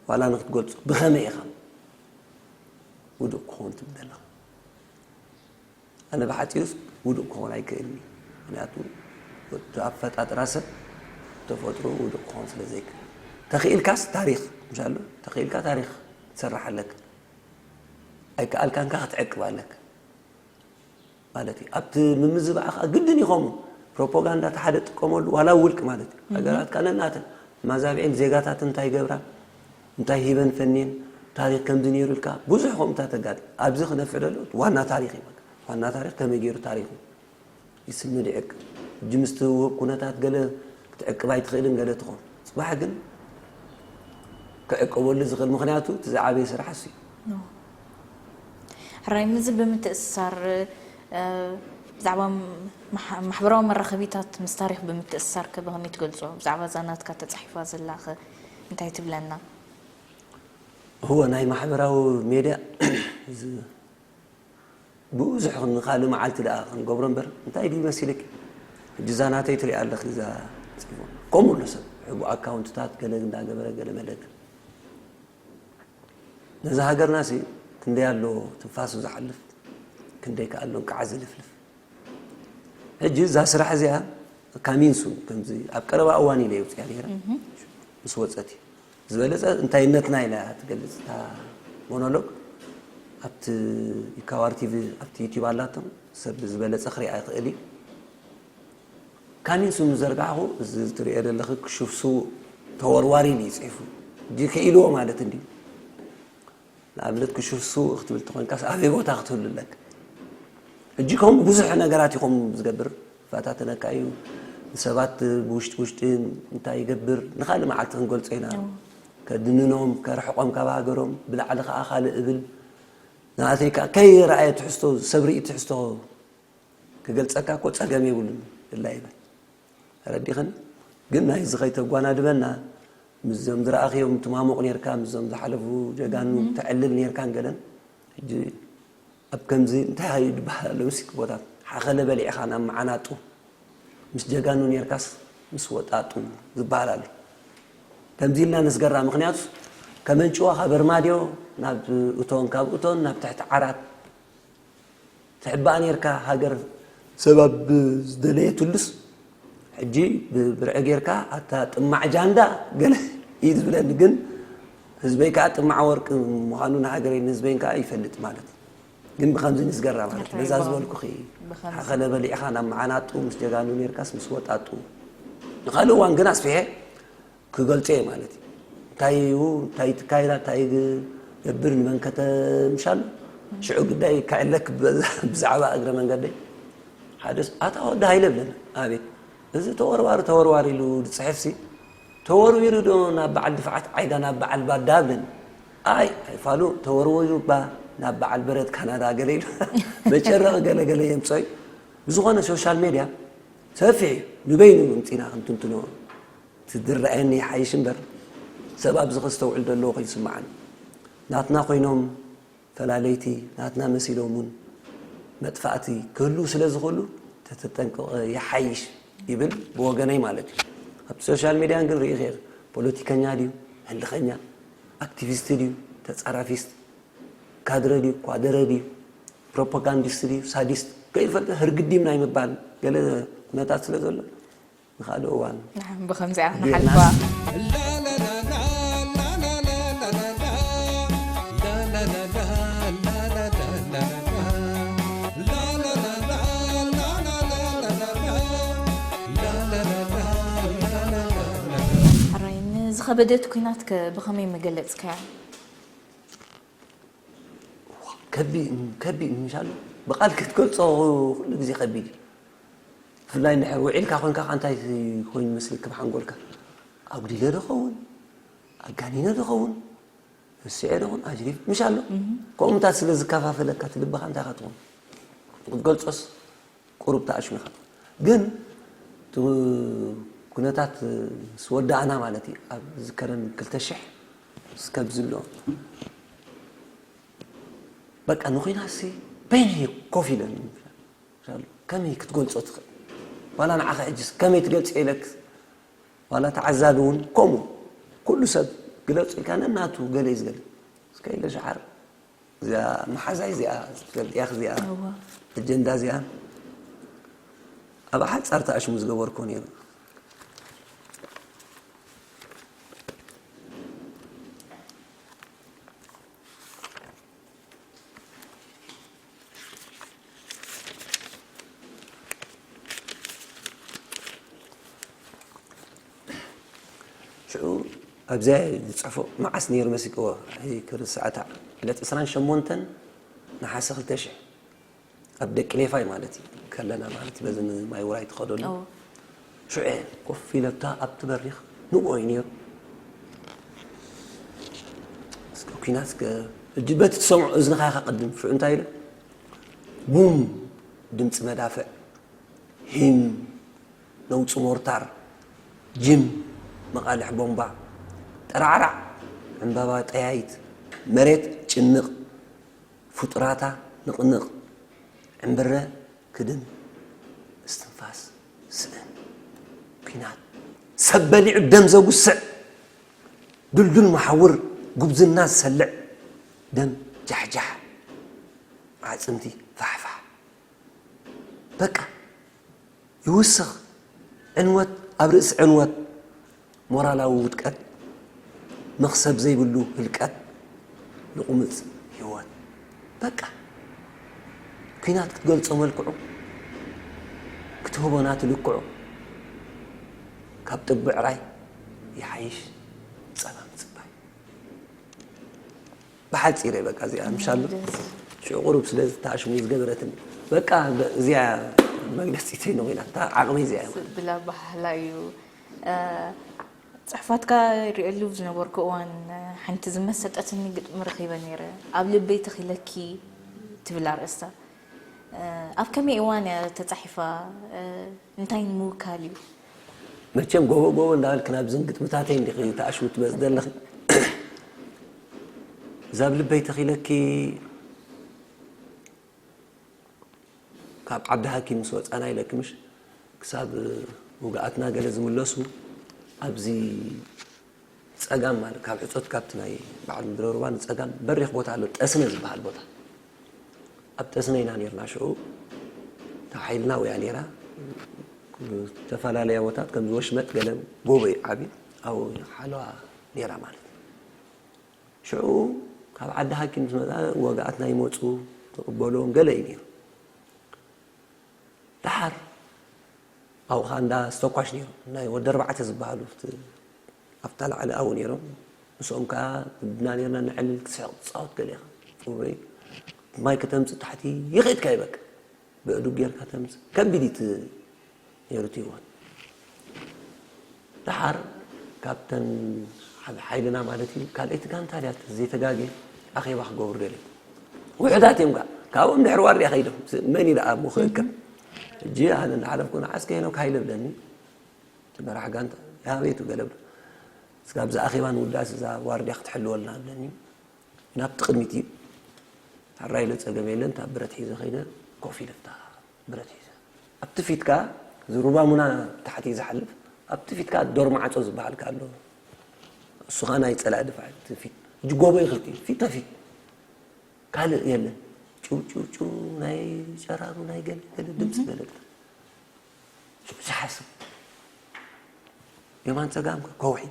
ዋላ ንክትገልፁ ብኸመይ ኢኻ ውዱቕ ክኸውን ትብል ዘለኻ። ኣነ ብሓፂሩስ ውዱቕ ክኾን ኣይክእልኒ። ምክንያቱ ኣፈጣጥራ ሰብ ተፈጥሮ ውዱቕ ክኾን ስለ ዘይክእል ተኽኢልካስ ታሪኽ ምሻሎ ተኽኢልካ ታሪኽ ትሰርሕ ኣለካ ኣይከኣልካንካ ክትዕቅብ ኣለካ ማለት እዩ። ኣብቲ ምምዝባዕ ከዓ ግድን እዩ ከምኡ ፕሮፓጋንዳ እቲ ሓደ ጥቀመሉ ዋላ ውልቅ ማለት እዩ። ሃገራት ከዓ ነናተን ማዛብዒን ዜጋታት እንታይ ገብራ እንታይ ሂበን ፈንየን ታሪክ ከምዚ ነይሩ ኢልካ ብዙሕ ከምኡታት ተጋጥ ኣብዚ ክነፍዕ ደሎ ዋና ታሪክ እዩ። ዋና ታሪክ ከመይ ገይሩ ታሪኩ ይስንድ ይዕቅብ ሕጂ ምስቲ ውህብ ኩነታት ገለ ክትዕቅብ ኣይትኽእልን ገለ ትኾን ፅባሕ ግን ክዕቀበሉ ዝኽእል ምኽንያቱ እቲ ዝዓበየ ስራሕ እሱ እዩ። ሕራይ ምዚ ብምትእስሳር ብዛዕባ ማሕበራዊ መራኸቢታት ምስ ታሪኽ ብምትእስሳር ከ ብኸመይ ትገልጾ? ብዛዕባ እዛ ናትካ ተጻሒፋ ዘላ ከ እንታይ ትብለና? እወ ናይ ማሕበራዊ ሜድያ ብዙሕ ንካልእ መዓልቲ ደኣ ክንገብሮ እምበር እንታይ ድዩ መሲልኪ? ሕጂ እዛ ናተይ ትሪኣ ኣለኺ እዛ ጽፎ ከምኡ ኣሎ ሰብ ሕቡ ኣካውንትታት ገለ እንዳገበረ ገለ መለ ገለ ነዛ ሃገርና ሲ ክንደይ ኣሎ ትንፋሱ ዝሓልፍ ክንደይ ከ ኣሎ እንቅዓ ዝልፍልፍ ሕጂ እዛ ስራሕ እዚኣ ካሚንሱ ከምዚ ኣብ ቀረባ እዋን ኢለ የውፅያ ነይረ ምስ ወፀት እዩ ዝበለፀ እንታይነትና ኢላ ትገልፅ እታ ሞኖሎግ ኣብቲ ኢካዋር ቲቪ ኣብቲ ዩቲብ ኣላቶም ሰብ ዝበለፀ ክሪኣ ይኽእል እዩ ካሚንሱ ምስ ዘርጋሕኹ እዚ ትሪኦ ዘለኺ ክሹፍ ስዉእ ተወርዋሪ ኢሉ እዩ ፅሒፉ ሕጂ ክኢልዎ ማለት እንድዩ ንኣብነት ክሹፍ ስዉእ ክትብል ተኾይንካስ ኣበይ ቦታ ክትህሉ ኣለካ ሕጂ ከምኡ ብዙሕ ነገራት እዩ ከምኡ ዝገብር ይፈታተነካ እዩ ንሰባት ብውሽጢ ውሽጢ እንታይ ይገብር ንኻልእ መዓልቲ ክንገልፆ ኢና ከድንኖም ከርሕቆም ካብ ሃገሮም ብላዕሊ ከዓ ካልእ እብል ንኣተይ ከዓ ከይረኣየ ትሕዝቶ ሰብ ርኢ ትሕዝቶ ክገልፀካ እኮ ፀገም የብሉን ድላ ይብል ተረዲኽን ግን ናይዚ ከይተጓናድበና ምስዞም ዝረኣኽዮም ትማሙቕ ኔርካ ምስዞም ዝሓለፉ ጀጋኑ ተዕልል ኔርካን ገለን ሕጂ ኣብ ከምዚ እንታይ እዩ ዝበሃል ኣሎ ምስ ቦታት ሓኸለ በሊዕኻ ናብ መዓናጡ ምስ ጀጋኑ ኔርካስ ምስ ወጣጡ ዝበሃል ኣሎ ከምዚ ኢልና ንስገራ ምክንያቱ ከመንጭዋ ካብ ኣርማድዮ ናብ እቶን ካብ እቶን ናብ ትሕቲ ዓራት ትሕባእ ኔርካ ሃገር ሰብ ኣብ ዝደለየትሉስ ሕጂ ብብርዒ ጌርካ ኣታ ጥማዕ ጃንዳ ገለ እዩ ዝብለኒ ግን ህዝበይ ከዓ ጥማዕ ወርቂ ምዃኑ ንሃገረይ ንህዝበይን ከዓ ይፈልጥ ማለት ግን ብከምዚ ንስገራ ማለት ነዛ ዝበልኩኺ ሓኸለ በሊዕኻ ናብ መዓናጡ ምስ ጀጋኑ ኔርካስ ምስ ወጣጡ ንካልእ እዋን ግን ኣስፊሐ ክገልጾ እየ ማለት እዩ። እንታይ እዩ እንታይ ትካይዳ እንታይ ገብር ንመን ከተምሻል ሽዑ ግዳይ ከዕለክ ብዛዕባ እግረ መንገደይ ሓደስ ኣታ ወዲ ሃይለ ብለና ኣቤት እዚ ተወርዋሪ ተወርዋሪ ኢሉ ዝፅሕፍ ሲ ተወርዊሩ ዶ ናብ በዓል ድፍዓት ዓይዳ ናብ በዓል ባዳ ብለኒ ኣይ ኣይፋሉ ተወርዊሩ ባ ናብ በዓል በረድ ካናዳ ገለ ኢሉ መጨረቕ ገለገለ የምፀዩ ብዝኾነ ሶሻል ሜድያ ሰፊሕ እዩ ንበይኑ ምምፂና ክንትንትኖ ትድረኣየኒ ይሓይሽ እምበር ሰብ ኣብዚ ከስተውዕል ዘለዎ ከይስምዓኒ ናትና ኮይኖም ፈላለይቲ ናትና መሲሎም እውን መጥፋእቲ ክህልው ስለ ዝኽእሉ ተተጠንቀቐ ይሓይሽ ይብል ብወገነይ ማለት እዩ ኣብቲ ሶሻል ሚድያን ግን ርኢ ኸይር ፖለቲከኛ ድዩ ህልኸኛ ኣክቲቪስት ድዩ ተፃራፊስት ካድረ ድዩ ኳደረ ድዩ ፕሮፓጋንዲስት ድዩ ሳዲስት ከይፈልጠ ህርግዲም ናይ ምባል ገለ ኩነታት ስለ ዘሎ ንኻልእ እዋን ንዓም ብኸምዚኣ ጌርና ንሓልፋ። ሕራይ፣ ንዝኸበደት ኲናትከ ብኸመይ ምገለጽካያ? ከቢድ ከቢድ ምሻሉ ብቃል ክትገልጾ ኩሉ ግዜ ከቢድ እዩ። ብፍላይ እንድሕር ውዒልካ ኮንካ ከኣ እንታይ ኮይኑ መስልክ ብሓንጎልካ ኣጉዲለ ዶ ኸውን ኣጋኒነ ዶ ኸውን ስዒረ ኹን ኣጅሪፍ ምሽ ኣሎ ከምኡታት ስለ ዝከፋፈለካ እቲ ልብኻ እንታይ ኢኻ ትኾን ክትገልጾስ ቁሩብ ተኣሽሚኻ ግን እቲ ኩነታት ምስ ወዳእና ማለት እዩ ኣብ ዝከረን ክልተ ሽሕ እስከብ ዝሎ በቃ ንኹናሲ በይነይ ኮፍ ኢለን ከመይ ክትገልጾ ትኽእል ዋላ ንዓኻ ሕጅስ ከመይ ትገልጽ ኢለክ ዋላ ተዓዛቢ እውን ከምኡ ኩሉ ሰብ ግለጹ ኢልካ ነናቱ ገለ እዩ ዝገለ እስከ ኢለ ሸዓር እዚኣ መሓዛይ እዚኣ ትፈልጥያ እዚኣ እዋ። ኣጀንዳ እዚኣ ኣብ ሓጻር ተኣሽሙ ዝገበርኮ ነይሩ ሽዑ ኣብዚኣ ዝፅሕፎ መዓስ ነይሩ መሲክዎ ኣይክርስዓታ ዕለት ዕስራን ሸሞንተን ነሓሰ ክልተ ሽሕ ኣብ ደቂ ሌፋይ ማለት እዩ ከለና ማለት እዩ በዚ ማይ ውራይ ትኸደሉ ኦ። ሽዑ ኮፍ ኢለታ ኣብቲ በሪኽ ንግሆ እዩ ነይሩ እስከ ኩናት እስከ ሕጂ በቲ ትሰምዖ እዝንኻ ኢኻ ቅድም ሽዑ እንታይ ኢለ ቡም ድምፂ መዳፍዕ ሂም ነውፂ ሞርታር ጅም መቓልሕ ቦምባ ጠራዕራዕ ዕምባባ ጠያይት መሬት ጭንቕ ፍጡራታ ንቕንቕ ዕምብረ ክድን እስትንፋስ ስእን ኲናት ሰብ በሊዑ ደም ዘጉስዕ ዱልዱል መሓውር ጉብዝና ዝሰልዕ ደም ጃሕጃሕ ኣዕፅምቲ ፋሕፋሕ በቃ ይውስኽ ዕንወት ኣብ ርእሲ ዕንወት ሞራላዊ ውድቀት መኽሰብ ዘይብሉ ህልቀት ልቑምፅ ህይወት በቃ ኲናት ክትገልፆ መልክዑ ክትህቦ ናቱ ልክዑ ካብ ጥቢ ዕራይ ይሓይሽ ፀባ ምፅባይ ብሓፂረ በቃ እዚኣ ምሻሉ ሽዑ ቁሩብ ስለ ዝተኣሽሙ ዝገበረትኒ በቃ እዚኣ መግለፂተይ ነው ኢላ እታ ዓቕመይ እዚኣ እያ ብላ ባህላ እዩ። እ፣ ጽሑፋትካ ይርእየሉ ዝነበርኩ እዋን፣ እ፣ ሓንቲ ዝመሰጠትኒ ግጥሚ ረኺበ ነይረ። ኣብ ልበይ ተኺለኪ ትብል ኣርእስታ። እ፣ ኣብ ከመይ እዋን እያ ተጻሒፋ? እ፣ እንታይ ንምውካል እዩ? መቸም ጎቦ ጎቦ እንዳበልክ ናብዝን ግጥምታተይ እንዲኺ ተኣሽሙ ትመፅ ዘለኺ እዛ ኣብ ልበይ ተኺለኪ ካብ ዓዲ ሃኪም ምስ ወፃና ኢለኪ ምሽ ክሳብ ውግኣትና ገለ ዝምለሱ ኣብዚ ፀጋም ማለት ካብ ሕፆት ካብቲ ናይ በዓል ምድረ ሩባ ንፀጋም በሪኽ ቦታ ኣሎ ጠስነ ዝበሃል ቦታ ኣብ ጠስነ ኢና ነርና ሽዑ እታ ሓይልና ወያ ነራ ዝተፈላለያ ቦታት ከምዚ ወሽመጥ ገለ ጎቦ እዩ ዓብዩ ኣብኡ ሓለዋ ነራ ማለት እዩ ሽዑ ካብ ዓዲ ሃኪም ዝመፃ ወግኣትና ይመፁ ትቕበሎም ገለ እዩ ነይሩ ደሓር ኣብኡ ከዓ እንዳ ዝተኳሽ ነይሮም ናይ ወዲ ኣርባዕተ ዝበሃሉ ኣብቲ ኣብታ ላዕሊ ኣብኡ ነይሮም ምስኦም ከዓ ግድና ነርና ንዕልል ትስሕቕ ትፃወት ገሊኻ ወይ ማይ ከተምፅእ ታሕቲ ይኽእድካ ይበቃ ብእዱግ ጌርካ ተምፅእ ከቢድ እዩ እቲ ነይሩ እቲ ህይወት ደሓር ካብተን ዓብ ሓይልና ማለት እዩ ካልኣይቲ ጋንታ ድያ ዘይተጋግየ ኣኼባ ክገብሩ ደልዮም ውሑዳት እዮም ከዓ ካብኦም ድሕሪ ዋርድያ ከይዶም መን እዩ ደኣ እሞ ክእከብ ሕጂ ኣነ እንዳሓለፍኩ ንዓስከ ሄኖክ ሃይለ ብለኒ እቲ መራሕ ጋንታ ያቤቱ ገለ ብሎ እስካ ኣብዚ ኣኼባ ንውዳእስ እዛ ዋርድያ ክትሕልወልና ብለኒ ናብቲ ቅድሚት እዩ ሕራይ ኢለ ፀገም የለን እታ ብረት ሒዘ ከይደ ኮፍ ኢለ እታ ብረት ሒዘ ኣብቲ ፊት ከዓ ዝሩባ ሙና ታሕቲ እዩ ዝሓልፍ ኣብቲ ፊት ከዓ ዶር ማዕፆ ዝበሃል ከዓ ኣሎ እሱ ከዓ ናይ ፀላኢ ድፋዕ እቲ ፊት ሕጂ ጎቦ እዩ ክልቲኡ ፊት ተፊት ካልእ የለን ጭው ጭው ጭው ናይ ጨራሩ ናይ ገለ ገለ ድምፂ ገለ ዝሓስብ የማን ጸጋም ከውሒ።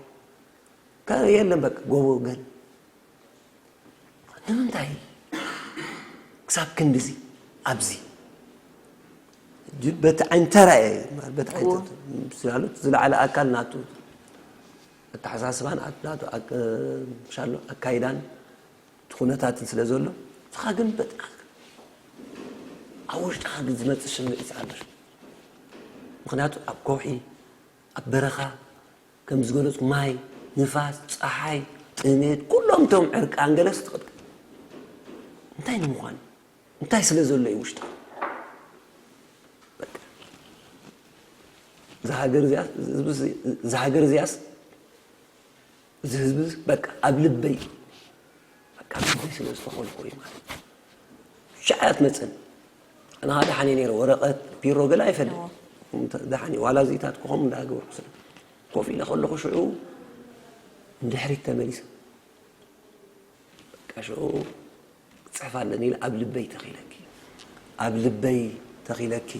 ከ-፣ የለን በቃ ጎቦ ገል። ንምንታይ ክሳብ ክንድዚ ኣብዚ ጅ-፣ በቲ ዓይኒ ተራእየ፣ በቲ ዓይኒ እዎ። ተ-፣ ስላሉ ዝለዓለ ኣካል ናቱ ኣተሓሳስባን ኣት-፣ ናቱ ኣክ-፣ ምሻሎ ኣካይዳን እቲ ኩነታትን ስለ ዘሎ፣ ንስኻ ግን በጣም ኣብ ውሽጥኻ ግን ዝመጽእ ስምዒት ኣሎ። ምኽንያቱ ኣብ ከውሒ፣ ኣብ በረኻ፣ ከም ዝገለጽኩ ማይ፣ ንፋስ፣ ጸሓይ፣ ጥሜት፣ ኩሎም እቶም ዕርቃን ገለስ ትቕበል። እንታይ ንምዃን? እንታይ ስለ ዘሎ እዩ ውሽጥኻ? በቃ። እዛ ሃገር እዚኣ፣ እዛ ሃገር እዚኣስ፣ እዚ ህዝቢ በቃ ኣብ ልበይ፣ በቃ ኣብ ልበይ ስለ ዝተኾልኮ እዩ ማለት እዩ። ሻዕ እያ ትመጽእን። ኣነ ኸኣ ደሓን እየ ነይረ፣ ወረቐት፣ ቢሮ ገለ ኣይፈልጥ። እዎ። እንተ-፣ ደሓን እየ፣ ዋላ እዚታት ክኾም እንዳገበርኩ ስለ ኮፍ ኢለ ከለኹ ሽዑ ንድሕሪት ተመሊሰ። በቃ ሽዑ ክጽሕፍ ኣለኒ ኢለ ኣብ ልበይ ተኺለኪ፣ ኣብ ልበይ ተኺለኪ።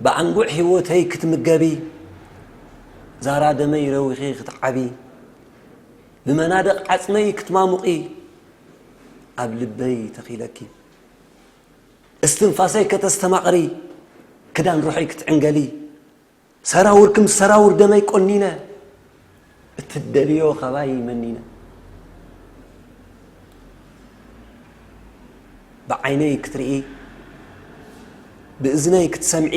ብኣንጉዕ ህይወተይ ክትምገቢ፣ ዛራ ደመይ ረዊኺ ክትዓቢ፣ ብመናድቕ ዓጽመይ ክትማሙቒ፣ ኣብ ልበይ ተኺለኪ። እስትንፋሰይ ከተስተማቕሪ፣ ክዳን ሩሐይ ክትዕንገሊ፣ ሰራውርኪ ምስ ሰራውር ደመይ ቆኒነ፣ እትደልዮ ካባይ መኒነ። ብዓይነይ ክትርኢ፣ ብእዝነይ ክትሰምዒ፣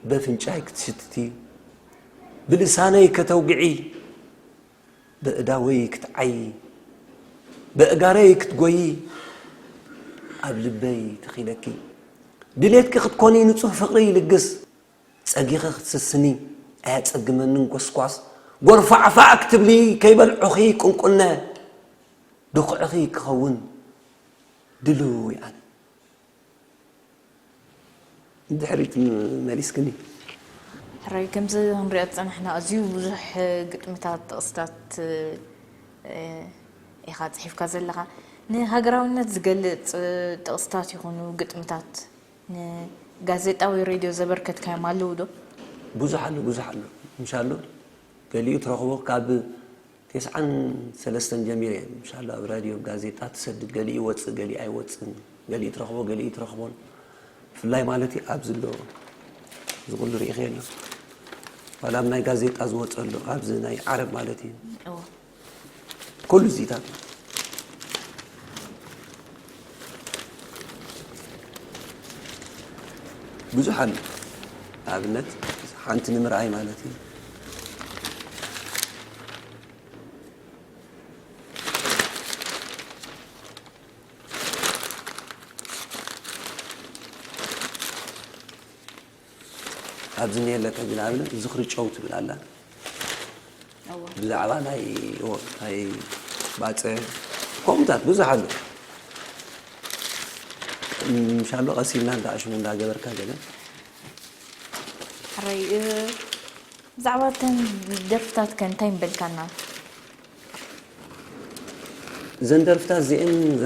በፍንጫይ ክትሽትቲ፣ ብልሳነይ ከተውግዒ፣ በእዳወይ ክትዓዪ፣ በእጋረይ ክትጎዪ፣ ኣብ ልበይ ተኺለኪ። ድሌትኪ ክትኮኒ ንጹህ ፍቕሪ ይልግስ፣ ጸጊኺ ክትስስኒ፣ ኣየጸግመንን ጎስጓስ፣ ጎርፋዕፋዕ ክትብሊ፣ ከይበልዑኺ ቁንቁነ፣ ድኹዕኺ ክኸውን ድሉው እየ ኣነ። ንድሕሪት መሊስክኒ። ሕራይ፣ ከምዚ ክንሪኦ ዝጸናሕና ኣዝዩ ብዙሕ ግጥምታት፣ ጥቕስታት፣ እ፣ ኢኻ ጽሒፍካ ዘለኻ። ንሃገራውነት ዝገልጽ ጥቕስታት ይኹኑ ግጥምታት ንጋዜጣ ወይ ሬድዮ ዘበርከትካዮም ኣለዉ ዶ? ብዙሕ ኣሎ፣ ብዙሕ ኣሎ። ምሻሎ ገሊኡ ትረኽቦ ካብ ተስዓን ሰለስተን ጀሚረ እየ፣ ምሻሎ ኣብ ራድዮ፣ ጋዜጣ ትሰድድ፣ ገሊኡ ይወጽእ፣ ገሊኡ ኣይወጽእን፣ ገሊኡ ትረኽቦ፣ ገሊኡ ትረኽቦን። ብፍላይ ማለት እዩ ኣብዚ ኣሎ፣ እዚ ኩሉ ርኢኸ ኣሎ። ዋላ ኣብ ናይ ጋዜጣ ዝወጸ ኣሎ፣ ኣብዚ ናይ ዓረብ ማለት እዩ። እዎ። ኩሉ እዚታት ብዙሕ ኣሎ። ንኣብነት ሓንቲ ንምርኣይ ማለት እዩ። ኣብዚ እኒሀለካ ግን ኣብነት ዝኽሪ ጨው ትብል ኣላ። እወ። ብዛዕባ ናይ፣ እወ፣ ናይ ባጽዕ ከምኡታት ብዙሕ ኣሎ። ምሻሎ ቀስ ኢልና እንዳ ኣሽሙ እንዳገበርካ ገለ። ሕራይ፣ እ፣ ብዛዕባ እተን ደርፍታት ከ እንታይ ምበልካና? እዘን ደርፍታት እዚአን እዛ፣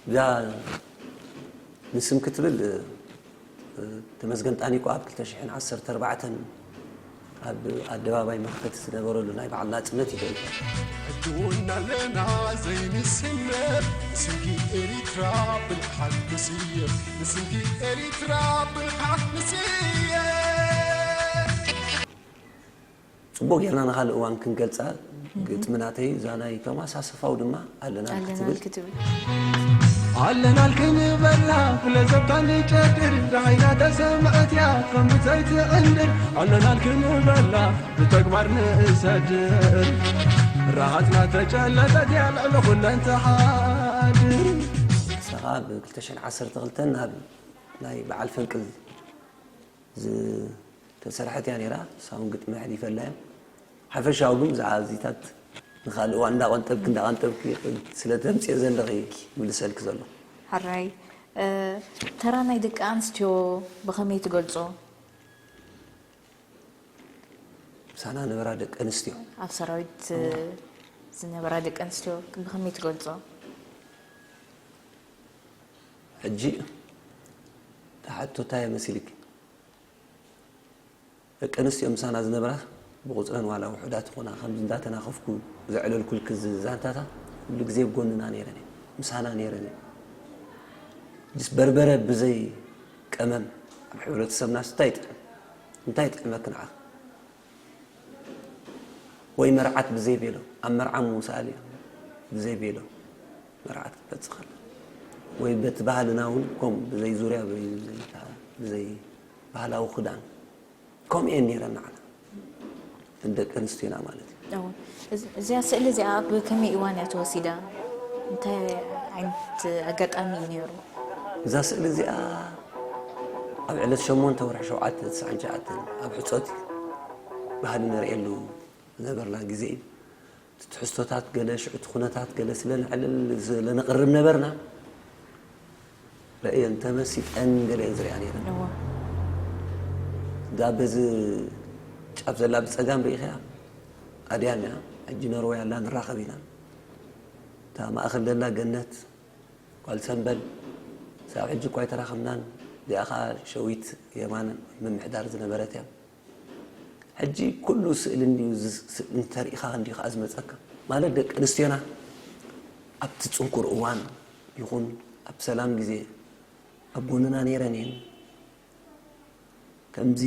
እዛ ንስም ክትብል፣ እ፣ ተመስገን ጣኒቆ ኣብ ክልተ ሽሕን ዓሰርተ ኣርባዕተን ኣብ ኣደባባይ መኽፈቲ ዝነበረሉ ናይ በዓል ናጽነት ይገልጽ። ሕጂ እውን ኣለና ዘይንስነፍ፣ ንስንኪ ኤሪትራ ብልሓት ንስየፍ፣ ንስንኪ ኤሪትራ ብልሓት ንስየፍ። ጽቡቕ ጌርና ንኻልእ እዋን ክንገልጻ፣ ግጥሚ ናተይ፣ እዛ ናይ ቶማስ ኣሰፋው ድማ ኣለናል ኣለናል ክትብል። ክትብል። ኣለናል ክንበላ ብለዘብታ ንጨድር፣ ራዕይና ተሰምዐት እያ ከም ብዘይቲ ዕንድር። ኣለናል ክንበላ ብተግባር ንእሰድር፣ ራሃጽና ተጨለጠት እያ ልዕሊ ኩለን ትሓድር። ንሳ ኸኣ ብ ክልተ ሽሕን ዓሰርተ ክልተን ናብ ናይ በዓል ፈንቅል ዝተሰርሐት እያ ነይራ። ንሳ እውን ግጥሚ ኣሕሊፈላ እያ። ሓፈሻዊ ግን ብዛዕባ እዚታት ንኻልእ እዋን እንዳቐንጠብኪ፣ እንዳቐንጠብኪ ስለ ተምጽኦ ዘለኺ ይምልሰልኪ ዘሎ። ሕራይ፣ እ፣ ተራ ናይ ደቂ ኣንስትዮ ብኸመይ ትገልጾ? ምሳና ነበራ ደቂ ኣንስትዮ። ኣብ ሰራዊት፣ እ፣ ዝነበራ ደቂ ኣንስትዮ ብኸመይ ትገልጾ? ሕጂ እታ ሕቶ እንታይ እያ መሲልኪ? ደቂ ኣንስትዮ ምሳና ዝነበራ ብቑፅረን ዋላ ውሑዳት ይኾና፣ ከምዚ እንዳተናኸፍኩ ዘዕለልኩልኪ እዚ ዛንታታት ኩሉ ግዜ ኣብ ጎንና ነይረን እየን፣ ምሳና ነይረን እየን። ድስ በርበረ ብዘይ ቀመም ኣብ ሕብረተሰብናስ እንታይ ይጥዕም? እንታይ ይጥዕመኪ ንዓኺ? ወይ መርዓት ብዘይ ቬሎ፣ ኣብ መርዓ ምውሳእ ኣልያ ብዘይ ቬሎ መርዓት ክትበጽሕ ከላ፣ ወይ በቲ ባህልና እውን ከምኡ ብዘይ ዙርያ፣ ብዘይ፣ ብዘይ ባህላዊ ክዳን ከምኡ እየን ነይረን ንዓና፣ እተን ደቂ ኣንስትዮና ማለት እዩ። እወ። እዚ-፣ እዚኣ ስእሊ እዚኣ ኣብ ከመይ እዋን እያ ተወሲዳ? እንታይ ዓይነት ኣጋጣሚ እዩ ነይሩ? እዛ ስእሊ እዚኣ ኣብ ዕለት ሸሞንተ ወርሒ ሸውዓተ ተስዓን ትሽዓተን ኣብ ሕጾት እዩ። ባህሊ ነርእየሉ ዝነበርና ግዜ እዩ። እቲ ትሕዝቶታት ገለ፣ ሽዑ እቲ ኩነታት ገለ ስለ ነዕልል፣ ስለ ነቕርብ ነበርና፣ ረእየን ተመሲጠን ገለ እየን ዝሪኣ ነይረን። እወ። እዛ በዚ ጫፍ ዘላ ብጸጋም ርኢኽያ? ኣድያም እያ። ሕጂ ኖርወይ ኣላ፣ ንራኸብ ኢና። እታ ማእኸል ዘላ ገነት፣ ጓል ሰምበል፣ ሳብ ሕጂ እኳ ኣይተራኸብናን። እዚኣ ኸኣ ሸዊት የማን ምምሕዳር ዝነበረት እያ። ሕጂ ኩሉ ስእሊ እንድዩ ዝ-፣ ስ-፣ እንተሪኢኻ እንድዩ ከኣ ዝመጸካ። ማለት ደቂ ኣንስትዮና ኣብቲ ጽንኩር እዋን ይኹን ኣብ ሰላም ግዜ ኣብ ጎንና ነይረን እየን። ከምዚ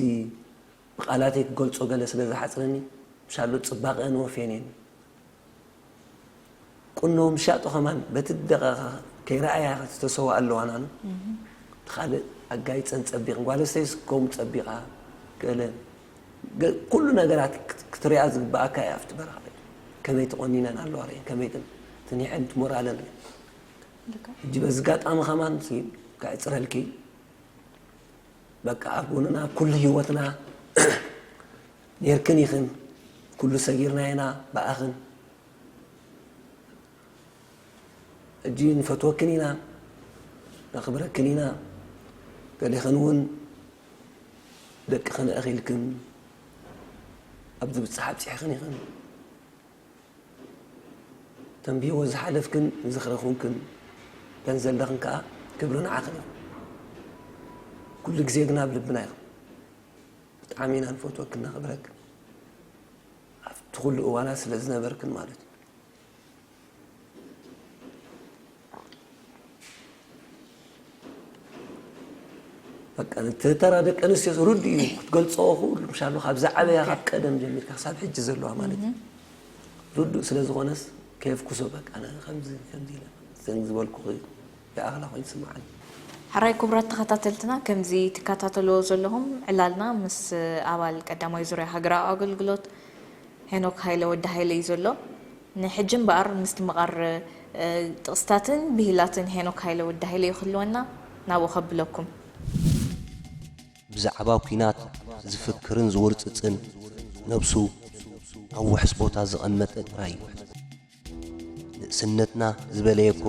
ብቓላተይ ክገልጾ ገለ ስለ ዝሓጽረኒ፣ ምሻሎ ጽባቐአን ወፍየን እየን። ቁኖ ምሻጦ ከማን በቲ ደቐኻ ከይረኣያ ዝተሰዋ ኣለዋ ናኑ። እቲ ካልእ ኣጋይጸን ጸቢቕን፣ ጓል ኣንስተይትስ ከምኡ ጸቢቓ፣ ገለ፣ ገ-፣ ኩሉ ነገራት ክት-፣ ክትሪኣ ዝግብኣካ እያ ኣብቲ በረኻ። ከመይ ተቖኒነን ኣለዋ ርኤን፣ ከመይ ተን-፣ ተኒሐን፣ እቲ ሞራለን ርኤን። ልክዕ። ሕጂ በዚ ኣጋጣሚ ከማን ሲ ከዕጽረልኪ፣ በቃ ኣብ ጎንና ኩሉ ህይወትና ኔርክን ኢኽን፣ ኩሉ ሰጊርና ኢና ብኣኽን። ሕጂ ንፈትወክን ኢና፣ ነኽብረክን ኢና። ገሌኽን እውን ደቅኽን ኣኺልክን ኣብ ዝብጻሕ ኣብጺሕኽን ኢኽን። ተን ብህይወት ዝሓለፍክን ዝኽሪ ኹንክን፣ ተን ዘለኽን ከኣ ክብሪ ንዓኽን እዩ። ኩሉ ግዜ ግን ኣብ ልብና ኢኽን። ብጣዕሚ ኢና ንፈትወክን ነኽብረክን። ኣብቲ ኩሉ እዋናት ስለ ዝነበርክን ማለት እዩ። በቃ፣ ነቲ ተራ ደቂ ኣንስትዮ ርዱእ እዩ ክትገልጾ፣ ኩሉ ምሻሎ ካብ ዝዓበያ፣ ካብ ቀደም ጀሚርካ ክሳብ ሕጂ ዘለዋ ማለት እዩ። ርዱእ ስለ ዝኾነስ፣ ከየፍኩሶ፣ በቃ፣ ኣነ ከምዚ፣ ከምዚ ኢለ፣ ዘን ዝበልኩኺ ይኣኽላ ኮይኑ ይስምዓኒ። ሕራይ ክቡራት ተኸታተልትና፣ ከምዚ ትከታተልዎ ዘለኹም ዕላልና ምስ ኣባል ቀዳማይ ዙርያ ሃገራዊ ኣገልግሎት ሄኖክ ሃይለ ወዲ ሃይለ እዩ ዘሎ። ንሕጂ እምበኣር ምስትምቓር፣ እ፣ ጥቕስታትን ብሂላትን ሄኖክ ሃይለ ወዲ ሃይለ እዩ ክህልወና፣ ናብኡ ከብለኩም። ብዛዕባ ኲናት ዝፍክርን ዝውርጽጽን፣ ነብሱ ኣብ ውሑስ ቦታ ዘቐመጠ ጥራይ እዩ። ንእስነትና ዝበለየ እኮ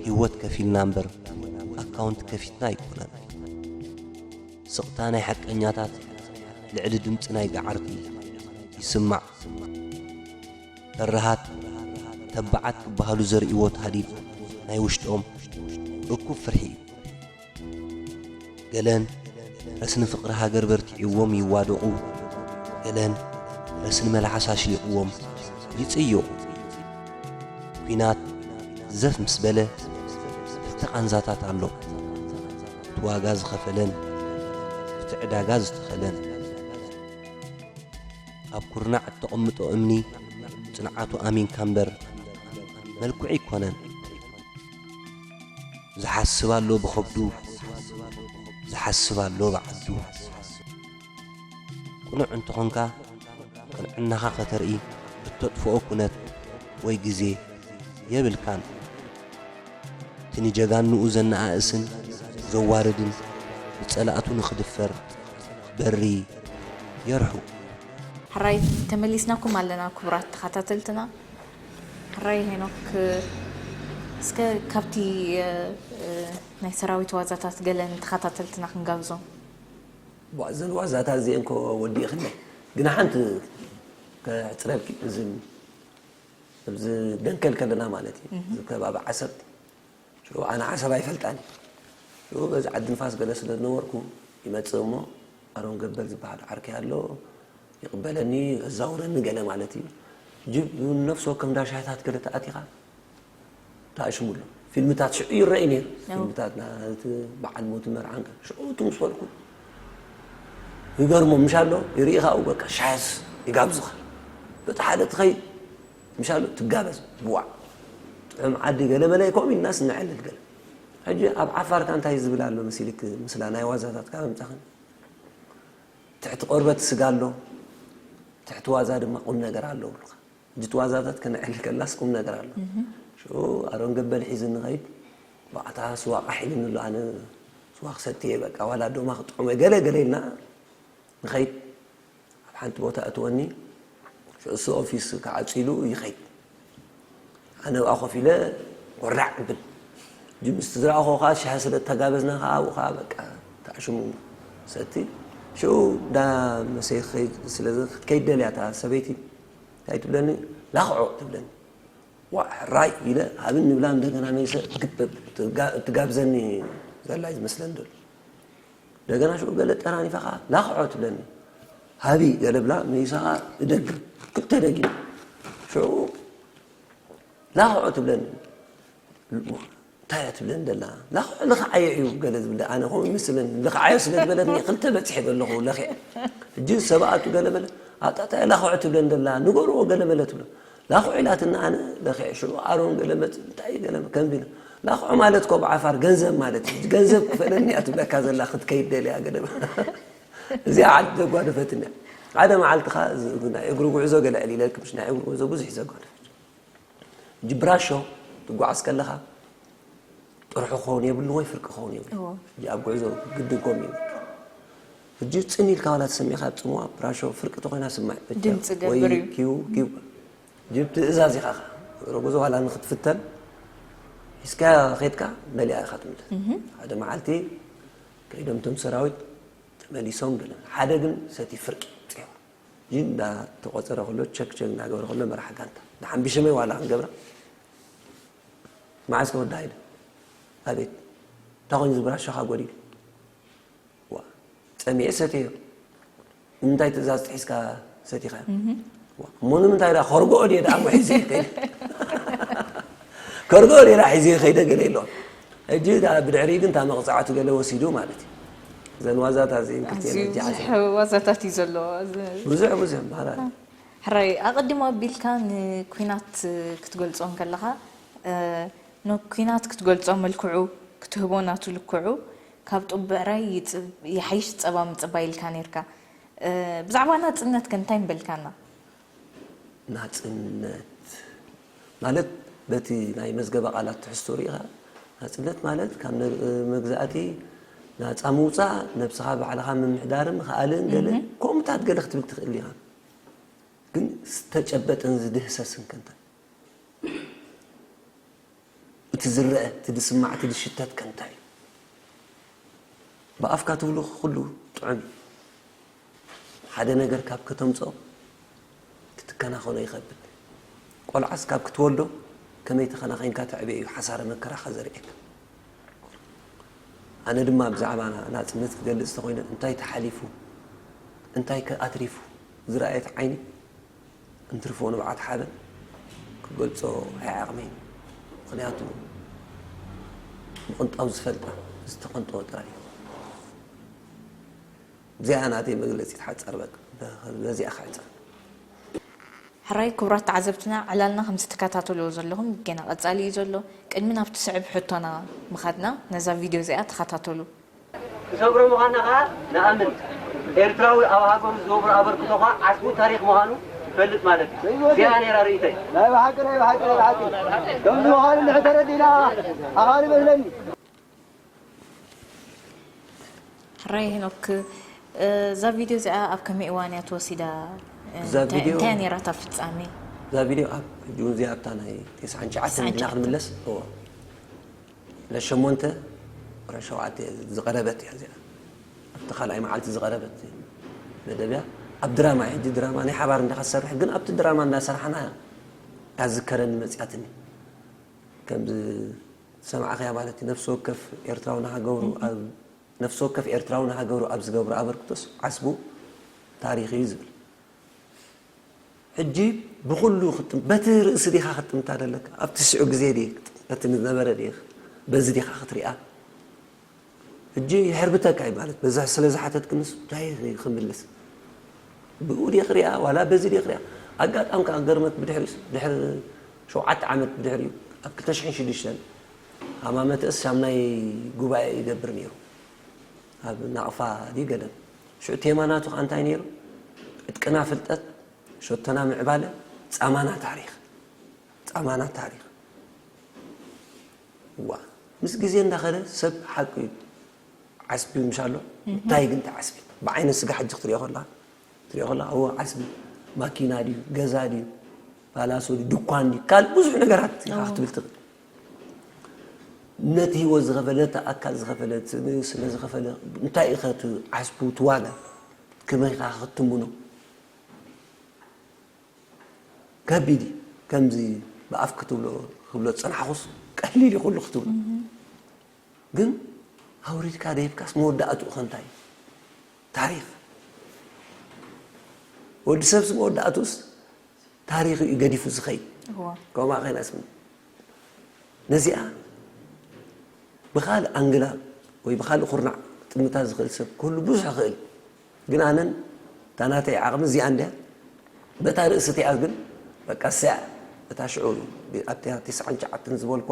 ህይወት ከፊልና እምበር፣ ኣካውንት ከፊትና ኣይኮነን። ስቕታ ናይ ሓቀኛታት ልዕሊ ድምጺ ናይ ገዓርቲ ይስማዕ። በረሃት፣ ተባዓት ክበሃሉ ዘርእይዎ ታህዲድ ናይ ውሽጦም እኩብ ፍርሒ እዩ። ገለን ረስኒ ፍቕሪ ሃገር በርቲዕዎም ይዋደቑ፣ ገለን ረስኒ መልሓስ ኣሽሊቕዎም ይጽይቑ። ኲናት ዘፍ ምስ በለ ክልተ ቃንዛታት ኣሎ፣ እቲ ዋጋ ዝኸፈለን እቲ ዕዳጋ ዝተኸለን። ኣብ ኩርናዕ እተቐምጦ እምኒ ጽንዓቱ ኣሚንካ እምበር መልክዑ ኣይኮነን። ዝሓስብ ኣሎ ብኸብዱ፣ ዝሓስብ ኣሎ ብዓዱ። ቅኑዕ እንተኾንካ፣ ቅንዕናኻ ከተርኢ እተጥፍኦ ኩነት ወይ ግዜ የብልካን። እቲ ንጀጋኑኡ ዘነኣእስን ዘዋርድን፣ ብጸላእቱ ንኽድፈር በሪ የርሑ። ሕራይ ተመሊስናኩም ኣለና ክቡራት ተኸታተልትና። ሕራይ ሄኖክ፣ እስከ ካብቲ፣ እ፣ እ፣ ናይ ሰራዊት ዋዛታት ገለ ንተኸታተልትና ክንጋብዞም። ዋ-፣ እዘን ዋዛታት እዚአን እኮ ወዲእኽለይ። ግና ሓንቲ ከሕጽረልኪ፣ እዚ፣ ኣብዚ ደንከል ከለና ማለት እዩ። እዚ ከባቢ ዓሰብ ሽዑ ኣነ ዓሰብ ኣይፈልጣን እየ። ሽዑ በዚ ዓዲ ንፋስ ገለ ስለ ዝነበርኩ ይመጽእ እሞ ኣሮን ገበል ዝበሃል ዓርከይ ኣሎ፣ ይቕበለኒ፣ የዛውረኒ ገለ ማለት እዩ። ጅብ ነፍሲ ወከፍ እንዳ ሻሂታት ገለ ተኣቲኻ ተኣሽሙሉ። ፊልምታት ሽዑ ይረኣይ ነይሩ። ፊልምታት ና-፣ እቲ በዓል ሞት መርዓን ከ-፣ ሽዑ እቲ ምስ በልኩ ይገርሞ ምሽ ኣሎ፣ ይርኢ ኻኡ በቃ ሻሂስ ይጋብዙኻ። በቲ ሓደ ትኸይድ ምሽ ኣሎ፣ ትጋበዝ፣ ብዋዕ። ጥዑም ዓዲ ገለ መለ ከምኡ ኢልናስ ንዕልል ገለ። ሕጂ ኣብ ዓፋርካ እንታይ ዝብል ኣሎ መሲልክ፣ ምስላ ናይ ዋዛታት ካብ ኣምጻኽን ትሕቲ ቆርበት ስጋ ኣሎ፣ ትሕቲ ዋዛ ድማ ቁም ነገር ኣሎ ብሉኻ። ሕጂ እቲ ዋዛታት ከነዕልል ከላስ ቁም ነገር ኣሎ። ሽዑ ኣሮን ገበል ሒዝኒ ኸይድ፣ ብዓታ ስዋ ቃሕ ኢሉኒ ኣሎ፣ ኣነ ስዋ ክሰቲ እየ፣ በቃ ዋላ ዶማ ክጥዕሞ ገለ ገለ ኢልና ንኸይድ። ኣብ ሓንቲ ቦታ እትወኒ፣ ሽዑ እሱ ኦፊስ ክዓጹ ኢሉ ይኸይድ። ኣነ ኣብኣ ኮፍ ኢለ ወራዕ እብል። ጅምስቲ ዝረኣኹ ከኣ ሻሂ ስለ እተጋበዝና ከኣ ኣብኡ ከኣ በቃ ተዕሽሙ ሰቲ። ሽዑ እንዳ መሰይ ክኸይድ ስለ ዝ-፣ ክትከይድ ደልያ እታ ሰበይቲ እንታይ ትብለኒ? ላኽዖ ትብለኒ። ዋዕ ራይ ኢለ ሃብን ንብላ እንደገና መይሰ ግብ ትጋ-፣ ትጋብዘኒ ዘላ እዩ ዝመስለኒ ዘሎ። እንደገና ሽዑ ገለ ጠራኒፋ ከኣ ላኽዖ ትብለኒ። ሃቢ ገለ ብላ መይሳ ከኣ እደግም። ክልተ ደጊም። ሽዑ ላኽዖ ትብለኒ። እንታይ እያ ትብለኒ ደላ? ላኽዖ ልኽዓዮ እዩ ገለ ዝብል። ኣነ ከምኡ ይመስለኒ። ልኽዓዮ ስለ ዝበለትኒ ክልተ በጺሐ ዘለኹ ለኺዐ። ሕጂ ሰብኣቱ ገለ በለ። ኣጣጣ እያ ላኽዖ ትብለኒ ደላ። ንገርዎ ገለ በለ ትብሎ። ላኽዖ ኢላትና ኣነ ለኺዐ። ሽዑ ኣሮን ገለ መጽ-፣ እንታይ ገለ ከምዚ ኢለ። ላኽዖ ማለት እኮ ብዓፋር ገንዘብ ማለት እዩ። ገንዘብ ክፈለኒ እያ ትብለካ ዘላ ክትከይድ ደልያ ገለ። እዚኣ ዓዲ ዘጓደፈትኒ እያ። ሓደ መዓልቲ ኸኣ እዚ ናይ እግሪ ጉዕዞ ገለ ዕሊለልኩም፣ ናይ እግሪ ጉዕዞ ብዙሕ እዩ ዘጓድፍ። ሕጂ ብራሾ ትጓዓዝ ከለኻ ጥርሑ ክኸውን የብሉን ወይ ፍርቂ ክኸውን የብሉን። እዎ። ሕጂ ኣብ ጉዕዞ ግድን ከምኡ እዩ። ሕጂ ጽን ኢልካ ዋላ ተሰሚዕካ ኣብ ጽምዋ ብራሾ ፍርቂ ተኾይና ስማዕ። ድምጺ ወይ ገብር እዩ። ኪው፣ ኪው። ሕጂ ብትእዛዝ ኢኻ ኸኣ። እግሪ ጉዕዞ ዋላ ንኽትፍተን ሒዝካ ኸድካ መሊኣ ኢኻ ትምለስ። ሓደ መዓልቲ ከይዶም እቶም ሰራዊት ተመሊሶም ገለ። ሓደ ግን ሰቲ ፍርቂ ጽዮ። ይን እንዳተቆጸረ ከሎ፣ ቸክ ቸክ እንዳገበረ ከሎ፣ መራሕ ጋንታ። ደሓን ብሽመይ ዋላ ክንገብራ። መዓስ ከ ወዲ ሃይለ? ኣቤት። እንታይ ኮይኑ እዚ ብራሾኻ ጎዲሉ? ዋ፣ ጸሚኤ ሰትዮ። ንምንታይ ትእዛዝ ጥሒስካ ሰቲኻዮ? ዋ፣ እሞ ንምንታይ ደኣ ከርግኦ ድየ ደኣ እሞ ሒዘ ከይደ? ከርግኦ ድየ ደኣ ሒዘ ከይደ ገለ ኢሎ። ሕጂ ደኣ ብድሕሪኡ ግን እታ መቕጻዕቱ ገለ ወሲዱ ማለት እዩ። እዘን ዋዛታት እዚአን ክልቲአን ኣዝዩ ሕጂ ብዙሕ ሓሲብ። ዋዛታት እዩ ዘሎ። እዚ ብዙሕ፣ ብዙሕ፣ ማለት። ሕራይ፣ ኣቐዲሙ ኣቢልካ ንኲናት ክትገልጾ እንከለኻ፣ እ፣ ንኲናት ክትገልጾ መልክዑ፣ ክትህቦ ናቱ ልክዑ፣ ካብ ጡብ ብዕራይ ይጽብ-፣ ይሓይሽ ጸባ ምጽባይ ኢልካ ኔርካ። እ፣ ብዛዕባ ናጽነት ከ እንታይ ምበልካና? ናጽነት ማለት በቲ ናይ መዝገበ ቃላት ትሕዝቶ ርኢኻ፣ ናጽነት ማለት ካብ ነ-፣ መግዛእቲ ናጻ ምውጻእ፣ ነብስኻ ባዕልኻ ምምሕዳርን ምኽኣልን ገለ እህ። ከምኡታት ገለ ክትብል ትኽእል ኢኻ። ግን ዝተጨበጠን ዝድህሰስን ከ እንታይ? እቲ ዝረአ፣ እቲ ዝስማዕ፣ እቲ ዝሽተት ከ እንታይ እዩ? ብኣፍካ ትብሎ ኩሉ ጥዑም እዩ። ሓደ ነገር ካብ ከተምጽኦ ክትከናኸኖ ይኸብድ። ቆልዓስ ካብ ክትወልዶ ከመይ ተኸናኺንካ ተዕብዮ እዩ ሓሳረ መከራኻ ዘርእየካ። ኣነ ድማ ብዛዕባ ናጽነት ክገልጽ ተኾይነ እንታይ ተሓሊፉ፣ እንታይ ከ ኣትሪፉ ዝረኣየት ዓይኒ እንትርፎ ንብዓት ሓበን ክገልጾ ኣይዓቕመይን። ምኽንያቱ ምቕንጣው ዝፈልጣ ዝተቐንጠወ ጥራይ እዩ። እዚኣ ናተይ መግለጺት ሓጻር በቃ። በዚኣ ክሕጸር። ሕራይ ክቡራት ተዓዘብትና፣ ዕላልና ከምዚ ትከታተልዎ ዘለኹም ገና ቀጻሊ እዩ ዘሎ። ቅድሚ ናብቲ ስዕብ ሕቶና ምኻድና፣ ነዛ ቪድዮ እዚኣ ተኸታተሉ። ክሰግሮ ምዃንና ኸዓ ንኣምን። ኤርትራዊ ኣብ ሃገሩ ዝገብሮ ኣበርክቶ ኸዓ ዓስቡ ታሪኽ ምዃኑ ይፈልጥ ማለት እዩ። እዚኣ ነይራ ርእይቶይ። ናይ ብሓቂ፣ ናይ ብሓቂ፣ ናይ ብሓቂ። ከምዚ ምዃኑ እንድሕር ተረዲእና ኣኻሊ መስለኒ። ሕራይ ሄኖክ፣ እዛ ቪድዮ እዚኣ ኣብ ከመይ እዋን እያ ተወሲዳ? እዛ እንታይ፣ ቪድዮ እንታይ እያ ነይራ እታ ፍጻሜ? እዛ ቪድዮ ኣብ ሕጂ እውን እዚኣ ኣብታ ናይ ተስዓን ትሽዓተን ተስዓን ትሽዓተን። ኢልና ክንምለስ፣ እዎ። ለሸሞንተ ወረ ሸውዓተ ዝቐረበት እያ እዚኣ። ኣብቲ ካልኣይ መዓልቲ ዝቐረበት መደብ እያ። ኣብ ድራማ እያ። ሕጂ ድራማ ናይ ሓባር እንዳ ክትሰርሕ ግን ኣብቲ ድራማ እንዳሰርሓና እያ ዝከረኒ መጽያትኒ። ከምዚ ዝሰማዕኽያ ማለት እዩ። ነፍሲ ወከፍ ኤርትራዊ ንሃገሩ እህ። ኣብ ነፍሲ ወከፍ ኤርትራዊ ንሃገሩ ኣብ ዝገብሮ ኣበርክቶስ ዓስቡ ታሪኽ እዩ ዝብል። ሕጂ ብኹሉ ክትም-፣ በቲ ርእሲ ዲኻ ክትጥምታ ዘለካ? ኣብቲ ሽዑ ግዜ ድየ? በቲ ዝነበረ ድየ? በዚ ዲኻ ክትሪኣ? ሕጂ ይሕርብተካ እዩ ማለት፣ በዛ ስለ ዝሓተትክንስ እንታይ ክምልስ? ብኡ ድየ ክሪኣ ዋላ በዚ ድየ ክሪኣ? ኣጋጣሚ ከኣ ገርመት ብድሕሪስ፣ ድሕሪ ሸውዓተ ዓመት ብድሕሪኡ፣ ኣብ ክልተ ሽሕን ሽዱሽተን ሃማመተእስ ሻምናይ ጉባኤ ይገብር ነይሩ። ኣብ ናቕፋ ድዩ ገለን። ሽዑ ቴማ ናቱ ከኣ እንታይ ነይሩ? ዕጥቅና ፍልጠት፣ ሸቶና ምዕባለ፣ ጻማና ታሪኽ። ጻማና ታሪኽ። ዋ፣ ምስ ግዜ እንዳኸደ ሰብ ሓቂ እዩ። ዓስቢ ምሻሎ፣ እንታይ ግን እቲ ዓስቢ? ብዓይነ ስጋ ሕጂ ክትሪኦ ከላ፣ ትሪኦ ከላ፣ እዎ ዓስቢ፣ ማኪና ድዩ፣ ገዛ ድዩ፣ ፓላሶ ድዩ፣ ድኳን ድዩ፣ ካልእ ብዙሕ ነገራት ኢኻ ክትብል ትኽእል። ነቲ ህይወት ዝኸፈለ፣ ነቲ ኣካል ዝኸፈለ፣ ስለ ዝኸፈለ፣ እንታይ ኢኻ እቲ ዓስቡ፣ እቲ ዋጋ? ከመይ ኢኻ ክትትምኖ? ከቢድ እዩ። ከምዚ ብኣፍ ክትብሎ፣ ክብሎ ዝጸናሕኩስ ቀሊል እዩ ኩሉ ክትብሎ። ግን ኣውሪድካ ደይብካስ መወዳእትኡ ከ እንታይ እዩ? ታሪኽ። ወዲ ሰብስ መወዳእትኡስ ታሪኽ እዩ ገዲፉ ዝኸይድ። እዋ። ከምኣ ኸይናስ ነዚኣ ብኻልእ ኣንግላ ወይ ብኻልእ ኩርናዕ ጥምታ ዝኽእል ሰብ ክህሉ ብዙሕ ይኽእል። ግን ኣነን እታ ናተይ ዓቕሚ እዚኣ እንድያ። በታ ርእሲ እቲኣ ግን በቃ እዚኣ እታ ሽዑ ኣብታ ትስዓን ትሽዓተን ዝበልኳ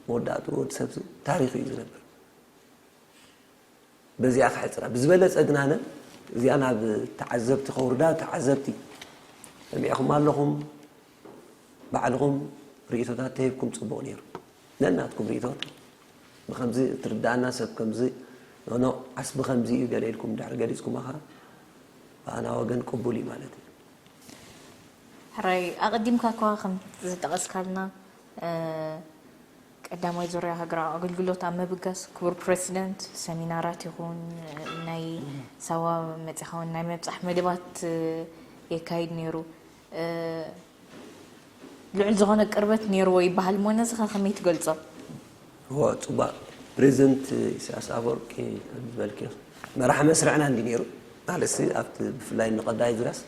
መወዳእትኡ ወዲ ሰብ ታሪኽ እዩ ዝነብር። በዚኣ ክሕጽራ። ብዝበለጸ ግን ኣነ እዚኣ ናብ ተዓዘብቲ ከውርዳ፣ ተዓዘብቲ ሰሚዕኹም ኣለኹም፣ ባዕልኹም ርእይቶታት ተሂብኩም ጽቡቕ ነይሩ። ነናትኩም ርእይቶት ብኸምዚ እትርድኣና ሰብ ከምዚ፣ ኖ፣ ኖ፣ ዓስቢ ከምዚ እዩ ገለ ኢልኩም ድሕሪ ገሊጽኩማ ኸኣ ብኣና ወገን ቅቡል እዩ ማለት እዩ። ሕራይ ኣቐዲምካ እኳ ከም ዝጠቐስካልና እ፣ ቀዳማይ ዙርያ ሃገራዊ ኣገልግሎት ኣብ ምብጋስ ክቡር ፕረሲደንት ሰሚናራት ይኹን ናይ ሳዋ መጺኻ እውን ናይ ምብጻሕ መደባት የካይድ ነይሩ። ልዑል ዝኾነ ቅርበት ነይርዎ ይበሃል እሞ ነዚ ኸ ከመይ ትገልጾ? እወ፣ ጽቡቕ። ፕረዚደንት ኢሳያስ ኣፈወርቂ ከም ዝበልክዮ መራሒ መስርዕና እንዲ ነይሩ። ማለትሲ ኣብቲ ብፍላይ ንቐዳይ ዙርያስ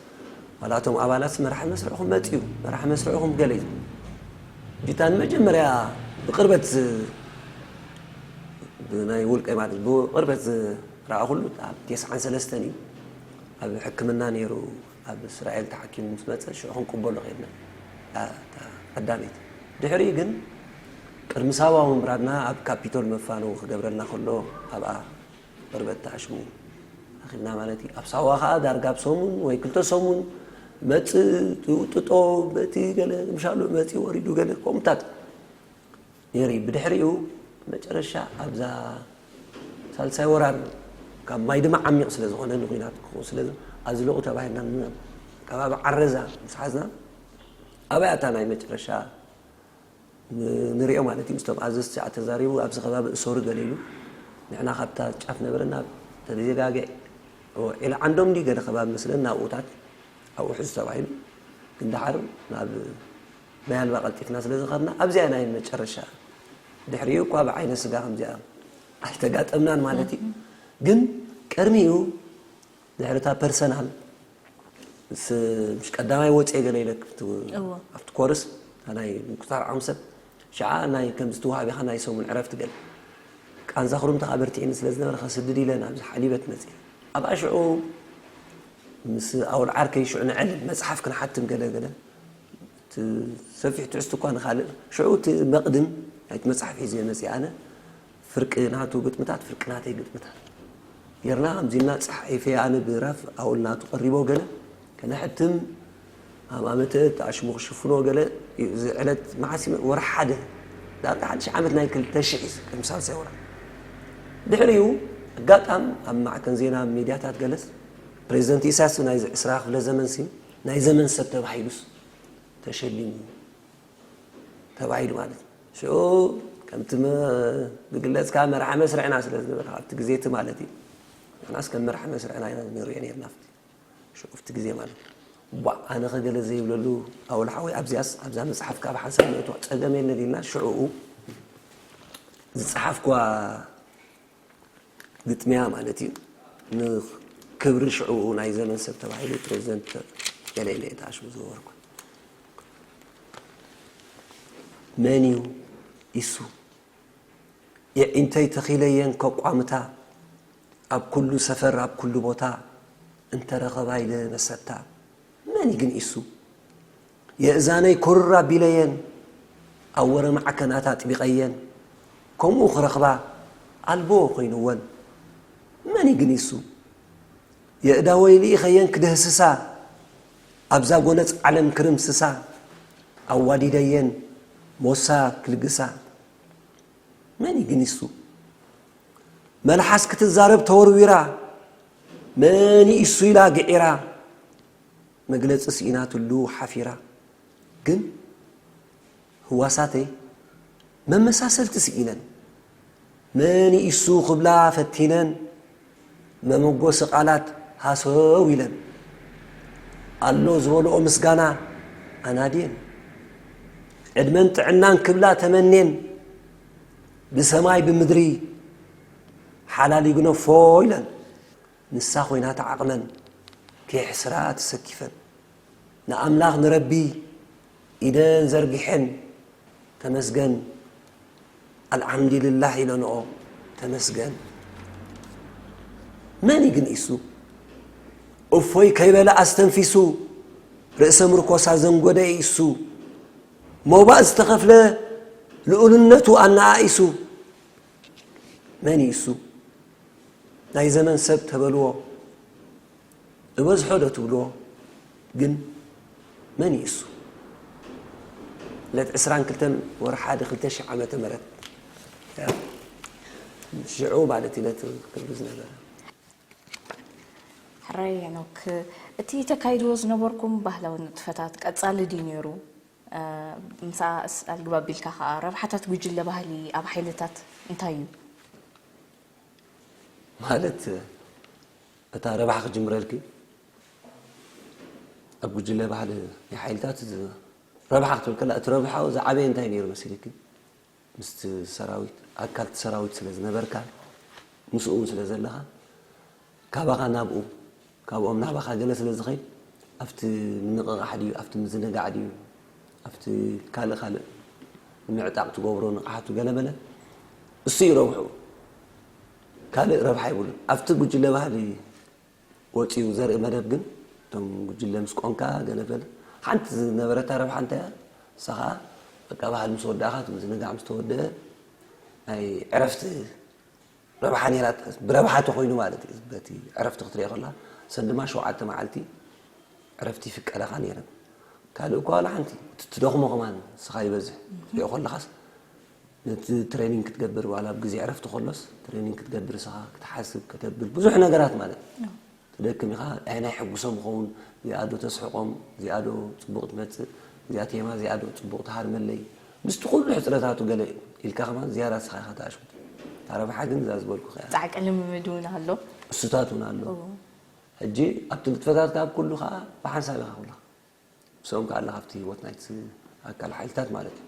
ዋላ እቶም ኣባላት መራሒ መስርዕኹም መጽኡ፣ መራሒ መስርዕኹም ገለ እዩ። ጅታ ንመጀመርያ ብቕርበት ዝ-፣ ብናይ ውልቀይ ማለት ብቕርበት ዝረኣኹሉ ኣብ ተስዓን ሰለስተን እዩ። ኣብ ሕክምና ነይሩ፣ ኣብ እስራኤል ተሓኪሙ ምስ መጸ ሽዑ ክንቅበሎ ከድና። እታ ቀዳመይቲ። ድሕሪኡ ግን ቅድሚ ሳዋ ምምራድና ኣብ ካፒቶል መፋነዊ ክገብረልና ከሎ ኣብኣ ቅርበት ተኣሽሙ ረኺብና ማለት እዩ። ኣብ ሳዋ ኸኣ ዳርጋ ኣብ ሰሙን ወይ ክልተ ሰሙን መጽእ፣ ትውጥጦ፣ በቲ ገለ ምሻሎ መጺእ ወሪዱ ገለ ከምኡታት ነይሩ እዩ። ብድሕሪኡ መጨረሻ ኣብዛ ሳልሳይ ወራር ካብ ማይ ድማ ዓሚቕ ስለ ዝኾነ ንኹናት ክኸውን ስለ ኣዝለቑ ተባሂልና ን-፣ ከባቢ ዓረዛ ምስ ሓዝና ኣብኣ እታ ናይ መጨረሻ ን-፣ ንሪኦ ማለት እዩ። ምስቶም ኣዘዝቲ ተዛሪቡ ኣብዚ ከባቢ እሰሩ ገለ ኢሉ ንሕና ካብታ ጫፍ ነበረና ተዘጋግዕ ዒላ ዓንዶም ድዩ ገለ ከባቢ መስለን ናብኡታት ኣብኡ ሕዙ ተባሂሉ ግን ደሓር ናብ ማይ ኣልባ ቀልጢፍና ስለ ዝኸድና ኣብዚኣ ናይ መጨረሻ ድሕሪኡ እኳ ብዓይነ ስጋ ከምዚኣ ኣይተጋጠምናን ማለት እዩ። ግን ቅድሚኡ ድሕሪ እታ ፐርሰናል ምስ ቀዳማይ ወፅየ ገለ ኢለ ኣብቲ ኮርስ ናይ ምቁፃር ዓቕሚ ሰብ ሽዓ ናይ ከምዚ ትወሃብ ኢኻ ናይ ሰሙን ዕረፍቲ ገለ ቃንዛ ክሩምቲ ከዓ በርቲዕኒ ስለ ዝነበረ ከስድድ ኢለ ናብዚ ሓሊበት መፅእ ኣብኣ ሽዑ ምስ ኣውል ዓርከይ ሽዑ ንዕልል መፅሓፍ ክንሓትም ገለ ገለ እቲ ሰፊሕ ትሕዝቲ እኳ ንኻልእ ሽዑ እቲ መቕድም ናይቲ መፅሓፍ ሒዘ መፅእ ኣነ ፍርቂ ናቱ ግጥምታት ፍርቂ ናተይ ግጥምታት ጌርና ከምዚና ፀሓይፈ ኣነ ብራፍ ኣውል ናቱ ቀሪቦ ገለ ከነሕትም ኣብ ኣመተ ተኣሽሙ ክሽፍኖ ገለ እዚ ዕለት መዓስ ወርሒ ሓደ ዳርጋ ሓድሽ ዓመት ናይ ክልተ ሽሕ እዩ ቅድሚ ሳልሳይ ወርሒ ድሕሪኡ ኣጋጣም ኣብ ማዕከን ዜና ሚድያታት ገለስ ፕሬዚደንት ኢሳያስ ናይዚ ዕስራ ክፍለ ዘመን ሲ ናይ ዘመን ሰብ ተባሂሉስ ተሸሊሙ ተባሂሉ ማለት እዩ። ሽዑ ከምቲ ዝግለጽካ መርሓ መስርዕና ስለ ዝነበረ ኣብቲ ግዜ እቲ ማለት እዩ። ንሕናስ ከም መርሓ መስርዕና ኢና ንሪኦ ነርና ኣብቲ ሽዑ ኣብቲ ግዜ ማለት እዩ። ቧዕ ኣነ ከ ገለ ዘይብለሉ ኣወል ሓወይ ኣብዚኣስ ኣብዛ መጽሓፍካ ብሓንሳብ ነእትዋ ጸገም የለን ኢልና ሽዑኡ ዝጸሓፍክዋ ግጥምያ ማለት እዩ። ንክብሪ ሽዑ ናይ ዘመን ሰብ ተባሂሉ ፕሬዚደንት ገለ ኢለ እየ ተኣሽሙ ዝነበርኩ። መን እዩ ኢሱ? የዒንተይ ተኺለየን ከቋምታ፣ ኣብ ኩሉ ሰፈር ኣብ ኩሉ ቦታ እንተረኸባ ኢለ መሰታ። መን እዩ ግን ኢሱ? የእዛነይ ኩርር ኣቢለየን፣ ኣብ ወረ ማዕከናት ኣጥቢቐየን፣ ከምኡ ክረኽባ ኣልቦ ኮይንወን። መን እዩ ግን ኢሱ? የእዳወይ ልኢኸየን ክድህስሳ፣ ኣብዛ ጎነጽ ዓለም ክርምስሳ፣ ኣዋዲደየን ሞሳ ክልግሳ። መን እዩ ግን ኢሱ? መልሓስ ክትዛረብ ተወርዊራ፣ መን እዩ ኢሱ ኢላ ግዒራ፣ መግለጺ ስኢናትሉ ሓፊራ። ግን ህዋሳተይ መመሳሰልቲ ስኢነን፣ መን እዩ ኢሱ ክብላ ፈቲነን፣ መመጎሲ ቃላት ሃሰው ኢለን፣ ኣሎ ዝበልኦ ምስጋና ኣናድየን፣ ዕድመን ጥዕናን ክብላ ተመኔን፣ ብሰማይ ብምድሪ ሓላል ይግነፎ ኢለን። ንሳ ኮይና ተዓቕመን፣ ከየሕስራ ተሰኪፈን፣ ንኣምላኽ ንረቢ ኢደን ዘርጊሐን፣ ተመስገን፣ ኣልዓምዲልላህ ኢለንኦ፣ ተመስገን። መን እዩ ግን ኢሱ? እፎይ ከይበለ ኣስተንፊሱ፣ ርእሰ ምርኮሳ ዘንጎደ ኢሱ፣ ሞባእ ዝተኸፍለ ልኡልነቱ ኣነኣኢሱ። መን እዩ ኢሱ? ናይ ዘመን ሰብ ተበልዎ፣ እበዝሖ ዶ ትብልዎ? ግን መን እዩ እሱ? ዕለት ዕስራን ክልተን ወርሒ ሓደ ክልተ ሽሕ ዓመተ ምህረት፣ ያ፣ ሽዑ ማለት እዩ፣ ዕለት ክብሪ ዝነበረ። ሕራይ ሄኖክ፣ እቲ ተካይድዎ ዝነበርኩም ባህላዊ ንጥፈታት ቀጻሊ ድዩ ነይሩ? እ፣ ምሳስ ኣልግባብ ቢልካ ከኣ ረብሓታት ጉጅለ ባህሊ ኣብ ሓይልታት እንታይ እዩ? ማለት፣ እታ ረብሓ ክጅምረልኪ፣ ኣብ ጉጅለ ባህሊ ናይ ሓይልታት ዝ-፣ ረብሓ ክትብል ከላ፣ እቲ ረብሓ ዝዓበየ እንታይ ነይሩ መሲልኪ? ምስቲ ሰራዊት፣ ኣካልቲ ሰራዊት ስለ ዝነበርካ፣ ምስኡ እውን ስለ ዘለኻ፣ ካባኻ ናብኡ፣ ካብኦም ናባኻ ገለ ስለ ዝኸይድ፣ ኣብቲ ምንቕቓሕ ድዩ፣ ኣብቲ ምዝንጋዕ ድዩ፣ ኣብቲ ካልእ ካልእ ንምዕጣቕ ትገብሮ ንቕሓቱ ገለ መለ፣ እሱ እዩ ረብሑ። ካልእ ረብሓ የብሉን። ኣብቲ ጉጅለ ባህሊ ወፂኡ ዘርኢ መደብ ግን፣ እቶም ጉጅለ ምስ ቆምካ ገለ በለ፣ ሓንቲ ዝነበረታ ረብሓ እንታይ እያ? ንሳ ኸዓ በቃ ባህሊ ምስ ወዳእኻ፣ እቲ ምዝንጋዕ ምስ ተወደአ፣ ናይ ዕረፍቲ ረብሓ ነይራታ። ብረብሓ ተኾይኑ ማለት እዩ። በቲ ዕረፍቲ ክትሪኦ ከለኻ፣ ሰን ድማ ሸውዓተ መዓልቲ ዕረፍቲ ይፍቀደኻ ነይረን። ካልእ እኳ ዋላ ሓንቲ፣ እቲ ትደኽሞ ከማን ንስኻ ይበዝሕ። ትሪኦ ከለኻስ፣ ነቲ ትሬኒንግ ክትገብር፣ ዋላ ኣብ ግዜ ዕረፍቲ ከሎስ፣ ትሬኒንግ ክትገብር ንስኻ ክትሓስብ፣ ከተብል፣ ብዙሕ ነገራት ማለት እዩ። ትደክም ኢኻ፣ ኣየናይ ሕጉሶም ይኸውን፣ እዚኣ ዶ ተስሕቖም፣ እዚኣ ዶ ጽቡቕ ትመጽእ፣ እዚኣ ቴማ፣ እዚኣ ዶ ጽቡቕ ትሃርመለይ፣ ምስቲ ኩሉ ሕጽረታቱ ገለ ኢልካ ከማን ዝያዳ ንስኻ ኢኻ ተኣሽሙት። እታ ረብሓ ግን እዛ ዝበልኩኻ እያ። ጻዕቂ ልምምድ እውን ኣሎ። እሱታት እውን ኣሎ። እዎ። ሕጂ ኣብቲ ንጥፈታትካ ኣብ ኩሉ ከኣ ብሓንሳብ ኢኻ ኩልኻ። ምስኦም ከኣ ኣለኻ ኣብቲ ህይወት ናይቲ ኣካል ሓይልታት ማለት እዩ።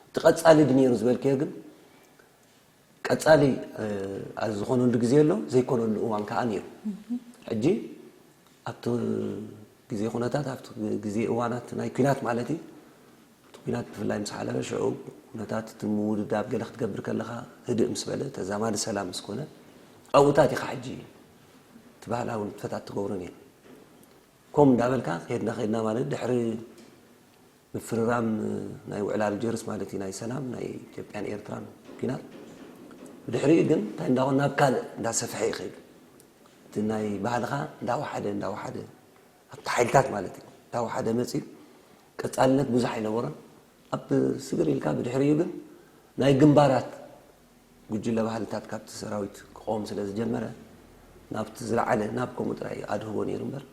እቲ ቀጻሊ ድዩ ነይሩ ዝበልክዮ ግን፣ ቀጻሊ፣ እ፣ ኣብ ዝኾነሉ ግዜ ኣሎ፣ ዘይኮነሉ እዋን ከኣ ነይሩ። ሕጂ ኣብቲ ግዜ ኩነታት፣ ኣብቲ ግዜ እዋናት ናይ ኲናት ማለት እዩ። እቲ ኲናት ብፍላይ ምስ ሓለፈ፣ ሽዑ ኩነታት እቲ ምውድዳብ ገለ ክትገብር ከለኻ፣ ህድእ ምስ በለ፣ ተዛማዲ ሰላም ምስ ኮነ፣ ኣብኡታት ኢኻ ሕጂ እቲ ባህላዊ ንጥፈታት ትገብሮ ነይሩ። ኮም እንዳበልካ ከይድና ከይድና ማለት ድሕሪ ምፍርራም ናይ ውዕል ኣልጀርስ ማለት እዩ፣ ናይ ሰላም ናይ ኢትዮጵያን ኤርትራን ኲናት፣ ብድሕሪኡ ግን እንታይ እንዳኾነ ናብ ካልእ እንዳሰፍሐ ይኸይድ። እቲ ናይ ባህልኻ እንዳወሓደ፣ እንዳወሓደ፣ ኣብቲ ሓይልታት ማለት እዩ፣ እንዳወሓደ መፂኡ፣ ቀጻልነት ብዙሕ ኣይነበሮን። ኣብ ስግር ኢልካ ብድሕሪኡ ግን ናይ ግንባራት ጉጅለ ባህልታት ካብቲ ሰራዊት ክቆም ስለ ዝጀመረ፣ ናብቲ ዝለዓለ፣ ናብ ከምኡ ጥራይ ኣድህቦ ነይሩ እምበር፣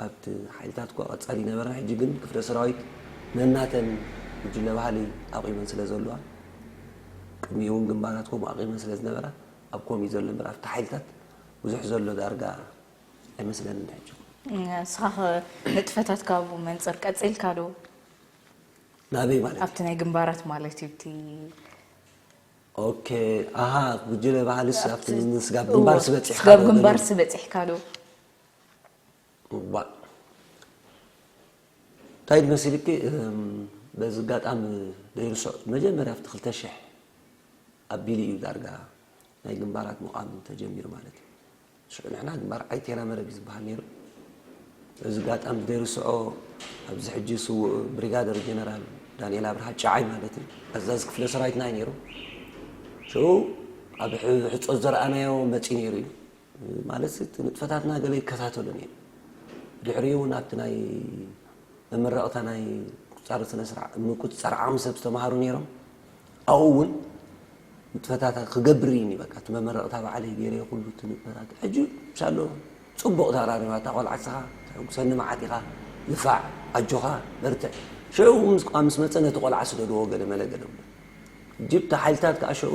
ኣብቲ ሓይልታት እኳ ቀጻሊ ነበረ። ሕጂ ግን ክፍለ ሰራዊት ነናተን ጉጅለ ባህሊ ኣቑመን ስለ ዘለዋ፣ ቅድሚኡ እውን ግንባራት ከምኡ ኣቑመን ስለ ዝነበራ፣ ኣብ ከምኡ እዩ ዘሎ እምበር፣ ኣብቲ ሓይልታት ብዙሕ ዘሎ ዳርጋ ኣይመስለንን ሕጂ። ንስኻ ኸ ንጥፈታትካ ኣብኡ መንጽር ቀጺልካ ዶ? ናበይ ማለት? ኣብቲ ናይ ግንባራት ማለት እዩ፣ እቲ ኦኬ። ኣሃ፣ ጉጅለ ባህልስ ኣብቲ ምስጋብ ግንባር ስበፂሕካ ስጋብ ዶ ግንባር ገለ? ስበፂሕካ ዶ? ዋ። እንታይ መሲልኪ፣ እም፣ በዚ ኣጋጣሚ ዘይርስዖ፣ መጀመርያ ኣብቲ ክልተ ሽሕ ኣቢሉ እዩ ዳርጋ ናይ ግንባራት ምቋም ተጀሚሩ ማለት እዩ። ሽዑ ንሕና ግንባር ዓይቴራ መረብ እዩ ዝበሃል ነይሩ። በዚ ኣጋጣሚ ዘይርስዖ፣ ኣብዚ ሕጂ ስዉእ ብሪጋደር ጀነራል ዳንኤል ኣብርሃ ጨዓይ ማለት እዩ፣ ኣዛዚ ክፍለ ሰራዊትና እዩ ነይሩ። ሽዑ ኣብ ሕ-፣ ሕጾት ዘርኣናዮ መጺኡ ነይሩ እዩ። ማለት እቲ ንጥፈታትና ገለ ይከታተሎ ነይሩ። ድሕሪኡ እውን ኣብቲ ናይ መመረቕታ ናይ ምቁፅፃር ስነ ስርዓ-፣ ምቁፅፃር ዓቕሚ ሰብ ዝተምሃሩ ነይሮም። ኣብኡ እውን ንጥፈታት ክገብር እዩኒ፣ በቃ፣ እቲ መመረቕታ ባዕለይ ገይረ ኩሉ እቲ ንጥፈታት። ሕጂ ምሻሎ ፅቡቕ ተራሪማ እታ ቆልዓ፣ ንስኻ ተሐጉሰኒ መዓት ኢኻ፣ ንፋዕ፣ ኣጆኻ፣ በርትዕ። ሽዑ ምስ፣ ምስ መፀ ነቲ ቆልዓ ስደድዎ፣ ገለ መለ ገለ እሞ። ሕጂ እቲ ሓይልታት ከዓ ሽዑ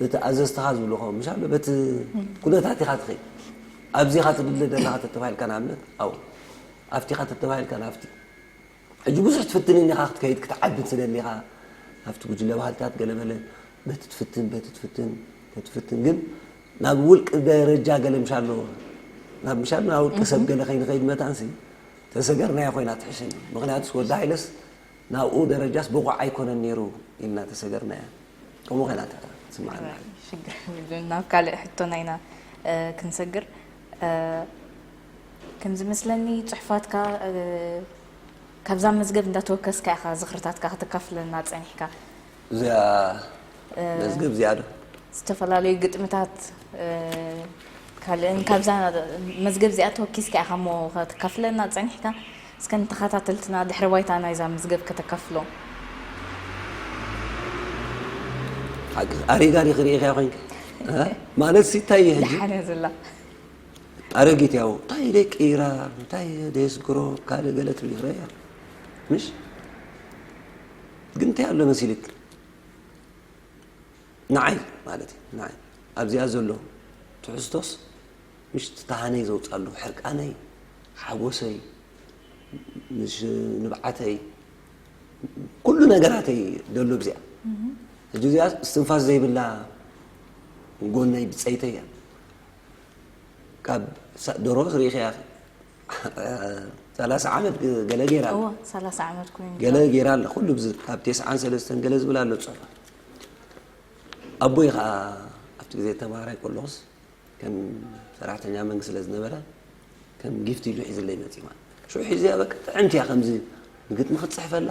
እቲ ኣዘዝትኻ ዝብልኹ፣ ምሻሎ፣ በቲ ኩነታት ኢኻ ትኸይድ። ኣብዚ ኢኻ ትድለ ዘለኻ ተተባሂልካ ንኣብነት፣ ኣብኡ፣ ኣብቲ ኢኻ ተተባሂልካ ናብቲ። ሕጂ ብዙሕ ትፍትን ኢኻ ክትከይድ፣ ክትዓብን ስለ ኢኻ፣ ኣብቲ ጉጅለ ባህልታት ገለ መለ፣ በቲ ትፍትን፣ በቲ ትፍትን፣ በቲ ትፍትን፣ ግን ናብ ውልቂ ደረጃ ገለ ምሻሎ፣ ናብ ምሻሎ፣ ናብ ውልቂ ሰብ ገለ ከይንኸይድ መታንሲ፣ ተሰገርናያ ኮይና ትሕሸኒ። ምኽንያቱስ ወዲ ሃይለስ ናብኡ ደረጃስ ብቑዕ ኣይኮነን ነይሩ ኢልና ተሰገርናያ። ከምኡ ኮይና ትስምዓና። ሽግር የብሉን። ናብ ካልእ ሕቶና ኢና፣ እ፣ ክንሰግር። እ፣ ከም ዝመስለኒ ጽሑፋትካ፣ እ፣ ካብዛ መዝገብ እንዳተወከስካ ኢኻ ዝኽርታትካ ከተካፍለና ጸኒሕካ። እዚኣ እ፣ መዝገብ እዚኣ ዶ? ዝተፈላለዩ ግጥምታት፣ እ፣ ካልእን ካብዛ መዝገብ እዚኣ ተወኪስካ ኢኻ እሞ ከተካፍለና ጸኒሕካ። እስከ ንተኸታተልትና ድሕሪ ባይታ ናይዛ መዝገብ ከተካፍሎም። ሓቂ ኣሪጋ ዲኺ ርኢኽያ ኮይንኪ? እ? ማለት ሲ እንታይ እዩ ሕጂ? ደሓን እያ ዘላ። ኣረጊት ያው እንታይ ደቂራ፣ እንታይ ደስግሮ፣ ካልእ ገለ ትብል ይኽረያ። ምሽ? ግን እንታይ ኣሎ መሲልክ? ንዓይ ማለት እዩ፣ ንዓይ ኣብዚኣ ዘሎ ትሕዝቶስ ምሽ ትታሃነይ ዘውፅኣሉ፣ ሕርቃነይ፣ ሓጎሰይ፣ ምሽ ንብዓተይ፣ ኩሉ ነገራተይ ደሎ ኣብዚኣ። ሕጂ እዚኣ እስትንፋስ ዘይብላ ጎነይ ብፀይተይ እያ። ካብ ሳ-፣ ደሮ ርኢኽያ፣ ሰላሳ ዓመት ገለ ገይራ ኣላ። እዋ፣ ሰላሳ ዓመት ኮይኑ። ገለ ገይራ ኣላ። ኩሉ ብዝ-፣ ካብ ተስዓን ሰለስተን ገለ ዝብል ኣሎ ጽሑፋ። ኣቦይ ኸኣ ኣብቲ ግዜ ተማሃራይ ከለኹስ ከም ሰራሕተኛ መንግስቲ ስለ ዝነበረ ከም ጊፍት ኢሉ ሒዝለይ መጺኡ ማለት። ሽዑ ሒዝያ በቃ ጥዕምቲ እያ ከምዚ ንግጥሚ ክትጽሕፈላ፣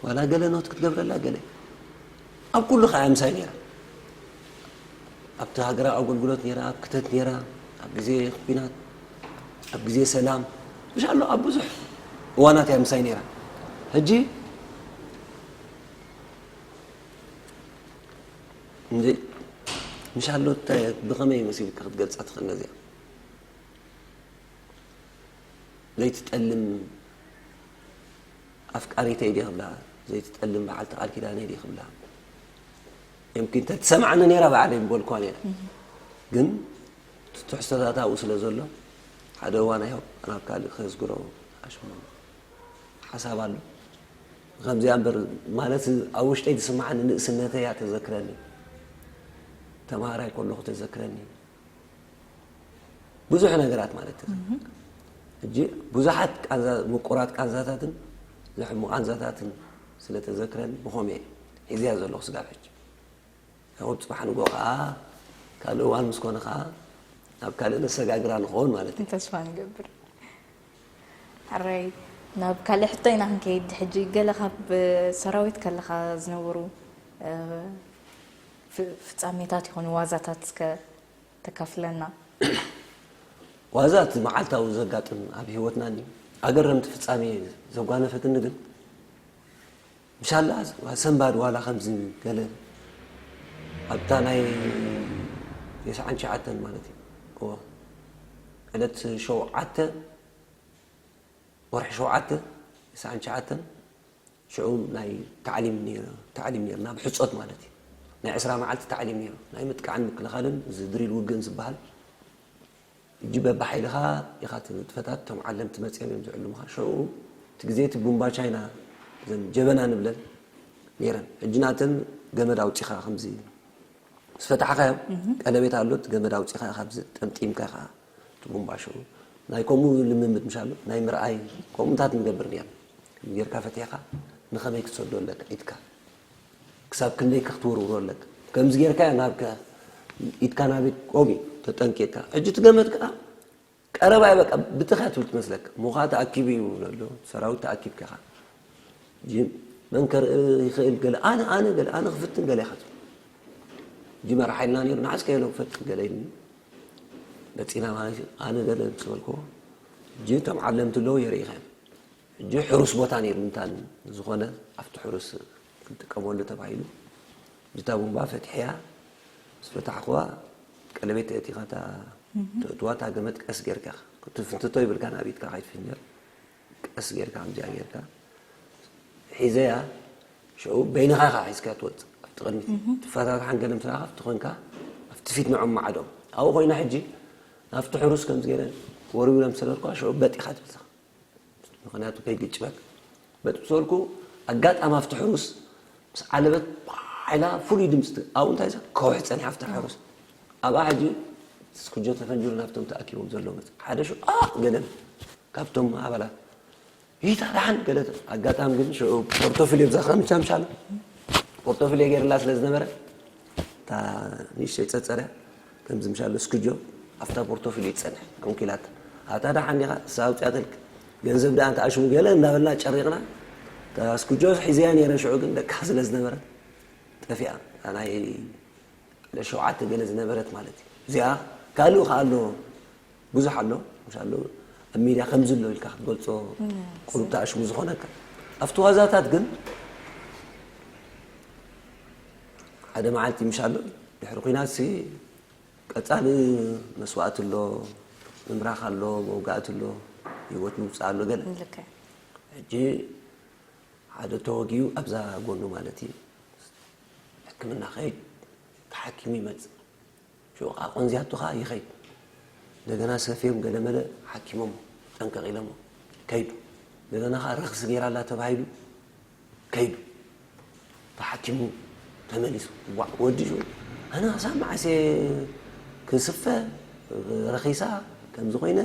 ዋላ ገለ ኖት ክትገብረላ ገለ። ኣብ ኩሉ ኸኣ ምሳይ ነይራ። ኣብቲ ሃገራዊ ኣገልግሎት ነይራ፣ ኣብ ክተት ነይራ፣ ኣብ ግዜ ኲናት፣ ኣብ ግዜ ሰላም፣ ምሻሎ ኣብ ብዙሕ እዋናት እያ ምሳይ ነይራ። ሕጂ እንዴ፣ ምሻሎ እንታይ፣ ብኸመይ መሲልካ ክትገልጻ ትኽእል ነዚኣ? ዘይትጠልም ኣፍቃሪተይ ድየ ክብላ፣ ዘይትጠልም በዓልቲ ቃል ኪዳነይ ድየ ክብላ። የምኪን እንተትሰምዓኒ ነይራ ባዕለይ ምበልኳ ነይረ። ግን እቲ ትሕዝቶታት ኣብኡ ስለ ዘሎ፣ ሓደ እዋን ኣይሆ ናብ ካልእ ከዝግሮ ኣሽሙ ሓሳብ ኣሎ። ከምዚኣ እምበር፣ ማለት ኣብ ውሽጠይ ዝስምዓኒ ንእስነተይ እያ ተዘክረኒ። ተምሃራይ ከለኹ ተዘክረኒ። ብዙሕ ነገራት ማለት እዩ። ሕጂ ብዙሓት ቃንዛ-፣ ምቁራት ቃንዛታትን ዘሕሙ ቃንዛታትን ስለ ተዘክረኒ ብኸምኡ እየ ሒዝያ ዘለኹ ስጋብ ሕጂ። ያው ጽባሕ ንግሆ ኸኣ ካልእ እዋን ምስ ኮነ ኸኣ ናብ ካልእ ነሰጋግራ ንኸውን ማለት እዩ። ተስፋ ንገብር። ሕራይ ናብ ካልእ ሕቶ ኢና ክንከይድ። ሕጂ ገለ ካብ ሰራዊት ከለኻ ዝነበሩ፣ እ፣ ፍ-፣ ፍጻሜታት ይኹኑ ዋዛታት እስከ ተካፍለና። ዋዛ እቲ መዓልታዊ ዘጋጥም ኣብ ህይወትና እንድዩ። ኣገረምቲ ፍጻሜ ዘጓነፈትኒ ግን፣ ምሻላ ሰንባድ ዋላ ከምዚ ገለ ኣብታ ናይ ተስዓን ትሽዓተን ማለት እዩ። እዎ። ዕለት ሸውዓተ ወርሒ ሸውዓተ ተስዓን ትሽዓተን ሽዑ ናይ ታዕሊም ነይሩ፣ ታዕሊም ነይርና ብሕጾት ማለት እዩ። ናይ ዕስራ መዓልቲ ታዕሊም ነይሩ። ናይ ምጥቃዕን ምክልኻልን እዚ ድሪል ውግእን ዝበሃል። ሕጂ በብሓይልኻ ኢኻ እቲ ንጥፈታት፣ እቶም ዓለምቲ መጺኦም እዮም ዝዕልሙኻ። ሽዑ እቲ ግዜ እቲ ቡምባ ቻይና፣ እዘን ጀበና ንብለን ነይረን። ሕጂ ናተን ገመድ ኣውፂኻ ከምዚ ዝፈታሕካዮ ቀለቤት ኣሎ፣ እቲ ገመድ ኣውፂኻ ካብዚ ጠምጢምካ ከዓ እቲ ቡምባ ሽዑ ናይ ከምኡ ልምምድ ምሻሎ ናይ ምርኣይ ከምኡታት ንገብር ነርና። ጌርካ ፈቲሕካ ንኸመይ ክትሰዶ ኣለካ ኢድካ ክሳብ ክንደይ ክትውርውሮ ኣለካ። ከምዚ ጌርካ ናብ ኢድካ ናቤት ቆሚ ተጠንቂቅካ። ሕጂ እቲ ገመድ ከዓ ቀረባ እዩ፣ በቃ ብትኻ ትብል ትመስለካ። ምዃ ተኣኪቡ እዩ ዘሎ ሰራዊት ተኣኪብካ ኢኻ። ጂ መን ከርኢ ይኽእል ገለ ኣነ ኣነ ገለ ኣነ ክፍትን ገለ ኢኻ ትብል። ጂ መራሓ ኢልና ነይሩ ንዓስከ የለ ክፈትን ገለ ኢሉ መፂና ማለት እዩ። ኣነ ገለ ምስ በልክዎ ጂ እቶም ዓለምቲ ኣለዉ የርእይኻ እዮም። ሕጂ ሕሩስ ቦታ ነይሩ እንታን ዝኾነ ኣብቲ ሕሩስ ክንጥቀመሉ ተባሂሉ እታ ቡምባ ፈትሕያ ምስ ፈታሕክዋ ቀለቤት ተእቲኻ እታ ተእትዋ እታ ገመድ ቀስ ጌርካ ክትፍንትቶ ይብልካ ናብ ኢድካ ከይትፍንጀር ቀስ ጌርካ ከምዚኣ ጌርካ ሒዘያ ሽዑ በይንኻ ኢኻ ሒዝካ ትወፅእ ኣብቲ ቅድሚት ትፈታትሓን ገለ ምስ ረኣኻ ኣብቲ ኮንካ ኣብቲ ፊት ንዖም ማዕዶም ኣብኡ ኮይና ሕጂ ናብቲ ሕሩስ ከምዚ ገይረ ወርዊረ ምስ ሰደድኳ ሽዑ በጢኻ ትብልካ ምኽንያቱ ከይግጭበክ በጥብሰልኩ ኣጋጣሚ ኣብቲ ሕሩስ ምስ ዓለበት ባይላ ፍሉይ ድምፂ ኣብኡ እንታይ ከውሒ ፀኒሓ ኣብቲ ሕሩስ ኣብኣ ሕጂ ስኩጆ ተፈንጅሩ ናብቶም ተኣኪቦም ዘለዉ መፅ ሓደ ሽዑ ኣ ገለን ካብቶም ኣባላት ይታ ደሓን ገለ ኣጋጣሚ ግን ሽዑ ፖርቶፊልዮ ብዛ ከምቻ ምሻለ ፖርቶፊልዮ ገይርላ ስለ ዝነበረ እታ ንእሽተይ ጸጸረ ከምዚ ምሻሎ ስኩጆ ኣብታ ፖርቶፊልዮ ይጸንሕ ዓንኪላታ ኣታ ደሓን ዲኻ እሳ ኣውፅኣትልክ ገንዘብ ደኣ እንተ ኣሽሙ ገለ እንዳበልና ጨሪቕና እታ ስኩጆ ሒዘያ ነይረ ሽዑ ግን ደቃ ስለ ዝነበረ ጠፊኣ እታ ናይ ሸውዓተ ገለ ዝነበረት ማለት እዩ እዚኣ ካልኡ ከኣ ኣሎ ብዙሕ ኣሎ ምሻሎ ኣብ ሚድያ ከምዚ ኣሎ ኢልካ ክትገልፆ ቁሩብ ተኣሽሙ ዝኾነካ ኣብቲ ዋዛታት ግን ሓደ መዓልቲ ምሻሎ ድሕሪ ኩናት ሲ ቀፃሊ መስዋእቲ ኣሎ ምምራኽ ኣሎ መውጋእቲ ኣሎ ህይወት ምውፃእ ኣሎ ገለ ሕጂ ሓደ ተወጊኡ ኣብዛ ጎኑ ማለት እዩ ሕክምና ከይድ ተሓኪሙ ይመፅእ ሽዑ ከዓ ቆንዚያቱ ከዓ ይኸይድ እንደገና ሰፍዮም ገለመለ ሓኪሞም ጠንቀቕ ኢለሞ ከይዱ እንደገና ከዓ ረኽሲ ገይራ ኣላ ተባሂሉ ከይዱ ተሓኪሙ ተመሊሱ ዋዕ ወዲ ሽዑ ኣነ ክሳብ መዓስ ክስፈ ረኺሳ ከምዚ ኮይነ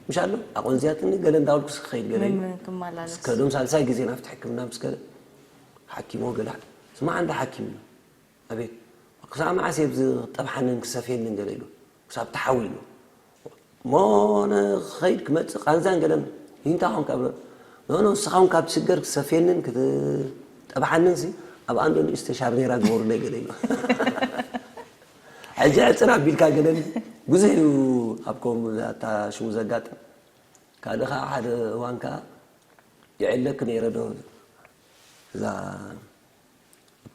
ምሻሎ ኣቆንዚያትኒ ገለ እንዳበልኩ ክኸይድ ገለ ምምር ክመላለስ ከዶም ሳልሳይ ግዜ ናብቲ ሕክምና ምስ ከደ ሓኪሞ ገለ ስማዕ እንዳ ሓኪም ኣቤት ክሳብ መዓስ እየ ብዚ ክጠብሓንን ክሰፍየንን ገለ ኢሉ ክሳብ ተሓዊ ኢሉ እሞ ንኸይድ ክመፅእ ቃንዛን ገለን ይንታ ኾንካ ብሎ ኖኖ ንስኻ እውን ካብ ትሽገር ክሰፍየንን ክትጠብሓንን ሲ ኣብ ኣንዶ ንእሽተ ሻርኔራ ግበሩለይ ገለ ኢሉ ሕጂ ዕፅር ኣቢልካ ገለን ብዙሕ እዩ ኣብ ከም ኣታ ሽሙ ዘጋጥም ካልእ ከዓ ሓደ እዋን ከዓ ይዕለክ ነይረ ዶ እዛ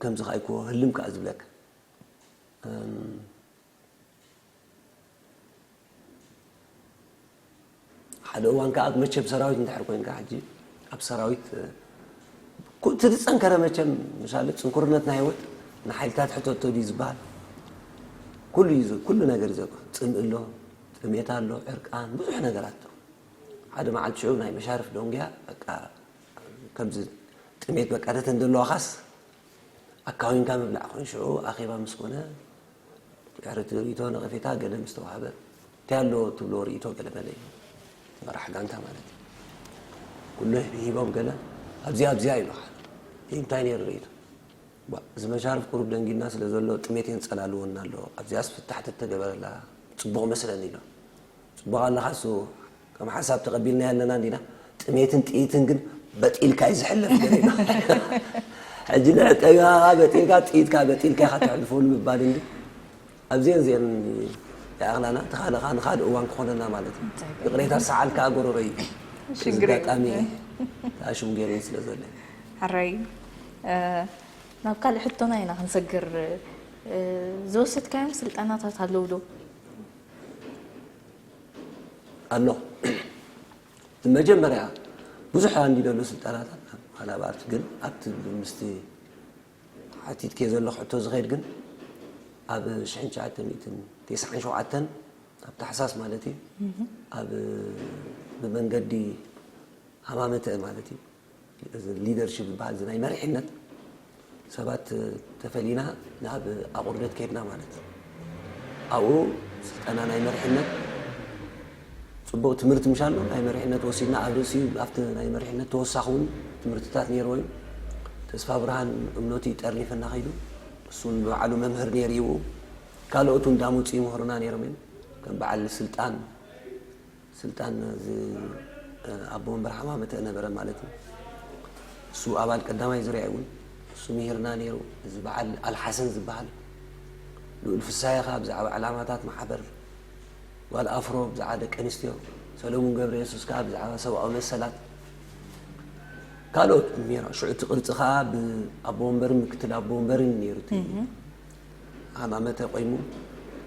ከምዚ ከኣይኮ ህልም ከዓ ዝብለካ ሓደ እዋን ከዓ መቸም ሰራዊት እንድሕር ኮይንካ ሕጂ ኣብ ሰራዊት እቲ ዝፀንከረ መቸም ምሳሌ ፅንኩርነት ናይ ህይወት ንሓይልታት ሕተቶ ድዩ ዝበሃል ኩሉ እዩ ኩሉ ነገር እዩ ዘ ፅምእ ኣሎ ጥሜት ኣሎ ዕርቃን ብዙሕ ነገራት ሓደ መዓልቲ ሽዑ ናይ መሻርፍ ደንጉያ በቃ ከምዚ ጥሜት በቃ ተተን ዘለዋኻስ ኣካዊንካ ምብላዕ ኮይኑ ሽዑ ኣኼባ ምስ ኮነ ድሕሪ እቲ ርእይቶ ነቐፌታ ገለ ምስ ተዋህበ እንታይ ኣሎ ትብሎ ርእይቶ ገለ በለ እዩ መራሕ ጋንታ ማለት እዩ ኩሉ ሂቦም ገለ ኣብዚኣ ኣብዚኣ ይብሉኻ እንታይ ነይሩ ርእይቶ እዚ መሻርፍ ቁሩብ ደንጊና ስለ ዘሎ ጥሜት የንጸላልወና ኣሎ ኣብዚኣስ ፍታሕ ተተገበረላ ጽቡቕ መስለኒ ኢሎም ጽቡቕ ኣለኻ እሱ ከም ሓሳብ ተቐቢልናዮ ኣለና እንዲና ጥሜትን ጥኢትን ግን በጢልካ እዩ ዝሕለፍ ገለ ሕጂ ንዕቀቢኻ በጢልካ ጥኢትካ በጢልካ ኢኻ ተሕልፈሉ ምባል እንዲ ኣብዚአን እዚአን ይኣኽላና ተኻለኻ ንኻልእ እዋን ክኾነና ማለት እዩ ይቕሬታ ሰዓል ከዓ ጎረሮ እዩ እዚ ኣጋጣሚ ተኣሽሙ ገይሩ ስለ ዘሎ ሕራይ ናብ ካልእ ሕቶና ኢና ክንሰግር ዝወሰድካዮም ስልጠናታት ኣለዉ ዶ ኣሎ መጀመርያ ብዙሕ ኣንዲደሉ ስልጠናታት ኣናባርቲ ግን ኣብቲ ምስቲ ሓቲትከ ዘለኹ ሕቶ ዝኸይድ ግን ኣብ ሽሕን ትሽዓተ ሚእትን ተስዓን ሸውዓተን ኣብ ታሕሳስ ማለት እዩ ኣብ ብመንገዲ ሃማመተ ማለት እዩ ሊደርሽፕ ዝበሃል ናይ መሪሕነት ሰባት ተፈሊና ናብ ኣቑርደት ከይድና ማለት እዩ። ኣብኡ ስልጠና ናይ መሪሕነት፣ ጽቡቕ ትምህርቲ ምሻሎ ናይ መሪሕነት ወሲድና፣ ኣብ ርእሲ ኣብቲ ናይ መሪሕነት ተወሳኺ እውን ትምህርትታት ነይርዎ እዩ። ተስፋ ብርሃን እምነቱ እዩ ጠርኒፈና ከይዱ። እሱ እውን ብባዕሉ መምህር ነይሩ እዩ። ካልኦት እውን እንዳመፁ ይምህሩና ነይሮም እዮም። ከም በዓል ስልጣን ስልጣን እዚ ኣቦ ወንበር ሓማመተ ነበረ ማለት እዩ። እሱ ኣባል ቀዳማይ ዙርያ እውን እሱ ምሂርና ነይሩ። እዚ በዓል ኣልሓሰን ዝበሃል ልኡል ፍሳየ ከኣ ብዛዕባ ዕላማታት ማሕበር፣ ጓል ኣፍሮ ብዛዕባ ደቂ ኣንስትዮ፣ ሰለሙን ገብረ የሱስ ከኣ ብዛዕባ ሰብኣዊ መሰላት፣ ካልኦት ምሂራ። ሽዑ እቲ ቅርፂ ከኣ ብኣቦ ወንበርን ምክትል ኣቦ ወንበርን ነይሩ እቲ ሃማመተ ቆይሙ።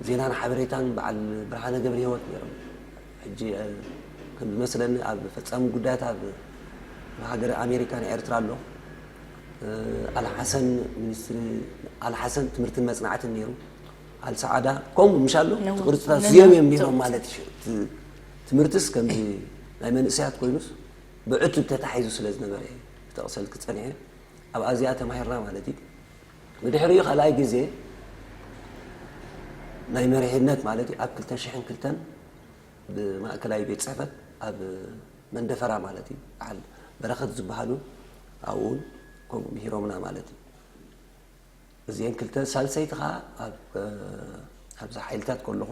ዜናን ሓበሬታን በዓል ብርሃነ ገብረ ህይወት ነይሮም። ሕጂ ከም ዝመስለኒ ኣብ ፈጻሚ ጉዳያት ኣብ ሃገረ ኣሜሪካ ናይ ኤርትራ ኣሎ። ኣልሓሰን ሚኒስትሪ ኣልሓሰን ትምህርትን መጽናዕትን ነይሩ። ኣልሰዓዳ ከምኡ ምሻሎ እቲ ቅርጽታት እዚኦም እዮም ነይሮም ማለት እዩ። ትምህርትስ ከምዚ ናይ መንእሰያት ኮይኑስ ብዕቱብ ተታሒዙ ስለ ዝነበረ እየ ክጠቕሰልኪ ጸኒሐ። ኣብ ኣዚኣ ተማሂርና ማለት እዩ። ብድሕሪኡ ካልኣይ ግዜ ናይ መሪሕነት ማለት እዩ ኣብ ክልተ ሽሕን ክልተን ብማእከላይ ቤት ጽሕፈት ኣብ መንደፈራ ማለት እዩ በዓል በረኸት ዝበሃሉ ኣብኡ እውን ከምኡ ምሂሮምና ማለት እዩ። እዚአን ክልተ ሳልሰይቲ ከዓ ኣብዛ ሓይልታት ከለኹ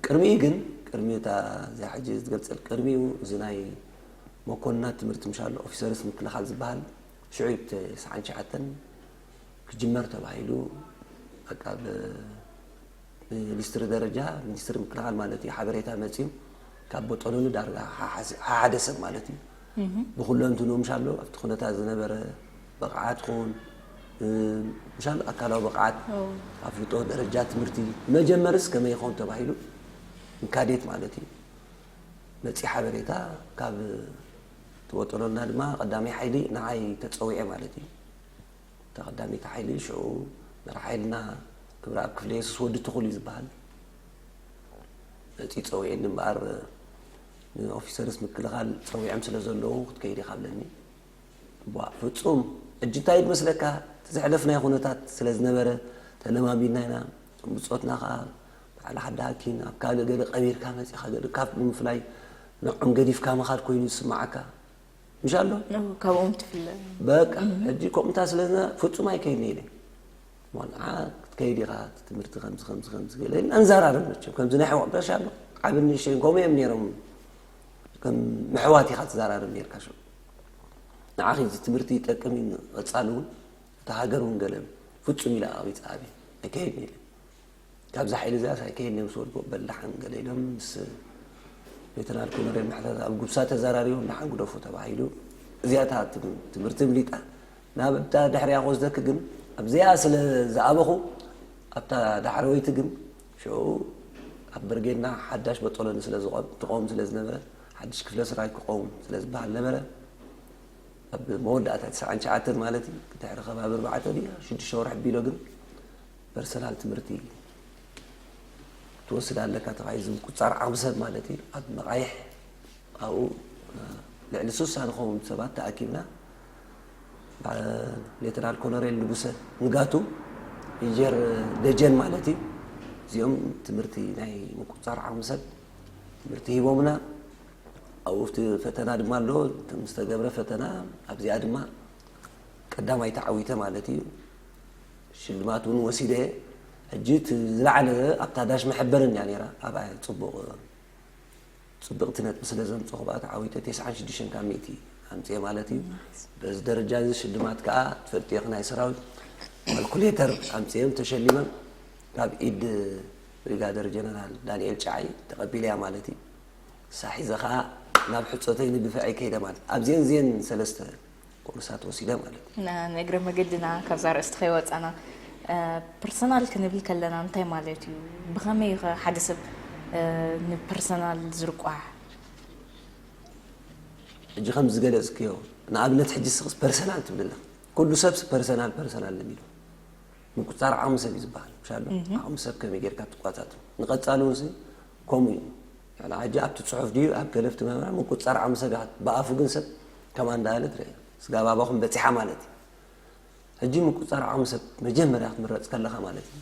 ቅድሚኡ ግን ቅድሚ እታ እዚኣ ሕጂ ዝገልፀል ቅድሚኡ እዚ ናይ መኮንናት ትምህርቲ ምሻሎ ኦፊሰርስ ምክልኻል ዝበሃል ሽዑ ተስዓን ትሽዓተን ክጅመር ተባሂሉ በቃ ብሚኒስትሪ ደረጃ ሚኒስትሪ ምክልኻል ማለት እዩ ሓበሬታ መፅዩ ካብ ቦጦሎኒ ዳርጋ ሓደ ሰብ ማለት እዩ ብኩለንትንኡ ምሻሎ ኣብቲ ኩነታት ዝነበረ ብቕዓት ኹን ምሻሎ ኣካላዊ ብቕዓት ኣፍልጦ ደረጃ ትምህርቲ መጀመርስ ከመይ ይኸውን ተባሂሉ ንካዴት ማለት እዩ መፂ ሓበሬታ ካብ ትወጠሎና ድማ ቀዳማይ ሓይሊ ንዓይ ተፀዊዐ ማለት እዩ። እታ ቀዳመይቲ ሓይሊ ሽዑ መራሕ ሓይልና ክብረኣብ ክፍለ የሱስ ወዲ ትኹል እዩ ዝበሃል። መፂ ፀዊዕኒ እምበኣር ንኦፊሰርስ ምክልኻል ፀዊዖም ስለ ዘለዉ ክትከይድ ኢኻ ብለኒ። ቧእ ፍጹም ሕጂ እንታይ እዩ ዝመስለካ እቲ ዘሕለፍናዮ ኩነታት ስለ ዝነበረ ተለማሚድና ኢና እቶም ብጾትና ከኣ በዓል ሓዲ ሃኪን ኣብ ካልእ ገለ ቀቢርካ መጺኻ ገለ ካብ ብምፍላይ ንዖም ገዲፍካ ምኻድ ኮይኑ ዝስምዓካ ምሽ ኣሎ ካብኦም ትፍለ በቃ ሕጂ ከምኡታ ስለ ዝነበረ ፍጹም ኣይከይድን ኢለ ሞልዓ ክትከይድ ኢኻ ትምህርቲ ከምዚ ከምዚ ከምዚ ገለ ኢልና ንዘራረብ መቸም ከምዚ ናይ ሕዋ በሻ ኣሎ ዓብን ንእሽተይን ከምኡ እዮም ነይሮም ከም ምሕዋት ኢኻ ትዘራረብ ነይርካ ሽዑ ንዓኺ እዚ ትምህርቲ ይጠቅም እዩ ንቐፃሊ እውን እታ ሃገር እውን ገለ ፍፁም ኢለ ኣቐቢፀ ኣብየ ኣይከይድን ኢለ ካብዛ ሓይሊ እዚኣስ ኣይከይድን እዮም ዝወድቦ በል ደሓን ገለ ኢሎም ምስ ሌተናል ኮሎኔል ምሕረት ኣብ ጉብሳ ተዘራሪቦም ደሓን ግደፉ ተባሂሉ እዚኣ እታ ትምህርቲ ምሊጣ ናብ እታ ድሕሪያ ክወስደኪ ግን ኣብዚኣ ስለ ዝኣበኹ ኣብታ ዳሕረወይቲ ግን ሽዑ ኣብ ብርጌድና ሓዳሽ በጦሎኒ ስለ ትቖም ስለ ዝነበረ ሓድሽ ክፍለ ሰራዊት ክቐውም ስለ ዝበሃል ነበረ ኣብ መወዳእታ ትስዓን ትሽዓተን ማለት እዩ ድሕሪ ከባቢ ኣርባዕተ ድያ ሽዱሽተ ወርሒ ቢሎ ግን ፐርሰናል ትምህርቲ ትወስድ ኣለካ ተባሂሉ ዝምቁፃር ዓቕሚ ሰብ ማለት እዩ ኣብ መቓይሕ ኣብኡ ልዕሊ ሱሳ ንኸውን ሰባት ተኣኪብና ሌተናል ኮሎኔል ንጉሰ ንጋቱ ኢንጀር ደጀን ማለት እዩ እዚኦም ትምህርቲ ናይ ምቁፃር ዓቕሚ ሰብ ትምህርቲ ሂቦምና ኣብኡ እቲ ፈተና ድማ ኣሎ ዝተገብረ ፈተና ኣብዚኣ ድማ ቀዳማይ ተዓዊተ ማለት እዩ ሽልማት እውን ወሲደ ሕጂ ዝለዓለ ኣብታ ዳሽ መሐበርን እያ ነራ ኣብኣ ፅቡቕ ፅብቕቲ ነጥቢ ስለ ዘምፀኹ ብኣ ተዓዊተ ተስዓን ሽዱሽተን ካብ ሚእቲ ኣምፅኤ ማለት እዩ በዚ ደረጃ እዚ ሽልማት ከዓ ትፈልጥዮ ናይ ሰራዊት ካልኩሌተር ኣምፅኦም ተሸሊመ ካብ ኢድ ብሪጋደር ጀነራል ዳንኤል ጫዓይ ተቐቢለያ ማለት እዩ ሳሒዘ ከዓ ናብ ሕፀተይ ንድፍዐይ ከይደ ማለት ኣብዚአን እዚአን ሰለስተ ኮርሳት ወሲደ ማለት እዩ። ንእግረ መገድና ካብዛ ኣርእስቲ ከይወፃና ፐርሰናል ክንብል ከለና እንታይ ማለት እዩ? ብኸመይ እዩ ኸ ሓደ ሰብ ንፐርሰናል ዝርቋሕ? ሕጂ ከም ዝገለፅክዮ ንኣብነት ሕጂ ስቕስ ፐርሰናል ትብል ኣለኻ። ኩሉ ሰብስ ፐርሰናል ፐርሰናል ንቢሎ ምቁፃር ዓቕሚ ሰብ እዩ ዝበሃል። ምሻሎ ዓቕሚ ሰብ ከመይ ጌርካ ትቋፃፀ? ንቐፃሊ እውን ከምኡ እዩ። ሕጂ ኣብቲ ፅሑፍ ድዩ ኣብ ገለፍቲ መምህራን ምቁፃር ዓቕሚ ሰብ ኢኻ ብኣፉ ግን ሰብ ከማ እንዳበለ ትረአ ስጋብ ኣባኹም በፂሓ ማለት እዩ። ሕጂ ምቁፅፃር ዓቕሚ ሰብ መጀመርያ ክትምረፅ ከለኻ ማለት እዩ።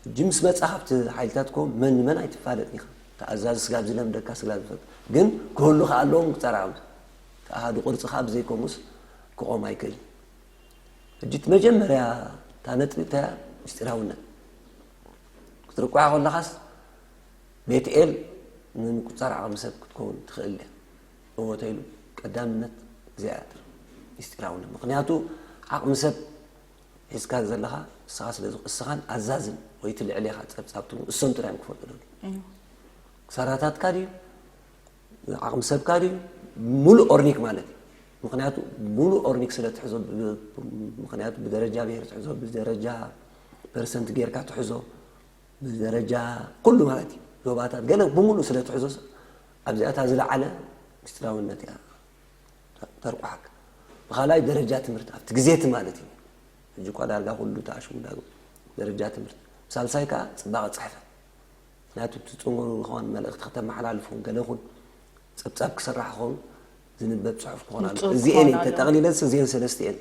ሕጂ ምስ መፃኻ ኣብቲ ሓይልታት ኮ መን ንመን ኣይትፋለጥን ኢኻ። ተኣዛዚ ስጋብ ዝለምደካ ስጋብ ዝፈጥ ግን ክህሉ ከ ኣለዎ ምቁፅፃር ዓቕሚ ሰብ። እቲ ኣሃዱ ቅርፂ ከዓ ብዘይከምኡስ ክቆም ኣይክእልን። ሕጂ እቲ መጀመርያ እታ ነጥቢ እንታይ እያ? ምስጢራውነት። ክትርቋ ከለኻስ ቤት ኤል ንምቁፅፃር ዓቕሚ ሰብ ክትከውን ትኽእል እያ። እወ ተይሉ ቀዳምነት እዚኣ እያ ትረፍ። ምስጢራውነት። ምኽንያቱ ዓቕሚ ሰብ ሒዝካ ዘለኻ እስኻ ስለ ዝኾ-፣ እስኻን ኣዛዝን ወይ እቲ ልዕሌኻ ጸብጻብ ትብሉ እሶም ጥራይ እዮም ክፈልጡ ደልዩ። እዩ። ክሳራታትካ ድዩ? ዓቕሚ ሰብካ ድዩ? ሙሉእ ኦርኒክ ማለት እዩ። ምኽንያቱ ሙሉእ ኦርኒክ ስለ ትሕዞ ብ-፣ ምኽንያቱ ብደረጃ ብሄር ትሕዞ፣ ብደረጃ ፐርሰንት ጌርካ ትሕዞ፣ ብደረጃ ኩሉ ማለት እዩ። ዞባታት ገለ ብሙሉእ ስለ ትሕዞ ኣብዚኣታ ዝለዓለ ምስጢራውነት እያ ተርቋሓካ። ብኻልኣይ ደረጃ ትምህርቲ ኣብቲ ግዜ እቲ ማለት እዩ። ሕጂ እኳ ዳርጋ ኩሉ ተኣሽሙ ዳግም ደረጃ ትምህርቲ። ሳልሳይ ከኣ ጽባቐ ጽሕፈት። ምኽንያቱ እቲ ጽንጉር ዝኾን መልእኽቲ ከተመሓላልፍ እውን ገለ ይኹን ጸብጻብ ክስራሕ ክኸውን ዝንበብ ጽሑፍ ክኾን ኣሎ። ንጹር እዚኤን ክኾን እየን ኣለዎ። ተጠቕሊለን እዚኤን ሰለስቲኤን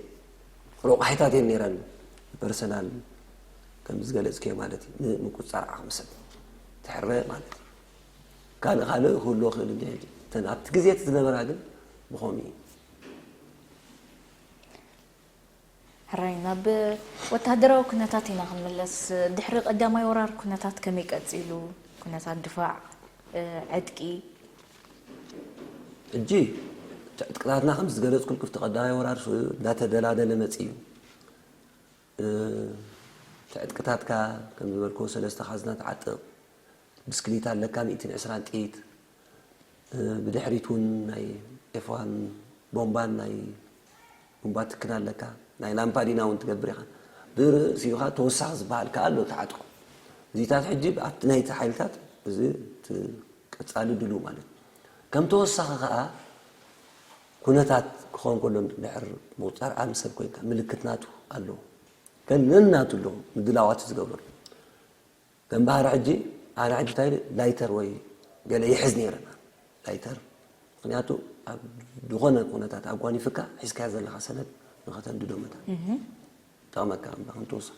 ረቋሒታት እየን ነይረን። ፐርሰናል ከም ዝገለጽክዮ ማለት እዩ። ንምቁጽጻር ዓቕሚ ሰብ ትሕረ ማለት እዩ። ካልእ ካልእ ክህልዎ ክእል እንዲ ሕጂ። እተን ኣብቲ ግዜ እቲ ዝነበራ ግን ብኸምኡ እዩ። ሕራይ ናብ ወተሃደራዊ ኩነታት ኢና ክንምለስ። ድሕሪ ቀዳማይ ወራር ኩነታት ከመይ ቀጺሉ? ኩነታት ድፋዕ፣ እ፣ ዕጥቂ? ሕጂ እቲ ዕጥቅታትና ከም ዝገለጽኩልኩ ኣብቲ ቀዳማይ ወራር ሱ-፣ እንዳተደላደለ መጺኡ እዩ። እ፣ እቲ ዕጥቅታትካ ከም ዝበልክዎ ሰለስተ ካዝና ትዓጥቕ፣ ብስክሊት ኣለካ ሚእትን ዕስራን ጥይት፣ እ፣ ብድሕሪት እውን ናይ ኤፍ ዋን ቦምባን ናይ ቡምባ ትክን ኣለካ፣ ናይ ላምፓዲና እውን ትገብር ኢኻ። ብርእሲኡ ኸዓ ተወሳኺ ዝበሃል ከኣ ኣሎ ተዓጥቁ። እዚታት ሕጂ ኣብቲ ናይቲ ሓይልታት እዚ እቲ ቀጻሊ ድልው ማለት እዩ። ከም ተወሳኺ ኸኣ ኩነታት ክኸውን ከሎ ድሕር ምቁጻር ዓቕሚ ሰብ ኮይንካ ምልክት ናቱ ኣለዎ። ከም ነናቱ ኣለዎ ምድላዋት ዝገብረሉ። ከም ባህሪ ሕጂ ኣነ ሕጂ እንታይ ኢለ ላይተር ወይ ገለ ይሕዝ ነይረ ላይተር። ምኽንያቱ ኣብ ዝኾነ ኩነታት ኣጓኒፍካ ሒዝካዮ ዘለኻ ሰነድ ንኸተንድዶ መታን። እህ። ጠቕመካ እምበር ከም ተወሳኺ።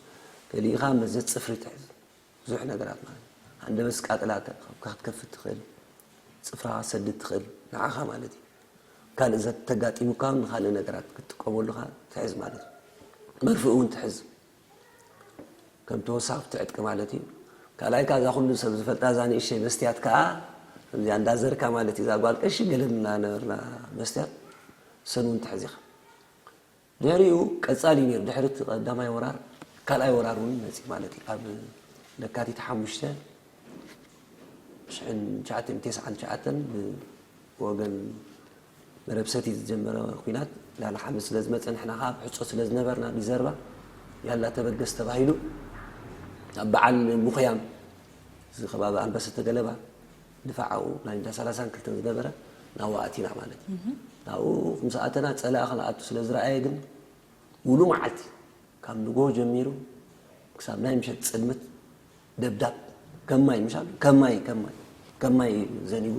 ገሊእኻ መዘዝ ጽፍሪ ትሕዝ። ብዙሕ ነገራት ማለት እዩ። ሃንደበት ዝቃጥላ ከ-፣ ካብ ክትከፍት ትኽእል። ጽፍራ ክትሰድድ ትኽእል። ንዓኻ ማለት እዩ። ካልእ ዘተጋጢሙካ እውን ንኻልእ ነገራት ክትጥቀመሉ ኸዓ ትሕዝ ማለት እዩ። መርፍእ እውን ትሕዝ። ከም ተወሳኺ ኣብቲ ዕጥቂ ማለት እዩ። ካልኣይ ከኣ እዛ ኩሉ ሰብ ዝፈልጣ እዛ ንእሸይ መስትያት ከኣ ከምዚኣ እንዳዘርካ ማለት እዩ። እዛ ጓል ቀሺ ገለ እናነበርና መስትያት ሰን እውን ትሕዝ ኢኻ። ድሕሪኡ ቀጻሊ እዩ ነይሩ። ድሕሪ እቲ ቀዳማይ ወራር ካልኣይ ወራር እውን መጺኡ ማለት እዩ። ኣብ ለካቲት ሓሙሽተ ሽሕን ትሽዓተ ሚእትን ተስዓን ትሽዓተን ብወገን መረብ ሰቲት ዝጀመረ ኲናት ላዕሊ ሓመድ ስለ ዝመጸ ንሕና ከኣ ኣብ ሕጾ ስለ ዝነበርና ሪዘርቫ ያላ ተበገስ ተባሂሉ ኣብ በዓል ምኹያም እዚ ከባቢ ኣንበሰተ ገለባ ድፋዕ ኣብኡ ናይ እንዳ ሰላሳን ክልተን ዝነበረ ናብኡ ኣቲና ማለት እዩ። እህ። ናብኡ ምስ ኣተና ጸላኢ ክንኣቱ ስለ ዝረኣየ ግን ሙሉ መዓልቲ ካብ ንጎ ጀሚሩ ክሳብ ናይ ምሸት ጽልምት ደብዳብ ከማይ ምሻል ከማይ ከማይ ከማይ ዘኒቡ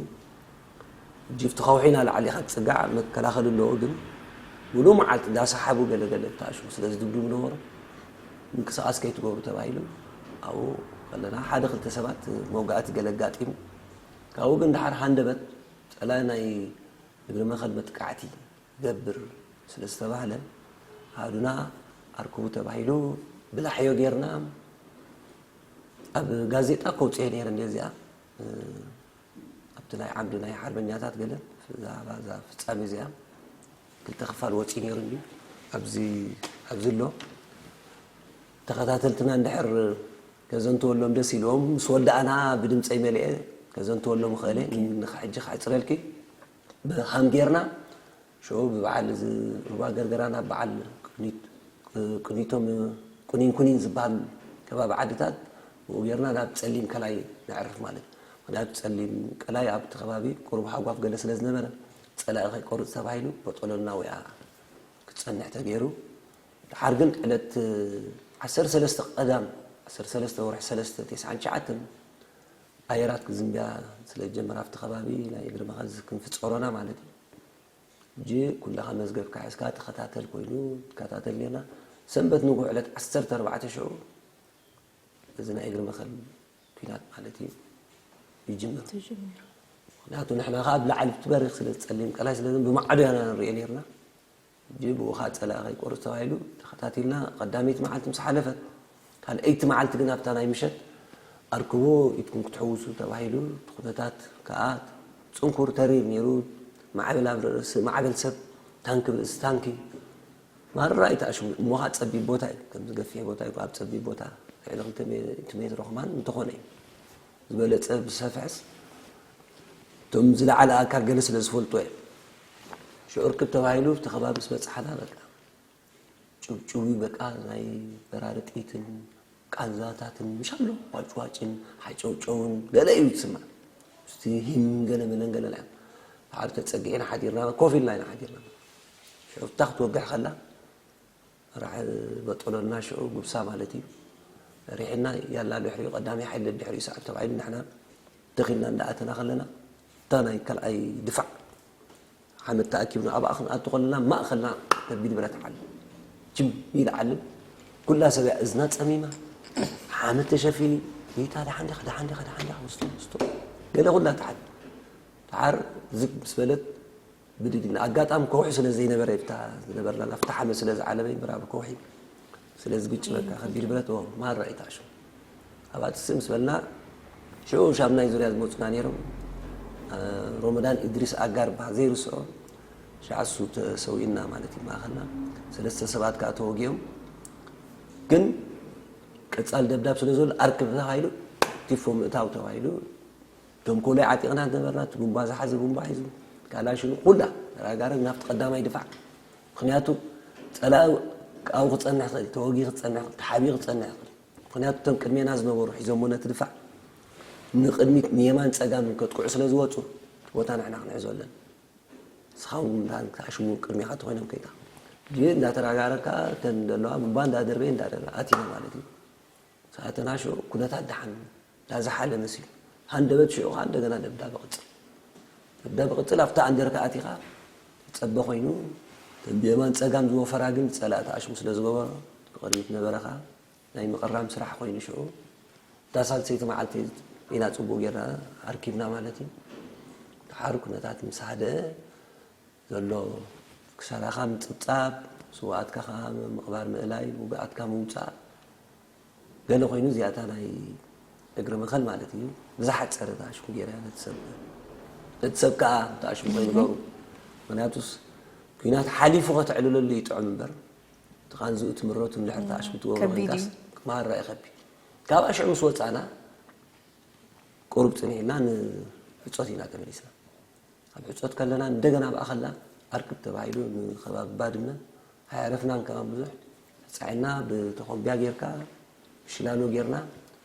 ጅፍቲ ከውሒና ላዕሊ ኢኻ ትጽጋዕ መከላኸሊ ኣለዎ ግን ሙሉ መዓልቲ እንዳሰሓቡ ገለገለ ብታእሽሙ ስለ ዝድብድቡ ነበሩ ምንቅስቃስ ከይትገብሩ ተባሂሉ ኣብኡ ከለና ሓደ ክልተ ሰባት መውጋእቲ ገለ ኣጋጢሙ ካብኡ ግን ድሓር ሃንደበት ጸላኢ ናይ እግሪ መኸድ መጥቃዕቲ ገብር ስለ ዝተባህለ ኣሃዱና ኣርክቡ ተባሂሉ ብላሕዮ ጌርና ኣብ ጋዜጣ ከውፅኦ ነይረ እንደ እዚኣ ኣብቲ ናይ ዓምዲ ናይ ሓርበኛታት ገለ ብዛዕባ እዛ ፍፃሜ እዚኣ ክልተ ክፋል ወፂኡ ነይሩ እንዲ ኣብዚ ኣብዚ ኣሎ ተኸታተልትና እንድሕር ከዘንትወሎም ደስ ኢልዎም ምስ ወዳእና ብድምፀይ መሊአ ከዘንትወሎም ኽእለ ንሕጂ ክሕፅረልኪ ብሃም ጌርና ሽዑ ብበዓል እዚ ሩባ ገርገራ ናብ በዓል ቅኒቶም ቁኒን ኩኒን ዝበሃል ከባቢ ዓድታት ብኡ ጌርና ናብ ፀሊም ከላይ ነዕርፍ ማለት እዩ። ምክንያቱ ፀሊም ቀላይ ኣብቲ ከባቢ ቁሩብ ሃጓፍ ገለ ስለ ዝነበረ ፀላኢ ከይቆርፅ ተባሂሉ በጦሎና ወይኣ ክፀንሕ ተገይሩ። ድሓር ግን ዕለት ዓሰርተ ሰለስተ ቀዳም ዓሰርተ ሰለስተ ወርሒ ሰለስተ ተስዓን ትሽዓተን ኣየራት ክዝንብያ ስለ ዝጀመረ ኣብቲ ከባቢ ናይ እግሪ መኸዚ ክንፊ ጸሮና ማለት እዩ። ሕጂ ኩላኻ መዝገብካ ሒዝካ ተኸታተል ኮይኑ ትከታተል ኔርና። ሰንበት ንጉዕ ዕለት ዓሰርተ ኣርባዕተ ሽዑ እዚ ናይ እግሪ መኸል ኲናት ማለት እዩ ይጅምር። ምክንያቱ ንሕና ከዓ ኣብ ላዕሊ ብቲ በሪኽ ስለ ዝፀሊም ቀላይ ስለ ብማዕዶ ያና ንሪኦ ነርና። ሕጂ ብኡ ከዓ ፀላኢ ከይቆርፅ ተባሂሉ ተኸታቲልና ቀዳመይቲ መዓልቲ ምስ ሓለፈት ካልኣይቲ መዓልቲ ግን ኣብታ ናይ ምሸት ኣርክቦ ኢድኩም ክትሕውሱ ተባሂሉ እቲ ኩነታት ከዓ ፅንኩር ተሪር ነይሩ። ማዕበል ኣብ ርእሲ ማዕበል ሰብ ታንኪ ርእሲ ታንኪ ማራ ኣይተኣሽሙ እሞ ከዓ ፀቢብ ቦታ እዩ ከምዚ ገፊሕ ቦታ እዩ ኣብ ፀቢብ ቦታ ልዕሊ ክልተ ሚእቲ ሜትሮ ከማን እንተኾነ እዩ ዝበለፀ ብሰፍሕስ እቶም ዝለዓለ ኣካል ገለ ስለ ዝፈልጡ እዮም ሽዑ ርክብ ተባሂሉ እቲ ከባቢ ምስ በፃሓና በቃ ጭብጭቡ በቃ ናይ በራሪ ጥይትን ቃንዛታትን ምሻሎ ዋጭዋጭን ሓጨውጨውን ገለ እዩ ዝስማዕ ምስቲ ሂም ገለ መለን ገለ ላ ሓደ ተፀጊዕና ሓዲርና ኮፍ ኢልና ኢና ሓዲርና ሽዑ እታ ክትወግሕ ከላ ራሕ በጠሎና ሽዑ ጉብሳ ማለት እዩ ሪሕና ያላ ድሕሪኡ ቀዳሚ ሓይሊ ድሕሪኡ ሰዓብ ተባሂሉ ንሕና ተኺልና እንዳኣተና ከለና እታ ናይ ካልኣይ ድፋዕ ሓመድ ተኣኪብና ኣብኣ ክንኣቱ ከለና ማእኸልና ከቢድ ብረት ዓል ጅም ኢሉ ዓልም ኩላ ሰብ እያ እዝና ፀሚማ ሓመድ ተሸፊኑ ጌታ ደሓን ዲኻ ደሓን ዲኻ ደሓን ዲኻ ውስጡ ውስጡ ገለ ኩላ ትዓል ትዓር ዝግ ምስ በለት ብድድ ኢልና ኣጋጣሚ ከውሒ ስለ ዘይነበረ ብታ ዝነበርና ናብቲ ሓመድ ስለ ዝዓለበ እምበር ኣብ ከውሒ ስለ ዝግጭበካ ከቢድ ብረት ማራ እዩ ተኣሽሙ ኣብኣ ትስእ ምስ በልና ሽዑ ሻብ ናይ ዙርያ ዝመፁና ነይሮም ሮመዳን እድሪስ ኣጋር በሃል ዘይርስዖ ሻዕ እሱ ተሰዊእና ማለት እዩ ማእኸልና ሰለስተ ሰባት ከዓ ተወጊኦም ግን ቀፃል ደብዳብ ስለ ዘሎ ኣርክብ ተባሂሉ ቲፎ ምእታው ተባሂሉ እቶም ኮላይ ዓጢቕና ዝነበርና እቲ ጉንባ ዝሓዘ ጉንባ ሒዙ ካላሽኑ ኩላ ተራጋረግ ናብቲ ቀዳማይ ድፋዕ ምክንያቱ ፀላኢ ኣብኡ ክፀንሕ ይኽእል ተወጊ ክፀንሕ ይኽእል ተሓቢኡ ክፀንሕ ይኽእል ምክንያቱ እቶም ቅድሜና ዝነበሩ ሒዞሞ ነቲ ድፋዕ ንቅድሚት ንየማን ፀጋምን ከጥቅዑ ስለ ዝወፁ እቲ ቦታ ንሕና ክንሕዞ ኣለና ንስኻ እውን ክኣሽሙ ቅድሜኻ ተኮይኖም ከይታ ግን እንዳተራጋረካ እተን ዘለዋ ጉንባ እንዳደርበየ እንዳደረ ኣቲና ማለት እዩ ሰኣተና ሽዑ ኩነታት ደሓን እንዳዝሓለ መሲሉ ሃንደበት ሽዑ ከዓ እንደገና ደብዳበ ቅፅል ደብዳበ ቅፅል ኣብታ ኣንደርካ ኣቲኻ ፀበ ኮይኑ ብየማን ፀጋም ዝወፈራ ግን ፀላእቲ ኣሽሙ ስለ ዝገበሮ ብቅድሚት ነበረ ከዓ ናይ ምቕራም ስራሕ ኮይኑ ሽዑ እታ ሳልሰይቲ መዓልቲ ኢና ፅቡቅ ጌርና ኣርኪብና ማለት እዩ። ድሓር ኩነታት ምስ ሃደአ ዘሎ ክሳራኻ ምፅብፃብ፣ ስውኣትካ ከዓ ምቕባር ምእላይ፣ ውግኣትካ ምውፃእ ገለ ኮይኑ እዚኣታ ናይ እግሪ መኸል ማለት እዩ። ብዝሓፀረ ተኣሽሙ ጌራ ነቲ ሰብ ነቲ ሰብ ከዓ ተኣሽሙ ኮይኑ ገሩ ምክንያቱስ ኩናት ሓሊፉ ከተዕልለሉ ይጥዕም እምበር ትቓንዝኡ ትምረቱ እንድሕር ተኣሽምትዎ ከቢድ ምቕንጣስ እዩ። ክመሃር ራእይ ከቢድ ካብኣ ሽዑ ምስ ወፃእና ቁሩብ ፅኒሕና ንሕፆት ኢና ተመሊስና ኣብ ሕፆት ከለና እንደገና ብኣኸላ ኣርክብ ተባሂሉ ንከባቢ ባድመ ኣየዕረፍናን ከማን ብዙሕ ፃዒና ብተኾምቢያ ጌርካ ሽላሎ ጌርና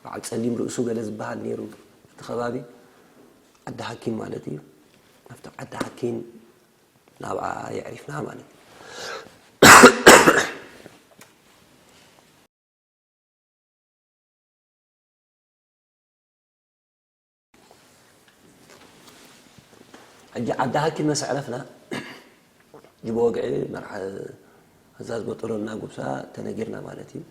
በዓል ፀሊም ርእሱ ገለ ዝበሃል ነይሩ እቲ ከባቢ ዓዲ ሓኪም ማለት እዩ ኣብቲ ዓዲ ሓኪም ናብኣ የዕሪፍና ማለት እዩ ሕጂ ዓዲ ሃኪም መስ ዕረፍና ጅቦ ወግዒ መርሓ ኣዛዝ በጠሎና ጉብሳ ተነጊርና ማለት እዩ።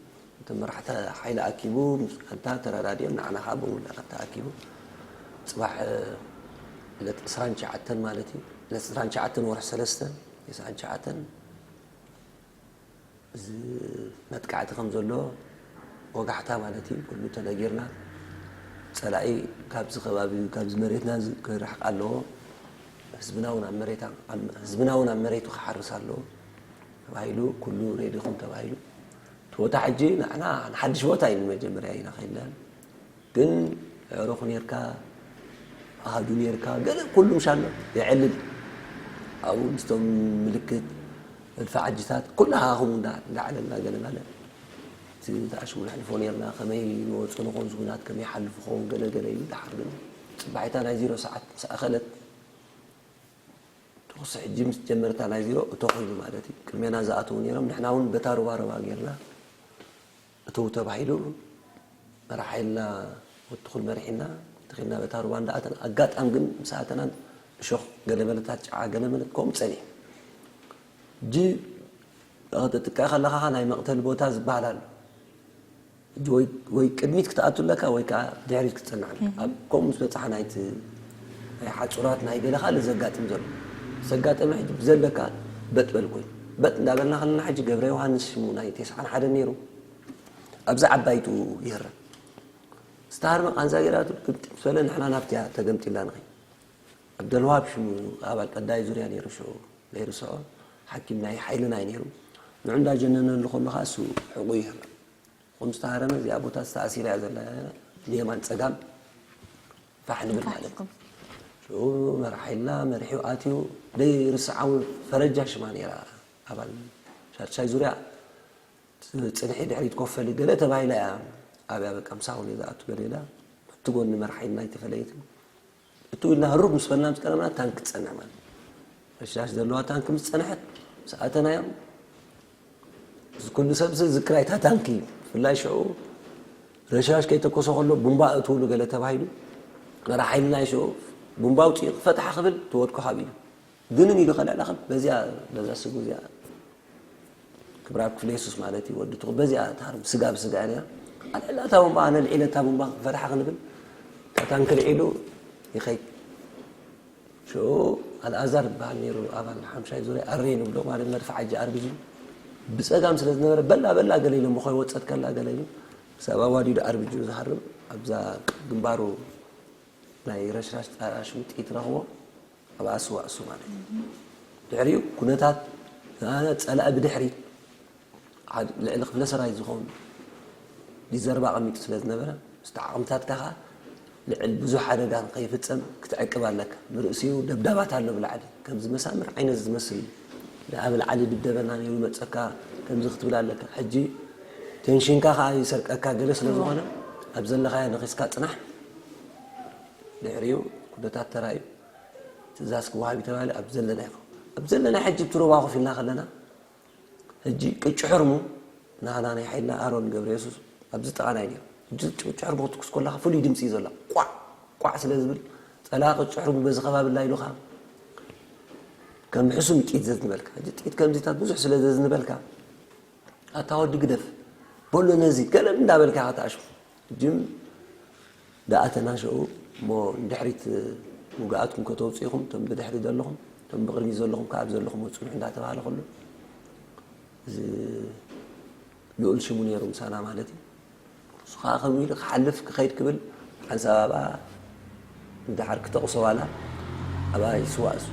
እቶም መራሕቲ ሓይሊ ኣኪቡ ምስ ጋንታ ተረዳዲኦም ንዓና ከዓ ብምሉእ ጋንታ ኣኪቡ ፅባሕ ዕለት ዕስራን ትሽዓተን ማለት እዩ ዕለት ዕስራን ትሽዓተን ወርሒ ሰለስተ ተስዓን ትሽዓተን እዚ መጥቃዕቲ ከም ዘሎ ወጋሕታ ማለት እዩ ኩሉ ተነጊርና ፀላኢ ካብዚ ከባቢ ካብዚ መሬትና ክርሕቅ ኣለዎ ህዝብና እውን ኣብ መሬታ ህዝብና እውን ኣብ መሬቱ ክሓርስ ኣለዎ ተባሂሉ ኩሉ ሬድኹም ተባሂሉ እቲ ቦታ ሕጂ ንሕና ንሓድሽ ቦታ እዩ ንመጀመርያ ኢና ከይድና ግን ኣዕሩኽ ኔርካ ኣሃዱ ኔርካ ገለ ኩሉ ምሻሎ የዕልል ኣብኡ ምስቶም ምልክት እልፊ ዓጅታት ኩሉ ሃኹም እንዳዕለልና ገለ ማለት እቲ ተኣሽሙ ነሕልፎ ኔርና ከመይ ንወፁ ንኾን ዝጉናት ከመይ ሓልፉ ኸውን ገለ ገለ እዩ ድሓር ግን ፅባሒታ ናይ ዜሮ ሰዓት ምስ ኣኸለት ተኹሲ ሕጂ ምስ ጀመርታ ናይ ዜሮ እቶ ኮይኑ ማለት እዩ ቅድሜና ዝኣተዉ ነይሮም ንሕና እውን በታ ሩባ ሩባ ጌርና እተው ተባሂሉ መራሓ ኢልና ወትኹል መሪሕና ተኺልና በታ ሩባ እንዳኣተና ኣጋጣም ግን ምስ ኣተና እሾኽ ገለመለታት ጫዓ ገለመለት ከምኡ ፀኒሑ ሕጂ ክትጥቃ ከለኻ ናይ መቕተሊ ቦታ ዝበሃል ኣሎ። ሕጂ ወይ ወይ ቅድሚት ክትኣቱ ኣለካ ወይ ከዓ ድሕሪት ክትጸንሕ ኣለካ። ኣብ ከምኡ ምስ በጻሕና ናይቲ ናይ ሓጹራት ናይ ገለ ካልእ ዘጋጥም ዘሎ ዘጋጠመ ሕጂ ብዘለካ በጥ በል ኮይኑ በጥ እንዳበልና ከለና ሕጂ ገብረ ዮሃንስ ሽሙ ናይ ተስዓን ሓደን ነይሩ። ኣብዛ ዓባይቱ ይህረም ዝተሃርመ ቃንዛ ገይራቱ ግምጥም ዝበለ ንሕና ናብቲያ ተገምጢልና ንኸይድ። ዓብደልዋሃብ ሽሙ ኣባል ቀዳይ ዙርያ ነይሩ ሽዑ ዘይርስዖ ሓኪም ናይ ሓይልና እዩ ነይሩ። ንዑ እንዳጀነነሉ ከሎ ከዓ እሱ ሕቑ ይህረም። ከም ዝተሃረመ እዚኣ ቦታ ዝተኣሲራ እያ ዘላ ብየማን ጸጋም ፋሕ ንብል ማለት እዩ። ሽዑ መራሕ ሓይልና መሪሑ ኣትዩ ዘይርስዓ እውን ፈረጃ ሽማ ነይራ ኣባል ሻድሻይ ዙርያ ጽንሒ ድሕሪት ኮፈሊ ገለ ተባሂላ እያ ኣብያ በቃ ምሳኹም እየ ዝኣቱ ገለ ኢላ እቲ ጎኒ መራሕ ሓይልና ኣይተፈለየትን። እቱ ኢልና ህሩብ ምስ በልና ምስ ቀረብና ታንክ ትጸንሕ ማለት እዩ። ረሻሽ ዘለዋ ታንክ ምስ ጸንሐት ምስ ኣተናዮም እዚ ኩሉ ሰብ እዚ ዝክር ኣይታ ታንክ እዩ። ብፍላይ ሽዑ ረሻሽ ከይተኮሶ ከሎ ቡምባ እትውሉ ገለ ተባሂሉ መራሕ ሓይልና ሽዑ ቡምባ ኣውፂኡ ክፈትሓ ክብል ትወድኮ ካብ ኢሉ ግንን ኢሉ ከልዕላ ከም በዚኣ በዛ ስጉ እዚኣ ክብራ ክፍለ የሱስ ማለት እዩ ወዲ ትኹ በዚኣ ታርም ስጋ ብስጋ እያ ኣልዕላ እታ ቡምባ ኣነ ልዒለ እታ ቡምባ ፈትሓ ክንብል እታ ታንክ ልዒሉ ይኸይድ ሽዑ ኣልኣዛር ዝበሃል ነይሩ ኣባል ሓምሻይ ዙርያ ኣሬ ንብሎ ማለት መድፍዓ እጂ ኣርቢዙ ብፀጋም ስለ ዝነበረ በላ በላ ገለ ኢሎ ምኾይ ወፀት ከላ ገለ ኢሉ ክሳብ ኣዋዲዱ ኣርቢጁ ዝሃርም ኣብዛ ግንባሩ ናይ ረሽራሽ ጣራ ሽምጢ ትረኽቦ ኣብኣ ስዋእሱ ማለት እዩ ድሕሪኡ ኩነታት ፀላኢ ብድሕሪት ልዕሊ ክፍለ ሰራዊት ዝኸውን ዲዘርባ ኣቐሚጡ ስለ ዝነበረ ምስቲ ዓቕምታትካ ከዓ ልዕል ብዙሕ ሓደጋ ንከይፍፀም ክትዕቅብ ኣለካ። ንርእሲኡ ደብዳባት ኣሎ ብላዕሊ ከምዚ መሳምር ዓይነት ዝመስል እዩ። ኣብ ላዕሊ ድብደበና ነይሩ ይመፀካ ከምዚ ክትብል ኣለካ። ሕጂ ቴንሽንካ ከዓ ይሰርቀካ ገለ ስለ ዝኾነ ኣብ ዘለኻዮ ነኺስካ ፅናሕ። ድሕሪኡ ኩነታት ተራእዩ ትእዛዝ ክወሃብ እዩ ተባሂሉ ኣብ ዘለና ይኸው ኣብ ዘለና ሕጂ ብትሩባ ኮፍ ኢልና ከለና ሕጂ ቅጭ ሕርሙ ናና ናይ ሓይልና ኣሮን ገብረ የሱስ ኣብዚ ጥቓና እዩ ነይሩ። ሕጂ ቅጭ ሕርሙ ክትኩስ ከለኻ ፍሉይ ድምፂ እዩ ዘሎ። ቋዕ ቋዕ ስለ ዝብል ፀላ ቅጭ ሕርሙ በዚ ከባቢ ኣላ ኢሉኻ ከም ሕሱም ጥይት ዘዝንበልካ። ሕጂ ጥይት ከምዚታት ብዙሕ ስለ ዘዝንበልካ ኣታ ወዲ ግደፍ በሎ ነዚ ገለ እንዳበልካ ኢኻ ተኣሽሙ። ሕጂ ደኣ ተናሸኡ እሞ ንድሕሪት ውግኣትኩም ከተውፅኡ ኢኹም፣ እቶም ብድሕሪ ዘለኹም፣ እቶም ብቕድሚት ዘለኹም ከዓ ኣብ ዘለኹም ወፅኑ እንዳተባሃለ ከሎ እዚ ልኡል ሽሙ ነይሩ ምሳና ማለት እዩ። ንሱ ከዓ ከምኡ ኢሉ ክሓልፍ ክኸይድ ክብል ሓንሳብ ኣብኣ ንደሓር ክተቕሶ ዋላ ኣብኣ ይስዋእሱ።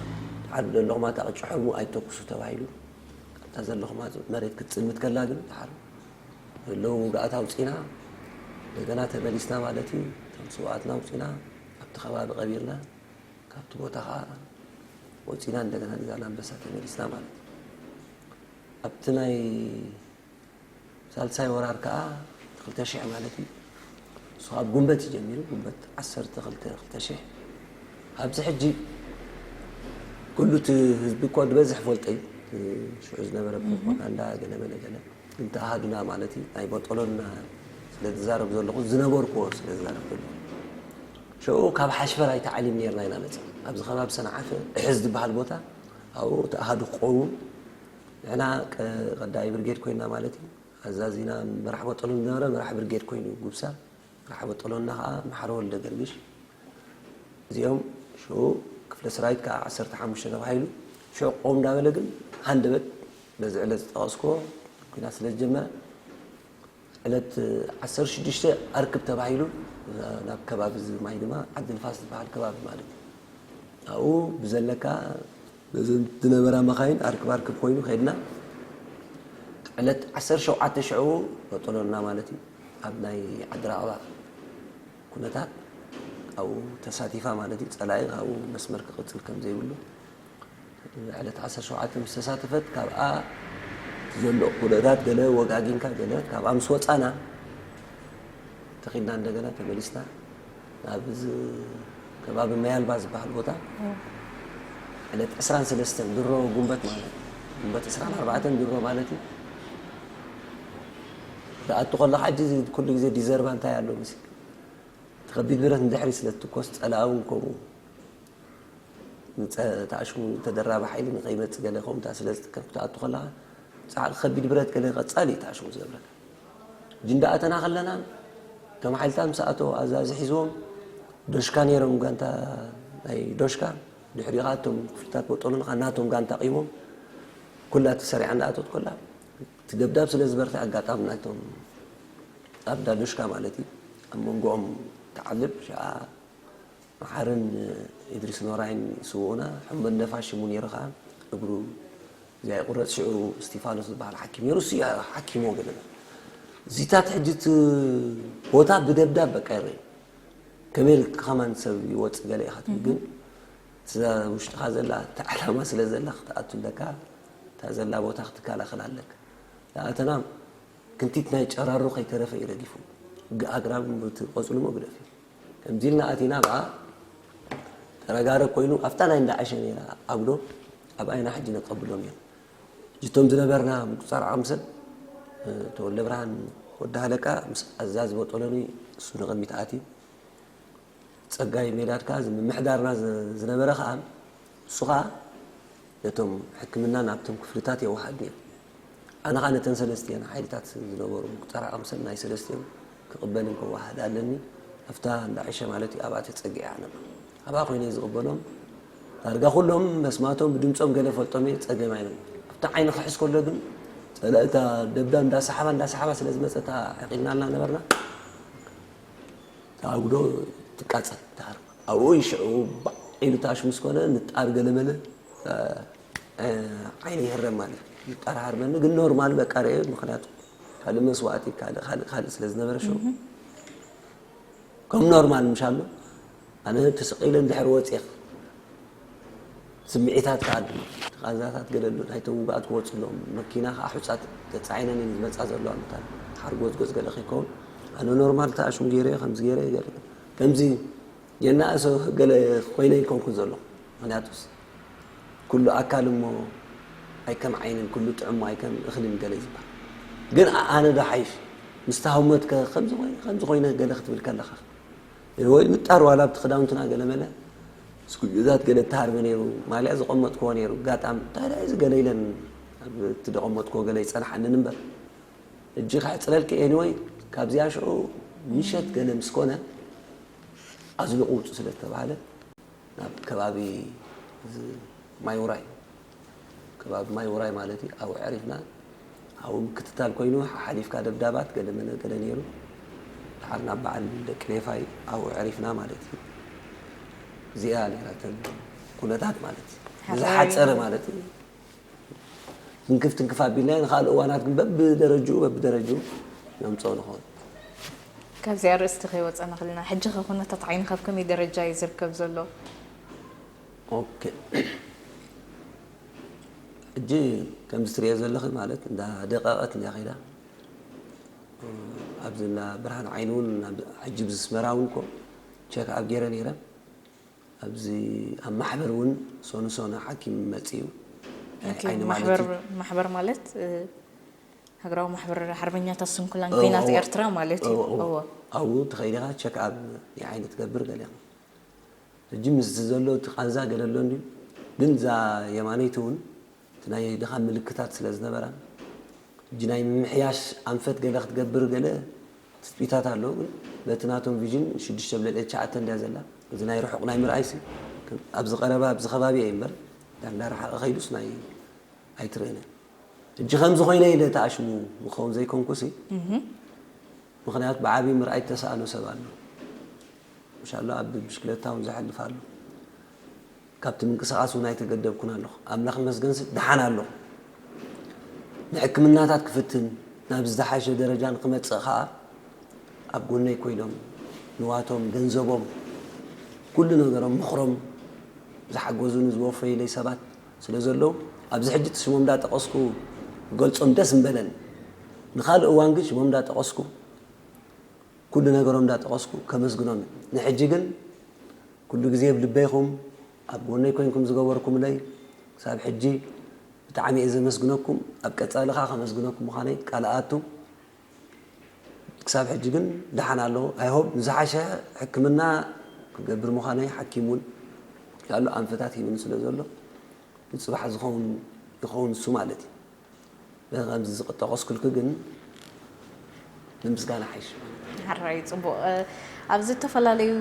ደሓር ዘለኹም ኣታ ቅጭ ሕርሙ ኣይተኩሱ ተባሂሉ ኣብታ ዘለኹም መሬት ክትፅልምት ከላ ግን ደሓር ዘለዉ ውግኣት ኣውፂና እንደገና ተመሊስና ማለት እዩ። እቶም ስውኣትና ኣውፂና ኣብቲ ከባቢ ቀቢርና ካብቲ ቦታ ከዓ ወፂና እንደገና ንዛላንበሳ ተመሊስና ማለት እዩ። ኣብቲ ናይ ሳልሳይ ወራር ከዓ ክልተ ሽሕ ማለት እዩ። እሱ ካብ ጉንበት እዩ ጀሚሩ፣ ጉንበት ዓሰርተ ክልተ ክልተ ሽሕ ኣብዚ ሕጂ ኩሉ እቲ ህዝቢ እኮ ዝበዝሕ ፈልጦ እዩ። ሽዑ ዝነበረ ፕሮፓጋንዳ ገለ በለ ገለ ግን ተኣሃዱና ማለት እዩ ናይ በጠሎና ስለ ዝዛረብ ዘለኹ ዝነበርኩዎ ስለ ዝዛረብ ዘለኹ ሽዑ ካብ ሓሽፈር ኣይተዓሊም ነርና ኢና መፅና ኣብዚ ከባቢ ሰንዓፈ እሕዝ ዝበሃል ቦታ ኣብኡ እቲ ኣሃዱ ክቆውም ንሕና ቀዳይ ብርጌድ ኮይና ማለት እዩ ኣዛዚና መራሕ በጠሎ ዝነበረ መራሕ ብርጌድ ኮይኑ ጉብሳ መራሕ በጠሎና ከዓ መሓረ ወልደ ገርግሽ እዚኦም ሽዑ ክፍለ ሰራዊት ከዓ ዓሰርተ ሓሙሽተ ተባሂሉ ሽዑ ቆም እንዳበለ ግን ሃንደበት በዚ ዕለት ዝጠቐስኮ ኩናት ስለ ዝጀመረ ዕለት ዓሰርተ ሽዱሽተ ኣርክብ ተባሂሉ ናብ ከባቢ እዚ ማይ ድማ ዓዲ ንፋስ ዝበሃል ከባቢ ማለት እዩ ኣብኡ ብዘለካ በዚ ዝነበራ መኻይን ኣርክብ ኣርክብ ኮይኑ ከድና ዕለት ዓሰርተ ሸውዓተ ሽዑ በጠሎና ማለት እዩ ኣብ ናይ ዓዲ ራቕባ ኩነታት ኣብኡ ተሳቲፋ ማለት እዩ ፀላኢ ካብኡ መስመር ክቕፅል ከም ዘይብሉ ዕለት ዓሰርተ ሸውዓተ ምስ ተሳተፈት ካብኣ ዘሎ ኩነታት ገለ ወጋጊንካ ገለ ካብኣ ምስ ወፃና ተኺድና እንደገና ተመሊስና ናብ እዚ ከባቢ መያልባ ዝበሃል ቦታ ዕለት ዕስራን ሰለስተን ድሮ ጉንበት ማለት እዩ። ጉንበት ዕስራን ኣርባዕተን ድሮ ማለት እዩ። ዝኣቱ ከለካ ሕጂ ኩሉ ግዜ ዲዘርባ እንታይ ኣሎ ምስ እቲ ከቢድ ብረት ንድሕሪ ስለ ትኮስ ፀላእ እውን ከምኡ ተኣሽሙ ተደራቢ ሓይሊ ንኸይመፅእ ገለ ከምኡታ ስለ ዝጥቀም ክትኣቱ ከለኻ ጻዕሪ ከቢድ ብረት ገለ ቀጻሊ እዩ ተኣሽሙ ዝገብረካ። ጅንዳ ኣተና ከለና ከም ሓይልታት ምስ ኣተው ኣዛዚ ሒዝዎም ዶሽካ ነይሮም፣ ጋንታ ናይ ዶሽካ። ድሕሪኡ ኸኣ እቶም ክፍልታት ቦጦሎኒ ኸኣ ናቶም ጋንታ ቂሞም ኩላ እቲ ሰሪዓ እንዳኣተወት ኮላ እቲ ደብዳብ ስለ ዝበርትዕ ኣጋጣሚ ናይቶም ኣብ እንዳ ዶሽካ ማለት እዩ ኣብ መንጎኦም ትዓልብ ሽኣ መሓርን ኢድሪስ ኖራይን ስውኡና ሕምበ እንደፋ ሽሙ ነይሩ ኸዓ እግሩ እዚኣ ይቑረፅ። ሽዑ እስቲፋኖስ ዝበሃል ሓኪም ነይሩ። እሱ እዩ ሓኪሞ ገለና። እዚታት ሕጂ እቲ ቦታ ብደብዳብ በቃ ይረኣዩ። ከመይ ኢልካ ከማን ሰብ ይወፅእ ገለ ኢኻ ትብል፣ ግን እዛ ውሽጥኻ ዘላ እቲ ዓላማ ስለ ዘላ ክትኣቱ ኣለካ። እታ ዘላ ቦታ ክትከላኸል ኣለካ። ዝኣተና ክንቲት ናይ ጨራሩ ከይተረፈ እዩ ረጊፉ። ግ-፣ ኣግራብ እቲ ቆፅሉ እሞ ግደፍ እዩ። ከምዚ ኢልና ኣቲና ብኣ ተረጋረብ ኮይኑ ኣብታ ናይ እንዳዓሸ ነይራ ኣጉዶ ኣብኣይና ሕጂ ነቀብሎም እዮም። እቶም ዝነበርና ምቁፃር ዓቕሚ ሰብ፣ እ፣ ተወልደ ብርሃን ወዲ ሃለቃ ምስ ኣዛዚ ቦጦሎኒ እሱ ንቕድሚት ኣትዩ። ጸጋይ ሜዳድ ከኣ እዚ ምምሕዳርና ዝ-፣ ዝነበረ ከኣ እሱ ከኣ ነቶም ሕክምና ናብቶም ክፍልታት የወሃድ ነይሩ። ኣነ ከኣ ነተን ሰለስቲአን ሓይልታት ዝነበሩ ምቁፃር ዓቕሚ ሰብ ናይ ሰለስቲኦም ክቕበልን ክወሃድ ኣለኒ። ኣብታ እንዳ ዕሸ ማለት እዩ፣ ኣብኣ ተጸጊዐ ኣነ። ኣብኣ ኮይነ ዝቕበሎም። ዳርጋ ኩሎም መስማቶም ብድምጾም ገለ ፈልጦም እየ፣ ጸገም ኣይነበሮም። ኣብቲ ዓይኒ ክሕዝ ከሎ ግን ጸላእታ ደብዳብ እንዳሰሓባ፣ እንዳሰሓባ ስለ ዝመጸት ሕቒልናልና ነበርና። እታ ኣጉዶ ትቃጸል፣ ትሃርም። ኣብኡ እዩ ሽዑ ባዕ ኢሉ ታሽ ምስ ኮነ ንጣር ገለመለ፣ እ፣ ዓይኒ ይህረም ማለት እዩ። ንጣር ሃርመኒ ግን ኖርማል በቃ ርኤ፣ ምኽንያቱ ካልእ መስዋእቲ፣ ካልእ፣ ካልእ፣ ካልእ ስለ ዝነበረ ሽዑ ከም ኖርማል ምሻሎ ኣነ ተሰቒለ እንድሕር ወፂኤ ስምዒታት ከኣ ኣሎ። ቃንዛታት ገለ ኣሎ። ናይቶም ውጉኣት ክወፁ ኣለዎም። መኪና ከኣ ሑፃት ተፃዒነን እየን ዝመፃ ዘለዋ። ምታት ሓር ጎዝጎዝ ገለ ከይከውን ኣነ ኖርማል ተኣሽሙ ገይረ እየ፣ ከምዚ ገይረ እየ ገለ። ከምዚ የናእሶ ገለ ኮይነ ኣይኮንኩን ዘለኹ። ምኽንያቱስ ኩሉ ኣካል እሞ ኣይከም ዓይንን፣ ኩሉ ጥዑም ኣይከም እኽልን ገለ ዝበሃል። ግን ኣነ ዶ ሓይሽ? ምስ ተሃውመትከ ከምዚ ኮይነ፣ ከምዚ ኮይነ ገለ ክትብል ከለኻ ወይ ንጣር ዋላ ኣብቲ ክዳውንትና ገለ መለ ስኩጆታት ገለ እተሃርመ ነይሩ፣ ማልያ ዘቐመጥክዎ ነይሩ፣ ጋጣም እንታይ ደኣ እዚ ገለ ኢለን ኣብ እቲ ዘቐመጥክዎ ገለ ይጸንሓንን እምበር። ሕጂ ከሕጽረልኪ ኤኒወይ ካብዚኣ ሽዑ ምሸት ገለ ምስ ኮነ ኣዝልቑ ውጹ ስለ ዝተባህለ ናብ ከባቢ እዚ ማይ ውራይ፣ ከባቢ ማይ ውራይ ማለት እዩ። ኣብኡ ኣዕሪፍና፣ ኣብኡ ምክትታል ኮይኑ ሓሓሊፍካ ደብዳባት ገለ መለ ገለ ነይሩ። ድሓር ናብ በዓል ደቂ ሌፋይ ኣብኡ ኣዕሪፍና ማለት እዩ። እዚኣ ነይራ እተን ኩነታት ማለት እዩ። ሓራይ ዝሓጸረ ማለት እዩ። ትንክፍ ትንክፍ ኣቢልና ንኻልእ እዋናት ግን በብደረጅኡ በብደረጅኡ ነምጽኦ ንኸውን። ካብዚኣ ኣርእስቲ ከይወጸና ከለና፣ ሕጂ ኸ ኩነታት ዓይኒ ካብ ከመይ ደረጃ እዩ ዝርከብ ዘሎ? ኦኬ። ሕጂ ከምዚ ትርእዮ ዘለኺ ማለት እንዳ ደቀቐት እንድያ ከይዳ። ኣብዚ እንዳ ብርሃን ዓይኒ እውን ናብ ሕጂ ብዚ ኣስመራ እውን እኮ ቸክ ኣፕ ገይረ ነይረ። ኣብዚ ኣብ ማሕበር እውን ሶነ ሶነ ሓኪም መጺኡ። ኦኬ፣ ዓይኒ ማለት ማሕበር፣ እዩ። ማሕበር ማለት፣ እ፣ ሃገራዊ ማሕበር ሓርበኛታት ስንኩላን እዎ፣ ኲናት እዎ። ኤርትራ ማለት እዩ። እዎ፣ እዎ። እዎ። ኣብኡ ተኸይድኻ ቸክ ኣፕ ናይ ዓይኒ ትገብር ገለ ኢኻ። ሕጂ ምስቲ ዘሎ እቲ ቃንዛ ገለ ኣሎ እንድዩ፣ ግን እዛ የማነይቲ እውን እቲ ናይ ድኻም ምልክታት ስለ ዝነበራ፣ ሕጂ ናይ ምምሕያሽ ኣንፈት ገለ ክትገብር ገለ ትጽቢታት ኣሎ። ግን በቲ ናቶም ቪዥን ሽዱሽተ ብልዕሊ ትሽዓተ እንድያ ዘላ። እዚ ናይ ርሑቕ ናይ ምርኣይሲ ኣብዚ ቀረባ ኣብዚ ከባቢ እየ እምበር፣ እንዳ ርሓቐ ከይዱስ ናይ ኣይትርእን እያ። ሕጂ ከምዚ ኮይነ ኢለ ተኣሽሙ ምኸውን ዘይኮንኩሲ፣ ምኽንያቱ ብዓብዪ ምርኣይ እተሳእኖ ሰብ ኣሎ። ምሻሎ ኣብ ብሽክለታ እውን ዘሕልፍ ኣሎ። ካብቲ ምንቅስቓስ እውን ኣይተገደብኩን ኣለኹ። ኣምላኽ ይመስገንሲ ደሓን ኣለኹ። ንሕክምናታት ክፍትን ናብ ዝደሓሸ ደረጃ ንክመጽእ ከኣ ኣብ ጎነይ ኮይኖም ንዋቶም፣ ገንዘቦም፣ ኩሉ ነገሮም፣ ምኽሮም ዝሓገዙኒ ዝወፈዩለይ ሰባት ስለ ዘለዉ ኣብዚ ሕጂ እቲ ሽሞም እንዳጠቐስኩ ክገልጾም ደስ ምበለኒ። ንኻልእ እዋን ግን ሽሞም እንዳጠቐስኩ ኩሉ ነገሮም እንዳጠቐስኩ ከመስግኖም እየ። ንሕጂ ግን ኩሉ ግዜ ኣብ ልበይ ኢኹም፣ ኣብ ጎነይ ኮይንኩም ዝገበርኩምለይ ክሳብ ሕጂ ብጣዕሚ እየ ዘመስግነኩም። ኣብ ቀጻሊ ኸኣ ከመስግነኩም ምዃነይ ቃል እኣቱ። ክሳብ ሕጂ ግን ደሓን ኣለኹ። ኣይ ሆፕ ንዝሓሸ ሕክምና ክገብር ምዃነይ ሓኪም እውን ያሉ ኣንፈታት ሂብኒ ስለ ዘሎ ንጽባሕ ዝኸውን ይኸውን እሱ ማለት እዩ። ከምዚ ዝጠቐስኩልኪ ግን ንምስጋና ሓይሽ። ሕራይ፣ ፅቡቕ። ኣብ ዝተፈላለዩ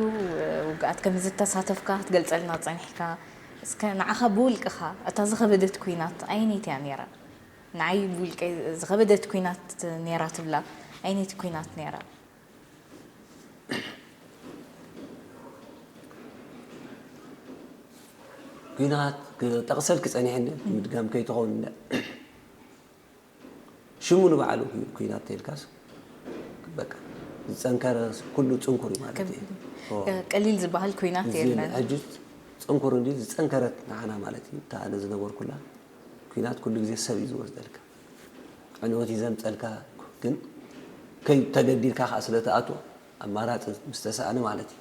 ውግኣት ከም ዝተሳተፍካ ክትገልፀልና ፀኒሕካ፣ እስከ ንዓኻ ብውልቅኻ እታ ዝኸበደት ኩናት ኣየነይቲ እያ ነይራ? ንዓይ ብውልቀይ ዝኸበደት ኩናት ነይራ ትብላ ኣየነይቲ ኩናት ነይራ? ኩናት ጠቕሰልኪ ጸኒሐኒ ምድጋም ከይትኸውን ሽሙ ንባዕሉ ኩናት ተልካስ በቃ ዝጸንከረ ኩሉ ጽንኩር እዩ ማለት እዩ። ቀሊል ዝበሃል ኩናት የለን። ሕጂ ጽንኩር እንዲ ዝጸንከረት ንዓና ማለት እዩ። እታ ኣነ ዝነበርኩላ ኩናት ኩሉ ግዜ ሰብ እዩ ዝወስደልካ። ዕንወት እዩ ዘምጸልካ ግን ከይ ተገዲድካ ከዓ ስለ ትኣትዎ ኣማራፂ ምስ ተሰኣነ ማለት እዩ።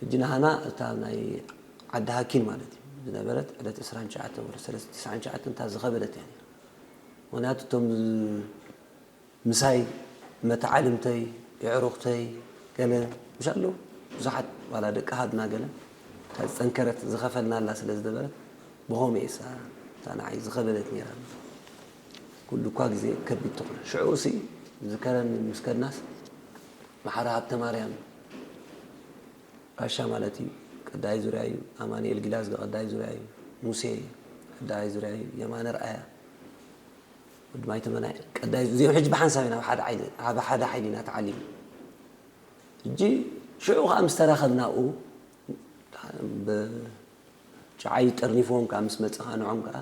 ሕጂ ንሃና እታ ናይ ዓዲ ሃኪን ማለት እዩ ዝነበረት ዕለት ዕስራን ትሽዓተን ወርሒ ሰለስተ ትስዓን ትሽዓተን እታ ዝኸበደት እያ ነይራ። ምክንያቱ እቶም ምሳይ መተዓልምተይ የዕሩኽተይ ገለ ምሽ ኣለዉ ብዙሓት ዋላ ደቂ ሃድና ገለ እታ ዝፀንከረት ዝኸፈልናላ ስለ ዝነበረት ብኸምኡ እየ እሳ እታ ንዓይ ዝኸበደት ነይራ። ኩሉ እኳ ግዜ ከቢድ ትኹነ ሽዑ ሲ ዝከረኒ ምስ ከድናስ ማሓራ ሃብተ ማርያም ራሻ ማለት እዩ። ቀዳይ ዙርያ እዩ። ኣማኑኤል ጊላዝጊ ቀዳይ ዙርያ እዩ። ሙሴ ቀዳይ ዙርያ እዩ። የማነ ርኣያ ወዲ ማይ ተመናይ ቀዳይ እዚኦም ሕጂ ብሓንሳብ ኢና ኣብ ሓደ ዓይኒ ኣብ ሓደ ሓይሊ ኢና ተዓሊሙ። ሕጂ ሽዑ ከዓ ምስ ተራኸብና ኣብኡ ብ- ጨዓይ ጠርኒፎም ከዓ ምስ መፅኻ ንዖም ከዓ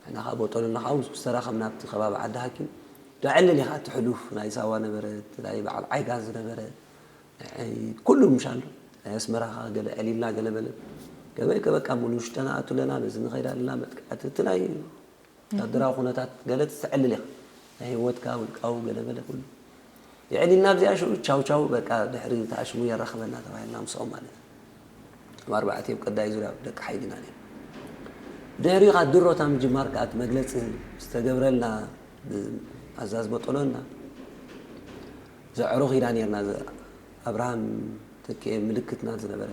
ንሕና ከዓ ቦጠሉ እናኻው ምስ ተራኸብና ኣብቲ ከባቢ ዓዲ ሃኪም ደዕልል ኢኻ እቲ ሕሉፍ ናይ ሳዋ ነበረት ናይ በዓል ዓይጋ ዝነበረ ኩሉ ምሻሉ ናይ ኣስመራ ከዓ ገለ ዕሊልና ገለ በለ ገበይ ከበቃ ሙሉ ውሽጠና ኣቱለና በዚ ንኸይድ ኣለና መጥቃዕቲ እቲ ናይ ወታደራዊ ኩነታት ገለ ትተዕልል ኢኻ ናይ ህይወትካ ውልቃዊ ገለ በለ ኩሉ የዕሊልና ኣብዚኣ ሽዑ ቻው ቻው በቃ ድሕሪ ተኣሽሙ የራኽበና ተባሂልና ምስኦም ማለት እዩ። ኣብ ኣርባዕተ ኣብ ቀዳይ ዙርያ ደቂ ሓይልና ነይሩ። ድሕሪኡ ከዓ ድሮ እታ ምጅማር ከዓ እቲ መግለፂ ዝተገብረልና ብኣዛዝ በጠሎና ዘዕሩኽ ኢዳ ነርና ኣብርሃም ተኪኤ ምልክትና ዝነበረ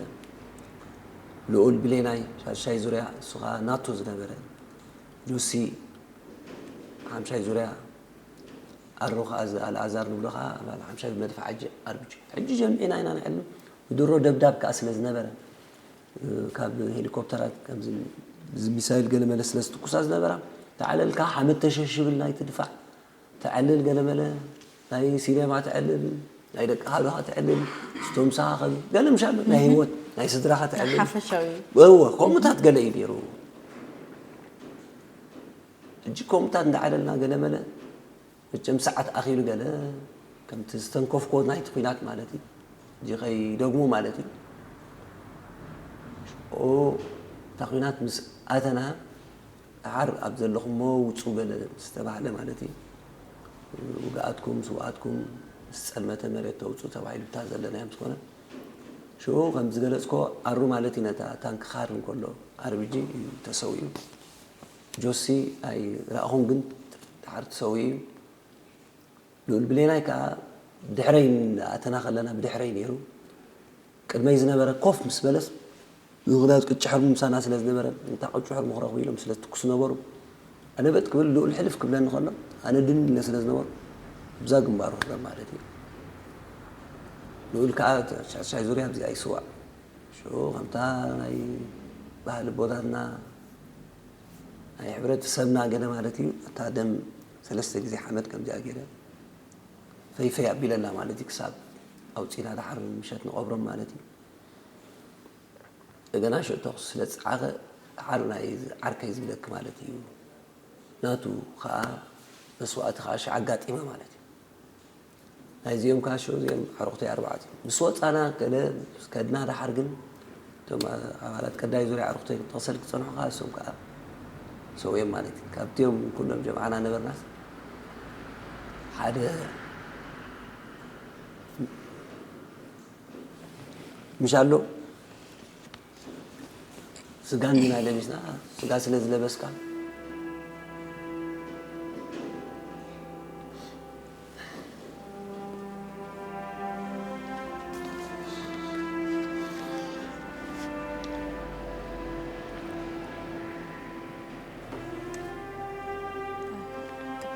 ልኡል ብሌናይ ሻድሻይ ዙርያ እሱ ከዓ ናቶ ዝነበረ ጆሲ ሓምሻይ ዙርያ ኣሮ ከዓ እዚ ኣልኣዛር ንብሎ ከዓ ኣባል ሓምሻይ ብመድፍዓ ጀ ኣርብጂ ሕጂ ጀሚዕና ኢና ንዕልም ብድሮ ደብዳብ ከዓ ስለ ዝነበረ ካብ ሄሊኮፕተራት ከምዚ እዚ ሚሳይል ገለመለ ስለ ዝትኩሳ ዝነበራ ተዓለልካ ሓመድ ተሸሽብል ናይ ትድፋዕ ተዕልል ገለመለ ናይ ሲኔማ ተዕልል ናይ ደቂ ሃሉካ ተዕልል ስቶምሳኻ ከም ገለ ምሻሉ ናይ ህይወት ናይ ስድራኻ ተዕልል ሓፈሻዊ እወ ከምኡታት ገለ እዩ ነይሩ ሕጂ ከምኡታት እንዳዓለልና ገለመለ መቸም ሰዓት ኣኺሉ ገለ ከምቲ ዝተንከፍኮ ናይቲ ኩናት ማለት እዩ እዚ ከይደግሞ ማለት እዩ ሽዑ እታ ኩናት ምስ ኣተና ደሓር ኣብ ዘለኹሞ ውፁ ገለ ዝተባህለ ማለት እዩ ውግኣትኩም ስውኣትኩም ምስ ፀልመተ መሬት ተውፁ ተባሂሉ እታ ዘለናዮ ምስ ኮነ ሽዑ ከም ዝገለፅኮ ኣሩ ማለት እዩ ነታ ታንክ ክሃር እንከሎ ኣርብጂ እዩ ተሰዊኡ ጆሲ ኣይረኣኹን ግን ድሓር ትሰዊ እዩ ልኡል ብሌናይ ከዓ ድሕረይ ኣተና ከለና ብድሕረይ ነይሩ ቅድመይ ዝነበረ ኮፍ ምስ በለስ ምኽንያቱ ቅጭሕር ምሳና ስለ ዝነበረ እንታ ቅጭሕር ምኽረኹ ኢሎም ስለ ትኩስ ነበሩ ኣነ በጥ ክብል ልኡል ሕልፍ ክብለኒ ከሎ ኣነ ድን ኢለ ስለ ዝነበሩ ኣብዛ ግንባሩ ክረ ማለት እዩ ልኡል ከዓ ሻሻይ ዙርያ ኣብዚኣ ይስዋእ ሽዑ ከምታ ናይ ባህሊ ቦታትና ናይ ሕብረተሰብና ገለ ማለት እዩ እታ ደም ሰለስተ ግዜ ሓመድ ከምዚኣ ገይረ ፈይፈይ ኣቢለና ማለት እዩ ክሳብ ኣውፂና ዳሓር ምሸት ንቐብሮም ማለት እዩ እንደገና ሽዑ ተኹስ ስለ ዝፀዓቐ ዳሓር ናይ ዓርከይ ዝብለኪ ማለት እዩ ናቱ ከዓ መስዋእቲ ከዓ ሽዓ ኣጋጢማ ማለት እዩ ናይዚኦም ከዓ ሽዑ እዚኦም ኣዕሩኽተይ ኣርባዕተ እዮም ምስ ወፃና ገለ ከድና ዳሓር ግን እቶም ኣባላት ቀዳይ ዙርያ ኣዕሩኽተይ ክጠቕሰል ክፀንሑ ከዓ እሶም ከዓ ሰው እዮም ማለት እዩ ካብቲኦም ኩሎም ጀምዓና ነበርናስ ሓደ ምሽ ኣሎ ስጋ እንዲና ለቢስና ስጋ ስለ ዝለበስካ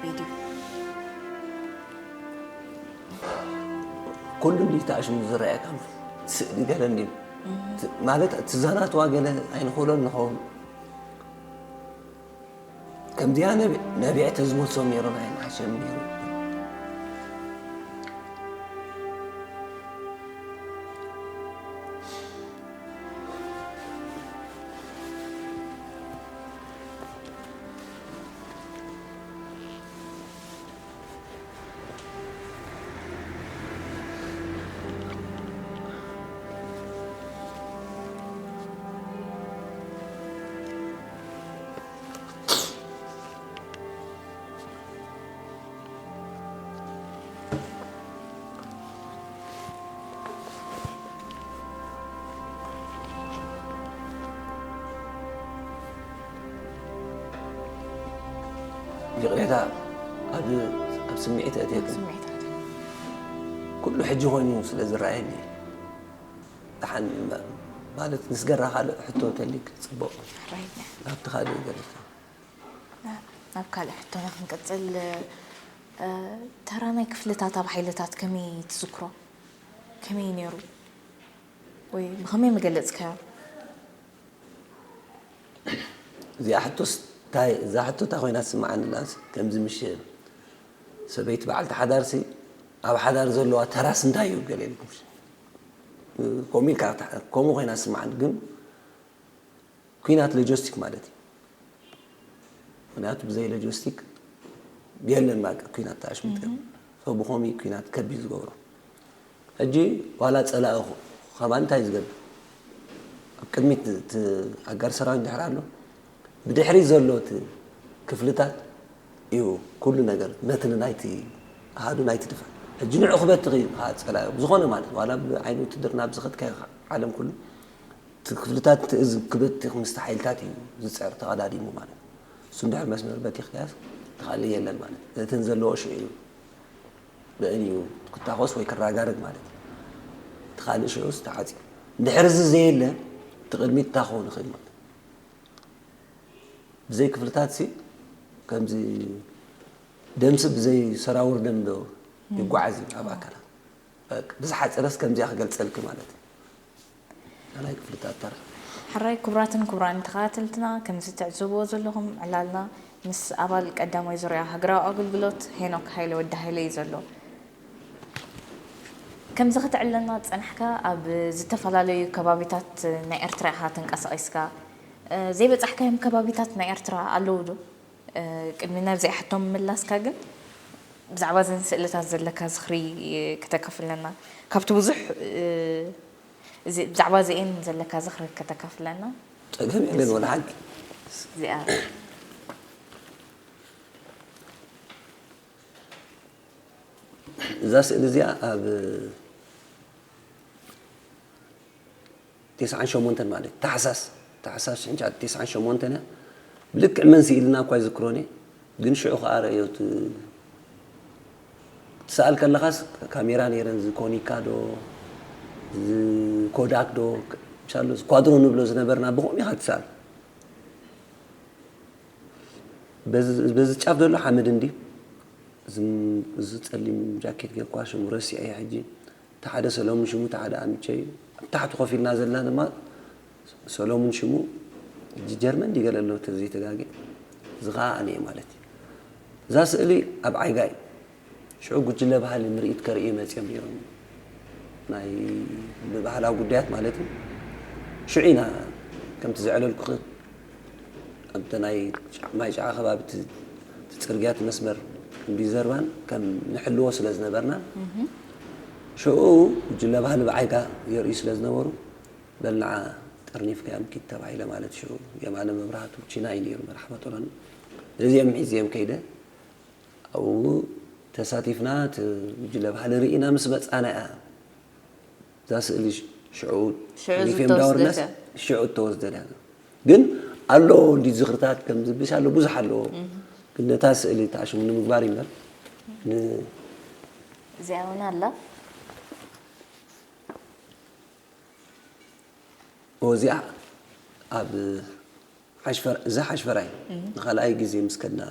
ቪድዩ። ኩሉ እንዲ ተኣሽሙ ዝረኣየካ ስእሊ ገለ እንዲ ት- ማለት ትዛናትዋ ገለ ኣይንኽእሎን ንኸውን። ከምዚኣ ነቢ- ነቢዐ ተዝመልሶም ነይሮም ኣይንሓሸም ነይሩ። ይቕሬታ ኣብ ኣብ ስምዒት ኣእትየኩም። ስምዒታት ኩሉ ሕጂ ኮይኑ ስለ ዝረኣየኒ ደሓን ማለት ንስገራ ካልእ ሕቶ ተሊክ ጽቡቕ ሕራይ። ናብቲ ካልእ ገለካ ናብ ካልእ ሕቶና ክንቅጽል። እ፣ ተራ ናይ ክፍልታት ኣብ ሓይልታት ከመይ ትዝክሮ? ከመይ ነይሩ? ወይ ብኸመይ መገለጽካዮ? እዚኣ ሕቶስ እንታይ እዛ ሕቶ እንታይ ኮይና ትስምዓኒ ላንስ ከምዚ ምሽ ሰበይቲ በዓልቲ ሓዳርሲ ኣብ ሓዳር ዘለዋ ተራስ እንታይ እዩ ገለ ኢልኩም ከምኡ ኢልካ ከምኡ ኮይና ትስምዓኒ ግን ኩናት ሎጂስቲክ ማለት እዩ ምክንያቱ ብዘይ ሎጂስቲክ የለን በቃ ኩናት ተኣሽሚት ከም ሰው ብኸምኡ ኩናት ከቢድ ዝገብሮ ሕጂ ዋላ ጸላኢ ኹ- ኸማን እንታይ ዝገብር ኣብ ቅድሚት እቲ ኣጋር ሰራዊት ድሕር ኣሎ ብድሕሪ ዘሎ እቲ ክፍልታት እዩ ኩሉ ነገር ነቲ ናይቲ ኣሃዱ ናይቲ ድፋዕ ሕጂ ንዑ ክበትኽ እዩ ከዓ ጸላኢ ዝኾነ ማለት ዋላ ብዓይኒ ውትድርና ብዝኸድካዮ ዓለም ኩሉ እቲ ክፍልታት እቲ እዚ ክበትኽ ምስቲ ሓይልታት እዩ ዝፅዕር ተቐዳዲሙ ማለት እዩ። እሱ እንድሕር መስመር በቲኽካያስ ተኻሊ የለን ማለት እዩ። እተን ዘለዎ ሽዑ እዩ በእን እዩ ክታኾስ ወይ ክራጋረግ ማለት እዩ። እቲ ካልእ ሽዑስ ተዓፅዩ። እንድሕር እዚ ዘየለ እቲ ቅድሚት እንታይ ክኸውን ይኽእል ማለት እዩ። ብዘይ ክፍልታት ሲ ከምዚ ደምሲ ብዘይ ሰራውር ደም ዶ ይጓዓዝ እዩ ኣብ ኣካላት። ብዝሓፀረስ ከምዚኣ ክገልፀልኪ ማለት እዩ። ናይ ክፍልታት ተራ ሕራይ ክቡራትን ክቡራን ተኸታተልትና ከምዚ ትዕዝብዎ ዘለኹም ዕላልና ምስ ኣባል ቀዳማይ ዙርያ ሃገራዊ ኣገልግሎት ሄኖክ ሃይለ ወዲ ሃይለ እዩ ዘሎ። ከምዚ ክትዕለና ዝጸናሕካ ኣብ ዝተፈላለዩ ከባቢታት ናይ ኤርትራ ኢኻ ተንቀሳቒስካ። ዘይበጻሕካዮም ከባቢታት ናይ ኤርትራ ኣለዉ ዶ? ቅድሚ ናብዚኣ ሕቶ ምምላስካ ግን ብዛዕባ እዘን ስእልታት ዘለካ ዝኽሪ ከተካፍለና ካብቲ ብዙሕ እዚ ብዛዕባ እዚኤን ዘለካ ዝኽሪ ከተካፍለና። ጸገም የለን ወላ ሓንቲ። እዚኣ እዛ ስእሊ እዚኣ ኣብ ተስዓን ሸሞንተን ማለት ታሕሳስ ታሕሳስ ሽሕን ትሽዓን ተስዓን ሸሞንተን እያ። ብልክዕ መን ስኢልና እኳ ኣይዝክሮን እየ፣ ግን ሽዑ ከኣ ረእዮ። እቲ ትስኣል ከለኻስ ካሜራ ነይረን፣ ዝኮኒካ ዶ ዝኮዳክ ዶ ምሻሎ ዝኳድሮ ንብሎ ዝነበርና ብኸምኡ ኢኻ ትስኣል። በዚ በዚ ጫፍ ዘሎ ሓመድ እንዲ እዚ ጸሊም ጃኬት ጌርኳ ሽሙ ረሲዐ ሕጂ። እቲ ሓደ ሰሎሙን ሽሙ እቲ ሓደ ኣምቸይ ኣብ ታሕቲ ኮፍ ኢልና ዘለና ድማ ሰሎሙን ሽሙ ሕጂ ጀርመን ድዩ ገለ ኣሎ ተዘይተጋግየ እዚ ኸዓ ኣነ እየ ማለት እዩ። እዛ ስእሊ ኣብ ዓይጋ እዩ። ሽዑ ጉጅለ ባህሊ ምርኢት ከርእዩ መፅዮም ነይሮም ናይ ብባህላዊ ጉዳያት ማለት እዩ። ሽዑ ኢና ከምቲ ዘዕለልኩኺ ኣብቲ ናይ ማይ ጫዓ ከባቢ እቲ እቲ ጽርግያ እቲ መስመር እንዲ ዘርባን ከም ንሕልዎ ስለ ዝነበርና ሽኡ ጉጅለ ባህሊ ብዓይጋ የርእዩ ስለ ዝነበሩ በልንዓ ጠርኒፍካዮም ኪድ ተባሂለ ማለት ሽኡ የማነ መብራህቱ ቺና እዩ ነይሩ መርሓባ ጦራን ነዚኦም ሒዝዮም ከይደ ኣብኡ ተሳቲፍና እቲ ጉጅለ ባህሊ ርኢና ምስ መጻና እያ እዛ ስእሊ ሽዑ ሽዑ ሪፌም ዝተወስደት ዳወርነስ እያ። ሽዑ እተወስደት እያ ግን ኣሎ እንዲ ዝኽርታት ከም ዝብልሽ ኣሎ ብዙሕ ኣለዎ ግን ነታ ስእሊ ተኣሽሙ ንምግባር ይምበር ን- እዚኣ እውን ኣላ። እዚኣ ኣብ ሓሽፈር እዚ ሓሽፈራይ ንኻልኣይ ግዜ ምስ ከድና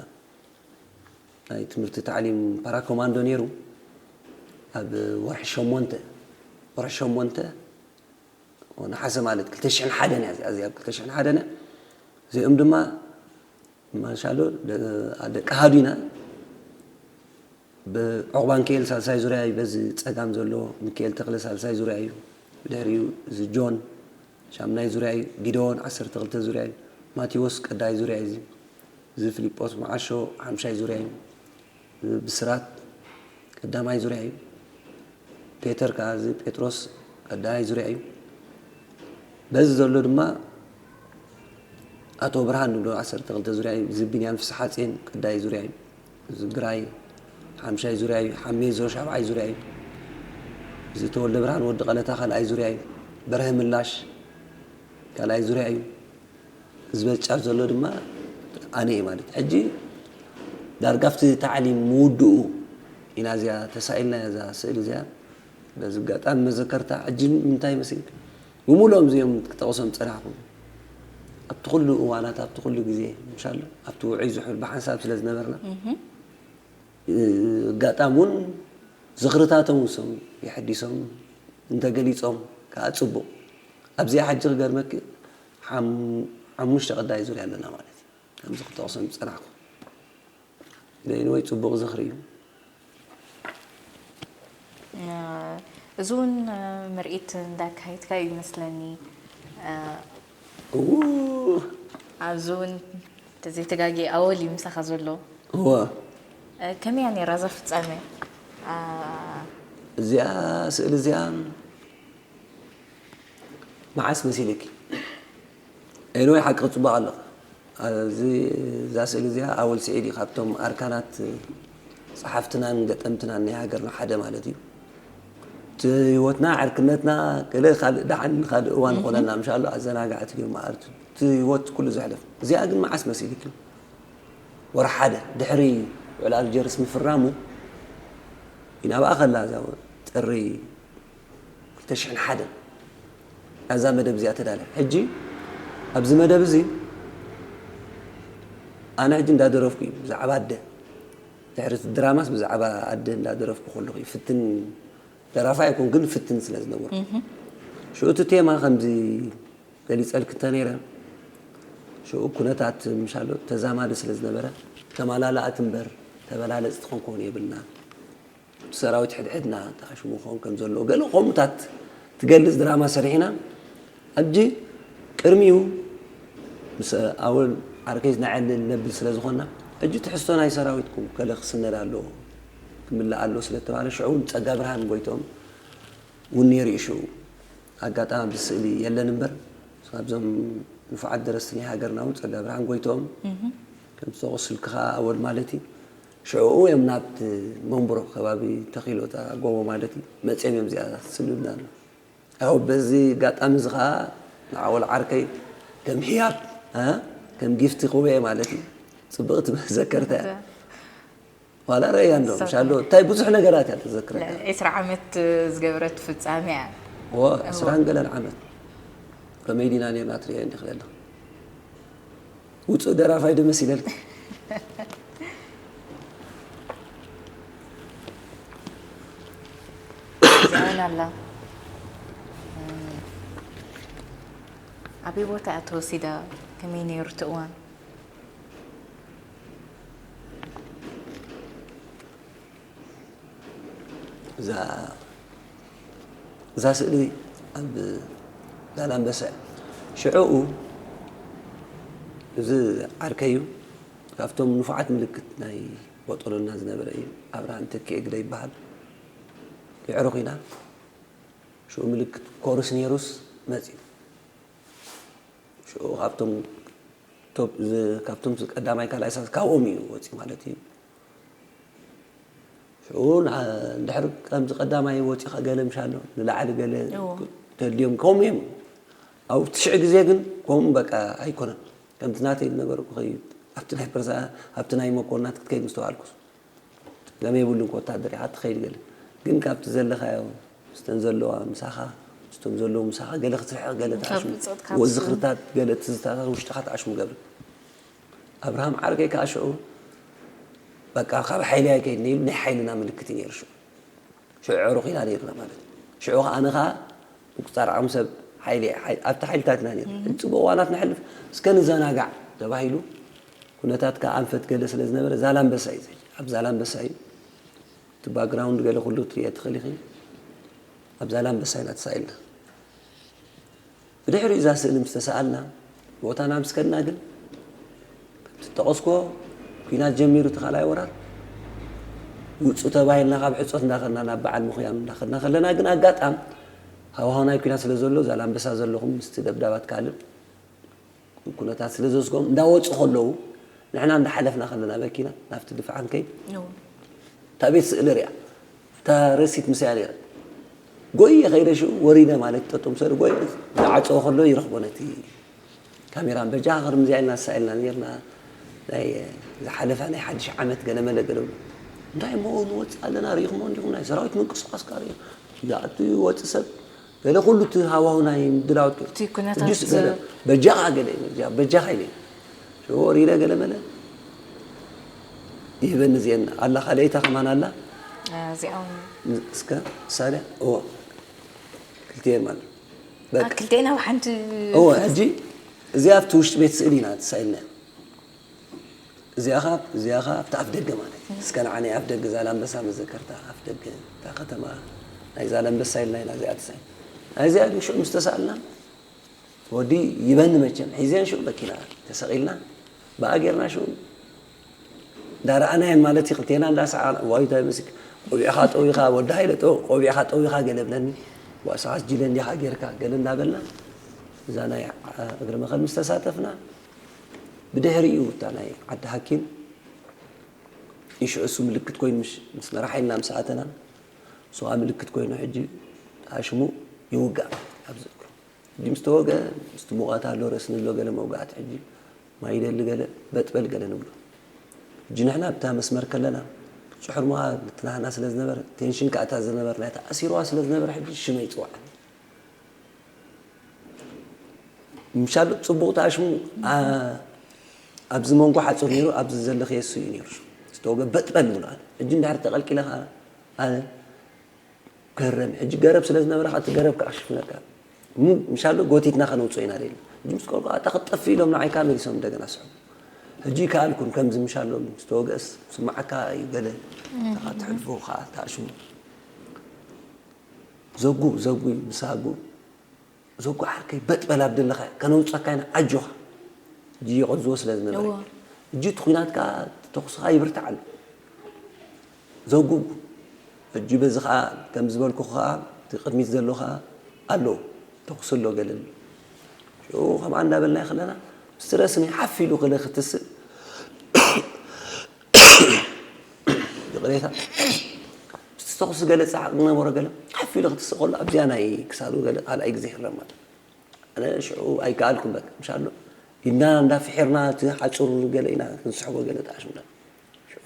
ናይ ትምህርቲ ታዕሊም ፓራኮማንዶ ነይሩ። ኣብ ወርሒ ሸሞንተ ወርሒ ሸሞንተ ነሓሰ ማለት ክልተ ሽሕን ሓደን እያ እዚኣ እዚኣ ኣብ ክልተ ሽሕን ሓደን እያ። እዚኦም ድማ ማሻሎ ደቂ ሃዱና ብዕቑባ ሚካኤል ሳልሳይ ዙርያ እዩ። በዚ ጸጋም ዘሎ ሚካኤል ተኽለ ሳልሳይ ዙርያ እዩ። ብድሕሪኡ እዚ ጆን ሻምናይ ዙርያ እዩ። ጊደዎን ዓሰርተ ክልተ ዙርያ እዩ። ማቴዎስ ቀዳይ ዙርያ እዩ። እዚ እዚ ፊልጶስ መዓሾ ሓምሻይ ዙርያ እዩ። እዚ ብስራት ቀዳማይ ዙርያ እዩ። ፔተር ከዓ እዚ ጴጥሮስ ቀዳማይ ዙርያ እዩ። በዚ ዘሎ ድማ ኣቶ ብርሃን ንብሎ ዓሰርተ ክልተ ዙርያ እዩ። እዚ ቢንያም ፍስሓጽዮን ቀዳይ ዙርያ እዩ። እዚ ግራይ ሓምሻይ ዙርያ እዩ። ሓሜዞ ሻብዓይ ዙርያ እዩ። እዚ ተወልደ ብርሃን ወዲ ቀለታ ካልኣይ ዙርያ እዩ። በርሀ ምላሽ ካልኣይ ዙርያ እዩ። ዝበጫር ዘሎ ድማ ኣነ እየ ማለት ሕጂ ዳርጋ ኣብቲ ታዕሊም ምውድኡ ኢና እዚኣ ተሳኢልና እዛ ስእሊ እዚኣ በዚ ኣጋጣሚ መዘከርታ ሕጂ ምንታይ መሲል ብምሉኦም እዚኦም ክጠቕሶም ዝፀናሕኩ ኣብቲ ኩሉ እዋናት ኣብቲ ኩሉ ግዜ ምሻሎ ኣብቲ ውዑይ ዝሑል ብሓንሳብ ስለ ዝነበርና ኣጋጣሚ እውን ዝኽርታቶም ውሶም የሐዲሶም እንተገሊፆም ከዓ ፅቡቕ ኣብዚኣ ሕጂ ክገርመኪ ሓሙሽተ ቀዳይ ዙርያ ኣለና ማለት እዩ። ከምዚ ክጠቕሶም ዝፀናሕኩ ንኤኒወይ ፅቡቕ ዝኽሪ እዩ። እዚ እውን ምርኢት እንዳካየድካ እዩ ይመስለኒ። እው ኣብዚ እውን ተዘይተጋጊ ኣወል እዩ ምሳኻ ዘሎ። እወ ከመያ ነይራ እዛ ፍጻሜ? እዚኣ ስእሊ እዚኣ መዓስ መሲልኪ? ኤኒወይ ሓቂ ክፅቡቕ ኣለኻ። እዚ እዛ ስእሊ እዚኣ ኣወል ስዒድ እዩ ካብቶም ኣርካናት ፀሓፍትናን ገጠምትናን ናይ ሃገርና ሓደ ማለት እዩ። እቲ ህይወትና ዕርክነትና ገለ ካልእ ደሓን ካልእ እዋን ይኾነና ምሻሎ ኣዘናጋዕቲ ድዮም ኣርቱ እቲ ህይወት ኩሉ ዘሕለፍ እዚኣ ግን መዓስ መሲልኪ? ወርሒ ሓደ ድሕሪ ውዕል ኣልጀርስ ምፍራሙ ኢናብኣ ከላ እዛ ጥሪ ክልተ ሽሕን ሓደን እዛ መደብ እዚኣ ተዳለ። ሕጂ ኣብዚ መደብ እዚ ኣነ ሕጂ እንዳደረፍኩ እዩ ብዛዕባ ኣደ ድሕሪ እቲ ድራማስ ብዛዕባ ኣደ እንዳደረፍኩ ከለኹ እዩ ፍትን ደራፋይ ኣይኮን ግን ፍትን ስለ ዝነበርኩ ሽኡ እቲ ቴማ ከምዚ ገሊፀልክ እንተነይረ ሽኡ ኩነታት ምሻሎ ተዛማዲ ስለ ዝነበረ ተማላላእቲ እምበር ተበላለፅቲ ክንከውን የብልና። እቲ ሰራዊት ሕድሕድና ተኣሽሙ ክኸውን ከም ዘለዎ ገለ ከምኡታት ትገልፅ ድራማ ሰሪሕና። ሕጂ ቅድሚኡ ምስ ኣወል ዓርከይ ዝናዕል ነብል ስለ ዝኾንና ሕጂ ትሕዝቶ ናይ ሰራዊትኩም ገለ ክስነድ ኣለዎ ክምላእ ኣለዎ ስለ ተባለ ሽዑ እውን ፀጋ ብርሃን ጎይቶም እውን ነይሩ እዩ ሽኡ ኣጋጣሚ ኣብዚ ስእሊ የለን እምበር ካብዞም ንፉዓት ደረስቲ ናይ ሃገርና እውን ፀጋ ብርሃን ጎይቶም ከም ዝጠቐሱልኪ ከዓ ኣወል ማለት እዩ ሽዑኡ እዮም ናብቲ መንብሮ ከባቢ ተኺሎ እታ ጎቦ ማለት እዩ መፅዮም እዮም እዚኣ ስሉልና ኣሎ ያው በዚ ኣጋጣሚ እዚ ከዓ ንዓወል ዓርከይ ከም ህያብ እ ከም ጊፍቲ ክህቦ እየ ማለት እዩ ፅብቕቲ መዘከርታ እያ ዋላ ረእያ እንዶ ምሻሎ እንታይ ብዙሕ ነገራት እያ ተዘክረካ ዕስራ ዓመት ዝገበረት ፍፃሜ እያ ወ ዕስራን ገለን ዓመት ከመይ ዲና ነርና ትርእዮ እንዲ ክለና ውፁእ ደራፋይ ዶ መሲለልኪ እዚኣውን ኣላ ኣበይ ቦታ እያ ተወሲዳ ከመይ ነይሩ እቲ እዋን እዛ እዛ ስእሊ ኣብ ዛላንበሳ እያ። ሽዕኡ እዚ ዓርከይ እዩ። ካብቶም ንፉዓት ምልክት ናይ ቦጦሎና ዝነበረ እዩ። ኣብርሃም ተኪኤ ግደ ይበሃል። የዕሩኽ ኢና። ሽዑ ምልክት ኮርስ ነይሩስ መፂኡ። ሽዑ ካብቶም ቶፕ ካብቶም ቀዳማይ ካልኣይ ሳልሳይ ካብኦም እዩ ወፂኡ ማለት እዩ። ሽዑ እንድሕር ከምዚ ቀዳማይ ወፂኻ ገለ ምሻሎ ንላዕሊ ገለ ተድልዮም ከምኡ እዮም ኣብኡ ትሽዕ ግዜ ግን ከምኡ በቃ ኣይኮነን ከምቲ ናተይ ዝነበርኩ ከይድ ኣብቲ ናይ ፐርሳ ኣብቲ ናይ መኮንናት ክትከይድ ምስተዋልኩስ ገመ የብሉን ወታደር ኢኻ ትኸይድ ገለ ግን ካብቲ ዘለኻዮ ምስተን ዘለዋ ምሳኻ ምስቶም ዘለዉ ምሳኻ ገለ ክትርሕቕ ገለ ትኣሽሙ ዝኽርታት ገለ ትዝታታት ውሽጥኻ ትኣሽሙ ገብር ኣብርሃም ዓርከይ ከዓ ሽዑ በቃ ካብ ሓይሊ ኣይከይድን ኢሉ ናይ ሓይልና ምልክት እዩ ነይሩ። ሽዑ ሽዑ ዕሩኽ ኢና ነይርና ማለት እዩ። ሽዑ ከዓ ኣነ ከዓ ምቁፅፃር ዓቕሚ ሰብ ሓይሊ ኣብቲ ሓይልታት ኢና ነይርና። ሕጂ ፅቡቕ እዋናት ንሕልፍ እስከ ንዘናጋዕ ተባሂሉ ኩነታት ከዓ ኣንፈት ገለ ስለ ዝነበረ ዛላንበሳ እዩ። ኣብ ዛላንበሳ እዩ እቲ ባክግራውንድ ገለ ኩሉ ትሪኦ ትኽእል ኢኺ። ኣብ ዛላንበሳ ኢና ተሳኢልና። ብድሕሪኡ እዛ ስእሊ ምስ ተሰኣልና ቦታና ምስ ከድና ግን ከምቲ ዝጠቐስኩዎ ኲናት ጀሚሩ እቲ ካልኣይ ወራር ውፁ ተባሂልና ካብ ሕፆት እንዳኸድና ናብ በዓል ምኽያም እንዳኸድና ከለና ግን ኣጋጣም ሃዋህው ናይ ኲናት ስለ ዘሎ ዛላንበሳ ዘለኹም ምስቲ ደብዳባት ካልእ ኩነታት ስለ ዘስጎም እንዳወፁ ከለዉ ንሕና እንዳሓለፍና ከለና መኪና ናብቲ ድፍዓን ከይድ እታ ቤት ስእሊ ሪኣ እታ ረሲት ምስያ ነይራ ጎየ ከይደ ሽኡ ወሪደ ማለት ጠጦም ሰሪ ጎየ ዝዓፀወ ከሎ ይረኽቦ ነቲ ካሜራን በጃ ክርምዚያ ኢልና ዝሳኢልና ነርና ናይ ዝሓለፈ ናይ ሓድሽ ዓመት ገለ መለ ገለ እንታይ እሞ ንወፅእ ኣለና ርኢኹሞ እንዲኹም ናይ ሰራዊት ምንቅስቃስ ካር ይኣቱ ይወፅእ ሰብ ገለ ኩሉ እቲ ሃዋሁ ናይ ምድላው እቲ ኩነታት እጁስ ገለ በጃኻ ገለ እዩ፣ በጃ- በጃኻ ኢለ ሽዎ ሪለ ገለ መለ ይህበኒ እዚአን ኣላ ካልአይታ ከማን ኣላ እዚኦም እስከ ሳልያ እዎ ክልቲኤን ማለት በቃ ክልቲኤን ኣብ ሓንቲ እዎ ሕጂ እዚኣ ኣብቲ ውሽጢ ቤት ስእሊ ኢና ተሳኢልና እዚኣ ኸዓ እዚኣ ኸዓ ኣብቲ ኣፍ ደገ ማለት እዩ። እስከ ንዓ ናይ ኣፍ ደገ ዛላንበሳ መዘከርታ ኣፍ ደገ እታ ከተማ ናይ ዛላንበሳ ኢልና ኢና እዚኣ ተሳኢልና። ናይዚኣ ግን ሽዑ ምስ ተሳእልና ወዲ ይበኒ መቸም ሒዘን ሽዑ መኪና ተሰቒልና ብኣ ጌርና ሽዑ እንዳረኣናየን ማለት እዩ። ክልቴና እንዳሰዓና ዋይ እንታይ መስክ ቆቢዕኻ ጠዊኻ ወዲ ሃይለ ጠው ቆቢዕኻ ጠዊኻ ገለ ብለኒ ዋሳዓስ ጅለ እንዲኻ ጌርካ ገለ እንዳበልና እዛ ናይ እግሪ መኸል ምስ ተሳተፍና ብድሕሪኡ እታ ናይ ዓዲ ሃኪም ይሽዑ እሱ ምልክት ኮይኑ ምስ መራሓይልና ምስ ኣተና እሱ ከዓ ምልክት ኮይኑ ሕጂ ተኣሽሙ ይውጋእ ኣብዚ ሕጂ ምስ ተወገ ምስቲ ሙቐት ኣሎ ረስኒ ኣሎ ገለ መውጋእቲ ሕጂ ማይ ይደሊ ገለ በጥበል ገለ ንብሎ ሕጂ ንሕና ኣብታ መስመር ከለና ጭሕርሙኣ ንትናህና ስለ ዝነበረ ቴንሽን ከኣታ ዝነበረ ናይ ተኣሲርዋ ስለ ዝነበረ ሕጂ ሽመይ ይፅዋዓኒ ምሻሉ ፅቡቕ ተኣሽሙ ኣብዚ መንጎ ሓፁር ነይሩ ኣብዚ ዘለኽየ እሱ እዩ ነይሩ ዝተወገ በጥበል ይብሉ ኣነ ሕጂ እንድሕር ተቐልቂለ ከዓ ኣነ ገረም ሕጂ ገረብ ስለ ዝነበረ እቲ ገረብ ከዓ ሽፍነካ ምሻሉ ጎቲትና ከነውፅኦ ኢና ደልና ሕጂ ምስ ቆልቋ ኣታ ክትጠፍእ ኢሎም ንዓይካ መሊሶም እንደገና ስሑ ሕጂ ይከኣልኩን ከምዚ ምሻሎም ዝተወገእስ ስማዓካ እዩ ገለ ተኻ ትሕልፎ ከዓ ተኣሽሙ ዘጉ ዘጉ ምሳጉ ዘጉ ዓርከይ በጥ በል ኣብ ደለኻ ከነውፀካ ኢና ኣጆኻ ሕጂ የቐዝዎ ስለ ዝነበረ ሕጂ እቲ ኩናት ከዓ ተኹስኻ ይብርትዕ ኣሎ ዘጉ ሕጂ በዚ ከዓ ከም ዝበልኩ ከዓ እቲ ቅድሚት ዘሎ ከዓ ኣሎ ተኹስ ኣሎ ገለ ሽኡ ከምኣ እንዳበልና ከለና ምስቲ ረስኒ ሓፍ ኢሉ ክለ ክትስእ ይቕሬታ ምስቲ ተኹሲ ገለ ፃዕቕ ዝነበሮ ገለ ሓፍ ኢሉ ክትስእ ከሎ ኣብዚኣ ናይ ክሳዱ ገለ ካልኣይ ግዜ ይሕረም ማለት ኣነ ሽዑ ኣይከኣልኩም በቃ ምሻሎ ኢድና እንዳፍሒርና እቲ ሓፁር ገለ ኢና ክንስሕቦ ገለ ተኣሽምና ሽዑ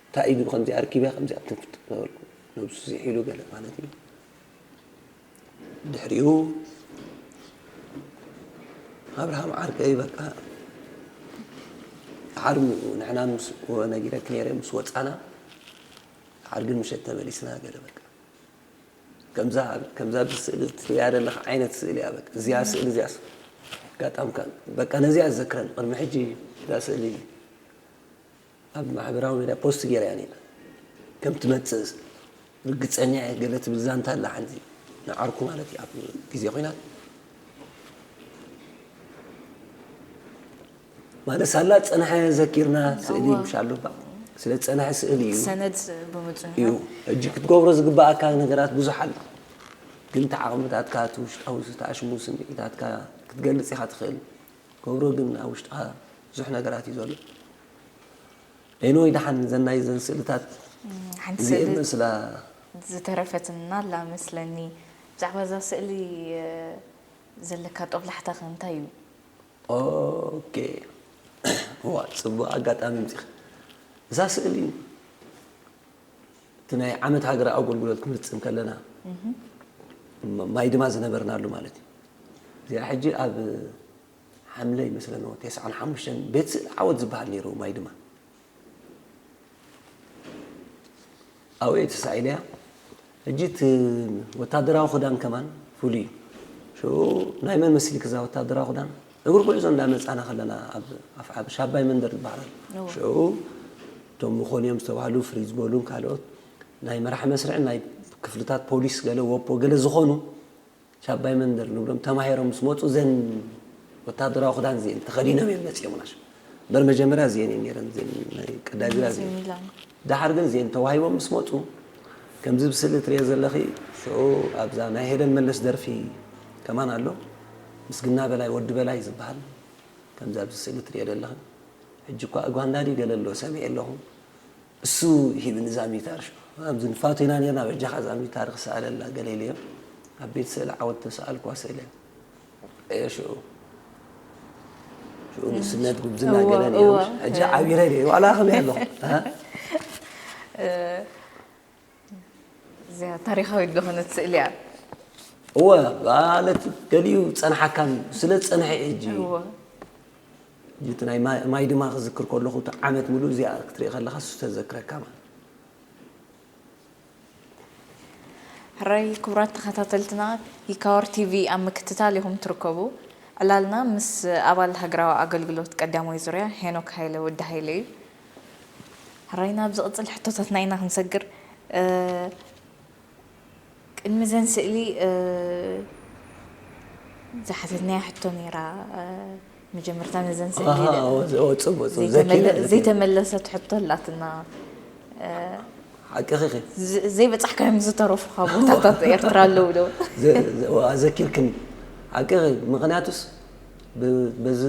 እታ ኢዱ ከምዚኣ ኣርኪብያ ከምዚኣ ትንፍጥ ነበርኩ ነብሱ ስሒሉ ገለ ማለት እዩ ድሕሪኡ ኣብርሃም ዓርከይ በቃ ሓርሙ ንሕና ምስ ነጊረኪ ነይረ ምስ ወፃና ሓር ግን ምሸት ተመሊስና ገለ በቃ ከምዛ ከምዛ ብስእሊ ትሪያ ዘለካ ዓይነት ስእሊ እያ በቃ እዚኣ ስእሊ እዚኣ ኣጋጣምካ በቃ ነዚኣ ዝዘክረን ቅድሚ ሕጂ እዛ ስእሊ ኣብ ማሕበራዊ ሚድያ ፖስት ገይረያ ነይራ ከም ትመፅእ ርግፀኛ እየ ገለ ትብል ዛንታ ኣላ ሓንቲ ንዓርኩ ማለት እዩ ኣብ ግዜ ኩናት ማለት ሳላ ፀንሐ ዘኪርና ስእሊ ምሽ ኣሎባ ስለ ዝፀንሐ ስእሊ እዩ ሰነድ ብምፁ እዩ ሕጂ ክትገብሮ ዝግባኣካ ነገራት ብዙሕ ኣሎ ግን ተዓቕምታትካ እቲ ውሽጣዊ ዝተኣሽሙ ስምዒታትካ ክትገልፅ ኢኻ ትኽእል ገብሮ ግን ኣብ ውሽጥኻ ብዙሕ ነገራት እዩ ዘሎ ኤንወይ ደሓን ዘናይ ዘን ስእልታት ሓንቲ እዚኤን ስእሊ መስላ ዝተረፈትና ኣላ መስለኒ ብዛዕባ እዛ ስእሊ ዘለካ ጦብላሕታ ከ እንታይ እዩ ኦኬ ዋ ፅቡቅ ኣጋጣሚ ምፂኽ እዛ ስእሊ እቲ ናይ ዓመት ሃገር ኣገልግሎት ክንፍፅም ከለና ማይ ድማ ዝነበርናሉ ማለት እዩ እዚኣ ሕጂ ኣብ ሓምለ ይመስለኒ ተስዓን ሓሙሽተን ቤት ስእሊ ዓወት ዝበሃል ነይሩ ማይ ድማ ኣብኡ እየ ተሳኢለያ። ሕጂ እቲ ወታደራዊ ክዳን ከማን ፍሉይ እዩ። ሽዑ ናይ መን መሲልክ እዛ ወታደራዊ ክዳን? እግሪ ጉዕዞ እንዳመጻና ከለና ኣብ ኣፍዓብ ሻባይ መንደር ዝበሃል ኣሎ። ሽዑ እቶም ምኾንዮም ዝተባህሉ ፍሪዝ ዝበሉን ካልኦት ናይ መራሒ መስርዕን ናይ ክፍልታት ፖሊስ ገለ ወፖ ገለ ዝኾኑ ሻባይ መንደር ንብሎም ተማሂሮም ምስ መፁ እዘን ወታደራዊ ክዳን እዚአን ተኸዲኖም እዮም መፂኦምና። እምበር መጀመርያ እዚአን እየን ነይረን፣ እዚአን ናይ ቀዳጅራ እዚአን። ደሓር ግን እዚአን ተዋሂቦም ምስ መፁ ከምዚ ብስእሊ ትሪኦ ዘለኺ ሽዑ ኣብዛ ናይ ሄለን መለስ ደርፊ ከማን ኣሎ ምስግና በላይ ወዲ በላይ ዝበሃል ከምዚ ኣብዚ ስእሊ ትሪኦ ዘለኽን ሕጂ እኳ ጓንዳ ድዩ ገለ ኣሎ ሰሚዐ ኣለኹ። እሱ ሂብኒ ዛሚታር ሽዑ ኣብዚ ንፋቶ ኢና ነርና በጃኻ ዛሚታር ክሰኣለላ ገለ ኢለዮ ኣብ ቤት ስእሊ ዓወት ተሰኣልኳ ስእለ እየ ሽዑ ሽዑ ንእስነት ጉብዝና ገለ ነይሩ ሕጂ ዓቢረ ድየ ዋላ ከመይ ኣለኹ እዚኣ ታሪኻዊት ዝኾነት ስእሊ እያ። እወ ማለት ገሊኡ ጸንሓካን ስለ ዝጸንሐ እዩ ሕጂ እወ። እቲ ናይ ማይ- ማይ ድማ ክዝክር ከለኹ እቲ ዓመት ሙሉእ እዚኣ ክትርኢ ከለኻ እሱ ተዘክረካ ማለት ሕራይ ክቡራት ተኸታተልትና ይካወር ቲቪ ኣብ ምክትታል ኢኹም ትርከቡ። ዕላልና ምስ ኣባል ሃገራዊ ኣገልግሎት ቀዳማይ ዙርያ ሄኖክ ሃይለ ወዲ ሃይለ እዩ። ሕራይ ናብ ዝቕፅል ሕቶታትና ኢና ክንሰግር። ቅድሚ ዘን ስእሊ ዝሓተትናያ ሕቶ ነይራ። መጀመርታ ነዘን ስእሊ ዘይተመለሰት ሕቶ ኣላትና። ሓቅኺ ዘይበፃሕካዮም ዝተረፉኻ ቦታታት ኤርትራ ኣለዉ ዶ? ኣዘኪርክኒ ሓቂ ምክንያቱስ በዚ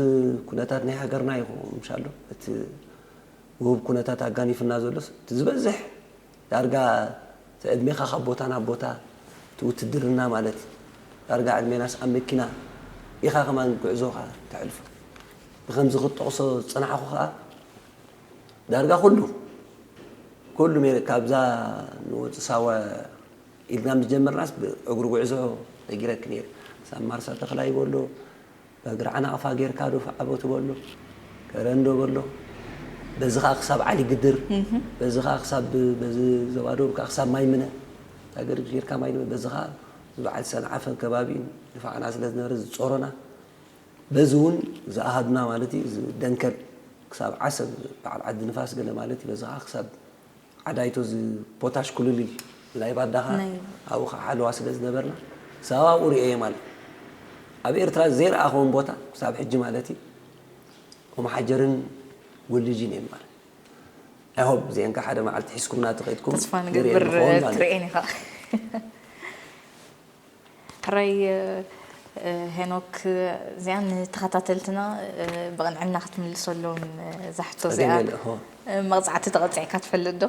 ኩነታት ናይ ሃገርና ይኹ ምሻሎ እቲ ውህብ ኩነታት ኣጋኒፍና ዘሎስ እቲ ዝበዝሕ ዳርጋ እቲ ዕድሜኻ ካብ ቦታ ናብ ቦታ እቲ ውትድርና ማለት እዩ። ዳርጋ ዕድሜናስ ኣብ መኪና ኢኻ ከማን ጉዕዞኻ ተሕልፎ። ብከምዚ ክትጠቕሶ ዝጸናሕኹ ከኣ ዳርጋ ኩሉ ኩሉ ሜረ ካብዛ ንወጽእ ሳዋ ኢልና ምስ ጀመርናስ ብእግሪ ጉዕዞ ነጊረኪ ነይረ። ክሳብ ማርሳ ተኽላይ በሎ፣ በእግሪ ዓናቕፋ ጌርካ ዶ ፈዓቦ ትበሎ፣ ከረን ዶ በሎ፣ በዚ ኸዓ ክሳብ ዓሊ ግድር፣ በዚ ኸዓ ክሳብ በዚ ዞባ ደቡብ ከዓ ክሳብ ማይ ምነ፣ እታ ገርግሽ ጌርካ ማይ ምነ፣ በዚ ኸዓ እዚ በዓል ሰንዓፈን ከባቢኡን ድፋዕና ስለ ዝነበረ ዝጾሮና፣ በዚ እውን ዝኣሃዱና ማለት እዩ፣ እዚ ደንከል ክሳብ ዓሰብ በዓል ዓዲ ንፋስ ገለ ማለት እዩ፣ በዚ ኸዓ ክሳብ ዓዳይቶ እዚ ፖታሽ ኩልሊ ናይ ባዳኻ ኣብኡ ከዓ ሓለዋ ስለ ዝነበርና ክሳብ ኣብኡ ርእየ ማለት ኣብ ኤርትራ ዘይረኣኸውን ቦታ ክሳብ ሕጂ ማለት እዩ ኦምሓጀርን ጉልጅን እዮም ማለት ኣይሆብ እዚአን ከዓ ሓደ መዓልቲ ሒዝኩምና ተኸይድኩም ተስፋ ንገብር ትርእየን ኢኻ ሕራይ ሄኖክ እዚኣ ንተኸታተልትና ብቕንዕና ክትምልሰሎም እዛ ሕቶ እዚኣ መቕፃዕቲ ተቐፂዕካ ትፈልጥ ዶ?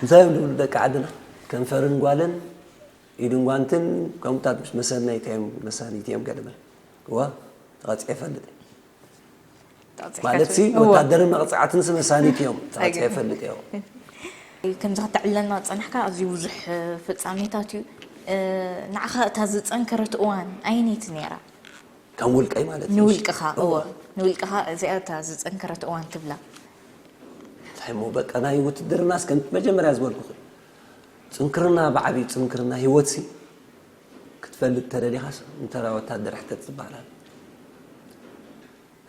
እንታይ እዮም ዝብሉ ደቂ ዓድና ከንፈርን ጓልን ኢድን ጓንትን ከምኡታት ምስ መሰነይታ እዮም መሳኒት እዮም ገለ በል እዋ ተቐፂዐ ይፈልጥ ማለት ሲ ወታደርን መቕፃዕትን ሲ መሳኒት እዮም ተቐፂዐ ይፈልጥ እዮም ከምዚ ከተዕልለና ዝፀናሕካ ኣዝዩ ብዙሕ ፍፃሜታት እዩ ንዓኻ እታ ዝፀንከረት እዋን ኣየነይቲ ነይራ ከም ውልቀይ ማለት እዩ ንውልቅኻ እወ ንውልቅኻ እዚኣ እታ ዝፀንከረት እዋን ትብላ እንታይ ሞ በቃ ናይ ውትድርናስ ከም መጀመርያ ዝበልኩ ፅንክርና ብዓብዩ ፅንክርና ሂወትሲ ክትፈልጥ ተደሊኻስ እንተራ ወታደር ሕተት ዝበሃል ኣሎ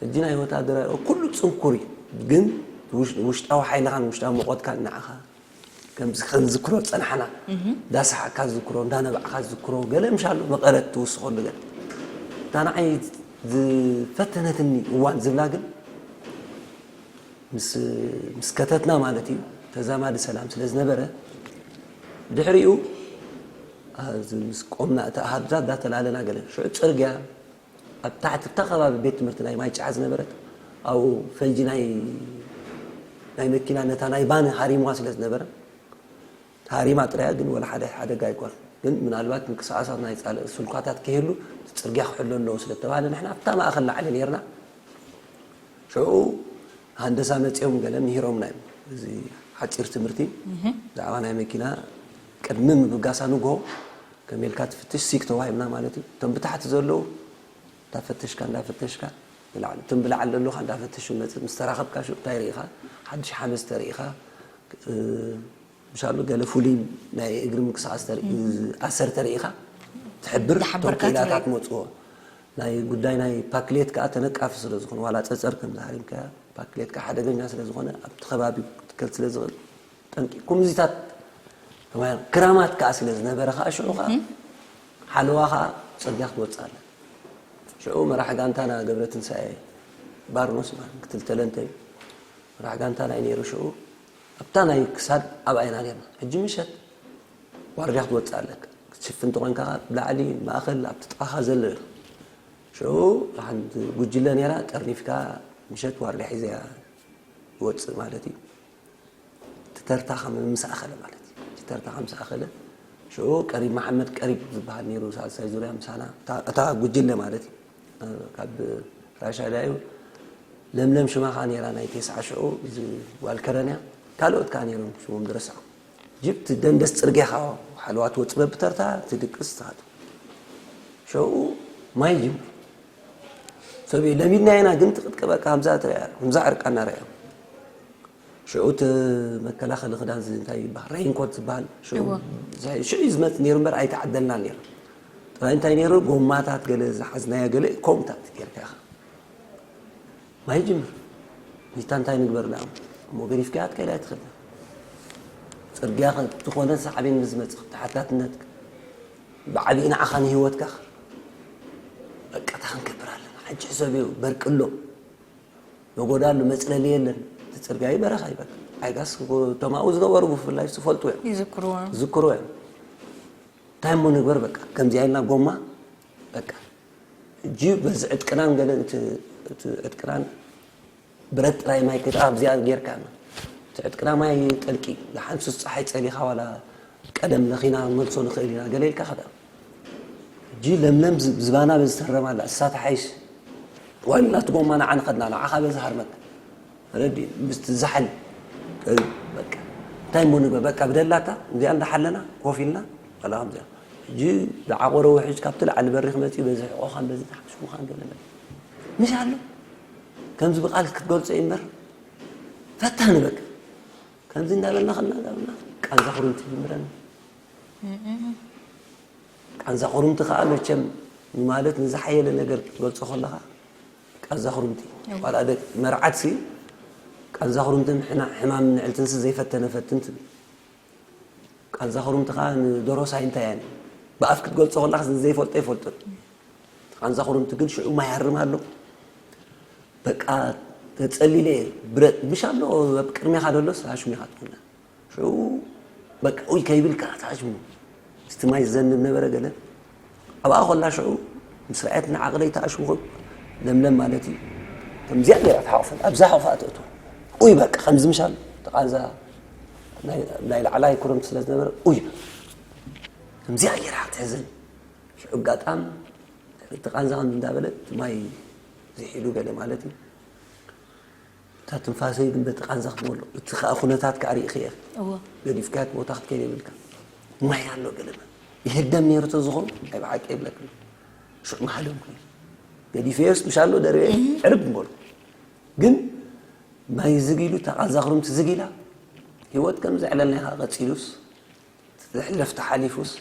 ሕጂ ናይ ወታደር ኩሉ ፅንኩር እዩ ግን ውሽጣዊ ሓይልኻን ውሽጣዊ መቆትካን ንዓኻ ከምዚ ክንዝክሮ ዝፀናሕና እንዳሰሓቅካ ዝዝክሮ እንዳነባዕካ ዝዝክሮ ገለ ምሻሉ መቐረት ትውስኸሉ ገለ እታ ንዓይ ዝፈተነትኒ እዋን ዝብላ ግን ምስ ከተትና ማለት እዩ ተዛማዲ ሰላም ስለ ዝነበረ ድሕሪኡ ምስ ቆምና እቲ ኣሃዱታት እንዳተላለና ገለ ሽዑ ፅርግያ ኣብ ታሕቲ እታ ከባቢ ቤት ትምህርቲ ናይ ማይ ጫዓ ዝነበረት ኣብኡ ፈንጂ ናይ ናይ መኪና ነታ ናይ ባኒ ሃሪምዋ ስለ ዝነበረ ሃሪማ ጥራያ ግን ወላ ሓደ ሓደጋ ኣይኮን ግን ምናልባት ምንቅስቃሳት ናይ ፃልእ ስልኳታት ከይህሉ እቲ ፅርግያ ክሕሎ ኣለዎ ስለ ተባሃለ ንሕና ኣብታ ማእኸል ላዕሊ ነርና ሽዑ ሃንደሳ መፂኦም ገለ ምሂሮምና እዮም እዚ ሓፂር ትምህርቲ ብዛዕባ ናይ መኪና ቅድሚ ምብጋሳ ንግሆ ከመልካ ትፍትሽ ሲክ ተዋሂብና ማለት እዩ እቶም ብታሕቲ ዘለዉ እንዳፈተሽካ እንዳፈተሽካ ብላዕሊ እቶም ብላዕሊ ዘለኻ እንዳፈተሹ መፅእ ምስ ተራኸብካ ሽዑ እንታይ ርኢኻ ሓድሽ ሓመስ ተርኢኻ ምሻሉ ገለ ፍሉይ ናይ እግሪ ምንቅስቃስ ኣሰር ተርኢኻ ትሕብር ቶም ክኢላታት መፅዎ። ናይ ጉዳይ ናይ ፓክሌት ከዓ ተነቃፊ ስለ ዝኾነ ዋላ ፀፀር ከም ዝሃሪምካ ፓክሌት ከዓ ሓደገኛ ስለ ዝኾነ ኣብቲ ከባቢ ክትከል ስለ ዝኽእል ጠንቂ ኩምዚታት ክራማት ከዓ ስለ ዝነበረ ከዓ ሽዑ ከዓ ሓለዋ ከዓ ፅርግያ ክትወፅእ ኣለ። ሽዑ መራሕ ጋንታና ገብረ ትንሳኤ ባርኖስ ማለት ክትልተለንተ እዩ። መራሕ ጋንታና እዩ ነይሩ ሽዑ። ኣብታ ናይ ክሳድ ኣብኣ ኢና ነርና። ሕጂ ምሸት ዋርድያ ክትወፅእ ኣለካ። ክትሽፍን ተኾይንካ ብላዕሊ ማእኸል ኣብቲ ጥቓኻ ዘሎ እዩ። ሽዑ ሓንቲ ጉጅለ ነይራ ጠርኒፍካ ምሸት ዋርድያ ሒዘያ ይወፅእ ማለት እዩ። እቲ ተርታ ከም ምስ ኣኸለ ማለት እዩ። እቲ ተርታ ከም ምስ ኣኸለ ሽዑ ቀሪብ መሓመድ ቀሪብ ዝበሃል ነይሩ ሳልሳይ ዙርያ ምሳና እታ ጉጅለ ማለት እዩ። ካብ ራሻዳ እዩ። ለምለም ሽማ ከዓ ነይራ ናይ ቴስዓ ሽዑ ጓል ከረንያ ካልኦት ከዓ ነይሮም ሽሞም ዝረስዖ ጅብቲ ደንደስ ፅርግያ ከዓ ሓለዋ ትወፅእ በብተርታ ትድቅስ ትኻት ሽዑ ማይ ጅምር ሰብ ለሚድና ኢና ግን ትቅጥቀበካ ከምዛ ትሪኣ ከምዛ ዕርቃና ሪኣ ሽዑ እቲ መከላኸሊ ክዳን እዚ እንታይ ይበሃል ሬይንኮት ዝበሃል ሽዑ እዩ ዝመፅእ ነይሩ እምበር ኣይተዓደልና ነይሩ ጥራይ እንታይ ነይሩ ጎማታት ገለ ዝሓዝናዮ ገለ ከምኡታት ጌርካ ኢኻ ማይ ጅምር ኒታ እንታይ ንግበር ዳ እሞ ገዲፍካያ ትከይዳ ትኽእል ፅርግያ ዝኾነ ሳዕቤን ምስ መፅእ ተሓታትነት ብዓብዪ ንዓኻ ንህይወትካ በቃ እንታይ ክንገብር ኣለና ሕጂ ሕሰብ እዩ በርቅሎ ነጎዳሉ መፅለሊ የለን እቲ ፅርግያ በረኻ ይበል ኣይጋስ እቶም ኣብኡ ዝነበሩ ብፍላይ ዝፈልጡ እዮም ይዝክሩ እዮም ዝዝክሩ እዮም እንታይ እሞ ንግበር በቃ ከምዚኣ ኢልና ጎማ በቃ ሕጂ በዚ ዕጥቅናን ገለ እቲ ዕጥቅናን ብረት ጥራይ ማይ ክተኣ ኣብዚኣ ጌርካ እቲ ዕጥቅና ማይ ጠልቂ ዝሓንሱስ ፀሓይ ፀሊኻ ዋላ ቀደም ለኺና መልሶ ንኽእል ኢና ገለ ኢልካ ከዳ ሕጂ ለምለም ዝባና በዝተረም ኣላ እሳ ተሓይሽ ዋላ ትጎማ ንዓ ንኸድና ንዓኻ በዚ ሃርመካ ረዲ ምስቲ ዝሓል በቃ እንታይ እሞ ንግበር በቃ ብደላታ እዚኣ እንዳሓለና ኮፍ ኢልና ዋላ ከምዚኣ ሕጂ ዝዓቆረ ውሕጅ ካብቲ ላዕሊ በሪኽ መፂኡ በዚ ሕቆኻን በዚ ተሓሽሙኻን ገለ መለ ምሽ ኣሎ ከምዚ ብቃል ክትገልፆ እዩ እምበር ፈታኒ በቃ ከምዚ እንዳበልና ከና እንዳበልና ቃንዛ ክሩምቲ ጅምረን ቃንዛ ክሩምቲ ከዓ መቸም ንማለት ንዝሓየለ ነገር ክትገልፆ ከለካ ቃንዛ ክሩምቲ ዋላ ደቂ መርዓትሲ ቃንዛ ክሩምትን ሕማም ንዕልትንሲ ዘይፈተነ ፈትን ትብል ቃንዛ ክሩምቲ ከዓ ንደሮሳይ እንታይ እያ ብኣፍ ክትገልፆ ከለካ ዘይፈልጦ ይፈልጦ ቃንዛ ክሩምቲ ግን ሽዑ ማይ ሃርም ኣሎ በቃ ተፀሊለ ብረት ምሽ ኣሎ ኣብ ቅድሜኻ ደሎስ ሃሽሚኻ ትኾና ሽዑ በቃ ኡይ ከይብልካ ተኣሽሙ ምስቲ ማይ ዝዘንብ ነበረ ገለ ኣብኣ ኮላ ሽዑ ምስ ረኣየት ንዓቕለይ ተኣሽሙ ለምለም ማለት እዩ ከምዚኣ ገይራ ተሓቑፈት ኣብዛ ሓቑፋ ተእቶ ኡይ በቃ ከምዚ ምሻል ተቓዛ ናይ ላዕላይ ክረምቲ ስለ ዝነበረ ኡይ ከምዚኣ ገይራ ክትሕዘን ሽዑ ኣጋጣም እቲ ቃንዛ ከም እንዳበለት ማይ ዝሒሉ ገለ ማለት እዩ እታ ትንፋሰይ ግን በቲ ቃንዛ ክትመሎ እቲ ከዓ ኩነታት ከዓ ርኢኽየ ገዲፍካት ቦታ ክትከይድ የብልካ ማይ ኣሎ ገለመ ይህደም ነይሩ ተዝኾን ናይ ብሓቂ የብለክን ሽዑ መሃለምኩ ገዲፈዮስ ምሻሎ ደርበ ዕርብ ምበሉ ግን ማይ ዝግ ኢሉ እታ ቃንዛ ክርምቲ ዝግ ኢላ ህይወት ከም ዘዕለልና ኢኻ ቀፂሉስ ዝሕለፍ ተሓሊፉስ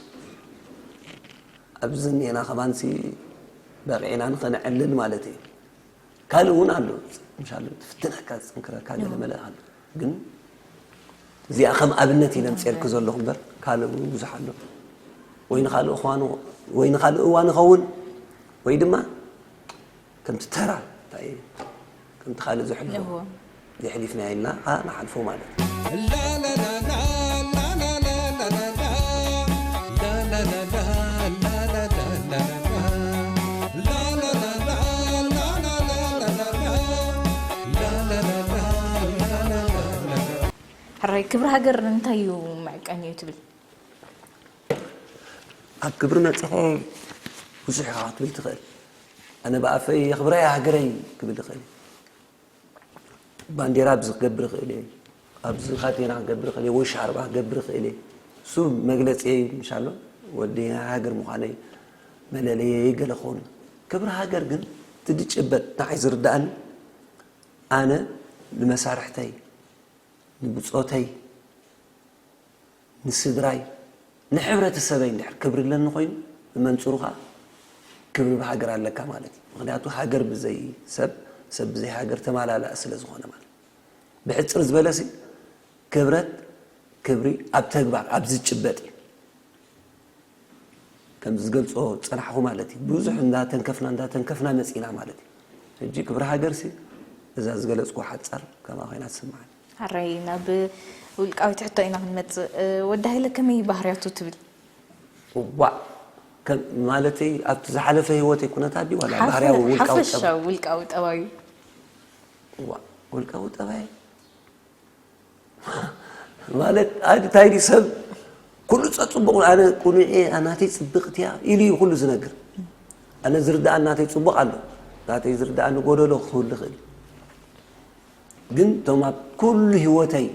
ኣብዚ እኒኤና ከማንሲ በቂዕና ንኸነዕልል ማለት እዩ ካልእ እውን ኣሎ ምሻሉ ትፍትነካ ዝፅንክረካ ገለ መለ ኣሎ ግን እዚኣ ከም ኣብነት ኢለ ምፅኤልክ ዘለኹ እምበር ካልእ እውን ብዙሕ ኣሎ ወይ ንካልእ እዋን ወይ ንካልእ እዋን ይኸውን ወይ ድማ ከምቲ ተራ እንታይ ከምቲ ካልእ ዝሕልፎ የሕሊፍና ኢልና ከዓ ንሓልፎ ማለት ሕራይ ክብሪ ሃገር እንታይ እዩ መዕቀኒ እዩ ትብል ኣብ ክብሪ መፅኾ ብዙሕ ኢኻ ክትብል ትኽእል ኣነ ብኣፈይ የኽብረያ ሃገረይ ክብል ይኽእል ባንዴራ ኣብዚ ክገብር ይኽእል እየ ኣብዚ ካቴና ክገብር ይኽእል ወይ ሻርባ ክገብር ይኽእል እየ እሱ መግለፂ ምሻሎ ወዲ ሃገር ምዃነይ መለለየ ገለ ክኸውን ክብሪ ሃገር ግን ትድጭበት ንዓይ ዝርዳእኒ ኣነ ንመሳርሕተይ ንብፆተይ ንስድራይ፣ ንሕብረተሰበይ እንድሕር ክብሪ ኣለኒ ኮይኑ፣ ብመንጽሩ ኸኣ ክብሪ ብሃገር ኣለካ ማለት እዩ። ምኽንያቱ ሃገር ብዘይ ሰብ፣ ሰብ ብዘይ ሃገር ተማላላእ ስለ ዝኾነ ማለት እዩ። ብሕጽር ዝበለሲ ክብረት፣ ክብሪ ኣብ ተግባር፣ ኣብ ዝጭበጥ እዩ። ከም ዝገልጾ ዝጸናሕኹ ማለት እዩ። ብዙሕ እንዳተንከፍና፣ እንዳተንከፍና መጺና ማለት እዩ። ሕጂ ክብሪ ሃገርሲ እዛ ዝገለጽኩ ሓጻር ከማ ኮይና ትስምዓኒ። ሕራይ ናብ ውልቃዊት ሕቶ ኢና ክንመጽእ። እ፣ ወዲ ሃይለ ከመይ ባህርያቱ ትብል? እዋእ፣ ከም፣ ማለተይ ኣብቲ ዝሓለፈ ህይወተይ ኩነታት ድዩ ዋላ ሓፈ-፣ ባህርያዊ ውልቃዊ ሓፈሻዊ ጠባይ? ውልቃዊ ጠባዩ። እዋእ፣ ውልቃዊ ጠባይ ማለት፣ ኣይ፣ እንታይ ድዩ ሰብ ኩሉ ጸጽቡቕ፣ ኣነ ቁኑዕ እየ፣ ናተይ ጽብቕቲ እያ ኢሉ እዩ ኩሉ ዝነግር። ኣነ ዝርድኣኒ ናተይ ጽቡቕ ኣሎ፣ ናተይ ዝርድኣኒ ጎደሎ ክህሉ ይኽእል እዩ። ግን እቶም ኣብ ኩሉ ህይወተይ፣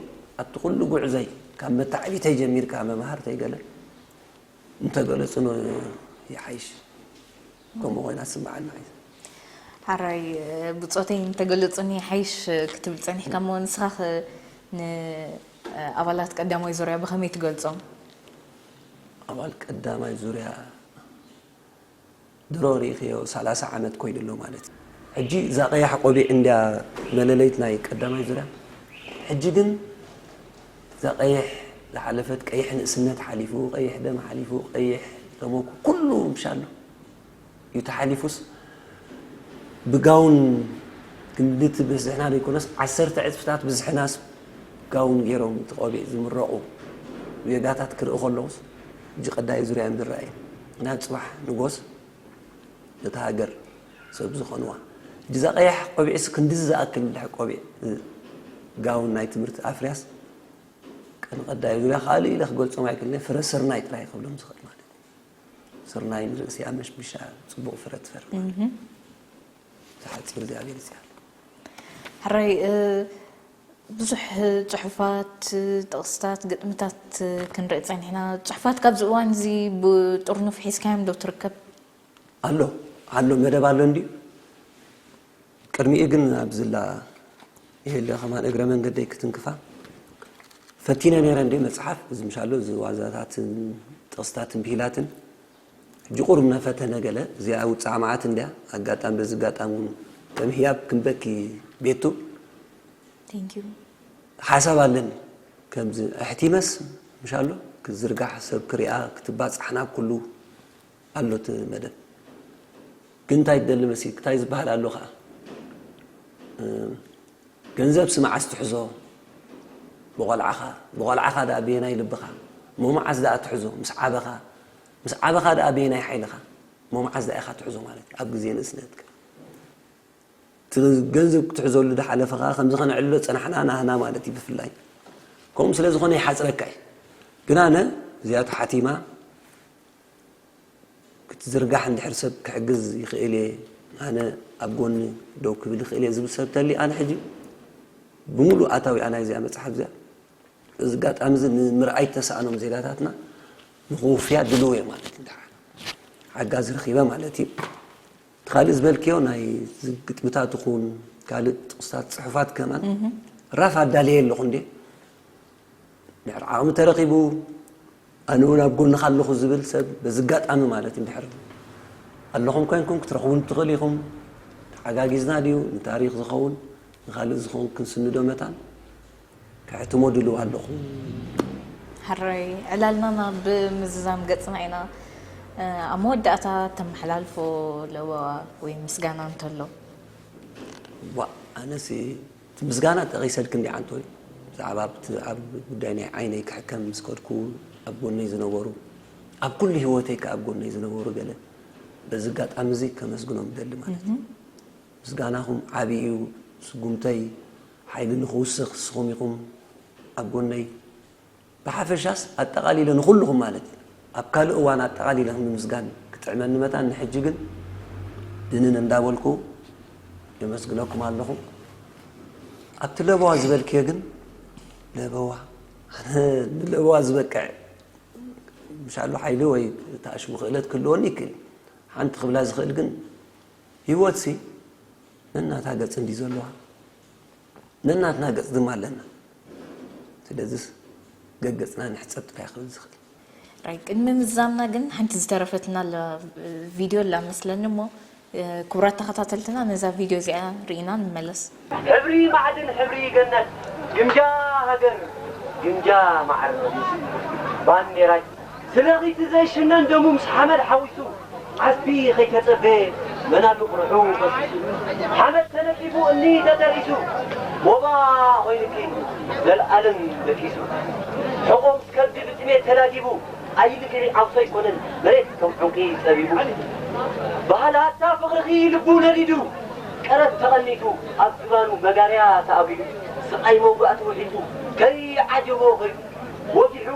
ኣብቲ ኩሉ ጉዕዘይ፣ ካብ መታዕቢተይ ጀሚርካ መምሃርተይ ገለ እንተገለጹ ይሓይሽ። ከምኡ ኮይና ትስምዓኒ። ሓራይ ብጾተይ እንተገለጹኒ ይሓይሽ ክትብል ጸኒሕካ እሞ፣ ንስኻ ኸ ንኣባላት ቀዳማይ ዙርያ ብኸመይ ትገልጾም? ኣባል ቀዳማይ ዙርያ ድሮ ርኢኽዮ፣ ሰላሳ ዓመት ኮይኑ ኣሎ ማለት እዩ። ሕጂ እዛ ቀያሕ ቆቢዕ እንድያ መለለይት ናይ ቀዳማይ ዙርያ። ሕጂ ግን እዛ ቀይሕ ዝሓለፈት፣ ቀይሕ ንእስነት ሓሊፉ፣ ቀይሕ ደም ሓሊፉ፣ ቀይሕ ተመኩ፣ ኩሉ ምሻሎ እዩ ተሓሊፉስ፣ ብጋውን ክንድቲ ብዝሕና ዘይኮነስ፣ ዓሰርተ ዕጽፍታት ብዝሕናስ ጋውን ገይሮም እቲ ቆቢዕ ዝምረቑ ዜጋታት ክርኢ ከለኹስ፣ ሕጂ ቀዳይ ዙርያ እዮም ዝረኣዩ። ምኽንያቱ ጽባሕ ንጎስ ነታ ሃገር ሰብ ዝኾንዋ። ሕጂ እዛ ቀያሕ ቆቢዕስ ክንድዚ ዝኣክል ድሕር ቆቢዕ፣ ጋውን ናይ ትምህርቲ ኣፍርያስ፣ ቀን ቀዳይ ዙርያ ካልእ ኢለ ክገልጾም ኣይክእልን፣ ፍረ ስርናይ ጥራይ ክብሎም ዝኽእል ማለት እዩ። ስርናይ ንርእሲ ኣመሽሚሻ ጽቡቕ ፍረ ትፈሪ ማለት እዩ። እዛ ሓጺር እዚኣ ገሊጽ እያ። ሕራይ፣ እ፣ ብዙሕ ጽሑፋት፣ ጥቕስታት፣ ግጥምታት ክንርኢ ጸኒሕና። ጽሑፋት ካብዚ እዋን እዚ ብጥርኑፍ ሒዝካዮም ዶ ትርከብ? ኣሎ፣ ኣሎ፣ መደብ ኣሎ እንድዩ። ቅድሚኡ ግን ኣብዝላ የለ ከማን እግረ መንገደይ ክትንክፋ ፈቲነ ነይረ እንዴ መጽሓፍ፣ እዚ ምሻሎ፣ እዚ ዋዛታትን ጥቕስታትን ብሂላትን። ሕጂ ቁሩብ እናፈተነ ገለ፣ እዚኣ ውጽዓ መዓት እንድያ፣ ኣጋጣሚ፣ በዚ ኣጋጣሚ እውን ከም ህያብ ክንበኪ ቤቱ። Thank you። ሓሳብ ኣለኒ፣ ከምዚ ኣሕቲመስ ምሻሎ፣ ክዝርጋሕ፣ ሰብ ክሪኣ፣ ክትባጻሕ ናብ ኩሉ ኣሎ እቲ መደብ። ግን እንታይ ትደሊ መሲልክ? እንታይ ዝበሃል ኣሎ ኸዓ? እ፣ ገንዘብሲ መዓስ ትሕዞ? ብቖልዓኻ። ብቖልዓኻ ደኣ በየናይ ልብኻ? እሞ መዓስ ደኣ ትሕዞ? ምስ ዓበኻ። ምስ ዓበኻ ደኣ በየናይ ሓይልኻ? እሞ መዓስ ደኣ ኢኻ ትሕዞ ማለት እዩ? ኣብ ግዜ ንእስነትካ። እቲ ገንዘብ ክትሕዘሉ ዝሓለፈ ኸዓ ከምዚ ኸነዕልሎ ዝጸናሕና ናህና ማለት እዩ ብፍላይ። ከምኡ ስለ ዝኾነ ይሓጽረካ እዩ። ግን ኣነ እዚኣቱ ሓቲማ ክትዝርጋሕ እንድሕር ሰብ ክሕግዝ ይኽእል እየ፣ ኣነ ኣብ ጎኒ ደው ክብል ይኽእል እየ ዝብል ሰብ ተልዩ፣ ኣነ ሕጂ ብምሉእ ኣታዊኣ ናይዚኣ መጽሓፍ እዚኣ፣ እዚ ኣጋጣሚ እዚ ንምርኣይ እተሳእኖም ዜጋታትና ንኽውፍያ ድልው እየ ማለት እዩ። ደሓን ሓጋዚ ረኺበ ማለት እዩ። እቲ ካልእ ዝበልክዮ ናይ ግጥምታት ይኹን ካልእ ጥቕስታት ጽሑፋት ከማን ራፍ ኣዳልየ ኣለኹ እንዴ። ድሕሪ ዓቕሚ ተረኺቡ፣ ኣነ እውን ኣብ ጎንኻ ኣለኹ ዝብል ሰብ በዚ ኣጋጣሚ ማለት እንድሕር ኣለኹም ኮይንኩም ክትረኽቡን ትኽእሉ ኢኹም። ተሓጋጊዝና ድዩ ንታሪኽ ዝኸውን ንኻልእ ዝኸውን ክንስንዶ መታን ከሕትሞ ድልው ኣለኹ። ሕራይ ዕላልና ናብ ምዝዛም ገጽና ኢና። ኣብ መወዳእታ ተመሓላልፎ ለበዋ ወይ ምስጋና እንተሎ? ዋ፣ ኣነሲ እቲ ምስጋና ጠቒሰልኪ እንዲ ዓንቶይ፣ ብዛዕባ ኣብቲ ኣብ ጉዳይ ናይ ዓይነይ ክሕከም ምስ ከድኩ ኣብ ጎነይ ዝነበሩ፣ ኣብ ኩሉ ህይወተይ ከኣ ኣብ ጎነይ ዝነበሩ ገለ በዚ ኣጋጣሚ እዚ ከመስግኖም እደሊ ማለት እዩ። ምስጋናኹም ዓቢ እዩ። ስጉምተይ ሓይሊ ንኽውስኽ ንስኹም ኢኹም ኣብ ጎነይ። ብሓፈሻስ ኣጠቓሊለ ንኹልኹም ማለት እዩ። ኣብ ካልእ እዋን ኣጠቓሊለ ንምምስጋን ክጥዕመኒ መታን፣ ንሕጂ ግን ድንን እንዳበልኩ የመስግነኩም ኣለኹ። ኣብቲ ለበዋ ዝበልክዮ ግን፣ ለበዋ፣ ኣነ ንለበዋ ዝበቅዕ ምሻሉ ሓይሊ ወይ ተኣሽሙ ክእለት ክህልወኒ ይክእል። ሓንቲ ክብላ ዝኽእል ግን፣ ህይወትሲ ነናታ ገጽ እንዲ ዘለዋ፣ ነናትና ገጽ ድማ ኣለና። ስለዚስ ገገጽና ንሕጸብ ጥራይ ክብል ዝኽእል። ራይ ቅድሚ ምዛምና ግን ሓንቲ ዝተረፈትና ኣላ፣ ቪድዮ ኣላ መስለኒ እሞ፣ ክቡራት ተኸታተልትና ነዛ ቪድዮ እዚኣ ርኢና ንመለስ። ሕብሪ ማዕድን ሕብሪ ገነት፣ ግምጃ ሃገር፣ ግምጃ ማዕረ፣ ባንዴራይ ስለኺ እቲ ዘይሽነን ደሙ ምስ ሓመድ ሓዊሱ፣ ዓስቢ ከይተጸበየ መናፍቕ ርሑ ፈሲሱ፣ ሓመድ ተነጺፉ እምኒ ተተሪሱ፣ ሞባ ኮይኑኪ ዘልኣለም ደቂሱ። ሕቖ ምስ ከብዲ ብጥሜት ተላጊቡ፣ ኣይልክዒ ዓውሶ ኣይኮነን መሬት ከም ዕንቂ ጸቢቡ። ባህላታ ፍቕርኺ ልቡ ነዲዱ፣ ቀረብ ተቐኒቱ ኣብ ዝባኑ መጋርያ ተኣጒዱ፣ ስቓይ መውጋእቲ ውሒጡ ከይዓጀቦ ከይዱ ወጊሑ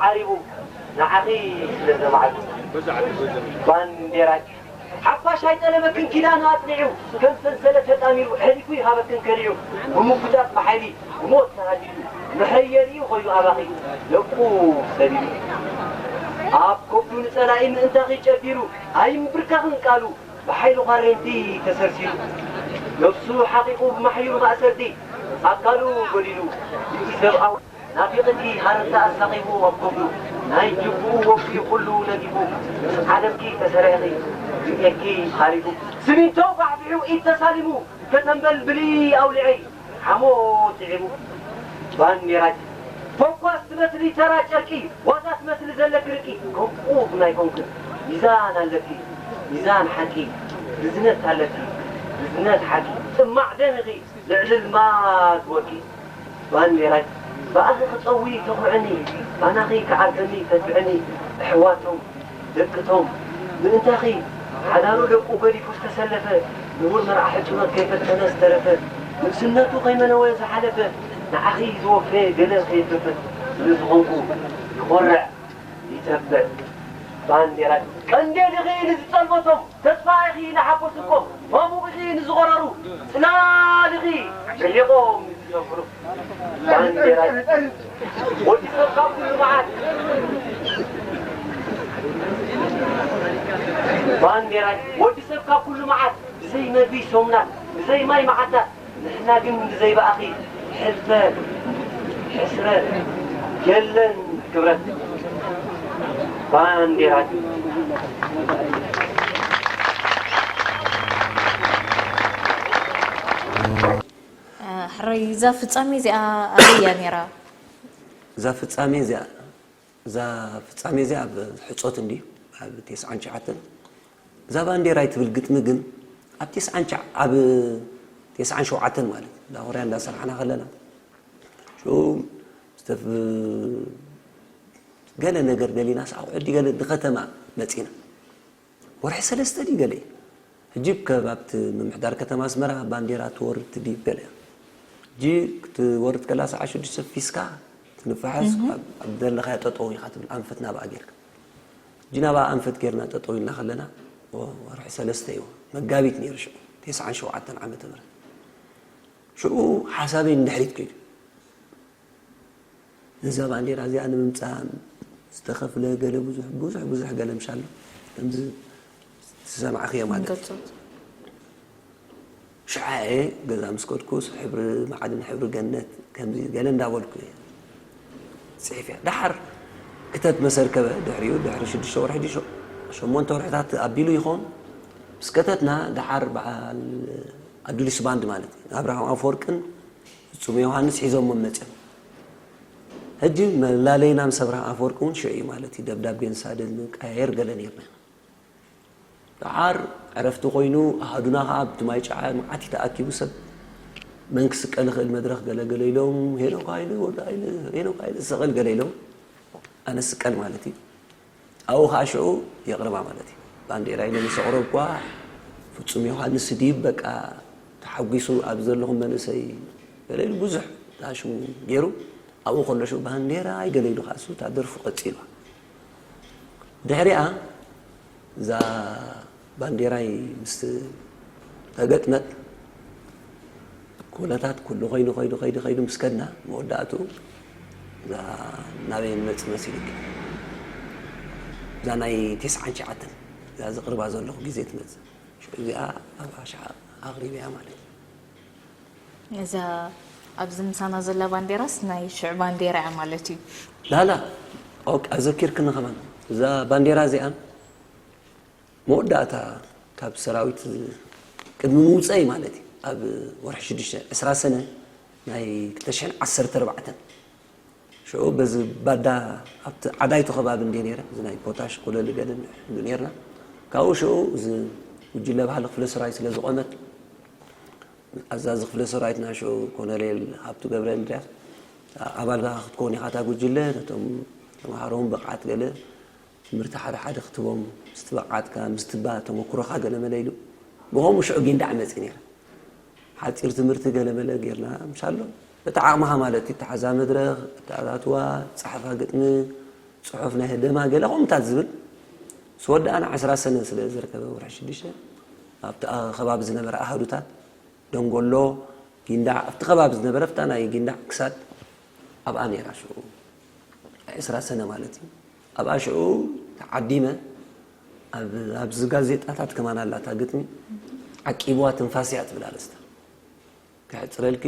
ዓሪቡ። ንዓኺ ስለ ዘማዕዱ ባንዴራይ ሓፋሽ ኣይጠለበክን ኪዳኑ ኣጽኒዑ፣ ከም ሰንሰለት ተጣሚሩ ኣሕሊፉ ይሃበክን ከሊዑ፣ ብምጉታት ብሓይሊ ብሞት ተሃዲዱ፣ መሐየሊኡ ኮይኑ ኣባኺ ደቁ ሰዲዱ። ኣብ ከብዱ ንጸላኢ ምእንታኺ ጨዲሩ፣ ኣይምብርከኽን ቃሉ ብሓይሊ ኳሬንቲ ተሰርሲሩ፣ ነብሱ ሓቒቑ ብማሕዩር ማእሰርቲ ኣካሉ ጎዲሉ፣ ብኢሰብኣዊ ናፊቕኪ ሃረርታ ኣሳቒቡ ኣብ ከብዱ ናይ ጅቡኡ ወፍዩ ኩሉ ነጊፉ፣ ምስ ዓለምኪ ተሰሪዕኺ ርእየኪ ሃሪፉ፣ ስሚንቶ ፋሕፊሑ ኢድ ተሳሊሙ ከተንበልብሊ ኣውሊዐይ ሓሞት ስዒቡ። ባንዴራኪ ፎኳስ ትመስሊ ተራ ጨርቂ፣ ዋዛ ትመስሊ ዘለኪ ርቂ፣ ከምኡ ግን ኣይኮንክን ሚዛን ኣለኪ፣ ሚዛን ሓቂ ርዝነት ኣለኪ፣ ርዝነት ሓቂ ጽማዕ ደም ኢኺ ልዕሊ ልማት ወርቂ። ባንዴራይ ብኣኺ ክጸዊ ተኹዕኒ፣ ባናኺ ክዓርፈኒ ተትብዕኒ፣ ኣሕዋቶም ደቅቶም ምእንታኺ ሓዳሩ ደቁ ገዲፉ ዝተሰለፈ፣ ንቡር መርዓ ሕጽኖት ከይፈተነ ዝተረፈ፣ ንእስነቱ ከይመነወ ዝሓለፈ፣ ንዓኺ ዝወፈየ ገለ ከየትረፈ፣ ስለ ዝኾንኩ ይኾርዕ ይተብዕ። ባንዴራይ ቀንዴል ኢኺ ንዝጸልመቶም፣ ተስፋ ኢኺ ንሓጎስ እኮ፣ ማሙቕ ኢኺ ንዝኾረሩ፣ ጽላል ኢኺ ርሒቖም ንዝሰፍሩ። ባንዴራይ ወዲ ሰብ ካብ ኩሉ መዓት፣ ባንዴራይ ወዲ ሰብ ካብ ኩሉ መዓት፣ ብዘይ መግቢ ሰሙናት፣ ብዘይ ማይ መዓልታት፣ ንሕና ግን ብዘይ ብኣኺ ሕልፈት፣ ሕስረት፣ የለን ክብረት። ባንዴራይ ሕራይ እዛ ፍጻሜ እዚኣ ኣበይ እያ ነይራ? እዛ ፍጻሜ እዚኣ እዛ ፍጻሜ እዚኣ ኣብ ሕጾት እንድዩ ኣብ ቴስዓን ትሽዓተን እዛ ባንዴራይ ትብል ግጥሚ ግን ኣብ ቴስዓን ትሽዓን ኣብ ቴስዓን ሸውዓተን ማለት ዳኹርያ እንዳሰርሓና ከለና ሽኡ ዝተፍ ገለ ነገር ደሊናስ ኣቑሑ ድዩ ገለ ንከተማ መጺና ወርሒ ሰለስተ ድዩ ገለ እዩ ሕጂ ከብ ኣብቲ ምምሕዳር ከተማ ኣስመራ ባንዴራ ትወርድ ትድይብ ገለ እያ። ሕጂ ክትወርድ ከላ ሰዓት ሽዱሽተ ፊስካ ትንፋሓስ ኣብ ዘለኻዮ ጠጠው ኢኻ ትብል ኣንፈት ናብኣ ጌርካ። ሕጂ ናብኣ ኣንፈት ጌርና ጠጠው ኢልና ከለና ወርሒ ሰለስተ እዩ መጋቢት ነይሩ ሽዑ ተስዓን ሸውዓተን ዓመተ ምህረት ሽዑ ሓሳበይ ንድሕሪት ከይዱ። ነዛ ባንዴራ እዚኣ ንምምፃእ ዝተኸፍለ ገለ ብዙሕ ብዙሕ ብዙሕ ገለ ምሻሎ ከምዚ ዝሰማዕኽዮ ማለት እዩ። ሽዓ እየ ገዛ ምስ ከድኩስ ሕብሪ ማዕድን ሕብሪ ገነት ከምዚ ገለ እንዳበልኩ እየ ፅሒፍ እያ። ደሓር ክተት መሰርከበ ድሕሪኡ ድሕሪ ሽዱሽተ ወርሒ ድዩ ሸሞንተ ወርሕታት ኣቢሉ ይኸውን ምስ ከተትና ደሓር በዓል ኣዱሊስ ባንድ ማለት እዩ ኣብርሃም ኣፈወርቅን ፍጹም ዮሃንስ ሒዞሞ መጽዮም። ሕጂ መላለይና ምስ ኣብርሃም ኣፈወርቂ እውን ሽዑ እዩ ማለት እዩ። ደብዳቤን ሳደን ንቀያየር ገለ ነይርና ኢና። ደሓር ዕረፍቲ ኮይኑ ኣሃዱና ከዓ ኣብቲ ማይ ጨዓ መዓት እዩ ተኣኪቡ ሰብ መን ክስቀል ይኽእል መድረኽ ገለ ገለ ኢሎም ሄኖክ ሃይለ ወዲ ሃይለ ሄኖክ ሃይለ ስቐል ገለ ኢሎም ኣነ ስቀል ማለት እዩ። ኣብኡ ከዓ ሽዑ የቕርባ ማለት እዩ። ባንዴራ ኢለ ምስ ኣቕረብኳ ፍጹም ዮሃንስ ድዩ በቃ ተሓጒሱ ኣብዚ ዘለኹም መንእሰይ ገለ ኢሉ ብዙሕ ሽሙ ገይሩ ኣብኡ ከሎ ሽዑ ባንዴራ ገለ ኢሉ ከዓ እሱ እታ ደርፉ ቀፂልዋ። ድሕሪኣ እዛ ባንዴራይ ምስ ተገጥመት ኩነታት ኩሉ ከይዱ ከይዱ ከይዱ ከይዱ ምስ ከድና መወዳእትኡ እዛ ናበይ ንመፅእ መሲሉኪ እዛ ናይ ቴስዓን ትሽዓተን እዛ ዝቕርባ ዘለኹ ግዜ ትመፅእ ሽዑ እዚኣ ኣብ ኣሽዓ ኣቕሪበያ ማለት እዩ። እዛ ኣብዚ ምሳና ዘላ ባንዴራስ ናይ ሽዑ ባንዴራ እያ ማለት እዩ። ላላ ኦክ ኣዘኪርክኒ ከማን እዛ ባንዴራ እዚኣ መወዳእታ ካብ ሰራዊት ቅድሚ ምውፀይ ማለት እዩ ኣብ ወርሒ ሽዱሽተ ዕስራ ሰነ ናይ ክልተ ሽሕን ዓሰርተ ኣርባዕተን ሽዑ በዚ ባዳ ኣብቲ ዓዳይቱ ከባቢ እንደ ነረ እዚ ናይ ፖታሽ ኮለል ገለ ንሕሉ ነርና ካብኡ ሽዑ እዚ ጉጅለ ባህሊ ክፍለ ሰራዊት ስለ ዝቆመት ኣዛዚ ክፍለ ሰራዊትና ሽዑ ኮነሬል ሃብቱ ገብረ እንድርያስ ኣባልካ ክትከውን ኢኻ እታ ጉጅለ ነቶም ተምሃሮም ብቕዓት ገለ ትምህርቲ ሓደ ሓደ ክትቦም ምስትብዓትካ ምስትባ ተመኩሮኻ ገለ መለ ኢሉ ብኸምኡ ሽዑ ጊንዳዕ መፅእ ነይረ ሓፂር ትምህርቲ ገለ መለ ጌርና ምሻሎ በቲ ዓቕምኻ ማለት እዩ ተሓዛ መድረኽ ኣተኣታትዋ ፀሓፋ ግጥሚ ፅሑፍ ናይ ህደማ ገለ ከምታት ዝብል ስወዳእና ዕስራ ሰነ ስለ ዝርከበ ወርሒ ሽዱሽተ ኣብቲ ከባቢ ዝነበረ ኣሃዱታት ደንጎሎ ጊንዳዕ ኣብቲ ከባቢ ዝነበረ ኣብታ ናይ ጊንዳዕ ክሳድ ኣብኣ ነይራ ሽዑ ዕስራ ሰነ ማለት እዩ ኣብኣ ሽዑ ተዓዲመ ኣብዚ ጋዜጣታት ከማን ኣላታ ግጥሚ ዓቂብዋ ትንፋስ እያ ትብል ኣርእስታ ክሕፅረልኪ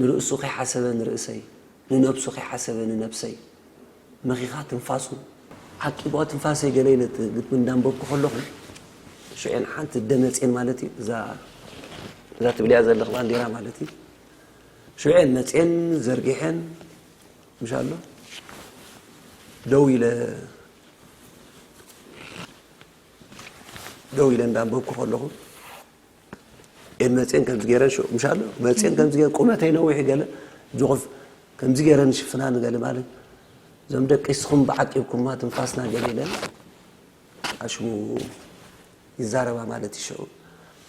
ንርእሱ ከይሓሰበ ንርእሰይ ንነብሱ ከይሓሰበ ንነብሰይ መኺኻ ትንፋሱ ዓቂብዋ ትንፋሰይ ገለ ኢለ ግጥሚ እንዳንበብኩ ከለኹ ሽዑ ሓንቲ ደመፅን ማለት እዩ እዛ ትብልያ ዘለኽ ባንዴራ ማለት እዩ ሽዑ መፅን ዘርጊሐን ምሻሎ ደው ኢለ ደው ኢለ እንዳንበብኩ ከለኹ ኤድ መፅን ከምዚ ገይረን ሽዑ ምሻሎ መፅን ከምዚ ገይረን ቁመተይ ነዊሕ ገለ ጅቑፍ ከምዚ ገይረን ሽፍና ንገለ ማለት እዞም ደቂ ስኹም ብዓቂብኩማ ትንፋስና ገለ ኢለን ኣሽሙ ይዛረባ ማለት እዩ ሽዑ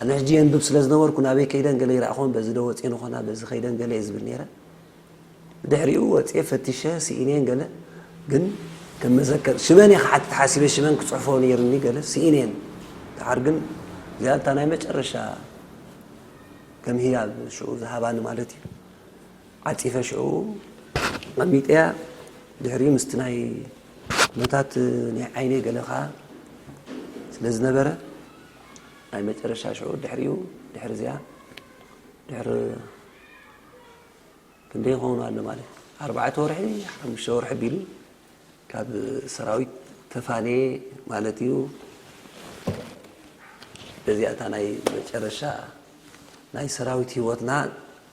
ኣነ ሕጂ የንብብ ስለ ዝነበርኩ ናበይ ከይደን ገለ ይረእኹን በዚ ዶ ወፅን ኾና በዚ ከይደን ገለ እየ ዝብል ነይረ ድሕሪኡ ወፅየ ፈቲሸ ስኢነን ገለ ግን ከም መዘከር ሽመን እየ ክሓትት ሓሲበ ሽመን ክፅሕፎ ነይርኒ ገለ ስኢነን ድሓር ግን እዚኣ እታ ናይ መጨረሻ ከም ህያብ ሽዑ ዝሃባኒ ማለት እዩ ዓፂፈ ሽዑ ኣሚጠያ ድሕሪኡ ምስቲ ናይ ኩነታት ናይ ዓይነይ ገለ ከዓ ስለ ዝነበረ ናይ መጨረሻ ሽዑ ድሕሪኡ ድሕሪ እዚኣ ድሕሪ ክንደይ ይኸውን ኣሎ ማለት ኣርባዕተ ወርሒ ሓሙሽተ ወርሒ ቢሉ ካብ ሰራዊት ተፋነየ ማለት እዩ በዚኣ እታ ናይ መጨረሻ ናይ ሰራዊት ህይወትና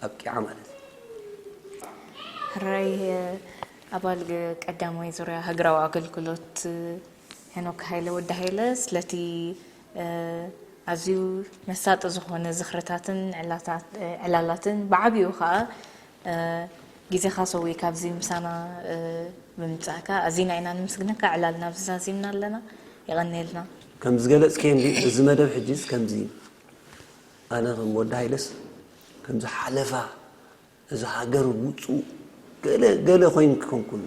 ኣብቂዓ ማለት እዩ ሕራይ ኣባል ቀዳማይ ዙርያ ሃገራዊ ኣገልግሎት ሄኖክ ሃይለ ወዲ ሃይለ ስለቲ ኣዝዩ መሳጢ ዝኾነ ዝኽርታትን ዕላላትን ብዓብኡ ከዓ ግዜኻ ሰዊእካ ኣብዚ ምሳና ብምምፃእካ ኣዚና ኢና ንምስግነካ ዕላልና ኣብዚ ዛዚምና ኣለና የቐንየልና ከም ዝገለፅክዮ እንዲ እዚ መደብ ሕጂስ ከምዚ ኣነ ከም ወዲ ሃይለስ ከምዚ ሓለፋ እዚ ሃገር ውፁ ገለ ገለ ኮይኑ ክኸውን ኩሉ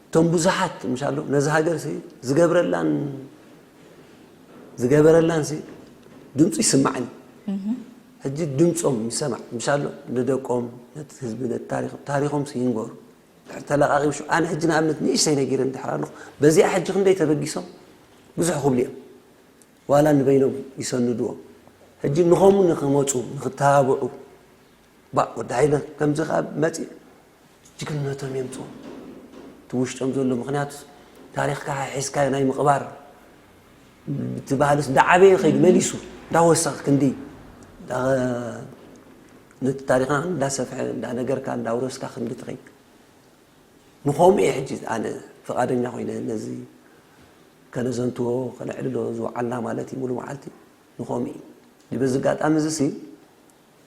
እቶም ብዙሓት ምሻሎ ነዚ ሃገር ሲ ዝገብረላን ዝገበረላን ሲ ድምፁ ይስማዕን ሕጂ ድምፆም ይሰማዕ ምሻሎ ንደቆም ነቲ ህዝቢ ነቲ ታሪኽ ታሪኾም ሲ ይንገሩ ድሕር ተለቃቂቡ ሽዑ ኣነ ሕጂ ንኣብነት ንእሽተይ ነጊረ እንድሕር ኣለኹ በዚኣ ሕጂ ክንደይ ተበጊሶም ብዙሕ ክብሉ እዮም ዋላ ንበይኖም ይሰንድዎም ሕጂ ንኸምኡ ንክመፁ ንክተባብዑ ባእ ወዲ ሃይለ ከምዚ ከዓ መፂእ ጅግንነቶም የምፅኡ እቲ ውሽጦም ዘሎ ምክንያቱ ታሪኽካ ሒዝካዮ ናይ ምቕባር እቲ ባህልስ እንዳዓበየ ከይዱ መሊሱ እንዳወሰኽ ክንዲ ነቲ ታሪኽና እንዳሰፍሐ እንዳነገርካ እንዳውረስካ ክንዲ ትኸይድ ንኸምኡ እየ ሕጂ ኣነ ፍቓደኛ ኮይነ ነዚ ከነዘንትዎ ከነዕልሎ ዝወዓልና ማለት እዩ ሙሉ መዓልቲ ንኸምኡ እዩ በዚ ኣጋጣሚ እዚ ሲ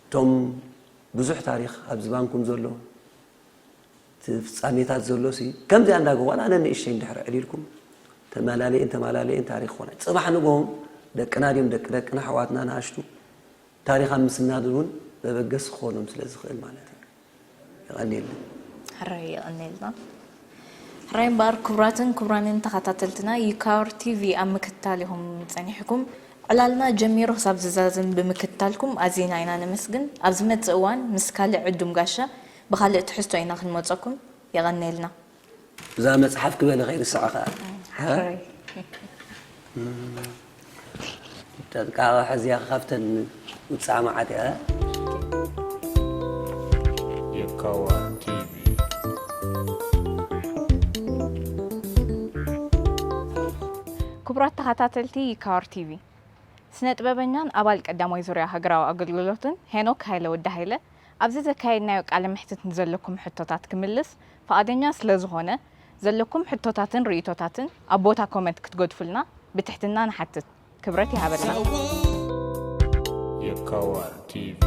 እቶም ብዙሕ ታሪኽ ኣብ ዝባንኩም ዘሎ እቲ ፍጻሜታት ዘሎ ሲ ከምዚኣ እንዳገ ዋላ ኣነ ንእሽተይ እንድሕር ዕሊልኩም ተመላለየን ተመላለየን ታሪኽ ኮነ ፅባሕ ንግሆም ደቅና ድዮም ደቂ ደቅና ኣሕዋትና ንኣሽቱ ታሪኻ ምስናድ እውን መበገሲ ክኾኖም ስለ ዝኽእል ማለት እዩ። የቐንየልና። ሕራይ የቐንየልና። ሕራይ እምበኣር ክቡራትን ክቡራንን ተኸታተልትና ዩካር ቲቪ ኣብ ምክትታል ኢኹም ጸኒሕኩም። ዕላልና ጀሚሩ ክሳብ ዝዛዝም ብምክትታልኩም ኣዚና ኢና ነመስግን። ኣብ ዝመጽእ እዋን ምስ ካልእ ዕዱም ጋሻ ብኻልእ ትሕዝቶ ኢና ክንመጸኩም። የቐንየልና። እዛ መፅሓፍ ክበለ ከይርስዓ ከዓ ሓ- ሕራይ። ጠጥቃቐ ሕዝያ ካብተን ውፃእ መዓት እያ ይካዋር ቲቪ። ክቡራት ተኸታተልቲ ይካዋር ቲቪ፣ ስነ ጥበበኛን ኣባል ቀዳማይ ዙርያ ሃገራዊ ኣገልግሎትን ሄኖክ ሃይለ ወዲ ሃይለ ኣብዚ ዘካየድናዮ ቃለ መሕትት ንዘለኩም ሕቶታት ክምልስ ፍቓደኛ ስለ ዝኾነ፣ ዘለኩም ሕቶታትን ርእይቶታትን ኣብ ቦታ ኮመንት ክትገድፉልና ብትሕትና ንሓትት። ክብረት ይሃበልና። የካዋር ቲቪ።